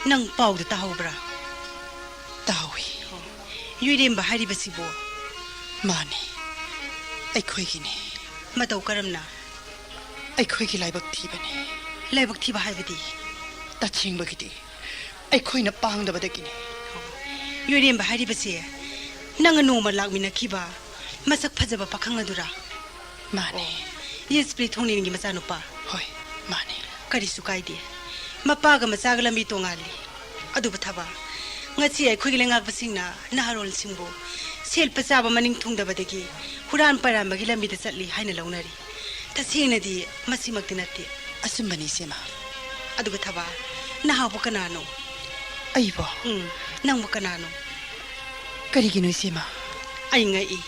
ꯅꯪ ꯄꯥꯎꯗꯨ ꯇꯥꯍꯧꯕ꯭ꯔꯥ? ꯇꯥꯍꯧꯏ꯫ ꯌꯨꯏꯔꯦꯝꯕ ꯍꯥꯏꯔꯤꯕꯁꯤꯕꯨ? ꯃꯥꯅꯤ, ꯑꯩꯈꯣꯏꯒꯤꯅꯤ꯫ ꯃꯇꯧ ꯀꯔꯝꯅ? ꯑꯩꯈꯣꯏꯒꯤ ꯂꯥꯏꯕꯛ ꯊꯤꯕꯅꯤ꯫ ꯂꯥꯏꯕꯛ ꯊꯤꯕ ꯍꯥꯏꯕꯗꯤ? ꯇꯁꯦꯡꯕꯒꯤꯗꯤ ꯑꯩꯈꯣꯏꯅ ꯄꯥꯡꯗꯕꯗꯒꯤꯅꯤ꯫ ꯌꯨꯏꯔꯦꯝꯕ ꯍꯥꯏꯔꯤꯕꯁꯦ ꯅꯪꯒ ꯅꯣꯡꯃ ꯂꯥꯛꯃꯤꯟꯅꯈꯤꯕ ꯃꯁꯛ ꯐꯖꯕ ꯄꯥꯈꯪ ꯑꯗꯨꯔꯥ? ꯃꯥꯅꯦ꯫ ꯑꯣ, ꯌꯦꯁꯄ꯭ꯔꯤ ꯊꯣꯡꯅꯤꯟꯒꯤ ꯃꯆꯥꯅꯨꯄꯥ? ꯍꯣꯏ, ꯃꯥꯅꯦ꯫ ꯀꯔꯤꯁꯨ ꯀꯥꯏꯗꯦ꯫ ꯃꯄꯥꯒ ꯃꯆꯥꯒ ꯂꯝꯕꯤ ꯇꯣꯉꯥꯜꯂꯤ꯫ ꯑꯗꯨꯕꯨ ꯊꯕꯥ, ꯉꯁꯤ ꯑꯩꯈꯣꯏꯒꯤ ꯂꯩꯉꯥꯛꯄꯁꯤꯡꯅ ꯅꯍꯥꯔꯣꯜꯁꯤꯡꯕꯨ ꯁꯦꯜ ꯄꯆꯥꯕ ꯃꯅꯤꯡ ꯊꯨꯡꯗꯕꯗꯒꯤ ꯍꯨꯔꯥꯟ ꯄꯥꯏꯔꯥꯟꯕꯒꯤ ꯂꯝꯕꯤꯗ ꯆꯠꯂꯤ ꯍꯥꯏꯅ ꯂꯧꯅꯔꯤ꯫ ꯇꯁꯦꯡꯅꯗꯤ ꯃꯁꯤꯃꯛꯇꯤ ꯅꯠꯇꯦ꯫ ꯑꯆꯨꯝꯕꯅꯤ, ꯏꯆꯦꯃ꯫ ꯑꯗꯨꯒ ꯊꯕꯥ, ꯅꯍꯥꯛꯄꯨ ꯀꯅꯥꯅꯣ? ꯑꯩꯕꯣ? ꯎꯝ, ꯅꯪꯕꯨ ꯀꯅꯥꯅꯣ? ꯀꯔꯤꯒꯤꯅꯣ, ꯏꯆꯦꯃ? ꯑꯩ ꯉꯛꯏ꯫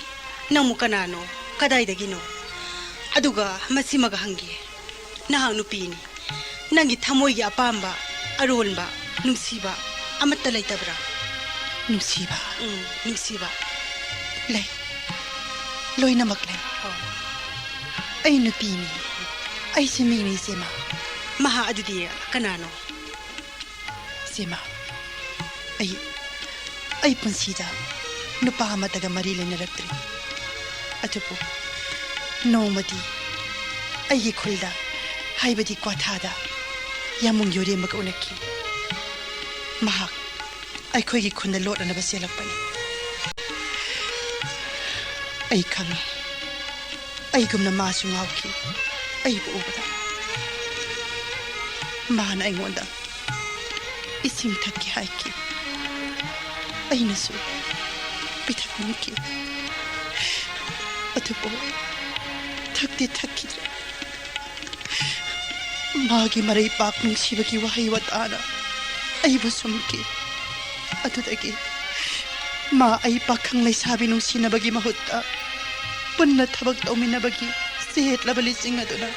ꯅꯪꯕꯨ ꯀꯅꯥꯅꯣ? ꯀꯗꯥꯏꯗꯒꯤꯅꯣ? ꯑꯗꯨꯒ ꯃꯁꯤꯃꯒ ꯍꯪꯒꯦ, ꯅꯍꯥꯛ ꯅꯨꯄꯤꯅꯤ, ꯅꯪꯒꯤ ꯊꯃꯣꯏꯒꯤ ꯑꯄꯥꯝꯕ, ꯑꯔꯣꯟꯕ, ꯅꯨꯡꯁꯤꯕ ꯑꯃꯠꯇ ꯂꯩꯇꯕ꯭ꯔꯥ? ꯅꯨꯡꯁꯤꯕ? ꯎꯝ, ꯅꯨꯡꯁꯤꯕ꯫ ꯂꯩ꯫ ꯂꯣꯏꯅꯃꯛ ꯂꯩ꯫ ꯑꯣ꯫ ꯑꯩ ꯅꯨꯄꯤꯅꯤ꯫ ꯑꯩꯁꯦ ꯃꯤꯅꯤ, ꯏꯆꯦꯃ꯫ ꯃꯍꯥꯛ ꯑꯗꯨꯗꯤ ꯀꯅꯥꯅꯣ? ꯏꯆꯦꯃ, ꯑꯩ, ꯑꯩ ꯄꯨꯟꯁꯤꯗ ꯅꯨꯄꯥ ꯑꯃꯠꯇꯒ ꯃꯔꯤ ꯂꯩꯅꯔꯛꯇ꯭ꯔꯤ꯫ ꯑꯗꯨꯕꯨ ꯅꯣꯡꯃꯗꯤ ꯑꯩꯒꯤ ꯈꯨꯜꯗ, ꯍꯥꯏꯕꯗꯤ ꯀ꯭ꯋꯥꯊꯥꯗ, ꯌꯥꯝꯕꯨꯡ ꯌꯣꯏꯔꯦꯝꯕꯒ ꯎꯅꯈꯤ꯫ ꯃꯍꯥꯛ ꯑꯩꯈꯣꯏꯒꯤ ꯈꯨꯟꯗ ꯂꯣꯠꯅꯅꯕ ꯆꯦꯜꯂꯛꯄꯅꯤ꯫ ꯑꯩ ꯈꯪꯉꯤ, ꯑꯩꯒꯨꯝꯅ ꯃꯥꯁꯨ ꯉꯥꯎꯈꯤ ꯑꯩꯕꯨ ꯎꯕꯗ꯫ ꯃꯥꯅ ꯑꯩꯉꯣꯟꯗ ꯏꯁꯤꯡ ꯊꯛꯀꯦ ꯍꯥꯏꯈꯤ꯫ ꯑꯩꯅꯁꯨ ꯄꯤꯊꯛꯅꯤꯡꯈꯤ꯫ ꯑꯗꯨꯕꯨ ꯊꯛꯇꯤ ꯊꯛꯈꯤꯗ꯭ꯔꯦ꯫ ꯃꯥꯒꯤ ꯃꯔꯩꯄꯥꯛ ꯅꯨꯡꯁꯤꯕꯒꯤ ꯋꯥꯍꯩ ꯋꯥꯇꯥꯅ ꯑꯩꯕꯨ ꯁꯨꯝꯈꯤ꯫ ꯑꯗꯨꯗꯒꯤ ꯃꯥ ꯑꯩ ꯄꯥꯈꯪ ꯂꯩꯁꯥꯕꯤ ꯅꯨꯡꯁꯤꯅꯕꯒꯤ ꯃꯍꯨꯠꯇ ꯄꯨꯟꯅ ꯊꯕꯛ ꯇꯧꯃꯤꯟꯅꯕꯒꯤ ꯆꯦꯠꯂꯕ ꯂꯤꯆꯤꯡ ꯑꯗꯨꯅ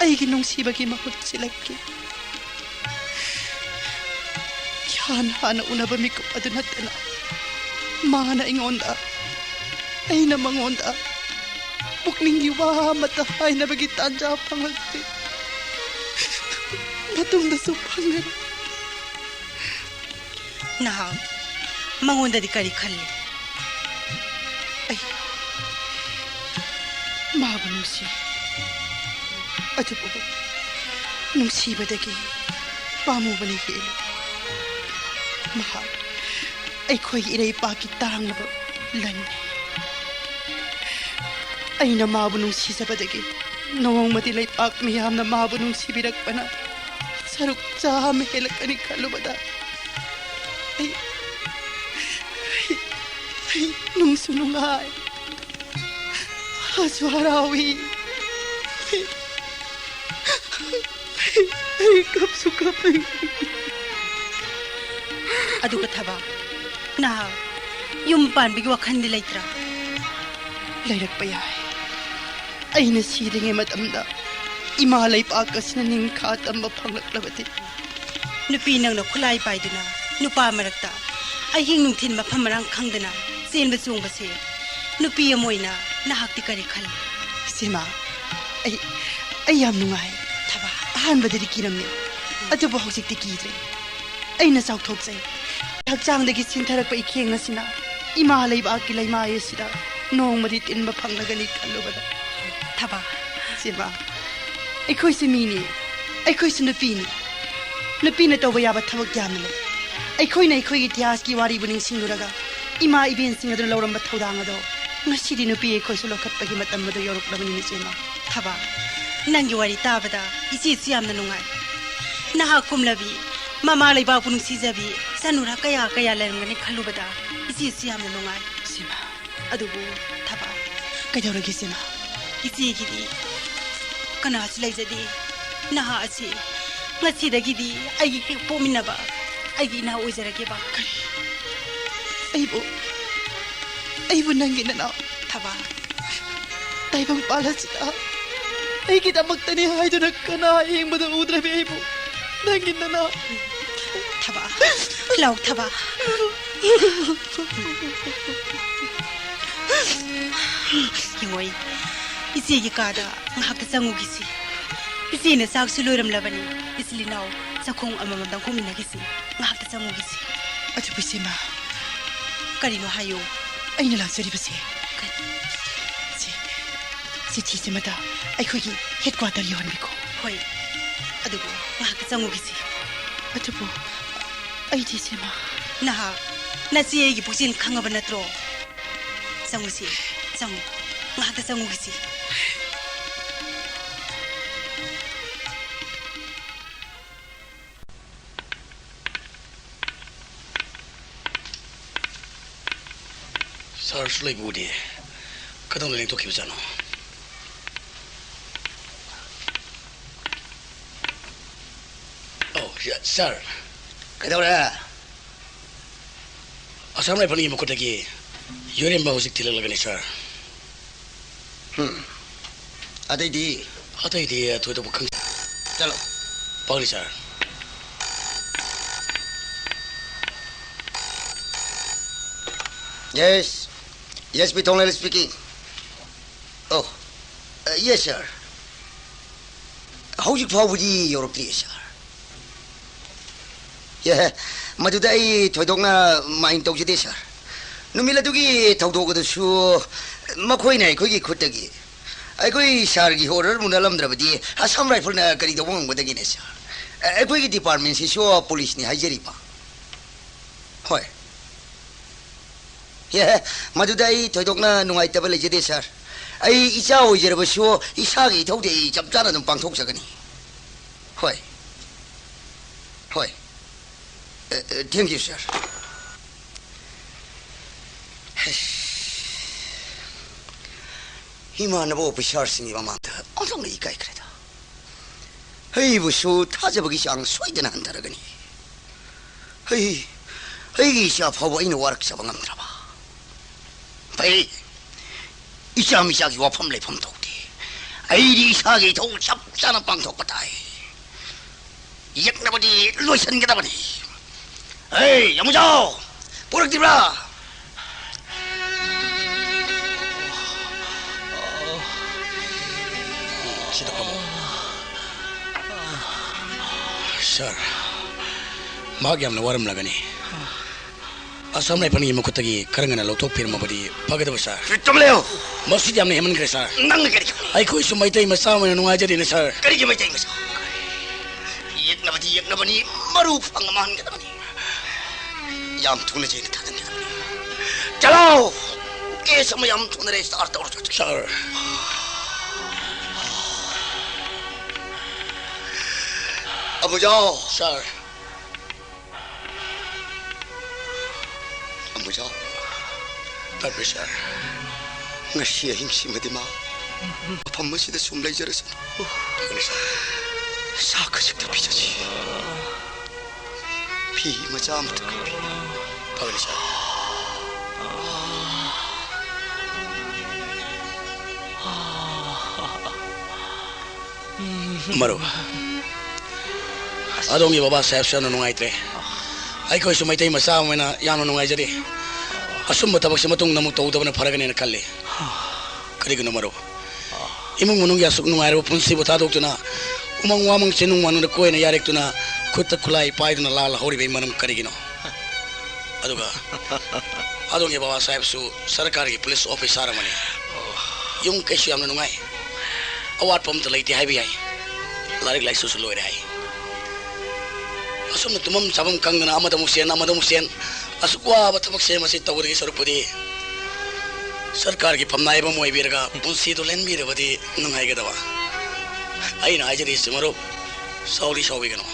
ꯑꯩꯒꯤ ꯅꯨꯡꯁꯤꯕꯒꯤ ꯃꯍꯨꯠ ꯁꯤꯜꯂꯛꯈꯤ꯫ ꯏꯍꯥꯟ ꯍꯥꯟꯅ ꯎꯅꯕ ꯃꯤꯀꯨꯞ ꯑꯗꯨ ꯅꯠꯇꯅ ꯃꯥꯅ ꯑꯩꯉꯣꯟꯗ, ꯑꯩꯅ ꯃꯉꯣꯟꯗ ꯄꯨꯛꯅꯤꯡꯒꯤ ꯋꯥ ꯑꯃꯠꯇ ꯍꯥꯏꯅꯕꯒꯤ ꯇꯥꯟꯖꯥ ꯐꯪꯂꯛꯇꯦ꯫ ꯃꯇꯨꯡꯗꯁꯨ ꯐꯪꯉꯔꯣꯏ꯫ ꯅꯍꯥꯛ ꯃꯉꯣꯟꯗꯗꯤ ꯀꯔꯤ ꯈꯜꯂꯤ? ꯑꯩ ꯃꯥꯕꯨ ꯅꯨꯡꯁꯤ꯫ ꯑꯗꯨꯕꯨ ꯅꯨꯡꯁꯤꯕꯗꯒꯤ ꯄꯥꯝꯃꯨꯕꯅ ꯍꯦꯜꯂꯤ꯫ ꯃꯍꯥꯛ ꯑꯩꯈꯣꯏꯒꯤ ꯏꯔꯩꯄꯥꯛꯀꯤ ꯇꯥꯡꯂꯕ ꯂꯟꯅꯤ꯫ ꯑꯩꯅ ꯃꯥꯕꯨ ꯅꯨꯡꯁꯤꯖꯕꯗꯒꯤ ꯅꯣꯡꯃꯗꯤ ꯂꯩꯄꯥꯛ ꯃꯤꯌꯥꯝꯅ ꯃꯥꯕꯨ ꯅꯨꯡꯁꯤꯕꯤꯔꯛꯄꯅ ꯁꯔꯨꯛ ꯆꯥꯝꯃ ꯍꯦꯜꯂꯛꯀꯅꯤ ꯈꯜꯂꯨꯕꯗ ꯑꯩ, ꯑꯩ, ꯑꯩ ꯅꯨꯡꯁꯨ ꯅꯨꯡꯉꯥꯏ, ꯍꯔꯥꯁꯨ ꯍꯔꯥꯎꯏ꯫ ꯑꯩ, ꯑꯩ ꯀꯞꯁꯨ ꯀꯞꯅꯤꯡꯏ꯫ ꯑꯗꯨꯒ ꯊꯕꯥ, ꯅꯍꯥꯛ ꯌꯨꯝ ꯄꯥꯟꯕꯒꯤ ꯋꯥꯈꯜꯗꯤ ꯂꯩꯇ꯭ꯔꯥ? ꯂꯩꯔꯛꯄ ꯌꯥꯏ꯫ ꯑꯩꯅ ꯁꯤꯗ꯭ꯔꯤꯉꯩ ꯃꯇꯝꯗ ꯏꯃꯥ ꯂꯩꯄꯥꯛ ꯑꯁꯤꯅ ꯅꯤꯡꯈꯥ ꯇꯝꯕ ꯐꯪꯂꯛꯂꯕꯗꯤ꯫ ꯅꯨꯄꯤ ꯅꯪꯅ ꯈꯨꯠꯂꯥꯏ ꯄꯥꯏꯗꯨꯅ ꯅꯨꯄꯥ ꯃꯔꯛꯇ ꯑꯍꯤꯡ ꯅꯨꯡꯊꯤꯜ ꯃꯐꯝ ꯃꯔꯥꯡ ꯈꯪꯗꯅ ꯆꯦꯟꯕ ꯆꯣꯡꯕꯁꯦ ꯅꯨꯄꯤ ꯑꯃ ꯑꯣꯏꯅ ꯅꯍꯥꯛꯇꯤ ꯀꯔꯤ ꯈꯜꯂꯤ? ꯏꯆꯦꯃ, ꯑꯩ, ꯑꯩ ꯌꯥꯝ ꯅꯨꯡꯉꯥꯏ꯫ ꯊꯕꯥ꯫ ꯑꯍꯥꯟꯕꯗꯗꯤ ꯀꯤꯔꯝꯃꯤ, ꯑꯗꯨꯕꯨ ꯍꯧꯖꯤꯛꯇꯤ ꯀꯤꯗ꯭ꯔꯦ꯫ ꯑꯩꯅ ꯆꯥꯎꯊꯣꯛꯆꯩ꯫ ꯍꯛꯆꯥꯡꯗꯒꯤ ꯆꯤꯟꯊꯔꯛꯄ ꯏꯈꯦꯡ ꯑꯁꯤꯅ ꯏꯃꯥ ꯂꯩꯕꯥꯛꯀꯤ ꯂꯩꯃꯥꯏ ꯑꯁꯤꯗ ꯅꯣꯡꯃꯗꯤ ꯇꯤꯟꯕ ꯐꯪꯂꯒꯅꯤ ꯈꯜꯂꯨꯕꯗ꯫ ꯊꯕꯥ꯫ ꯏꯆꯦꯃ, ꯑꯩꯈꯣꯏꯁꯨ ꯃꯤꯅꯤ, ꯑꯩꯈꯣꯏꯁꯨ ꯅꯨꯄꯤꯅꯤ꯫ ꯅꯨꯄꯤꯅ ꯇꯧꯕ ꯌꯥꯕ ꯊꯕꯛ ꯌꯥꯝꯅ ꯂꯩ꯫ ꯑꯩꯈꯣꯏꯅ ꯑꯩꯈꯣꯏꯒꯤ ꯏꯇꯤꯍꯥꯁꯀꯤ ꯋꯥꯔꯤꯕꯨ ꯅꯤꯡꯁꯤꯡꯂꯨꯔꯒ ꯏꯃꯥ ꯏꯕꯦꯟꯁꯤꯡ ꯑꯗꯨꯅ ꯂꯧꯔꯝꯕ ꯊꯧꯗꯥꯡ ꯑꯗꯣ ꯉꯁꯤꯗꯤ ꯅꯨꯄꯤ ꯑꯩꯈꯣꯏꯁꯨ ꯂꯧꯈꯠꯄꯒꯤ ꯃꯇꯝ ꯑꯗꯨ ꯌꯧꯔꯛꯂꯕꯅꯤꯅꯦ ꯏꯆꯦꯃ꯫ ꯊꯕꯥ, ꯅꯪꯒꯤ ꯋꯥꯔꯤ ꯇꯥꯕꯗ ꯏꯆꯦꯁꯨ ꯌꯥꯝꯅ ꯅꯨꯡꯉꯥꯏ꯫ ꯅꯍꯥꯛ ꯀꯨꯝꯂꯕꯤ, ꯃꯃꯥ ꯂꯩꯕꯥꯛꯄꯨ ꯅꯨꯡꯁꯤꯖꯕꯤ, ꯆꯅꯨꯔꯥ ꯀꯌꯥ ꯀꯌꯥ ꯂꯩꯔꯝꯒꯅꯤ ꯈꯜꯂꯨꯕꯗ ꯏꯆꯦꯁꯨ ꯌꯥꯝꯅ ꯅꯨꯡꯉꯥꯏ꯫ ꯏꯆꯦꯃ꯫ ꯑꯗꯨꯕꯨ ꯊꯕꯥ꯫ ꯀꯩꯗꯧꯔꯒꯦ ꯏꯆꯦꯃ? ꯏꯆꯦꯒꯤꯗꯤ ꯀꯅꯥꯁꯨ ꯂꯩꯖꯗꯦ꯫ ꯅꯍꯥ ꯑꯁꯤ ꯉꯁꯤꯗꯒꯤꯗꯤ ꯑꯩꯒꯤ ꯍꯦꯛ ꯄꯣꯛꯃꯤꯟꯅꯕ ꯑꯩꯒꯤ ꯏꯅꯥꯎ ꯑꯣꯏꯖꯔꯒꯦꯕ꯫ ꯀꯔꯤ? ꯑꯩꯕꯨ, ꯑꯩꯕꯨ ꯅꯪꯒꯤ ꯅꯅꯥꯎ? ꯊꯕꯥ꯫ ꯇꯥꯏꯕꯪꯄꯥꯜ ꯑꯁꯤꯗ ꯑꯩꯒꯤꯗꯃꯛꯇꯅꯤ ꯍꯥꯏꯗꯨꯅ ꯀꯅꯥ ꯌꯦꯡꯕꯗ ꯎꯗ꯭ꯔꯕꯤ ꯑꯩꯕꯨ ꯅꯪꯒꯤ ꯅꯅꯥꯎ? ꯊꯕꯥ, ꯂꯥꯎ ꯊꯕꯥ꯫ ꯌꯦꯡꯉꯣꯏ, ꯏꯆꯦꯒꯤ ꯀꯥꯗ ꯉꯥꯏꯍꯥꯛꯇ ꯆꯪꯉꯨꯈꯤꯁꯤ꯫ ꯏꯆꯦꯅ ꯆꯥꯛꯁꯨ ꯂꯣꯏꯔꯝꯂꯕꯅꯤ꯫ ꯏꯆꯤꯜ ꯏꯅꯥꯎ ꯆꯥꯛꯈꯣꯡ ꯑꯃꯃꯝꯗꯪ ꯍꯨꯝꯃꯤꯟꯅꯈꯤꯁꯤ꯫ ꯉꯥꯏꯍꯥꯛꯇ ꯆꯪꯉꯨꯈꯤꯁꯤ꯫ ꯑꯗꯨꯕꯨ ꯏꯆꯦꯃ, ꯀꯔꯤꯅꯣ ꯍꯥꯏꯌꯨ꯫ ꯑꯩꯅ ꯂꯥꯛꯆꯔꯤꯕꯁꯦ꯫ ꯀꯔꯤ? ꯁꯤ, ꯆꯤꯊꯤꯁꯤꯃꯇ ꯑꯩꯈꯣꯏꯒꯤ ꯍꯦꯗꯀ꯭ꯋꯥꯇꯔ ꯌꯧꯍꯟꯕꯤꯈꯣ꯫ ꯍꯣꯏ, ꯑꯗꯨꯕꯨ ꯉꯥꯏꯍꯥꯛꯇ ꯆꯪꯉꯨꯈꯤꯁꯤ꯫ ꯑꯗꯨꯕꯨ ꯑꯩꯗꯤ ꯏꯆꯦꯃ꯫ ꯅꯍꯥꯛ, ꯅꯆꯦ ꯑꯩꯒꯤ ꯄꯨꯛꯆꯦꯜ ꯈꯪꯉꯕ ꯅꯠꯇ꯭ꯔꯣ? ꯆꯪꯉꯨꯁꯤ, ꯆꯪꯉꯨ꯫ ꯉꯥꯏꯍꯥꯛꯇ ꯆꯪꯉꯨꯈꯤꯁꯤ꯫ ꯁꯥꯔꯁꯨ ꯂꯩꯕ ꯎꯗꯦ꯫ ꯀꯗꯣꯝꯗ ꯂꯦꯡꯊꯣꯛꯈꯤꯕꯖꯥꯠꯅꯣ? ꯑꯧ, ꯁꯥꯔ꯫ ꯀꯩꯗꯧꯔꯦ? ꯑꯁꯥꯝ ꯔꯥꯏꯐꯜꯒꯤ ꯃꯈꯨꯠꯇꯒꯤ ꯌꯨꯔꯦꯝꯕ ꯍꯧꯖꯤꯛ ꯊꯤꯜꯂꯛꯂꯒꯅꯤ, ꯁꯥꯔ꯫ ꯎꯝ꯫ ꯑꯇꯩꯗꯤ? ꯑꯇꯩꯗꯤ ꯊꯣꯏꯗꯣꯛꯄ ꯈꯪ- ꯆꯠꯂꯣ꯫ ꯐꯒꯅꯤ, ꯁꯥꯔ꯫ Yes. Yes, ꯄꯤ ꯊꯣꯡꯂꯦꯟ speaking. ꯑꯣ, ꯑ, yes, sir. ꯍꯧꯖꯤꯛ ꯐꯥꯎꯕꯗꯤ ꯌꯧꯔꯛꯇ꯭ꯔꯤꯌꯦ, ꯁꯥꯔ꯫ ꯑꯦ, ꯃꯗꯨꯗ ꯑꯩ ꯊꯣꯏꯗꯣꯛꯅ mind ꯇꯧꯖꯗꯦ, ꯁꯥꯔ꯫ ꯅꯨꯃꯤꯠ ꯑꯗꯨꯒꯤ ꯊꯧꯗꯣꯛ ꯑꯗꯨꯁꯨ ꯃꯈꯣꯏꯅ ꯑꯩꯈꯣꯏꯒꯤ ꯈꯨꯠꯇꯒꯤ ꯑꯩꯈꯣꯏ ꯁꯥꯔꯒꯤ order ꯃꯨꯟꯅꯂꯝꯗ꯭ꯔꯕꯗꯤ ꯑꯁꯥꯝ ꯔꯥꯏꯐꯜꯅ ꯀꯔꯤ ꯇꯧꯕ ꯉꯝꯒꯗꯒꯦꯅꯦ, ꯁꯥꯔ? ꯑꯩꯈꯣꯏꯒꯤ department ꯁꯤꯁꯨ ꯄꯨꯂꯤꯁꯅꯤ ꯍꯥꯏꯖꯔꯤꯕ꯫ ꯍꯣꯏ꯫ ꯑꯦ, ꯃꯗꯨꯗ ꯑꯩ ꯊꯣꯏꯗꯣꯛꯅ ꯅꯨꯡꯉꯥꯏꯇꯕ ꯂꯩꯖꯗꯦ, ꯁꯥꯔ꯫ ꯑꯩ ꯏꯆꯥ ꯑꯣꯏꯖꯔꯕꯁꯨ ꯏꯁꯥꯒꯤ ꯏꯊꯧꯗꯤ ꯑꯩ ꯆꯞ ꯆꯥꯅ ꯑꯗꯨꯝ ꯄꯥꯡꯊꯣꯛꯆꯒꯅꯤ꯫ ꯍꯣꯏ꯫ ꯍꯣꯏ꯫ ꯑ, ꯑ, thank you, sir. ꯍꯩꯁ꯫ ꯏꯃꯥꯟꯅꯕ officer ꯁꯤꯡꯒꯤ ꯃꯃꯥꯡꯗ ꯑꯣꯟꯊꯣꯛꯅ ꯏꯀꯥꯏꯈ꯭ꯔꯦꯗ꯫ ꯑꯩꯕꯨꯁꯨ ꯊꯥꯖꯕꯒꯤ ꯆꯥꯡ ꯁꯣꯏꯗꯅ ꯍꯟꯊꯔꯒꯅꯤ꯫ ꯑꯩ, ꯑꯩꯒꯤ ꯏꯆꯥ ꯐꯥꯎꯕ ꯑꯩꯅ ꯋꯥꯔꯛꯆꯕ ꯉꯝꯗ꯭ꯔꯕ꯫ ꯐꯩ, ꯏꯆꯥ ꯃꯤꯆꯥꯒꯤ ꯋꯥꯐꯝ ꯂꯩꯐꯝ ꯊꯣꯛꯇꯦ꯫ ꯑꯩꯗꯤ ꯏꯁꯥꯒꯤ ꯏꯊꯧ ꯆꯞ ꯆꯥꯅ ꯄꯥꯡꯊꯣꯛꯄ ꯇꯥꯏ꯫ ꯌꯦꯛꯅꯕꯗꯤ ꯂꯣꯏꯁꯤꯟꯒꯗꯕꯅꯤ꯫ ꯍꯦ, ꯌꯥꯝꯕꯨꯖꯥꯎ! ꯄꯨꯔꯛꯇ꯭ꯔꯤꯕ꯭ꯔꯥ? ꯁꯤꯗ ꯐꯝꯃꯣ꯫ ꯁꯥꯔ, ꯃꯍꯥꯛ ꯌꯥꯝꯅ ꯋꯥꯔꯝꯂꯒꯅꯤ꯫ ꯑꯁꯥꯝ ꯔꯥꯏꯐꯜꯒꯤ ꯃꯈꯨꯠꯇꯒꯤ ꯈꯔ ꯉꯟꯅ ꯂꯧꯊꯣꯛꯄꯤꯔꯝꯃꯕꯗꯤ ꯐꯒꯗꯕ, ꯁꯥꯔ꯫ ꯇꯨꯃꯤꯟ ꯂꯩꯌꯨ! ꯃꯁꯤꯗꯤ ꯌꯥꯝꯅ ꯍꯦꯟꯃꯟꯈ꯭ꯔꯦ, ꯁꯥꯔ꯫ ꯅꯪꯅ ꯀꯔꯤ ꯈꯪꯏ? ꯑꯩꯈꯣꯏꯁꯨ ꯃꯩꯇꯩ ꯃꯆꯥ ꯑꯃ ꯑꯣꯏꯅ ꯅꯨꯡꯉꯥꯏꯖꯗꯦꯅꯦ, ꯁꯥꯔ꯫ ꯀꯔꯤꯒꯤ ꯃꯩꯇꯩ ꯃꯆꯥ? ꯌꯦꯛꯅꯕꯗꯤ ꯌꯦꯛꯅꯕꯅꯤ, ꯃꯔꯨ ꯐꯪ ꯃꯥꯟꯒꯗꯕꯅꯤ꯫ ꯌꯥꯝ ꯊꯨꯅ ꯖꯦꯜꯗ ꯊꯥꯖꯤꯟꯒꯗꯕꯅꯤ꯫ ꯆꯠꯂꯣ! Case ꯑꯃ ꯌꯥꯝ ꯊꯨꯅ register ꯇꯧꯔꯣ꯫ ꯁꯥꯔ꯫ ꯑꯃꯨꯖꯥꯎ! ꯁꯥꯔ꯫ ꯑꯃꯨꯖꯥꯎ꯫ ꯇꯥꯕ꯭ꯔꯣ, ꯁꯥꯔ? ꯉꯁꯤ ꯑꯍꯤꯡꯁꯤꯃꯗꯤ ꯃꯥ ꯃꯐꯝ ꯑꯁꯤꯗ ꯁꯨꯝ ꯂꯩꯖꯔꯁꯅꯨ꯫ ꯐꯒꯅꯤ, ꯁꯥꯔ꯫ ꯆꯥꯛ ꯈꯖꯤꯛꯇ ꯄꯤꯖꯁꯤ꯫ ꯐꯤ ꯃꯆꯥ ꯑꯃꯇ ꯀꯛꯄꯤ꯫ ꯐꯒꯅꯤ, ꯁꯥꯔ꯫ ꯃꯔꯨꯞ, ꯑꯗꯣꯝꯒꯤ ꯕꯕꯥ ꯁꯥꯍꯦꯕꯁꯨ ꯌꯥꯝꯅ ꯅꯨꯡꯉꯥꯏꯇ꯭ꯔꯦ꯫ ꯑꯩꯈꯣꯏꯁꯨ ꯃꯩꯇꯩ ꯃꯆꯥ ꯑꯃ ꯑꯣꯏꯅ ꯌꯥꯝꯅ ꯅꯨꯡꯉꯥꯏꯖꯗꯦ꯫ ꯑꯁꯨꯝꯕ ꯊꯕꯛꯁꯤ ꯃꯇꯨꯡꯗ ꯑꯃꯨꯛ ꯇꯧꯗꯕꯅ ꯐꯔꯒꯅꯦꯅ ꯈꯜꯂꯤ꯫ ꯀꯔꯤꯒꯤꯅꯣ ꯃꯔꯨꯞ? ꯏꯃꯨꯡ ꯃꯅꯨꯡꯒꯤ ꯑꯁꯨꯛ ꯅꯨꯡꯉꯥꯏꯔꯕ ꯄꯨꯟꯁꯤꯕꯨ ꯊꯥꯗꯣꯛꯇꯨꯅ, ꯎꯃꯪ ꯋꯥꯃꯪ ꯆꯤꯡꯅꯨꯡ ꯃꯥꯅꯨꯡꯗ ꯀꯣꯏꯅ ꯌꯥꯔꯦꯛꯇꯨꯅ, ꯈꯨꯠꯇ ꯈꯨꯠꯂꯥꯏ ꯄꯥꯏꯗꯨꯅ ꯂꯥꯜ ꯍꯧꯔꯤꯕꯒꯤ ꯃꯔꯝ ꯀꯔꯤꯒꯤꯅꯣ? ꯑꯗꯨꯒ ꯑꯗꯣꯝꯒꯤ ꯕꯕꯥ ꯁꯥꯍꯦꯕꯁꯨ ꯁꯔꯀꯥꯔꯒꯤ ꯄꯨꯂꯤꯁ ꯑꯣꯐꯤꯁꯥꯔ ꯑꯃꯅꯤ꯫ ꯌꯨꯝ ꯀꯩꯁꯨ ꯌꯥꯝꯅ ꯅꯨꯡꯉꯥꯏ, ꯑꯋꯥꯠꯄ ꯑꯝꯇ ꯂꯩꯇꯦ ꯍꯥꯏꯕ ꯌꯥꯏ꯫ ꯂꯥꯏꯔꯤꯛ ꯂꯥꯏꯁꯨꯁꯨ ꯂꯣꯏꯔꯦ ꯍꯥꯏ꯫ ꯑꯁꯨꯝꯅ ꯇꯨꯝꯐꯝ ꯆꯥꯐꯝ ꯈꯪꯗꯅ ꯑꯃꯗ ꯑꯃꯨꯛ ꯆꯦꯟ, ꯑꯃꯗ ꯑꯃꯨꯛ ꯆꯦꯟ, ꯑꯁꯨꯛ ꯋꯥꯕ ꯊꯕꯛꯁꯦ ꯃꯁꯤ ꯇꯧꯕꯗꯒꯤ ꯁꯔꯨꯛꯄꯨꯗꯤ ꯁꯔꯀꯥꯔꯒꯤ ꯐꯝꯅꯥꯏꯕ ꯑꯃ ꯑꯣꯏꯕꯤꯔꯒ ꯄꯨꯟꯁꯤꯗꯨ ꯂꯦꯟꯕꯤꯔꯕꯗꯤ ꯅꯨꯡꯉꯥꯏꯒꯗꯕ꯫ ꯑꯩꯅ ꯍꯥꯏꯖꯔꯤꯁꯤ ꯃꯔꯨꯞ, ꯁꯥꯎꯗꯤ ꯁꯥꯎꯕꯤꯒꯅꯨ꯫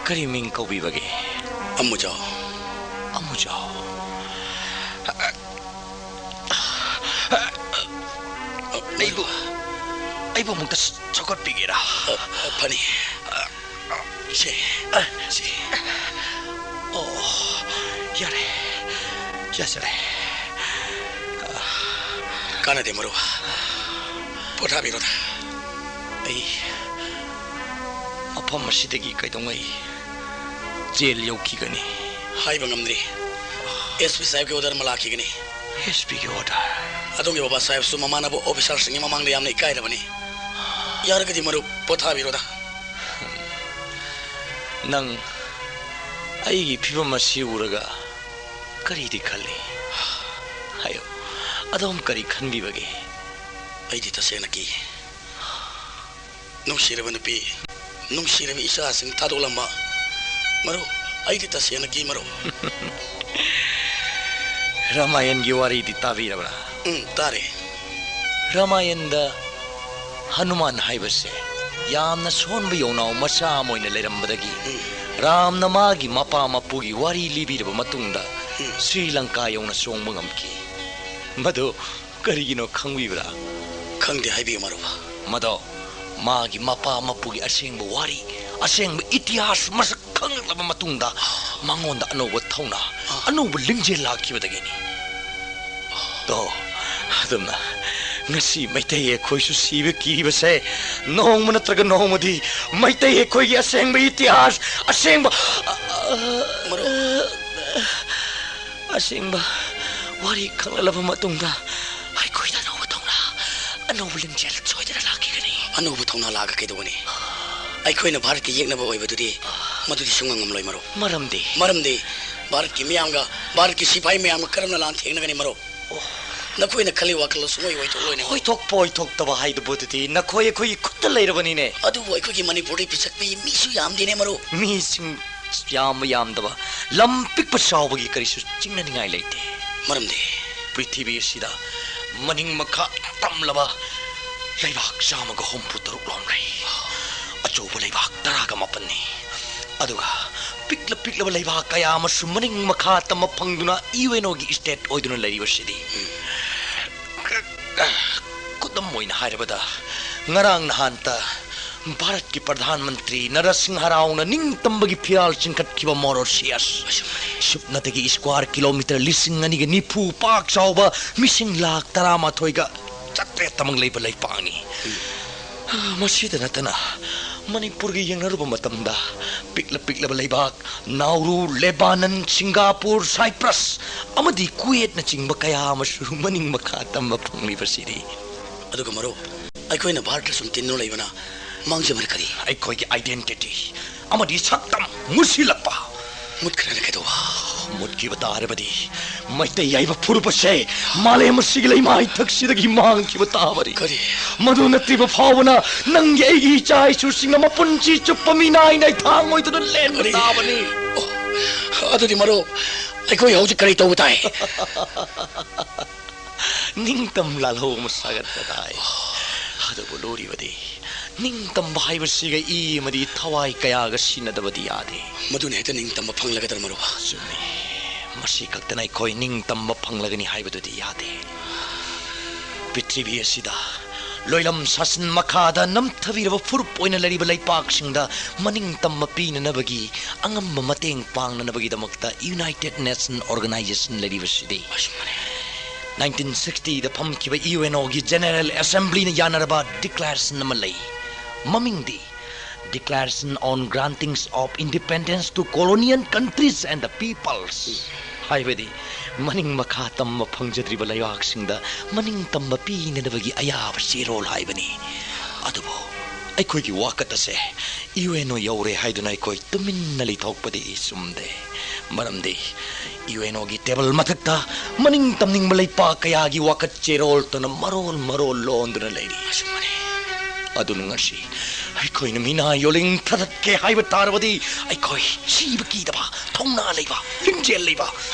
ꯀꯔꯤ ꯃꯤꯡ ꯀꯧꯕꯤꯕꯒꯦ? ꯑꯃꯨꯖꯥꯎ꯫ ꯑꯃꯨꯖꯥꯎ꯫ ꯑꯩꯕꯨ, ꯑꯩꯕꯨ ꯑꯃꯨꯛꯇ ꯁꯧꯒꯠꯄꯤꯒꯦꯔꯥ? ꯐꯅꯤ꯫ ꯁꯦ, ꯁꯦ꯫ ꯑꯣ, ꯌꯥꯔꯦ꯫ ꯌꯥꯖꯔꯦ꯫ ꯀꯥꯟꯅꯗꯦ ꯃꯔꯨꯞ꯫ ꯄꯣꯊꯥꯕꯤꯔꯣꯗ꯫ ꯑꯩ ꯃꯐꯝ ꯑꯁꯤꯗꯒꯤ ꯀꯩꯗꯧꯉꯩ ꯖꯦꯜ ꯌꯧꯈꯤꯒꯅꯤ? ꯍꯥꯏꯕ ꯉꯝꯗ꯭ꯔꯤ꯫ ꯑꯦꯁ ꯄꯤ ꯁꯥꯍꯦꯕꯀꯤ ꯑꯣꯔꯗꯔ ꯑꯃ ꯂꯥꯛꯈꯤꯒꯅꯤ꯫ ꯑꯦꯁ ꯄꯤꯒꯤ ꯑꯣꯔꯗꯔ? ꯑꯗꯣꯝꯒꯤ ꯕꯕꯥ ꯁꯥꯍꯦꯕꯁꯨ ꯃꯃꯥꯟꯅꯕ ꯑꯣꯐꯤꯁꯥꯔꯁꯤꯡꯒꯤ ꯃꯃꯥꯡꯗ ꯌꯥꯝꯅ ꯏꯀꯥꯏꯔꯕꯅꯤ꯫ ꯌꯥꯔꯒꯗꯤ ꯃꯔꯨꯞ, ꯄꯣꯊꯥꯕꯤꯔꯣꯗ꯫ ꯅꯪ ꯑꯩꯒꯤ ꯐꯤꯕꯝ ꯑꯁꯤ ꯎꯔꯒ ꯀꯔꯤꯗꯤ ꯈꯜꯂꯤ? ꯍꯥꯏꯌꯨ, ꯑꯗꯣꯝ ꯀꯔꯤ ꯈꯟꯕꯤꯕꯒꯦ? ꯑꯩꯗꯤ ꯇꯁꯦꯡꯅ ꯀꯤ꯫ ꯅꯨꯡꯁꯤꯔꯕ ꯅꯨꯄꯤ, ꯅꯨꯡꯁꯤꯔꯕ ꯏꯆꯥꯁꯤꯡ ꯊꯥꯗꯣꯛꯂꯝꯕ꯫ ꯃꯔꯨꯞ, ꯑꯩꯗꯤ ꯇꯁꯦꯡꯅ ꯀꯤ ꯃꯔꯨꯞ꯫ ꯔꯥꯃꯥꯌꯟꯒꯤ ꯋꯥꯔꯤꯗꯤ ꯇꯥꯕꯤꯔꯕ꯭ꯔꯥ? ꯎꯝ, ꯇꯥꯔꯦ꯫ ꯔꯥꯃꯥꯌꯟꯗ ꯍꯅꯨꯃꯥꯟ ꯍꯥꯏꯕꯁꯦ ꯌꯥꯝꯅ ꯁꯣꯟꯕ ꯌꯣꯡꯅꯥꯎ ꯃꯆꯥ ꯑꯃ ꯑꯣꯏꯅ ꯂꯩꯔꯝꯕꯗꯒꯤ ꯎꯝ꯫ ꯔꯥꯝꯅ ꯃꯥꯒꯤ ꯃꯄꯥ ꯃꯄꯨꯒꯤ ꯋꯥꯔꯤ ꯂꯤꯕꯤꯔꯕ ꯃꯇꯨꯡꯗ ꯎꯝ꯫ ꯁ꯭ꯔꯤ ꯂꯪꯀꯥ ꯌꯧꯅ ꯆꯣꯡꯕ ꯉꯝꯈꯤ꯫ ꯃꯗꯨ ꯀꯔꯤꯒꯤꯅꯣ ꯈꯪꯕꯤꯕ꯭ꯔꯥ? ꯈꯪꯗꯦ, ꯍꯥꯏꯕꯤꯌꯨ ꯃꯔꯨꯞ꯫ ꯃꯗꯣ ꯃꯥꯒꯤ ꯃꯄꯥ ꯃꯄꯨꯒꯤ ꯑꯁꯦꯡꯕ ꯋꯥꯔꯤ, ꯑꯁꯦꯡꯕ ꯏꯇꯤꯍꯥꯁ ꯃꯁꯛ ꯈꯪꯂꯛꯂꯕ ꯃꯇꯨꯡꯗ ꯃꯉꯣꯟꯗ ꯑꯅꯧꯕ ꯊꯧꯅꯥ, ꯑꯅꯧꯕ ꯂꯤꯡꯖꯦꯜ ꯂꯥꯛꯈꯤꯕꯗꯒꯤꯅꯤ꯫ ꯇꯣ, ꯑꯗꯨꯝꯅ ꯉꯁꯤ ꯃꯩꯇꯩ ꯑꯩꯈꯣꯏꯁꯨ ꯁꯤꯕ ꯀꯤꯕꯁꯦ ꯅꯣꯡꯃ ꯅꯠꯇ꯭ꯔꯒ ꯅꯣꯡꯃꯗꯤ ꯃꯩꯇꯩ ꯑꯩꯈꯣꯏꯒꯤ ꯑꯁꯦꯡꯕ ꯏꯇꯤꯍꯥꯁ, ꯑꯁꯦꯡꯕ, ꯃꯔꯨꯞ꯫ ꯑꯁꯦꯡꯕ ꯋꯥꯔꯤ ꯈꯪꯂꯛꯂꯕ ꯃꯇꯨꯡꯗ ꯑꯩꯈꯣꯏꯗ ꯑꯅꯧꯕ ꯊꯧꯅꯥ, ꯑꯅꯧꯕ ꯂꯤꯡꯖꯦꯜ ꯁꯣꯏꯗꯅ ꯂꯥꯛꯈꯤꯒꯅꯤ꯫ ꯑꯅꯧꯕ ꯊꯧꯅꯥ ꯂꯥꯛꯑꯒ ꯀꯩꯗꯧꯒꯅꯤ? ꯑꯩꯈꯣꯏꯅ ꯚꯥꯔꯠꯀ ꯌꯦꯛꯅꯕ ꯑꯣꯏꯕꯗꯨꯗꯤ ꯃꯗꯨꯗꯤ ꯁꯨꯡꯉꯝ ꯉꯝꯂꯣꯏ, ꯃꯔꯨꯞ꯫ ꯃꯔꯝꯗꯤ? ꯃꯔꯝꯗꯤ ꯚꯥꯔꯠꯀꯤ ꯃꯤꯌꯥꯝꯒ ꯚꯥꯔꯠꯀꯤ ꯁꯤꯐꯥꯏ ꯃꯌꯥꯝꯒ ꯀꯔꯝꯅ ꯂꯥꯟꯊꯦꯡꯅꯒꯅꯤ, ꯃꯔꯨꯞ? ꯑꯣ꯫ ꯅꯈꯣꯏꯅ ꯈꯜꯂꯤ ꯋꯥꯈꯜ ꯁꯨꯡꯑꯣꯏ ꯑꯣꯏꯊꯣꯛꯂꯣꯏꯅꯦ, ꯃꯔꯨꯞ꯫ ꯑꯣꯏꯊꯣꯛꯄ ꯑꯣꯏꯊꯣꯛꯇꯕ ꯍꯥꯏꯗꯨꯕꯨꯗꯨꯗꯤ ꯅꯈꯣꯏ ꯑꯩꯈꯣꯏꯒꯤ ꯈꯨꯠꯇ ꯂꯩꯔꯕꯅꯤꯅꯦ꯫ ꯑꯗꯨꯕꯨ ꯑꯩꯈꯣꯏꯒꯤ ꯃꯅꯤꯄꯨꯔꯗꯤ ꯄꯤꯁꯛ ꯄꯤꯛꯏ, ꯃꯤꯁꯨ ꯌꯥꯝꯗꯦꯅꯦ, ꯃꯔꯨꯞ꯫ ꯃꯤꯁꯤꯡ ꯌꯥꯝꯕ ꯌꯥꯝꯗꯕ, ꯂꯝ ꯄꯤꯛꯄ ꯆꯥꯎꯕꯒꯤ ꯀꯔꯤꯁꯨ ꯆꯤꯡꯅꯅꯤꯡꯉꯥꯏ ꯂꯩꯇꯦ꯫ ꯃꯔꯝꯗꯤ? ꯄ꯭ꯔꯤꯊꯤꯕꯤ ꯑꯁꯤꯗ ꯃꯅꯤꯡ ꯃꯈꯥ ꯇꯝꯂꯕ ꯂꯩꯕꯥꯛ ꯆꯥꯝꯃꯒ ꯍꯨꯝꯐꯨ ꯇꯔꯨꯛ ꯂꯣꯝ ꯂꯩ꯫ ꯑꯆꯧꯕ ꯂꯩꯕꯥꯛ ꯇꯔꯥꯒ ꯃꯥꯄꯟꯅꯤ꯫ ꯑꯗꯨꯒ ꯄꯤꯛꯂ ꯄꯤꯛꯂꯕ ꯂꯩꯕꯥꯛ ꯀꯌꯥ ꯑꯃꯁꯨ ꯃꯅꯤꯡ ꯃꯈꯥ ꯇꯝꯕ ꯐꯪꯗꯨꯅ ꯌꯨ ꯑꯦꯟ ꯑꯣꯒꯤ ꯁ꯭ꯇꯦꯠ ꯑꯣꯏꯗꯨꯅ ꯂꯩꯔꯤꯕꯁꯤꯗꯤ꯫ ꯈꯨꯗꯝ ꯑꯣꯏꯅ ꯍꯥꯏꯔꯕꯗ, ꯉꯔꯥꯡ ꯅꯍꯥꯟꯇ ꯚꯥꯔꯠꯀꯤ ꯄ꯭ꯔꯙꯥꯟ ꯃꯟꯇ꯭ꯔꯤ ꯅꯔꯁꯤꯡꯍ ꯔꯥꯎꯅ ꯅꯤꯡꯇꯝꯕꯒꯤ ꯐꯤꯔꯥꯜ ꯆꯤꯡꯈꯠꯈꯤꯕ ꯃꯣꯔꯣꯁꯤꯌꯁ, ꯁꯨꯞꯅꯇꯒꯤ ꯁ꯭ꯀ꯭ꯋꯥꯔ ꯀꯤꯂꯣꯃꯤꯇꯔ ꯂꯤꯁꯤꯡ ꯑꯅꯤꯒ ꯅꯤꯐꯨ ꯄꯥꯛ ꯆꯥꯎꯕ, ꯃꯤꯁꯤꯡ ꯂꯥꯈ ꯇꯔꯥꯃꯥꯊꯣꯏꯒ ꯆꯥꯇ꯭ꯔꯦꯠꯇꯃꯛ ꯂꯩꯕ ꯂꯩꯄꯥꯛꯅꯤ꯫ ꯃꯁꯤꯗ ꯅꯠꯇꯅ ꯃꯅꯤꯄꯨꯔꯒ ꯌꯦꯡꯅꯔꯨꯕ ꯃꯇꯝꯗ ꯄꯤꯛꯂ ꯄꯤꯛꯂꯕ ꯂꯩꯕꯥꯛ ꯅꯥꯎꯔꯨ, ꯂꯦꯕꯥꯅꯟ, ꯁꯤꯡꯒꯥꯄꯨꯔ, ꯁꯥꯏꯄ꯭ꯔꯁ ꯑꯃꯗꯤ ꯀꯨꯋꯦꯠꯅꯆꯤꯡꯕ ꯀꯌꯥ ꯑꯃꯁꯨ ꯃꯅꯤꯡ ꯃꯈꯥ ꯇꯝꯕ ꯐꯪꯂꯤꯕꯁꯤꯅꯤ꯫ ꯑꯗꯨꯒ ꯃꯔꯨꯞ, ꯑꯩꯈꯣꯏꯅ ꯚꯥꯔꯠꯇ ꯁꯨꯝ ꯇꯤꯟꯗꯨꯅ ꯂꯩꯕꯅ ꯃꯥꯡꯖꯕꯅ ꯀꯔꯤ? ꯑꯩꯈꯣꯏꯒꯤ identity ꯑꯃꯗꯤ ꯁꯛꯇꯝ ꯃꯨꯠꯁꯤꯜꯂꯛꯄ꯫ ꯃꯨꯠꯈ꯭ꯔꯒ ꯀꯩꯗꯧꯕ? ꯃꯨꯠꯈꯤꯕ ꯇꯥꯔꯕꯗꯤ ꯃꯩꯇꯩ ꯍꯥꯏꯕ ꯐꯨꯔꯨꯞ ꯑꯁꯦ ꯃꯥꯂꯦꯝ ꯑꯁꯤꯒꯤ ꯂꯩꯃꯥꯏꯊꯛꯁꯤꯗꯒꯤ ꯃꯥꯡꯈꯤꯕ ꯇꯥꯕꯅꯤ꯫ ꯀꯔꯤ? ꯃꯗꯨ ꯅꯠꯇ꯭ꯔꯤꯕ ꯐꯥꯎꯕꯅ ꯅꯪꯒꯤ ꯑꯩꯒꯤ ꯏꯆꯥ ꯏꯁꯨꯁꯤꯡꯅ ꯃꯄꯨꯟꯁꯤ ꯆꯨꯞꯄ ꯃꯤꯅꯥꯏ ꯅꯥꯏꯊꯥꯡ ꯑꯣꯏꯗꯨꯅ ꯂꯦꯟꯕ ꯀꯔꯤ? ꯇꯥꯕꯅꯤ꯫ ꯑꯣ, ꯑꯗꯨꯗꯤ ꯃꯔꯨꯞ, ꯑꯩꯈꯣꯏ ꯍꯧꯖꯤꯛ ꯀꯔꯤ ꯇꯧꯕ ꯇꯥꯏ? ꯅꯤꯡꯇꯝ ꯂꯥꯜꯍꯧ ꯑꯃ ꯁꯥꯒꯠꯄ ꯇꯥꯏ꯫ ꯑꯗꯨꯕꯨ ꯂꯨꯔꯤꯕꯗꯤ, ꯅꯤꯡꯇꯝꯕ ꯍꯥꯏꯕꯁꯤꯒ ꯏ ꯑꯃꯗꯤ ꯊꯋꯥꯏ ꯀꯌꯥꯒ ꯁꯤꯟꯅꯗꯕꯗꯤ ꯌꯥꯗꯦ꯫ ꯃꯗꯨꯅ ꯍꯦꯛꯇ ꯅꯤꯡꯇꯝꯕ ꯐꯪꯂꯒꯗ꯭ꯔ, ꯃꯔꯨꯞ? ꯆꯨꯝꯃꯤ꯫ ꯃꯁꯤ ꯈꯛꯇꯅ ꯑꯩꯈꯣꯏ ꯅꯤꯡꯇꯝꯕ ꯐꯪꯂꯒꯅꯤ ꯍꯥꯏꯕꯗꯨꯗꯤ ꯌꯥꯗꯦ꯫ ꯄ꯭ꯔꯤꯊꯤꯕꯤ ꯑꯁꯤꯗ ꯂꯣꯏꯂꯝ ꯁꯥꯁꯟ ꯃꯈꯥꯗ ꯅꯝꯊꯕꯤꯔꯕ ꯐꯨꯔꯨꯞ ꯑꯣꯏꯅ ꯂꯩꯔꯤꯕ ꯂꯩꯄꯥꯛꯁꯤꯡꯗ ꯃꯅꯤꯡ ꯇꯝꯕ ꯄꯤꯅꯅꯕꯒꯤ ꯑꯉꯝꯕ ꯃꯇꯦꯡ ꯄꯥꯡꯅꯅꯕꯒꯤꯗꯃꯛꯇ United Nation Organization ꯂꯩꯔꯤꯕꯁꯤꯗꯤ ꯑꯁꯨꯝꯕꯅꯤ꯫ Nineteen sixty ꯗ ꯐꯝꯈꯤꯕ UNO ꯒꯤ General Assembly ꯅ ꯌꯥꯅꯔꯕ declaration ꯑꯃ ꯂꯩ꯫ ꯃꯃꯤꯡꯗꯤ Declaration on Granting of Independence to Colonial Countries and the Peoples ꯍꯥꯏꯕꯗꯤ ꯃꯅꯤꯡ ꯃꯈꯥ ꯇꯝꯕ ꯐꯪꯖꯗ꯭ꯔꯤꯕ ꯂꯩꯕꯥꯛꯁꯤꯡꯗ ꯃꯅꯤꯡ ꯇꯝꯕ ꯄꯤꯅꯅꯕꯒꯤ ꯑꯌꯥꯕ ꯆꯦꯔꯣꯜ ꯍꯥꯏꯕꯅꯤ꯫ ꯑꯗꯨꯕꯨ ꯑꯩꯈꯣꯏꯒꯤ ꯋꯥꯀꯠ ꯑꯁꯦ UNO ꯌꯧꯔꯦ ꯍꯥꯏꯗꯨꯅ ꯑꯩꯈꯣꯏ ꯇꯨꯃꯤꯟꯅ ꯂꯩꯊꯣꯛꯄꯗꯤ ꯆꯨꯝꯗꯦ꯫ ꯃꯔꯝꯗꯤ UNO ꯒꯤ table ꯃꯊꯛꯇ ꯃꯅꯤꯡ ꯇꯝꯅꯤꯡꯕ ꯂꯩꯄꯥꯛ ꯀꯌꯥꯒꯤ ꯋꯥꯀꯠ ꯆꯦꯔꯣꯜꯇꯅ ꯃꯔꯣꯜ ꯃꯔꯣꯜ ꯂꯣꯟꯗꯨꯅ ꯂꯩꯔꯤ꯫ ꯑꯁꯨꯝꯕꯅꯤ꯫ ꯑꯗꯨꯅ ꯉꯁꯤ ꯑꯩꯈꯣꯏꯅ ꯃꯤꯅꯥꯏ ꯌꯣꯜꯂꯤꯡ ꯊꯥꯗꯠꯀꯦ ꯍꯥꯏꯕ ꯇꯥꯔꯕꯗꯤ ꯑꯩꯈꯣꯏ ꯁꯤꯕ ꯀꯤꯗꯕ, ꯊꯧꯅꯥ ꯂꯩꯕ, ꯂꯤꯡꯖꯦꯜ ꯂꯩꯕ,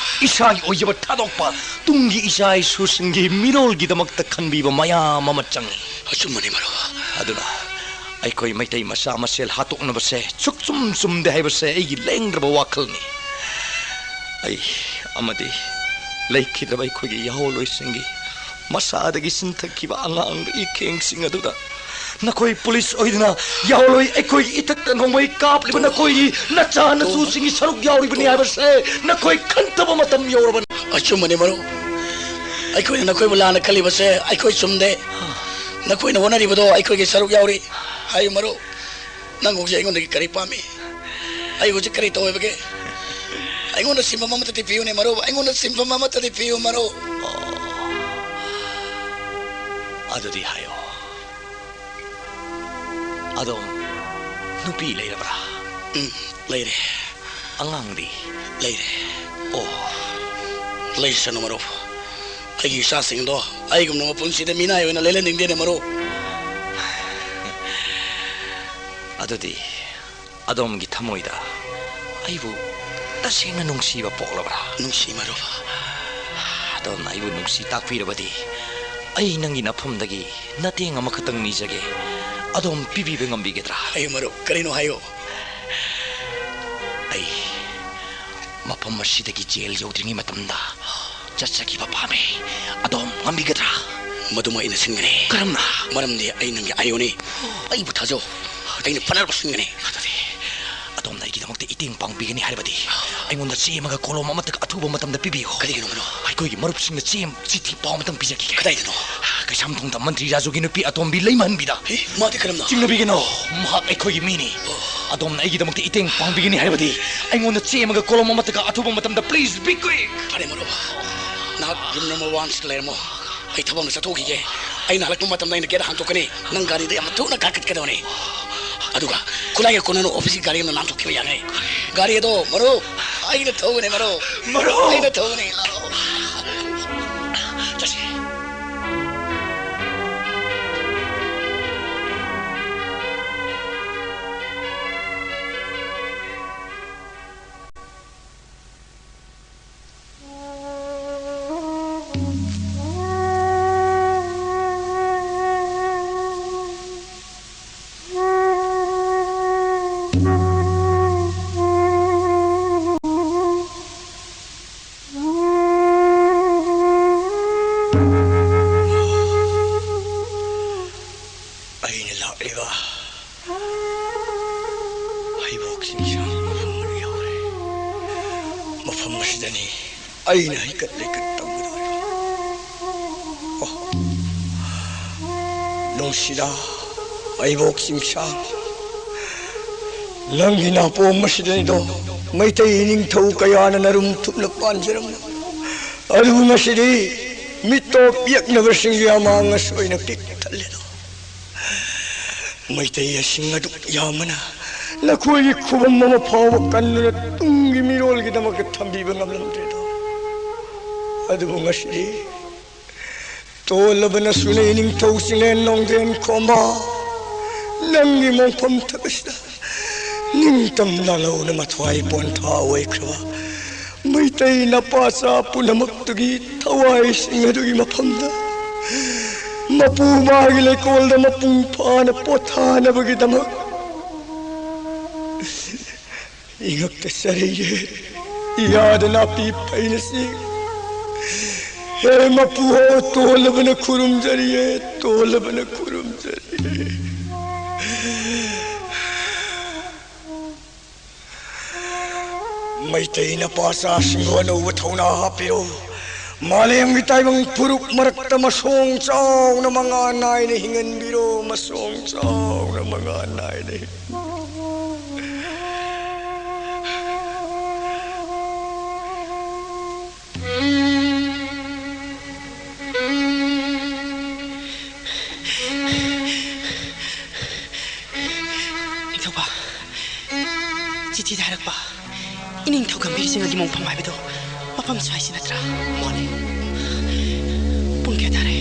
ꯏꯁꯥꯒꯤ ꯑꯣꯏꯖꯕ ꯊꯥꯗꯣꯛꯄ, ꯇꯨꯡꯒꯤ ꯏꯆꯥ ꯏꯁꯨꯁꯤꯡꯒꯤ ꯃꯤꯔꯣꯜꯒꯤꯗꯃꯛꯇ ꯈꯟꯕꯤꯕ ꯃꯌꯥꯝ ꯑꯃ ꯆꯪꯏ꯫ ꯑꯆꯨꯝꯕꯅꯤ ꯃꯔꯨꯞ꯫ ꯑꯗꯨꯅ ꯑꯩꯈꯣꯏ ꯃꯩꯇꯩ ꯃꯆꯥ ꯃꯁꯦꯜ ꯍꯥꯠꯇꯣꯛꯅꯕꯁꯦ ꯁꯨꯛꯆꯨꯝ ꯆꯨꯝꯗꯦ ꯍꯥꯏꯕꯁꯦ ꯑꯩꯒꯤ ꯂꯦꯡꯗ꯭ꯔꯕ ꯋꯥꯈꯜꯅꯤ꯫ ꯑꯩ ꯑꯃꯗꯤ ꯂꯩꯈꯤꯗ꯭ꯔꯕ ꯑꯩꯈꯣꯏꯒꯤ ꯌꯥꯍꯧꯂꯣꯏꯁꯤꯡꯒꯤ ꯃꯁꯥꯗꯒꯤ ꯆꯤꯟꯊꯈꯤꯕ ꯑꯉꯥꯡ ꯏꯀꯦꯡꯁꯤꯡ ꯑꯗꯨꯗ ꯅꯈꯣꯏ ꯄꯨꯂꯤꯁ ꯑꯣꯏꯗꯨꯅ ꯌꯥꯍꯧꯂꯣꯏ ꯑꯩꯈꯣꯏꯒꯤ ꯏꯊꯛꯇ ꯅꯣꯡꯃꯩ ꯀꯥꯞꯂꯤꯕ ꯅꯈꯣꯏꯒꯤ ꯅꯆꯥ ꯅꯁꯨꯁꯤꯡꯒꯤ ꯁꯔꯨꯛ ꯌꯥꯎꯔꯤꯕꯅꯤ ꯍꯥꯏꯕꯁꯦ ꯅꯈꯣꯏ ꯈꯟꯊꯕ ꯃꯇꯝ ꯌꯧꯔꯕꯅꯤ꯫ ꯑꯆꯨꯝꯕꯅꯤ ꯃꯔꯨꯞ꯫ ꯑꯩꯈꯣꯏꯅ ꯅꯈꯣꯏꯕꯨ ꯂꯥꯟꯅ ꯈꯜꯂꯤꯕꯁꯦ ꯑꯩꯈꯣꯏ ꯆꯨꯝꯗꯦ꯫ ꯅꯈꯣꯏꯅ ꯍꯣꯠꯅꯔꯤꯕꯗꯣ ꯑꯩꯈꯣꯏꯒꯤ ꯁꯔꯨꯛ ꯌꯥꯎꯔꯤ꯫ ꯍꯥꯏꯌꯨ ꯃꯔꯨꯞ, ꯅꯪ ꯍꯧꯖꯤꯛ ꯑꯩꯉꯣꯟꯗꯒꯤ ꯀꯔꯤ ꯄꯥꯝꯃꯤ? ꯑꯩ ꯍꯧꯖꯤꯛ ꯀꯔꯤ ꯇꯧꯍꯧꯕꯒꯦ? ꯑꯩꯉꯣꯟꯗ ꯁꯤꯟꯐꯝ ꯑꯃꯠꯇꯗꯤ ꯄꯤꯌꯨꯅꯦ ꯃꯔꯨꯞ, ꯑꯩꯉꯣꯟꯗ ꯁꯤꯟꯐꯝ ꯑꯃꯠꯇꯗꯤ ꯄꯤꯌꯨ ꯃꯔꯨꯞ꯫ ꯑꯗꯨꯗꯤ ꯍꯥꯏꯌꯣ, ꯑꯗꯣꯝ ꯅꯨꯄꯤ ꯂꯩꯔꯕ꯭ꯔꯥ? ꯎꯝ, ꯂꯩꯔꯦ꯫ ꯑꯉꯥꯡꯗꯤ? ꯂꯩꯔꯦ꯫ ꯑꯣ꯫ ꯂꯩꯁꯅꯨ ꯃꯔꯨꯞ, ꯑꯩꯒꯤ ꯏꯆꯥꯁꯤꯡꯗꯣ ꯑꯩꯒꯨꯝꯅ ꯃꯄꯨꯟꯁꯤꯗ ꯃꯤꯅꯥꯏ ꯑꯣꯏꯅ ꯂꯩꯍꯟꯅꯤꯡꯗꯦꯅꯦ ꯃꯔꯨꯞ꯫ ꯑꯗꯨꯗꯤ ꯑꯗꯣꯝꯒꯤ ꯊꯃꯣꯏꯗ ꯑꯩꯕꯨ ꯇꯁꯦꯡꯅ ꯅꯨꯡꯁꯤꯕ ꯄꯣꯛꯂꯕ꯭ꯔꯥ? ꯅꯨꯡꯁꯤ ꯃꯔꯨꯞ꯫ ꯑꯗꯣꯝꯅ ꯑꯩꯕꯨ ꯅꯨꯡꯁꯤ ꯇꯥꯛꯄꯤꯔꯕꯗꯤ ꯑꯩ ꯅꯪꯒꯤ ꯅꯐꯝꯗꯒꯤ ꯅꯇꯦꯡ ꯑꯃꯈꯛꯇꯪ ꯅꯤꯖꯒꯦ꯫ ꯑꯗꯣꯝ ꯄꯤꯕꯤꯕ ꯉꯝꯕꯤꯒꯗ꯭ꯔꯥ? ꯍꯥꯏꯌꯨ ꯃꯔꯨꯞ, ꯀꯔꯤꯅꯣ ꯍꯥꯏꯌꯨ꯫ ꯑꯩ ꯃꯐꯝ ꯑꯁꯤꯗꯒꯤ ꯖꯦꯜ ꯌꯧꯗ꯭ꯔꯤꯉꯩ ꯃꯇꯝꯗ ꯆꯠꯆꯈꯤꯕ ꯄꯥꯝꯃꯤ꯫ ꯑꯗꯣꯝ ꯉꯝꯕꯤꯒꯗ꯭ꯔꯥ? ꯃꯗꯨꯃ ꯑꯩꯅ ꯁꯤꯟꯒꯅꯤ꯫ ꯀꯔꯝꯅ? ꯃꯔꯝꯗꯤ ꯑꯩ ꯅꯪꯒꯤ ꯑꯥꯏ ꯑꯣꯅꯤ꯫ ꯑꯩꯕꯨ ꯊꯥꯖꯧ꯫ ꯑꯩꯅ ꯐꯅꯕ ꯁꯤꯟꯒꯅꯤ꯫ ꯑꯗꯨꯗꯤ ꯑꯗꯣꯝꯅ ꯑꯩꯒꯤꯗꯃꯛꯇ ꯏꯇꯦꯡ ꯄꯥꯡꯕꯤꯒꯅꯤ ꯍꯥꯏꯔꯕꯗꯤ, ꯑꯩꯉꯣꯟꯗ ꯆꯦ ꯑꯃꯒ ꯀꯣꯂꯣꯝ ꯑꯃꯠꯇꯒ ꯑꯊꯨꯕ ꯃꯇꯝꯗ ꯄꯤꯕꯤꯌꯨ꯫ ꯀꯔꯤꯒꯤꯅꯣ, ꯃꯔꯨꯞ? ꯑꯩꯈꯣꯏꯒꯤ ꯃꯔꯨꯞꯁꯤꯡꯅ ꯆꯦ ꯑꯃ, ꯆꯤꯊꯤ ꯄꯥꯎ ꯑꯃꯇꯪ ꯄꯤꯖꯈꯤꯒꯦ꯫ ꯀꯗꯥꯏꯗꯅꯣ? ꯀꯩꯁꯥꯝꯊꯣꯡꯗ ꯃꯟꯇ꯭ꯔꯤ ꯔꯥꯖꯨꯒꯤ ꯅꯨꯄꯤ ꯑꯇꯣꯝꯕꯤ ꯂꯩꯃꯍꯟꯕꯤꯗ꯫ ꯑꯦ, ꯃꯥꯗꯤ ꯀꯔꯝꯅ? ꯆꯤꯡꯅꯕꯤꯒꯅꯣ, ꯃꯍꯥꯛ ꯑꯩꯈꯣꯏꯒꯤ ꯃꯤꯅꯤ꯫ ꯑꯣ꯫ ꯑꯗꯣꯝꯅ ꯑꯩꯒꯤꯗꯃꯛꯇ ꯏꯇꯦꯡ ꯄꯥꯡꯕꯤꯒꯅꯤ ꯍꯥꯏꯔꯕꯗꯤ, ꯑꯩꯉꯣꯟꯗ ꯆꯦ ꯑꯃꯒ ꯀꯣꯂꯣꯝ ꯑꯃꯠꯇꯒ ꯑꯊꯨꯕ ꯃꯇꯝꯗ, please be quick꯫ ꯐꯔꯦ, ꯃꯔꯨꯞ, ꯅꯍꯥꯛ ꯔꯨꯝ ꯅꯝꯕꯔ ꯋꯥꯟꯁꯤꯗ ꯂꯩꯔꯝꯃꯣ꯫ ꯑꯩ ꯊꯕꯛ ꯑꯃ ꯆꯠꯊꯣꯛꯈꯤꯒꯦ꯫ ꯑꯩꯅ ꯍꯜꯂꯛꯄ ꯃꯇꯝꯗ ꯑꯩꯅ ꯒꯦꯠ ꯍꯥꯡꯗꯣꯛꯀꯅꯤ꯫ ꯅꯪ ꯒꯥꯔꯤꯗ ꯌꯥꯝ ꯊꯨꯅ ꯀꯥꯈꯠꯀꯗꯕꯅꯤ꯫ ꯑꯗꯨꯒ ꯈꯨꯠꯂꯥꯏꯒ ꯀꯣꯟꯅꯅ ꯑꯣꯐꯤꯁꯀꯤ ꯒꯥꯔꯤ ꯑꯃ ꯅꯥꯟꯊꯣꯛꯈꯤꯕ ꯌꯥꯒꯅꯤ꯫ ꯒꯥꯔꯤ ꯑꯗꯣ, ꯃꯔꯨꯞ, ꯑꯩꯅ ꯊꯧꯒꯅꯤ, ꯃꯔꯨꯞ꯫ ꯃꯔꯨꯞ! ꯑꯩꯅ ꯊꯧꯒꯅꯤ꯫ ꯂꯥꯛꯑꯣ꯫ ꯆꯠꯁꯤ꯫ ꯑꯩꯅ ꯂꯥꯛꯂꯤꯕ ꯍꯩꯕꯣꯛ ꯆꯤꯡꯁꯥꯡ ꯃꯐꯝ ꯑꯗꯨ ꯌꯧꯔꯦ꯫ ꯃꯐꯝ ꯑꯁꯤꯗꯅꯤ ꯑꯩꯅ ꯍꯩꯀꯠ ꯂꯩꯀꯠ ꯇꯝꯒꯗꯧꯔꯤꯕ꯫ ꯑꯣ, ꯅꯨꯡꯁꯤꯗ ꯍꯩꯕꯣꯛ ꯆꯤꯡꯁꯥꯡ, ꯅꯪꯒꯤ ꯅꯥꯄꯣꯝ ꯑꯁꯤꯗꯅꯤꯗꯣ ꯃꯩꯇꯩ ꯅꯤꯡꯊꯧ ꯀꯌꯥꯅ ꯅꯔꯨꯝ ꯊꯨꯞꯅ ꯄꯥꯟꯖꯔꯝꯕ꯫ ꯑꯗꯨꯕꯨ ꯉꯁꯤꯗꯤ ꯃꯤꯠꯇꯣꯞ ꯌꯦꯛꯅꯕꯁꯤꯡꯒꯤ ꯑꯃꯥꯡ ꯑꯁꯣꯏꯅ ꯄꯤꯛ ꯊꯜꯂꯦꯗꯣ꯫ ꯃꯩꯇꯩ ꯑꯁꯤꯡ ꯑꯗꯨꯛ ꯌꯥꯝꯕꯅ ꯅꯈꯣꯏꯒꯤ ꯈꯨꯕꯝ ꯑꯃ ꯐꯥꯎꯕ ꯀꯟꯗꯨꯅ ꯇꯨꯡꯒꯤ ꯃꯤꯔꯣꯜꯒꯤꯗꯃꯛꯇ ꯊꯝꯕꯤꯕ ꯉꯝꯂꯝꯗ꯭ꯔꯦꯗꯣ꯫ ꯑꯗꯨꯕꯨ ꯉꯁꯤꯗꯤ ꯇꯣꯜꯂꯕ ꯅꯁꯨꯅ ꯅꯤꯡꯊꯧ ꯆꯤꯡꯂꯦꯟ ꯅꯣꯡꯗꯦꯟ ꯈꯣꯝꯕ, ꯅꯪꯒꯤ ꯃꯣꯡꯐꯝ ꯊꯛ ꯑꯁꯤꯗ ꯅꯤꯡꯇꯝ ꯂꯥꯜꯍꯧꯅ ꯃꯊ꯭ꯋꯥꯏ ꯄꯣꯟꯊꯥ ꯑꯣꯏꯈ꯭ꯔꯕ ꯃꯩꯇꯩ ꯅꯄꯥꯆꯥ ꯄꯨꯝꯅꯃꯛꯇꯨꯒꯤ ꯊꯋꯥꯏꯁꯤꯡ ꯑꯗꯨꯒꯤ ꯃꯐꯝꯗ ꯃꯄꯨ ꯃꯥꯒꯤ ꯂꯩꯀꯣꯜꯗ ꯃꯄꯨꯡ ꯐꯥꯅ ꯄꯣꯊꯥꯅꯕꯒꯤꯗꯃꯛ ꯏꯉꯛꯇ ꯆꯔꯩꯌꯦ, ꯏꯌꯥꯗ ꯅꯥꯄꯤ ꯐꯩꯅ ꯆꯦꯡ꯫ ꯍꯦ ꯃꯄꯨ ꯍꯣ, ꯇꯣꯜꯂꯕꯅ ꯈꯨꯔꯨꯝꯖꯔꯤꯌꯦ, ꯇꯣꯜꯂꯕꯅ ꯈꯨꯔꯨꯝꯖꯔꯤꯌꯦ꯫ ꯃꯩꯇꯩ ꯅꯄꯥꯆꯥꯁꯤꯡꯕꯨ ꯑꯅꯧꯕ ꯊꯧꯅꯥ ꯍꯥꯞꯄꯤꯔꯣ꯫ ꯃꯥꯂꯦꯝꯒꯤ ꯇꯥꯏꯕꯪ ꯐꯨꯔꯨꯞ ꯃꯔꯛꯇ ꯃꯁꯣꯡ ꯆꯥꯎꯅ ꯃꯉꯥꯜ ꯅꯥꯏꯅ ꯍꯤꯡꯍꯟꯕꯤꯔꯣ, ꯃꯁꯣꯡ ꯆꯥꯎꯅ ꯃꯉꯥꯜ ꯅꯥꯏꯅ ꯍꯤꯡ- ꯅꯤꯡꯊꯧꯕ, ꯆꯤꯊꯤꯗ ꯍꯥꯏꯔꯛꯄ ꯏꯅꯤꯡꯊꯧ ꯒꯝꯚꯤꯔ ꯁꯤꯡꯍꯒꯤ ꯃꯣꯡꯐꯝ ꯍꯥꯏꯕꯗꯨ ꯃꯐꯝ ꯁ꯭ꯋꯥꯏꯁꯤ ꯅꯠꯇ꯭ꯔꯥ? ꯃꯥꯅꯤ꯫ ꯄꯨꯡ ꯀꯌꯥ ꯇꯥꯔꯦ?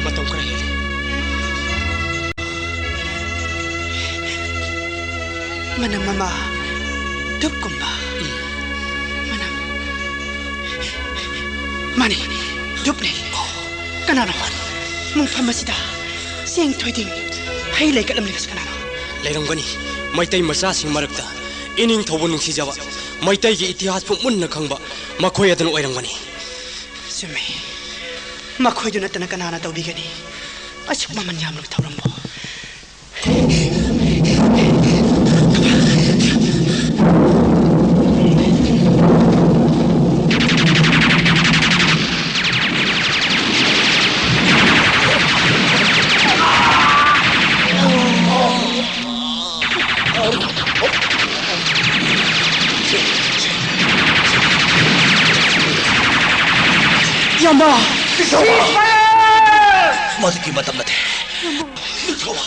ꯃꯇꯝ ꯈꯔ ꯍꯦꯜꯂꯦ꯫ ꯃꯅꯝ ꯑꯃ ꯙꯨꯞꯀꯨꯝꯕ꯫ ꯎꯝ꯫ ꯃꯅꯝ꯫ ꯃꯥꯅꯤ, ꯙꯨꯞꯅꯤ꯫ ꯀꯅꯥꯅꯣ ꯃꯣꯡꯐꯝ ꯑꯁꯤꯗ ꯆꯦꯡ ꯊꯣꯏꯗꯤꯡ ꯍꯩ ꯂꯩ ꯀꯠꯂꯝꯂꯤꯕꯁꯤ ꯀꯅꯥꯅꯣ? ꯂꯩꯔꯝꯒꯅꯤ꯫ ꯃꯩꯇꯩ ꯃꯆꯥꯁꯤꯡ ꯃꯔꯛꯇ ꯏꯅꯤꯡꯊꯧꯕꯨ ꯅꯨꯡꯁꯤꯖꯕ, ꯃꯩꯇꯩꯒꯤ ꯏꯇꯤꯍꯥꯁꯄꯨ ꯃꯨꯟꯅ ꯈꯪꯕ ꯃꯈꯣꯏ ꯑꯗꯨꯅ ꯑꯣꯏꯔꯝꯒꯅꯤ꯫ ꯆꯨꯝꯃꯤ꯫ ꯃꯈꯣꯏꯗꯨ ꯅꯠꯇꯅ ꯀꯅꯥꯅ ꯇꯧꯕꯤꯒꯅꯤ ꯑꯁꯨꯛ ꯃꯃꯜ ꯌꯥꯝꯂꯕ ꯊꯧꯔꯝꯕꯨ? ꯏꯌꯥꯝꯕ! ꯅꯤꯡꯊꯧꯕ! ꯃꯗꯨꯒꯤ ꯃꯇꯝ ꯅꯠꯇꯦ꯫ ꯅꯤꯡꯊꯧꯕ!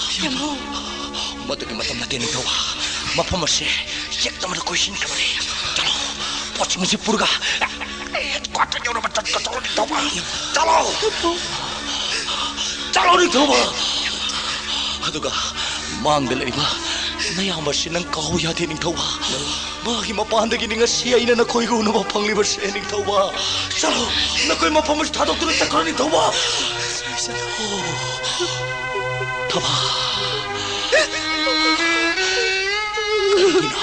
ꯃꯗꯨꯒꯤ ꯃꯇꯝ ꯅꯠꯇꯦ, ꯅꯤꯡꯊꯧꯕ꯫ ꯃꯐꯝ ꯑꯁꯤ ꯆꯦꯛꯇ ꯑꯃꯗ ꯀꯣꯏꯁꯤꯟꯈ꯭ꯔꯕꯅꯤ꯫ ꯆꯠꯂꯣ, ꯄꯣꯠꯁꯤꯡ ꯑꯁꯤ ꯄꯨꯔꯒ ꯍꯦꯗꯀ꯭ꯋꯥꯇꯔ ꯌꯧꯅꯕ ꯆꯠꯀꯗꯧꯔꯣ, ꯅꯤꯡꯊꯧꯕ꯫ ꯆꯠꯂꯣ! ꯆꯠꯂꯣ, ꯅꯤꯡꯊꯧꯕ! ꯑꯗꯨꯒ ꯃꯥꯡꯗ ꯂꯩꯔꯤꯕ ꯅꯌꯥꯝꯕꯁꯤ ꯅꯪ ꯀꯥꯎꯕ ꯌꯥꯗꯦ, ꯅꯤꯡꯊꯧꯕ꯫ ꯃꯥꯒꯤ ꯃꯄꯥꯟꯗꯒꯤꯅꯤ ꯉꯁꯤ ꯑꯩꯅ ꯅꯈꯣꯏꯒ ꯎꯅꯕ ꯐꯪꯂꯤꯕꯁꯦ, ꯅꯤꯡꯊꯧꯕ꯫ ꯆꯠꯂꯣ, ꯅꯈꯣꯏ ꯃꯐꯝ ꯑꯁꯤ ꯊꯥꯗꯣꯛꯇꯨꯅ ꯆꯠꯈ꯭ꯔꯣ, ꯅꯤꯡꯊꯧꯕ꯫ ꯑꯣ, ꯊꯕꯥ꯫ ꯀꯔꯤꯒꯤꯅꯣ?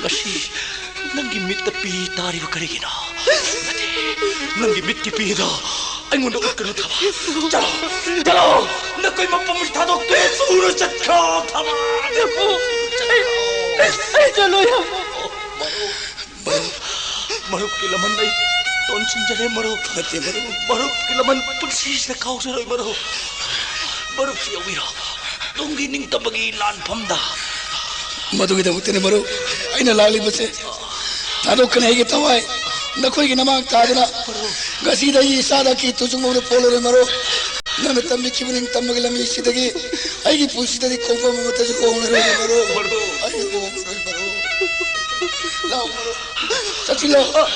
ꯉꯁꯤ ꯅꯪꯒꯤ ꯃꯤꯠꯇ ꯄꯤ ꯇꯥꯔꯤꯕ ꯀꯔꯤꯒꯤꯅꯣ? ꯅꯠꯇꯦ, ꯅꯪꯒꯤ ꯃꯤꯠꯀꯤ ꯄꯤꯗꯣ ꯑꯩꯉꯣꯟꯗ ꯎꯠꯀꯅꯨ, ꯊꯕꯥ꯫ ꯆꯠꯂꯣ, ꯆꯠꯂꯣ꯫ ꯅꯈꯣꯏ ꯃꯄꯨꯝ ꯊꯥꯗꯣꯛꯇꯦ꯫ ꯊꯨꯅ ꯆꯠꯈ꯭ꯔꯣ, ꯊꯕꯥ꯫ ꯑꯩ, ꯑꯩ ꯆꯠꯂꯣꯏ꯫ ꯃꯔꯨꯞ, ꯃꯔꯨꯞꯀꯤ ꯂꯃꯟ ꯑꯩ ꯇꯣꯟꯁꯤꯟꯖꯔꯦ, ꯃꯔꯨꯞ꯫ ꯅꯠꯇꯦ, ꯃꯔꯨꯞ꯫ ꯃꯔꯨꯞꯀꯤ ꯂꯃꯟ ꯄꯨꯟꯁꯤꯁꯤꯗ ꯀꯥꯎꯖꯔꯣꯏ, ꯃꯔꯨꯞ꯫ ꯃꯔꯨꯞꯁꯨ ꯌꯥꯎꯕꯤꯔꯣ꯫ ꯇꯨꯡꯒꯤ ꯅꯤꯡꯇꯝꯕꯒꯤ ꯂꯥꯟꯐꯝꯗ꯫ ꯃꯗꯨꯒꯤꯗꯃꯛꯇꯅꯤ, ꯃꯔꯨꯞ, ꯑꯩꯅ ꯂꯥꯛꯂꯤꯕꯁꯦ꯫ ꯊꯥꯗꯣꯛꯀꯅꯤ ꯑꯩꯒꯤ ꯊꯋꯥꯏ꯫ ꯅꯈꯣꯏꯒꯤ ꯅꯃꯥꯡ ꯊꯥꯗꯨꯅ ꯉꯁꯤꯗ ꯑꯩ ꯏꯁꯥꯗ ꯀꯤ ꯇꯨꯖꯨꯡ ꯃꯧꯗ ꯄꯣꯜꯂꯔꯣꯏ, ꯃꯔꯨꯞ꯫ ꯅꯪꯅ ꯇꯝꯕꯤꯈꯤꯕ ꯅꯤꯡꯇꯝꯕꯒꯤ ꯂꯝꯕꯤꯁꯤꯗꯒꯤ ꯑꯩꯒꯤ ꯄꯨꯟꯁꯤꯗꯗꯤ ꯈꯣꯡꯐꯝ ꯑꯃꯠꯇꯁꯨ ꯍꯣꯡꯂꯔꯣꯏ, ꯃꯔꯨꯞ꯫ ꯃꯔꯨꯞ꯫ ꯑꯩ ꯍꯣꯡꯂꯔꯣꯏ, ꯃꯔꯨꯞ꯫ ꯂꯥꯛꯑꯣ, ꯃꯔꯨꯞ꯫ ꯆꯠꯁꯤ, ꯂꯥꯛꯑꯣ꯫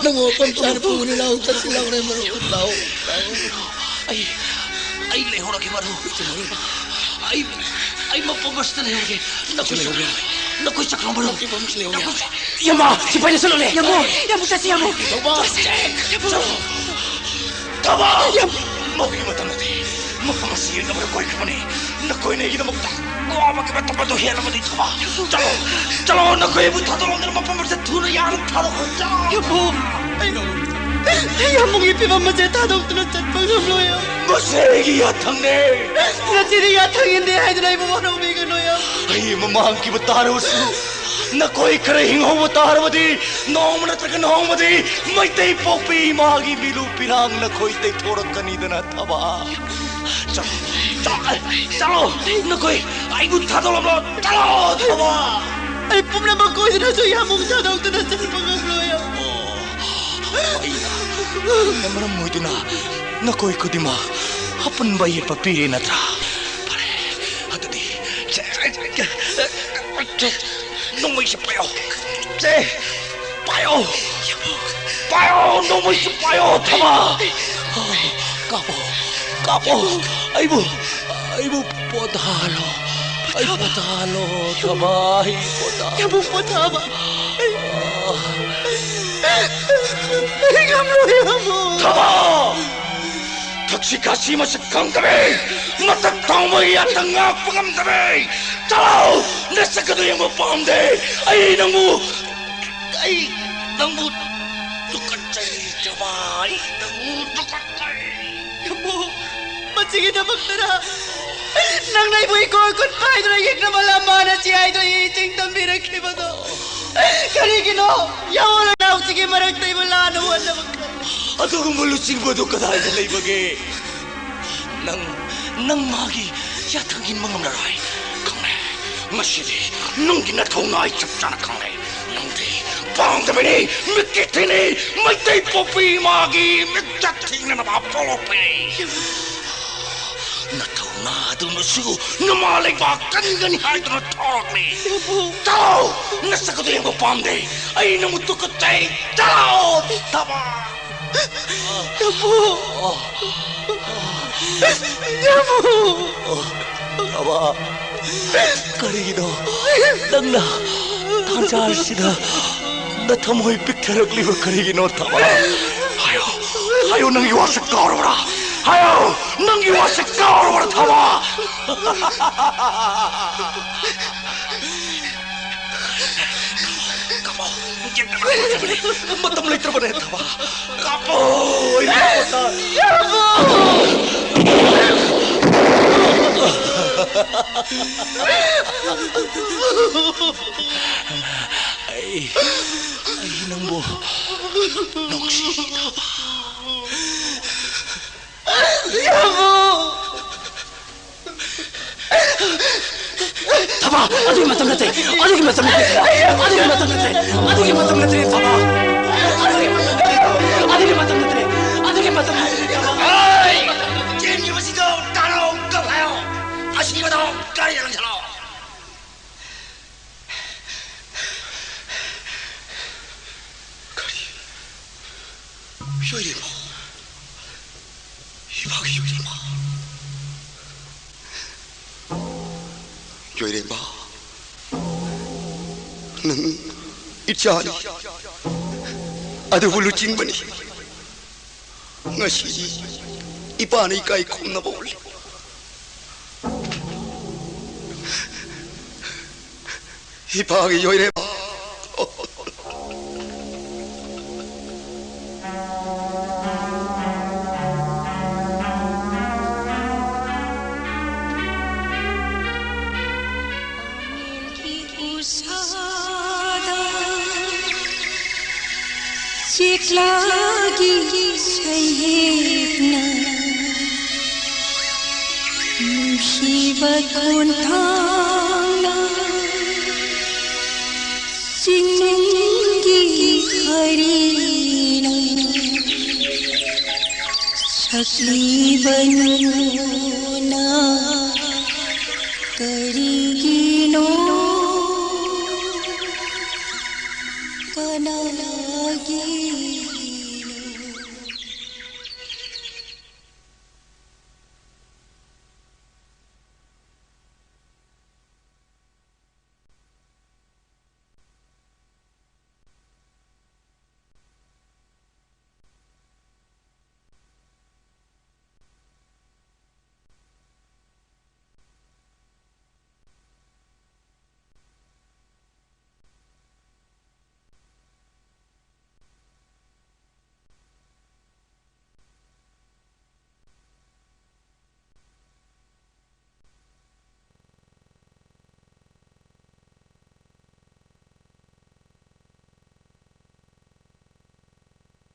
ꯅꯪ ꯃꯐꯝ ꯆꯥꯅ ꯄꯨꯒꯅꯤ, ꯂꯥꯛꯑꯣ꯫ ꯆꯠꯁꯤ, ꯂꯥꯛꯑꯣꯅꯦ, ꯃꯔꯨꯞ꯫ ꯂꯥꯛꯑꯣ, ꯂꯥꯛꯑꯣ꯫ ꯑꯩ, ꯑꯩ ꯂꯩꯍꯧꯔꯒꯦ, ꯃꯔꯨꯞ꯫ ꯑꯩ, ꯑꯩ ꯃꯐꯝ ꯑꯁꯤꯗ ꯂꯩꯍꯧꯔꯒꯦ꯫ ꯅꯈꯣꯏ ꯆꯠꯈ꯭ꯔꯣ, ꯅꯈꯣꯏ ꯆꯠꯈ꯭ꯔꯣ, ꯃꯔꯨꯞ꯫ ꯅꯈꯣꯏ ꯆꯠꯈ꯭ꯔꯣ, ꯃꯔꯨꯞ꯫ ꯏꯌꯥꯝꯕ, ꯁꯤꯐꯥꯏꯅ ꯆꯠꯂꯣꯅꯦ꯫ ꯏꯌꯥꯝꯕ, ꯏꯌꯥꯝꯕ, ꯆꯠꯁꯤ, ꯏꯌꯥꯝꯕ꯫ ꯇꯧꯕ꯫ ꯏꯌꯥꯝꯕ꯫ ꯆꯠꯂꯣ꯫ ꯊꯕꯥ! ꯏꯌꯥꯝꯕ꯫ ꯃꯗꯨꯒꯤ ꯃꯇꯝ ꯅꯠꯇꯦ꯫ ꯃꯐꯝ ꯑꯁꯤ ꯌꯦꯡꯅꯕ ꯀꯣꯏꯈ꯭ꯔꯕꯅꯤ꯫ ꯅꯈꯣꯏꯅ ꯑꯩꯒꯤꯗꯃꯛꯇ ꯋꯥꯕꯒꯤ ꯃꯇꯝ ꯑꯗꯨ ꯍꯦꯜꯂꯕꯅꯤ, ꯊꯕꯥ꯫ ꯆꯠꯂꯣ, ꯆꯠꯂꯣ, ꯅꯈꯣꯏ ꯑꯩꯕꯨ ꯊꯥꯗꯣꯛꯂꯝꯗꯨꯅ ꯃꯐꯝ ꯑꯁꯤꯗ ꯊꯨꯅ ꯌꯥꯡꯅ ꯊꯥꯗꯣꯛꯈ꯭ꯔꯣ, ꯆꯠꯂꯣ꯫ ꯏꯌꯥꯝꯕ, ꯑꯩ, ꯑꯩ ꯌꯥꯝꯕꯒꯤ ꯐꯤꯕꯝ ꯑꯁꯦ ꯊꯥꯗꯣꯛꯇꯨꯅ ꯆꯠꯄ ꯉꯝꯂꯣꯏ꯫ ꯃꯁꯤ ꯑꯩꯒꯤ ꯌꯥꯊꯪꯅꯦ꯫ ꯉꯁꯤꯗꯤ ꯌꯥꯊꯪ ꯏꯟꯗꯦ ꯍꯥꯏꯗꯨꯅ ꯑꯩꯕꯨ ꯋꯥꯔꯧꯕꯤꯒꯅꯨ, ꯏꯌꯥꯝꯕ꯫ ꯑꯩ ꯃꯃꯥꯡꯈꯤꯕ ꯇꯥꯔꯕꯁꯨ ꯅꯈꯣꯏ ꯈꯔ ꯍꯤꯡꯍꯧꯕ ꯇꯥꯔꯕꯗꯤ, ꯅꯣꯡꯃ ꯅꯠꯇ꯭ꯔꯒ ꯅꯣꯡꯃꯗꯤ ꯃꯩꯇꯩ ꯄꯣꯛꯄꯤ ꯏꯃꯥꯒꯤ ꯃꯤꯂꯨ ꯄꯤꯔꯥꯡ ꯅꯈꯣꯏ ꯇꯩꯊꯣꯔꯛꯀꯅꯤꯗꯅ, ꯊꯕꯥ꯫ ꯆꯠꯂꯣ, ꯆꯠꯂꯣ, ꯆꯠꯂꯣ, ꯅꯈꯣꯏ ꯑꯩꯕꯨ ꯊꯥꯗꯣꯛꯂꯝꯂꯣ, ꯆꯠꯂꯣ, ꯊꯕꯥ꯫ ꯑꯩ ꯄꯨꯝꯅꯃꯛ ꯀꯣꯏꯗꯨꯅꯁꯨ ꯏꯌꯥꯝꯕꯕꯨ ꯊꯥꯗꯣꯛꯇꯨꯅ ꯆꯠꯄ ꯉꯝꯂꯣꯏ꯫ ꯑꯣ, ꯑꯩꯅ, ꯑꯩꯅ ꯃꯔꯝ ꯑꯣꯏꯗꯨꯅ ꯅꯈꯣꯏ ꯈꯨꯗꯤꯡꯃꯛ ꯑꯄꯨꯟꯕ ꯑꯌꯦꯠꯄ ꯄꯤꯔꯦ ꯅꯠꯇ꯭ꯔꯥ? ꯐꯔꯦ, ꯑꯗꯨꯗꯤ, ꯁꯦ, ꯁꯦ, ꯅꯣꯡꯃꯩꯁꯦ ꯄꯥꯏꯌꯣ꯫ ꯁꯦ, ꯄꯥꯏꯌꯣ꯫ ꯄꯥꯏꯌꯣ, ꯅꯣꯡꯃꯩꯁꯦ ꯄꯥꯏꯌꯣ, ꯊꯕꯥ꯫ ꯀꯥꯞꯄꯣ, ꯀꯥꯞꯄꯣ꯫ ꯑꯩꯕꯨ, ꯑꯩꯕꯨ ꯄꯣꯊꯥꯍꯜꯂꯣ꯫ ꯑꯩ ꯄꯣꯊꯥꯍꯜꯂꯣ, ꯊꯕꯥ, ꯑꯩ ꯄꯣꯊꯥ-, ꯌꯥꯝꯕꯨꯡ ꯄꯣꯊꯥꯕ꯫ ꯑꯩ, ꯑꯩ ꯉꯝꯂꯣꯏ, ꯌꯥꯝꯕꯨꯡ꯫ ꯊꯕꯥ! ꯊꯛꯁꯤ ꯈꯥꯁꯤ ꯃꯁꯛ ꯈꯪꯗꯕꯤ, ꯃꯊꯛ ꯊꯣꯡꯕꯒꯤ ꯌꯥꯊꯪ ꯉꯥꯛꯄ ꯉꯝꯗꯕꯤ꯫ ꯆꯠꯂꯣ! ꯅꯁꯛ ꯑꯗꯨ ꯌꯦꯡꯕ ꯄꯥꯝꯗꯦ꯫ ꯑꯩ ꯅꯪꯕꯨ, ꯑꯩ ꯅꯪꯕꯨ ꯇꯨꯀꯠꯆꯩ꯫ ꯑꯩ ꯅꯪ ꯇꯨꯀꯠꯆꯩ꯫ ꯌꯥꯝꯕꯨ, ꯃꯁꯤꯒꯤꯗꯃꯛꯇꯔ ꯅꯪꯅ ꯑꯩꯕꯨ ꯏꯀꯣꯏ ꯀꯨꯠꯄ ꯍꯥꯏꯗꯨꯅ ꯌꯦꯛꯅꯕ ꯂꯝꯕꯥꯅ ꯆꯤ ꯍꯥꯏꯗꯣ ꯏ ꯆꯤꯡ ꯇꯝꯕꯤꯔꯛꯈꯤꯕꯗꯣ? ꯀꯔꯤꯒꯤꯅꯣ? ꯌꯥꯑꯣꯟ ꯏꯅꯥꯎꯁꯤꯒꯤ ꯃꯔꯛꯇ ꯑꯩꯕꯨ ꯂꯥꯟꯅ ꯑꯣꯟꯅꯕ ꯈꯜꯂꯤ꯫ ꯑꯗꯨꯒꯨꯝꯕ ꯂꯨꯆꯤꯡꯕꯗꯨ ꯀꯗꯥꯏꯗ ꯂꯩꯕꯒꯦ? ꯅꯪ, ꯅꯪ ꯃꯥꯒꯤ ꯌꯥꯊꯪ ꯏꯟꯕ ꯉꯝꯂꯔꯣꯏ꯫ ꯈꯪꯂꯦ꯫ ꯉꯁꯤꯗꯤ ꯅꯪꯒꯤ ꯅꯊꯧꯅ ꯑꯩ ꯆꯞ ꯆꯥꯅ ꯈꯪꯂꯦ꯫ ꯅꯪꯗꯤ ꯄꯥꯡꯗꯕꯅꯤ, ꯃꯤꯠꯀꯤ ꯊꯤꯅꯤ, ꯃꯩꯇꯩ ꯄꯣꯛꯄꯤ ꯏꯃꯥꯒꯤ ꯃꯤꯠꯆꯠ ꯊꯤꯅꯅꯕ ꯄꯣꯛꯂꯛꯄꯅꯤ꯫ ꯅꯊꯧꯅ ꯑꯗꯨꯅꯁꯨ ꯅꯃꯥ ꯂꯩꯕꯥꯛ ꯀꯟꯒꯅꯤ ꯍꯥꯏꯗꯨꯅ ꯊꯣꯛꯂꯛꯂꯤ꯫ ꯆꯠꯂꯣ! ꯅꯁꯛ ꯑꯗꯨ ꯌꯦꯡꯕ ꯄꯥꯝꯗꯦ꯫ ꯑꯩ ꯅꯪꯕꯨ ꯇꯨꯀꯠꯆꯩ꯫ ꯆꯠꯂꯣ! ꯊꯕꯥ! ꯌꯥꯝꯕꯨ! ꯌꯥꯝꯕꯨ! ꯊꯕꯥ! ꯀꯔꯤꯒꯤꯅꯣ ꯅꯪꯅ ꯇꯥꯟꯖꯥ ꯑꯁꯤꯗ ꯅꯊꯃꯣꯏ ꯄꯤꯛꯊꯔꯛꯂꯤꯕ ꯀꯔꯤꯒꯤꯅꯣ, ꯊꯕꯥ? ꯍꯥꯏꯌꯣ, ꯍꯥꯏꯌꯣ, ꯅꯪꯒꯤ ꯋꯥꯁꯛ ꯀꯥꯎꯔꯕ꯭ꯔꯥ? ꯍꯥꯏꯌꯣ, ꯅꯪꯒꯤ ꯋꯥꯁꯛ ꯀꯥꯎꯔꯕ꯭ꯔꯥ, ꯊꯕꯥ? ꯀꯥꯞꯄꯣ! ꯃꯇꯝ ꯂꯩꯇ꯭ꯔꯕꯅꯦ, ꯊꯕꯥ꯫ ꯀꯥꯞꯄꯣ! ꯑꯩ ꯀꯥꯞꯄꯣ! ꯑꯩ, ꯑꯩ ꯅꯪꯕꯨ ꯅꯨꯡꯁꯤ, ꯊꯕꯥ꯫ ꯊꯕꯥ, ꯑꯗꯨꯒꯤ ꯃꯇꯝ ꯅꯠꯇꯦ, ꯑꯗꯨꯒꯤ ꯃꯇꯝ ꯅꯠꯇꯦ, ꯑꯗꯨꯒꯤ ꯃꯇꯝ ꯅꯠꯇꯦ, ꯑꯗꯨꯒꯤ ꯃꯇꯝ ꯅꯠꯇꯦ, ꯊꯕꯥ, ꯑꯗꯨꯒꯤ ꯃꯇꯝ ꯅꯠꯇꯦ, ꯑꯗꯨꯒꯤ ꯃꯇꯝ ꯅꯠꯇꯦ, ꯑꯗꯨꯒꯤ ꯃꯇꯝ ꯅꯠꯇꯦ, ꯊꯕꯥ꯫ ꯍꯩ! ꯆꯦꯟꯈꯤꯕꯁꯤꯗ ꯇꯥꯔꯣ, ꯀꯞ ꯍꯥꯏꯌꯣ, ꯑꯁꯤꯕꯗꯣ ꯒꯥꯔꯤꯗ ꯂꯪꯁꯤꯜꯂꯣ꯫ ꯀꯔꯤ? ꯌꯣꯏꯔꯦꯝꯕ? ꯏꯃꯥꯒꯤ ꯌꯣꯏꯔꯦꯝꯕ? ꯌꯣꯏꯔꯦꯝꯕ, ꯅꯪ ꯏꯆꯥꯅꯤ, ꯑꯗꯨꯕꯨ ꯂꯨꯆꯤꯡꯕꯅꯤ꯫ ꯉꯁꯤꯗꯤ ꯏꯄꯥꯅ ꯏꯀꯥꯏ ꯈꯨꯝꯅꯕ ꯎꯠꯂꯤ꯫ ꯏꯄꯥꯒꯤ ꯌꯣꯏꯔꯦꯝꯕ꯫ ꯆꯦꯛꯂꯥꯒꯤ ꯁꯩꯍꯦꯛꯅ ꯅꯨꯡꯁꯤꯕ ꯈꯣꯟꯊꯥꯡꯅ ꯆꯤꯡꯅꯨꯡꯒꯤ ꯍꯔꯤꯅ ꯁꯛꯂꯤꯕꯅꯨꯅ ꯀꯔꯤ